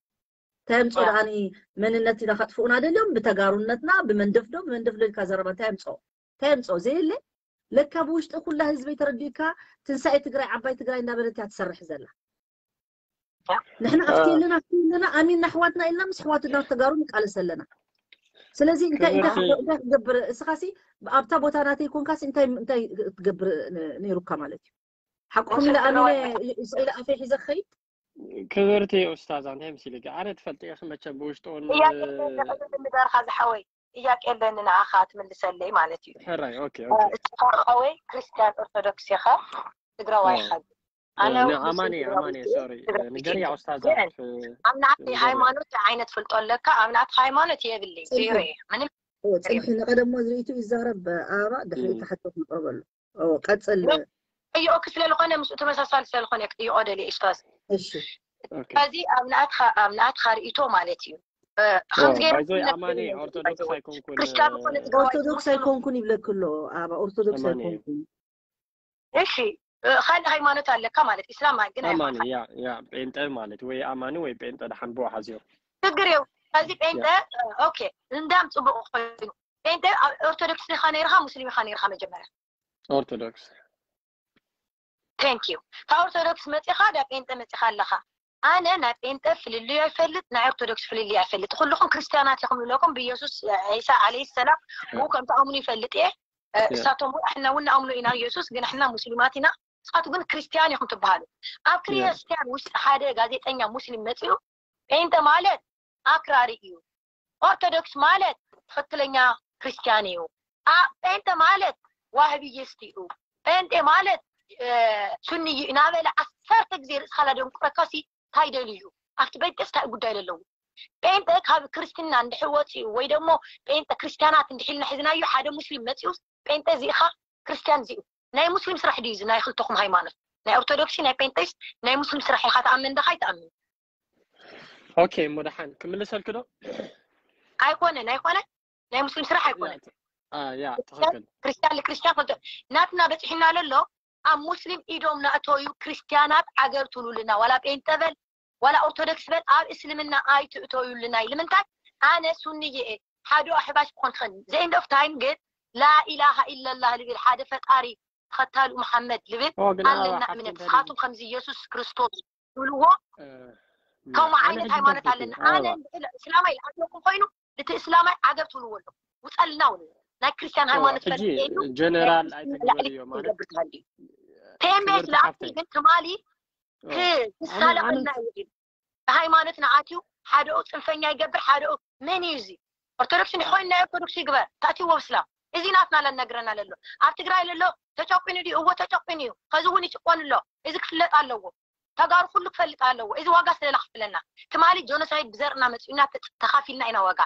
እንታይ የምፅኦ ደኣ መንነት ኢና ከጥፍኡና ደልዮም ብተጋሩነትና ብመንደፍዶ ብመንደፍዶ ኢልካ ዘረባ እንታይ የምፅኦ እንታይ የምፅኦ ዘየለ ለካ ብውሽጢ ኩላ ህዝበይ ተረዲእካ ትንሳኤ ትግራይ ዓባይ ትግራይ እንዳበለት እያ ትሰርሕ ዘላ ንሕና ኣብቲ ኣለና ኣብቲ ኣለና ኣሚንና ኣሕዋትና ኢልና ምስ ኣሕዋትና ተጋሩ ንቃለስ ኣለና ስለዚ እንታይ እንታይ እንታይ ክገብር እስኻሲ ኣብታ ቦታ ናተይ ኮንካሲ እንታይ እንታይ ትገብር ነይሩካ ማለት እዩ ሓቁኹም ኢለ ኣሚነ ስኢለ ኣፈይ ሒዘ ክኸይድ ክብርቲ ኡስታዛ እንታይ መሲልኪ ኣነ ትፈልጢ ኢኺ መቸም ብውሽጡ እውን ጥያቄ ኣለኒ ቅድም ንገርካ ዝሓወይ ጥያቄ ኣለኒ ንኣኻ ትምልሰለይ ማለት እዩ ሕራይ ኦኬ እስኻ ሓወይ ክርስትያን ኦርቶዶክስ ኢኻ ትግራዋይ ኢኻ ኣነ ኣማኒ ኣማኒ ሶሪ ንገርያ ኡስታዛ ኣብ ናተይ ሃይማኖት ዓይነት ፍልጦ ኣለካ ኣብ ናትካ ሃይማኖት የብለይ ዜሮ እየ ምንም ፅንሒ ንቀደሞ ዝርእቱ ይዛረብ ኣበባ ድሕሪ ተሓቶ ክንቀርበሉ ቀፅል ይኦክ ስለዝኾነ ምስኡ ተመሳሳሊ ስለዝኾነ ክጥይቆ ደልየ ኡስታዝ እሺ ከዚ ኣብ ናትካ ኣብ ናትካ ርእቶ ማለት እዩ ከምዚ ገይረ ባይዞይ ኣማኒ ኦርቶዶክስ ኣይኮንኩን ክርስቲያን ዝኾነ ትግራዋይ ኦርቶዶክስ ኣይኮንኩን ይብለክ ኣሎ ኣባ ኦርቶዶክስ ኣይኮንኩን እሺ ካልእ ሃይማኖት ኣለካ ማለት ኢስላም ግን ኣማኒ ያ ያ ጴንጠ ማለት ወይ ኣማኒ ወይ ጴንጠ ድሓን ብኡ ሓዝዮ ችግር የው ከዚ ጴንጠ ኦኬ እንዳም ፅቡቅ ኮይኑ ጴንጠ ኦርቶዶክስ ኢኻ ነይርካ ሙስሊም ኢኻ ነይርካ መጀመርያ ኦርቶዶክስ thank you ካብ ኦርቶዶክስ መፂኻ ዳ ጴንጠ መፂኻ ኣለኻ ኣነ ናይ ጴንጠ ፍልልዩ ኣይፈልጥ ናይ ኦርቶዶክስ ፍልልዩ ኣይፈልጥ ኩልኹም ክርስትያናት ኢኹም ይብለኩም ብኢየሱስ ዒሳ ዓለይ ሰላም ብኡ ከም ትኣምኑ ይፈልጥ እየ እሳቶም እውን ኣሕና እውን ንኣምኖ ኢና ኢየሱስ ግን ኣሕና ሙስሊማት ኢና ንስኻቱ ግን ክርስትያን ኢኹም ትበሃሉ ኣብ ክርስትያን ውሽጢ ሓደ ጋዜጠኛ ሙስሊም መፂኡ ጴንጠ ማለት ኣክራሪ እዩ ኦርቶዶክስ ማለት ትኽክለኛ ክርስትያን እዩ ጴንጠ ማለት ዋህብይስት እዩ ጴንጤ ማለት ሱኒ እዩ እናበለ ዓሰርተ ግዜ ርእስኻ ላደንቁረካሲ እንታይ ደልዩ ኣብቲ ጴንጤስ እንታይ ጉዳይ ለለዎ ጴንጤ ካብ ክርስትና እንድሕር ወፂኡ ወይ ደግሞ ጴንጤ ክርስትያናት እንድሒልና ሒዝናዮ ሓደ ሙስሊም መፂኡስ ጴንጤ እዚኢኻ ክርስትያን እዚኡ ናይ ሙስሊም ስራሕ ድዩ እዚ ናይ ክልተኹም ሃይማኖት ናይ ኦርቶዶክሲ ናይ ጴንጤስ ናይ ሙስሊም ስራሕ ኢኻ ትኣምን ደኻ ኣይትኣምን ኦኬ እሞ ደሓን ክምልሰልክ ዶ ኣይኮነን ኣይኮነ ናይ ሙስሊም ስራሕ ኣይኮነን ያ ትኽክል ክርስቲያን ንክርስቲያን ክልተ ናትና በፂሕና ለሎ ኣብ ሙስሊም ኢዶም ናእተዩ ክርስቲያናት ዓገብ ትብሉልና ዋላ ጴንጠ በል ዋላ ኦርቶዶክስ በል ኣብ እስልምና ኣይትእተዩልና ኢሉ ምንታይ ኣነ ሱንዬ ሓደ ኣሕባሽ ክኾን ትኽእል the end of time ግን ላኢላሃ ኢለላህ ልብል ሓደ ፈጣሪ ተኸታሊ ሙሓመድ ልብል ኣለና እምነት ንስኻቱም ከምዚ የሱስ ክርስቶስ ትብልዎ ከምኡ ዓይነት ሃይማኖት ኣለና ኣነ እስላማይ ዝኣምነኩም ኮይኑ እቲ እስላማይ ዓገብ ትብልዎ ኣለኩም ውፀልና እውን ናይ ክርስቲያን ሃይማኖት ጀነራል ኣይተግበርዮ ማለት ቴሜት ለኣቲ ግን ትማሊ ክሳለቀልና እዩ ሃይማኖት ንኣትዩ ሓደኡ ፅንፈኛ ይገብር ሓደኡ መን እዩ እዚ ኦርቶዶክስ እንዲኾይኑ ናይ ኦርቶዶክስ ይግበር ታእትይዎ ብስላም እዚ ናትና ለነግረና ለሎ ኣብ ትግራይ ለሎ ተጨቂኑ ድዩ እዎ ተጨቂኑ እዩ ከዚ እውን ይጭቆን ኣሎ እዚ ክፍለጥ ኣለዎ ተጋሩ ኩሉ ክፈልጥ ኣለዎ እዚ ዋጋ ስለላ ክፍለና ትማሊ ጆኖሳይድ ብዘርና መፅኡና ተኻፊልና ኢና ዋጋ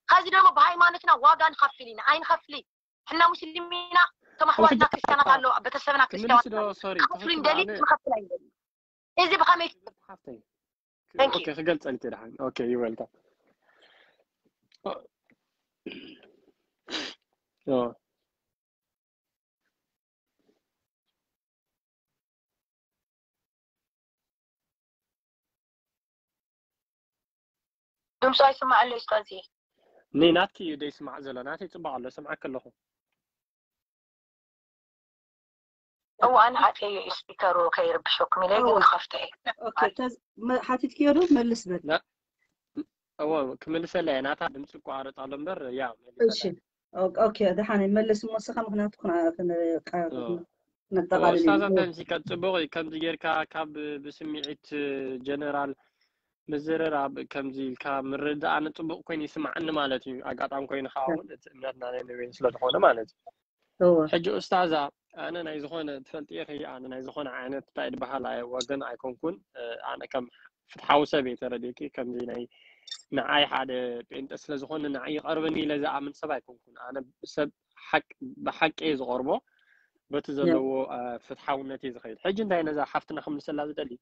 ከዚ ደግሞ ብሃይማኖትና ዋጋ ንኸፍል ኢና ኣይንኸፍሊ ሕና ሙስሊም ኢና ከም ኣሕዋትና ክርስቲያናት ኣሎ ቤተሰብና ክርስቲያናት ክፍል እንደሊ ንኸፍል ኣይንደሊ እዚ ብኸመይ ክገልፀልክ ድሓን ይበልካ ድምፁ ኣይስማዕ ኣሎ ኡስታዝ ኒ ናትኪ እዩ ደይስማዕ ዘሎ ናተይ ፅቡቅ ኣሎ ስምዓክ ኣለኹ እዋ ኣነ ዓፀየ እዩ ስፒከሩ ከይርብሸኩም ኢለ ግን ክኸፍተ እየ ሓቲትክዮ ዶ መልስ በል እዎ ክምልሰላ እየ ናታ ድምፂ ይቋረፅ ኣሎ እምበር ያ እሺ ኦኬ ደሓን መልስ እሞ ስኻ ምክንያቱ ነጠቃልል ኡስታዝ ኣንተምሲ ከፅቡቅ እዩ ከምዚ ጌርካ ካብ ብስምዒት ጀነራል ምዝርራብ ከምዚ ኢልካ ምርዳእ ኣነ ፅቡቅ ኮይኑ ይስማዓኒ ማለት እዩ ኣጋጣሚ ኮይኑ ከዓ እውን እቲ እምነትና ናይ ነብይን ስለዝኮነ ማለት እዩ እወ ሕጂ ኡስታዛ፣ ኣነ ናይ ዝኾነ ትፈልጢ ኢኺ፣ ኣነ ናይ ዝኾነ ዓይነት እንታይ ዝበሃል ኣይ- ወገን ኣይኮንኩን። እ፣ ኣነ ከም ፍትሓዊ ሰብ እየ ተረዲእኪ። ከምዚ ናይ ንዓይ ሓደ ጴንጠ ስለ ዝኾነ ንዓይ ይቐርበኒ ኢለ ዝኣምን ሰብ ኣይኮንኩን። ኣነ ሰብ ሓቅ ብሓቂ እየ ዝቐርቦ፣ በቲ ያ ዘለዎ እ፣ ፍትሓውነት እየ ዝኸይድ። ሕጂ እንታይ ነዛ ሓፍትና ክምልሰላ ዝደሊ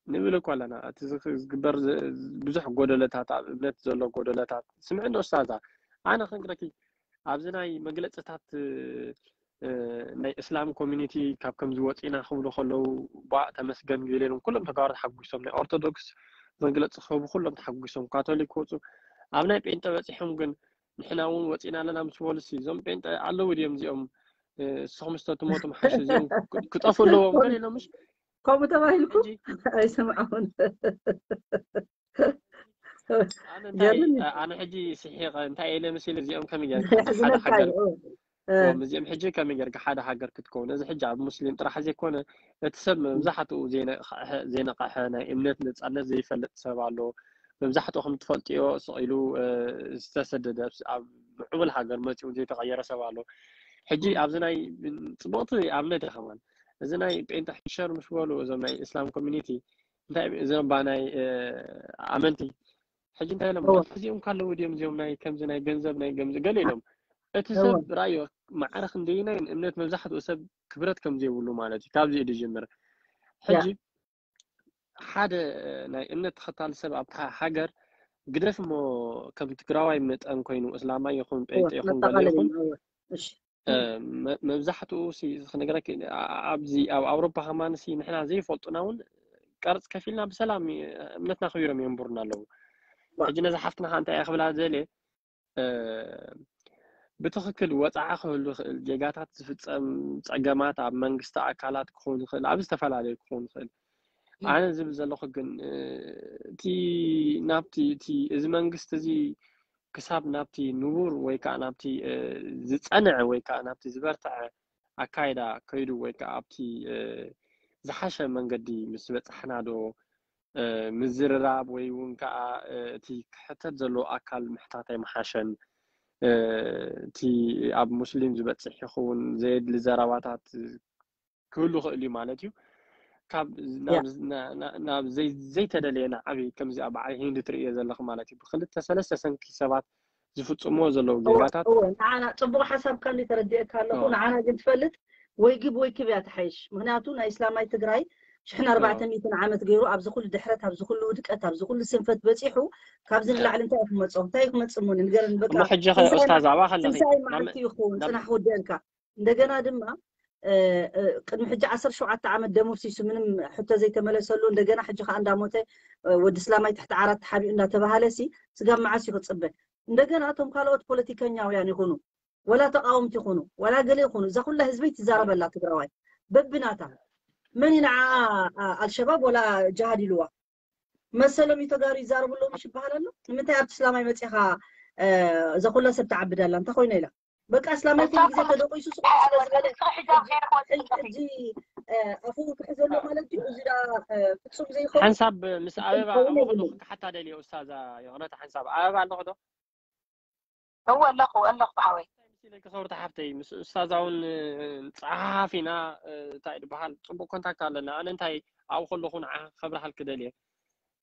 ንብል እኮ ኣለና። እቲ ዝኽ- ዝግበር ዝ- ብዙሕ ጎደለታት፣ ኣብ እምነት ዘሎ ጎደለታት። ስምዕኒ ኡስታዛ፣ ኣነ ክንግረኪ ኣብዚ ናይ መግለፅታት እ፣ ናይ እስላም ኮሚኒቲ ካብ ከምዚ ወፂና ክብሉ ከለዉ፣ ባ ተመስገን ገሌሎም ኩሎም ተጋሩ ተሓጒሶም፣ ናይ ኦርቶዶክስ መግለፂ ክህቡ ኩሎም ተሓጒሶም፣ ካቶሊክ ክወፁ። ኣብ ናይ ጴንጠ በፂሖም ግን ንሕና እውን ወፂና ኣለና ምስ በሉ ሲ እዞም ጴንጠ ኣለዉ ድዮም እዚኦም እ፣ ንስኹም ዝተትሞቱ ምሓሽ እዚኦም ክ- ክጠፉ ኣለዎም ገለ ኢሎም ምሽ ከምኡ ተባሂልኩ ሕጂ ኣይሰምዓውን ኣነ እንታይ ገርም ኣነ ሕጂ ስሒቐ እንታይ ኢለ መሲለ እዚኦም ከመይ ጌርካ ሓደ የሕዝነካ ሃገር እዩ እ፣ እዎም እዚኦም ሕጂ ከመይ ጌርካ ሓደ ሃገር ክትከውን? እዚ ሕጂ ኣብ ሙስሊም ጥራሕ ዘይኮነ እቲ ሰብ መብዛሕትኡ ዘይነቕሐ ዘይነቕሐ ናይ እምነት ነፃነት ዘይፈልጥ ሰብ ኣሎ። መብዛሕትኡ ከም ትፈልጥዮ ስቕ ኢሉ እ፣ ዝተሰደደ ኣብ ምዕቡል ሃገር መፂኡ ዘይተቐየረ ሰብ ኣሎ። ሕጂ ኣብዚ ናይ ጽቡቕቲ ኣብነት እያ ከማን እዚ ናይ ጴንጠ ሕሸር ምስ በሉ እዞም ናይ እስላም ኮሚኒቲ እንታይ እዞም ባ ናይ እ፣ ኣመንቲ ሕጂ እንታይ ኢሎም እወ እዚኦም ካለዉ ድዮም እዚኦም ናይ ከምዚ ናይ ገንዘብ ናይ ገምዚ ገለ ኢሎም እቲ እወ ሰብ ራእዮ ማዕረ ክንደይናይ እምነት መብዛሕትኡ ሰብ ክብረት ከም ዘይብሉ ማለት እዩ። ካብዚ እዩ ዝጅምር። ያ ሕጂ ሓደ ናይ እምነት ተኸታሊ ሰብ ኣብታ ሃገር ግደፍ እሞ ከም ትግራዋይ መጠን ኮይኑ እስላማይ ይኹን እወ ጴንጤ ይኹን ገለ መጠቓለሊ ይኹን እወ እሺ እ፣ መ- መብዛሕትኡ ሲ- ክንገረኪ ኣ- ኣብዚ ኣብ ኣውሮፓ ከማን ሲ ንሕና ዘይፈልጡና እውን ቀርፅ ከፊልና ብሰላም እ፣ እምነትና ክቢሮም የንብሩና ኣለዉ። ዋ ሕጂ ነዛ ሓፍትና ከዓ እንታይ እየ ክብላ ዘልየ እ፣ ብትኽክል ወፃዓ ክህሉ ይኽእል ጌጋታት ዝፍፀም ፀገማት ኣብ መንግስቲ ኣካላት ክኸውን ይኽእል ኣብ ዝተፈላለዩ ክኸውን ይኽእል። ኣነ ዝብል ዘለኹ ግን እ፣ እቲ ናብቲ እቲ እዚ መንግስቲ እዚ ክሳብ ናብቲ ንቡር ወይ ከዓ ናብቲ እ፣ ዝፀንዐ ወይ ከዓ ናብቲ ዝበርትዐ ኣካይዳ ከይዱ ወይ ከዓ ኣብቲ እ፣ ዝሓሸ መንገዲ ምስ በፃሕና ዶ እ፣ ምዝርራብ ወይ እውን ከዓ እ፣ እቲ ክሕተት ዘለዎ ኣካል ምሕታት ኣይምሓሸን? እ፣ እቲ ኣብ ሙስሊም ዝበፅሕ ይኸውን ዘየድሊ ዘረባታት ክህሉ ይኽእል እዩ ማለት እዩ። ካብ ያ ናብ ናብ ዘይተደለየ ንዓብይ ከምዚኣ በዓል ሂንዲ ትርእዮ ዘለኺ ማለት እዩ። ብክልተ ሰለስተ ሰንኪ ሰባት ዝፍፅምዎ ዘለዉ እወ ጌጋታት እወ ንዓና ፅቡቅ ሓሳብካ እንዲ ተረዲኤካ ኣለኹ። እወ ንዓና ግን ትፈልጥ ወይ ግብ ወይ ክብ እያ ትሓይሽ። ምክንያቱ ናይ እስላማይ ትግራይ ሽሕን እወ ኣርባዕተ ሚእትን ዓመት ገይሩ ኣብዚ ኩሉ ድሕረት፣ ኣብዚ ኩሉ ውድቀት፣ ኣብዚ ኩሉ ስንፈት በፂሑ ካብዚ እወ ንላዕሊ እንታይ እዩ ክመፅኦ? እንታይ እዩ ክመፅእሞ? ንገረኒ በቃ። እሞ ሕጂ ኸ ትንሳኤ ማ- ኡስታዝ ኣብኣ ከለኺ ትንሳኤ ናብ መዓልቲ ይኸውን ናብ ፅናሕ ክውድአልካ። እንደገና ድማ እ፣ እ፣ ቅድሚ ሕጂ ዓሰርተ ሸውዓተ ዓመት ደም ኣፍሲሱ ምንም ሕቶ ዘይተመለሰሉ እንደገና ሕጂ ከዓ እንዳሞተ እ፣ ወዲ እስላማይ ትሕቲ ዓራት ተሓቢኡ እንዳተባሃለ ሲ ስጋብ መዓስ እዩ ክፅበ? እንደገና እቶም ካልኦት ፖለቲከኛውያን ይኹኑ ወላ ተቃወምቲ ይኹኑ ወላ ገለ ይኹኑ እዛ ኩላ ህዝበይ ትዛረበላ ትግራዋይ በብናታ መን እዩ ንዓ ኣ- ኣልሸባብ ወላ ጅሃድ ኢልዋ መሰሎም እዩ ተጋሩ ይዛረቡ ኣለዉ ምሽ ይበሃል ኣሎ ንምንታይ ኣብቲ እስላማይ መፂኻ እ፣ እዛ ኩላ ሰብ ተዓብድ ኣላ እንታይ ኮይና ኢላ በቃ እስላማይ ኩሉ ግዜ ተደቂሱ ስቕ ስለ ዝበለ ሕጂ ሕጂ እ፣ ኣፉ ክሕዘሎ ማለት እዩ እዚ ዳ እ፣ ፍጹም ዘይኸውን ሓንሳብ ምስ ኣበባ ክኸውን ኣብኡ የብሉን ከለኹ ክሓታ ደልየ ኡስታዛ ይቕረታ ሓንሳብ ኣበባ ኣለኹ ዶ እወ ኣለኹ ኣለኹ ሓወይ ኢለኪ ክብርቲ ሓፍተይ ምስ ኡስታዛ እውን ጸሓፊና እንታይ ዝበሃል ጽቡቅ ኮንታክት ኣለና ኣነ እንታይ ኣብኡ ከለኹ ንዓ ከብርሃልኪ ደልየ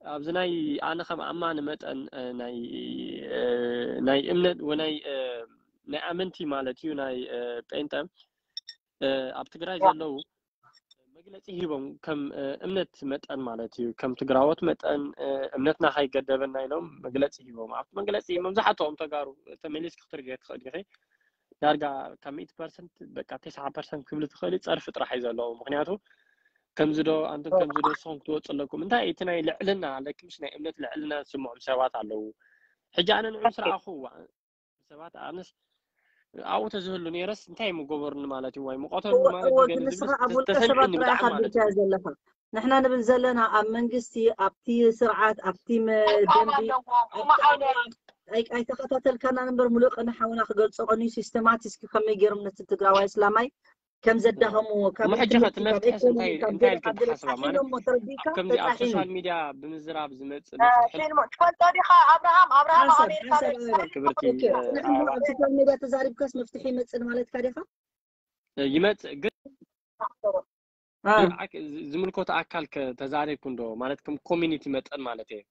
ኣብዚ ናይ ኣነ ከም ኣማኒ መጠን ናይ ናይ እምነት ወናይ ናይ ኣመንቲ ማለት እዩ ናይ ጴንጠ ኣብ ትግራይ ዘለዉ መግለፂ ሂቦም ከም እምነት መጠን ማለት እዩ ከም ትግራዎት መጠን እምነትና ከይገደበና ኢሎም መግለፂ ሂቦም ኣብቲ መግለፂ መብዛሕትኦም ተጋሩ ተመሊስ ክትርድዮ ትኽእል ኢኺ ዳርጋ ካብ ሚእቲ ፐርሰንት በቃ ተስዓ ፐርሰንት ክብል ትኽእል ፀርፊ ጥራሕ እዩ ዘለዎ ምክንያቱ ከምዚ ዶ ኣንቱም ከምዚ ዶ ንስኹም ክትወፁ ኣለኩም እንታይ እቲ ናይ ልዕልና ኣለኪ ምስ ናይ እምነት ልዕልና ዝስምዖም ሰባት ኣለዉ ሕጂ ኣነ ንዑ ስርዓኹ ሰባት ኣነስ ኣብኡ ተዝህሉ ነይረስ እንታይ ምገበሩኒ ማለት እዩ ዋይ ምቆተሉ ማለት እወ ግን ግን ንስኻ ዝብል ኣብ ውልቀ ሰባት ተሰሚዑኒ ጥራሕ ብጣዕሚ ማለት ኣቢልካዮ እዩ ዘለኻ ንሕና ንብል ዘለና ኣብ መንግስቲ ኣብቲ ስርዓት ኣብቲ መ- ሕቶም ደንቢ ኣለዎም ኣብቲ ቁመዓለ ኣምራ ኣይ- ኣይተኸታተልካናን እምበር ሙሉእ ቅነ ሓውና ክገልፆ ቀንዩ ሲስተማቲስኪ ከመይ ገይሮም ነቲ ትግራዋይ እስላማይ ከም ዘዳኸምዎ፣ ካብ እሞ ሕጂ ትምህርቲ፣ ከ እቲ ካብ መፍትሒ እንታይ ኢኮኖሚ፣ ካብ እንታይ ገለ፣ ኢልኪ ካብ ገለ ትሓስባ? ጣሒኖ ማለት እሞ ተረዲእካ ኣብ ከምዚ ኣብ ተጣሒኑ። ሶሻል ሚድያ ብምዝራብ ዝመጽእ እ፣ መፍትሒ ፊልሞ ትፈልጦ ዲኻ? ኣብርሃም ኣብርሃም ኣብ ሓንሳብ፣ ኣሜሪካ ሓንሳብ ነይሩ። ኣበባ። ክብርቲ ኦኬ፣ እ፣ ንሕና ኣበባ ኣብ ሶሻል ሚድያ ተዛሪብካስ መፍትሒ ይመጽእ ማለትካ ዲኻ? እ፣ ይመጽእ ግን ዶክተር ግን ኣክ- ዝ- ዝምልከቶ ኣካል ከ ተዛሪብኩ እንዶ ማለት ከም ኮሚኒቲ መጠን ማለት እየ።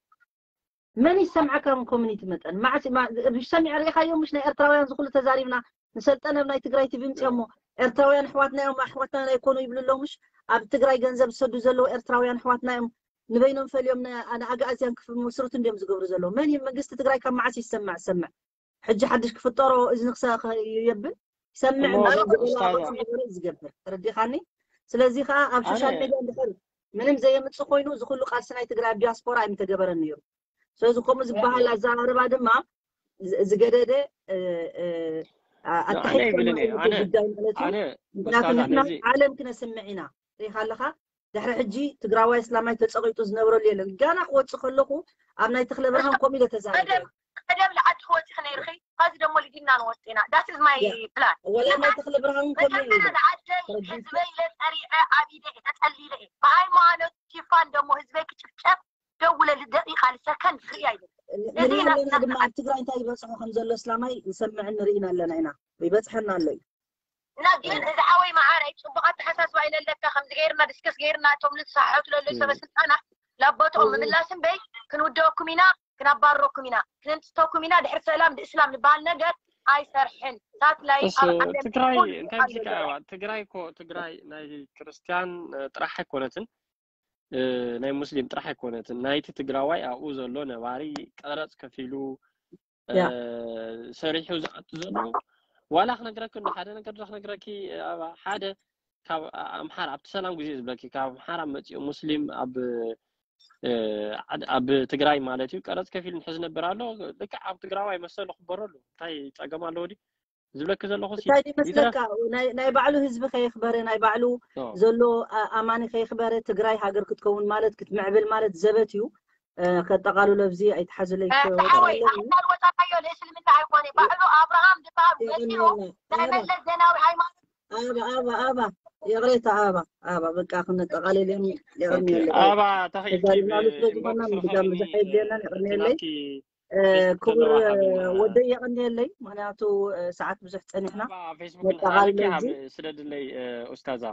መን ይሰምዓካ? ም ኮሚኒቲ መጠን ማዕሲ ማ- ብሽ ሰሚዕ ርኢኻዮ? ምሽ ናይ ኤርትራውያን ዝኩሉ ተዛሪብና ንሰልጠነ ኣብ ናይ ትግራይ ቲቪ ምፅኦሞ ኤርትራውያን ኣሕዋትና እዮም ኣሕዋትና ኣይኮኑ ይብሉ ኣለዉ። ምሽ ኣብ ትግራይ ገንዘብ ዝሰዱ ዘለዉ ኤርትራውያን ኣሕዋትና እዮም ንበይኖም ፈልዮም ን- ንኣግኣዝያን ክፍመስርቱ እንዲዮም ዝገብሩ ዘለዉ። መን እዩ መንግስቲ ትግራይ ካብ መዓስ ይሰማዕ ሰምዕ ሕጂ ሓድሽ ክፍጠሮ እዝኒ ክሰ- ኸ- የብል ይሰምዕ እሞ እሞ ዝገበሮ ኡስታዛ ኣበሱ ዝገበረ ዝገብር ተረዲኻኒ። ስለዚ ከዓ ኣብ ሶሻል ኣነ ሚድያ እንድሕር ምንም ዘየምፅእ ኮይኑ እዚ ኩሉ ቃልሲ ናይ ትግራይ ኣብ ዲያስፖራ ኣይምተገበረን ነይሩ። ስለዚ ከምኡ ዝበሃል ኣዘራርባ ድማ ዝ- ዝገደደ እ፣ እ፣ ኣ- ኖ፣ ኣነ ኣተሓሒዝካ ኣይብልን እየ። ማእለይቲ ኣነ ጉዳይ ማለት እዩ። ኣነ ምክንያቱ ኡስታዛ ንሕና ነዚ ዓለም ክነስምዕ ኢና። ሪኢኻ ኣለኻ ድሕሪ ሕጂ ትግራዋይ እስላማይ ተፀቂጡ ዝነብረሉ የለን። ጋና ክወፅእ ከለኹ ኣብ ናይ ተኽለ ብርሃን ከምኡ ኢለ ተዛሪበ። ቀደም ቀደም ንዓዲ ክወፅእ ነይርኺ፣ ኸዚ ደሞ ሊዲና ንወፅእ ኢና። That is my ያ plan። ወላ ናይ ተኽለ ብርሃን እውን ከምኡ ኢለ መጀመርያ ንዓደይ ተረዲእካ ህዝበይ ኢለ ፀሪዐ ዓቢደ እየ፣ ተፀሊለ እየ። ብሃይማኖት ሽፋን ደሞ ህዝበይ ክጭፍጨፍ ደውለሊ ደቂቃ ንሰከንድ ክርኢ ኣይደልን። እዚ ንርኢ ኣለና ናትና ድማ ኣብ ትግራይ እንታይ ይበፅሖ ከም ዘሎ እስላማይ ንሰምዕን ንርኢን ኣለና ኢና። ይበፅሐና ኣሎ እዩ። እና ግን እዚ ሓወይ መዓረይ ፅቡቅ ኣተሓሳስባ ኢለ ኣለካ። ከምዚ ገይርና ዲስከስ ገይርና እቶም ልሳሓቱ ለለዩ ሰበ እም፣ ስልጣናት ላቦትኦም እም፣ ምምላስ እምበይ ክንውደወኩም ኢና፣ ክነባርረኩም ኢና፣ ክነንጥተኩም ኢና። ድሕር ሰላም ድእስላም ዝበሃል ነገር ኣይሰርሕን። ሳትላይ እሱ ኣብ ዓለም ትግራይ ኩሉ እንታይ ኣሎ ምስልካ ነገር እያ ትግራይ እኮ ትግራይ ናይ ክርስቲያን እ፣ ጥራሕ ኣይኮነትን እ፣ ናይ ሙስሊም ጥራሕ ኣይኮነትን። ናይቲ ትግራዋይ ኣብኡ ዘሎ ነባሪ ቀረፅ ከፊሉ እ፣ ያ ሰሪሑ ዝኣቱ ዘሎ ዋላ ክነግረኪ እንዶ ሓደ ነገር ዶ ክነግረኪ ኣባ ሓደ ካብ ኣምሓራ ኣብቲ ሰላም ግዜ ዝብለኪ ካብ ኣምሓራ መፂኡ ሙስሊም ኣብ እ፣ ዓድ- ኣብ ትግራይ ማለት እዩ ቀረፅ ከፊሉ ንሕዝ ነበር ኣሎ ልክዕ ኣብ ትግራዋይ መሰሉ ክበረሉ እንታይ ፀገም ኣለዎ ድዩ ዝብለኪ ዘለኹ ሲ እንታይ ይትረፍ ይመስለካ ናይ ናይ ባዕሉ ህዝቢ ከየኽበረ ናይ ባዕሉ ኦ፣ ዘሎ ኣ- ኣማኒ ከየኽበረ ትግራይ ሃገር ክትከውን ማለት ክትምዕብል ማለት ዘበት እዩ። እ፣ ከጠቓልሎ ኣብዚ ኣይትሓዙለይ እ፣ ክወፅእ ሓወይ ኣለኒ። ኣሕና ዝወፃናዮ ንእስልምና ኣይኮነ ባዕሉ ኣብርሃም ዝበሃል መፂኡ የቐንየልና ናይ ኣባ መለስ ዜናዊ ሃይማኖት ኣባ ኣባ ኣባ ይቕሬታ ኣባ ኣባ በቃ ክነጠቓልል እዮም። ኦኬ የቐንየለይ ኣባ ተኽኢልኪ ተዛሪብናሉ ስለ ዝኾና ብኢንቦክስ ምድጋም ርኸብኒ ብዙሕ የድልየናን። የቐንየለይ ናብኪ እ፣ ፌስቡክ ዘሎ ክቡር ረኸብኒ ወደይ የቐንየለይ ምክንያቱ እ፣ ሰዓት ብዙሕ ፀኒሕና ኣባ ፌስቡክ እንድሕር ነጠቓልሎ ኣለኪ እዚ ስደድለይ ኡስታዛ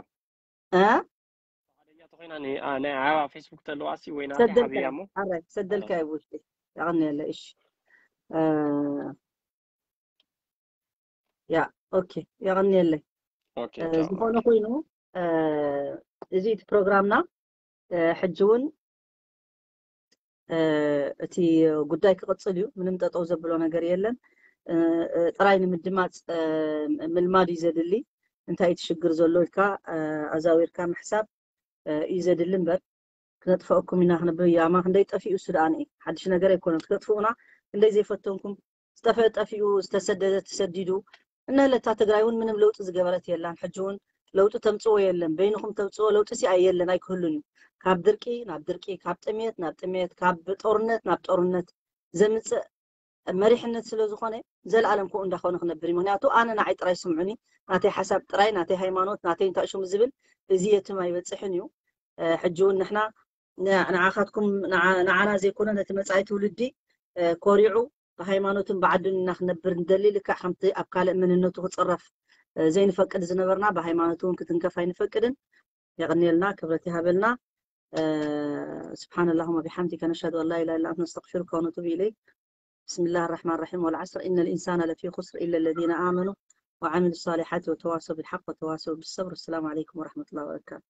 እ ፈቃደኛ ተኾይና ኒ- አ፣ ናይ ዓባ ፌስቡክ ተለዋ ሲ ወይ ናተይ ሰደልካ ሓብያ እዩ እሞ ሓራይ ሰደልካ አ፣ እዩ ውሽጢ የቐንየለይ እሺ እ፣ ያ ኦኬ የቐንየለይ ኦኬ እ፣ ቻው ዝኾነ ኮይኑ እ፣ እዚ እቲ ፕሮግራምና እ፣ ሕጂ እውን እ፣ እቲ ጉዳይ ክቕፅል እዩ። ምንም ጠጠው ዘብሎ ነገር የለን። እ፣ እ፣ ጥራይ ንምድማፅ እ፣ ምልማድ እዩ ዘድሊ። እንታይ እቲ ሽግር ዘሎ ኢልካ እ፣ ኣዛዊርካ ምሕሳብ እ፣ እዩ ዘድሊ እምበር ክነጥፈአኩም ኢና ክንብል ያማ ክንደይ ጠፊኡ እሱ ደኣ ንኢ ሓድሽ ነገር ኣይኮነን ክተጥፍኡና ክንደይ ዘይፈተንኩም ዝጠፈአ ጠፊኡ ዝተሰደደ ተሰዲዱ እነህለታ ትግራይ እውን ምንም ለውጢ ዝገበረት የላን ሕጂ እውን ለውጢ ተምፅዎ የለን በይንኹም ተምፅዎ ለውጢ ሲ ኣየለን ኣይክህሉን እዩ ካብ ድርቂ ናብ ድርቂ ካብ ጥሜት ናብ ጥሜት ካብ ጦርነት ናብ ጦርነት ዘምፅእ መሪሕነት ስለ ዝኾነ ዘለኣለም ከምኡ እንዳኾነ ክነብር እዩ ምክንያቱ ኣነ ንዓይ ጥራይ ስምዑኒ ናተይ ሓሳብ ጥራይ ናተይ ሃይማኖት ናተይ እንታይ ሽሙ ዝብል እዚ የትም ኣይበፅሕን እዩ ሕጂ እውን ንሕና ንዓኻትኩም ንዓና ዘይኮነ ነቲ መፃኢ ትውልዲ ኮሪዑ ብሃይማኖትን ብዓዱን ኢና ክነብር ንደሊ ልክዕ ከምቲ ኣብ ካልእ መንነቱ ክፅረፍ ዘይንፈቅድ ዝነበርና ብሃይማኖት እውን ክትንከፍ ኣይንፈቅድን የቕንየልና ክብረት ይሃበልና سبحان اللهم بحمدك نشهد أن لا إله إلا أنت نستغفرك ونتوب إليك بسم الله الرحمن الرحيم والعصر إن الإنسان لفي خسر إلا الذين آمنوا وعملوا الصالحات وتواصوا بالحق وتواصوا بالصبر السلام عليكم ورحمة الله وبركاته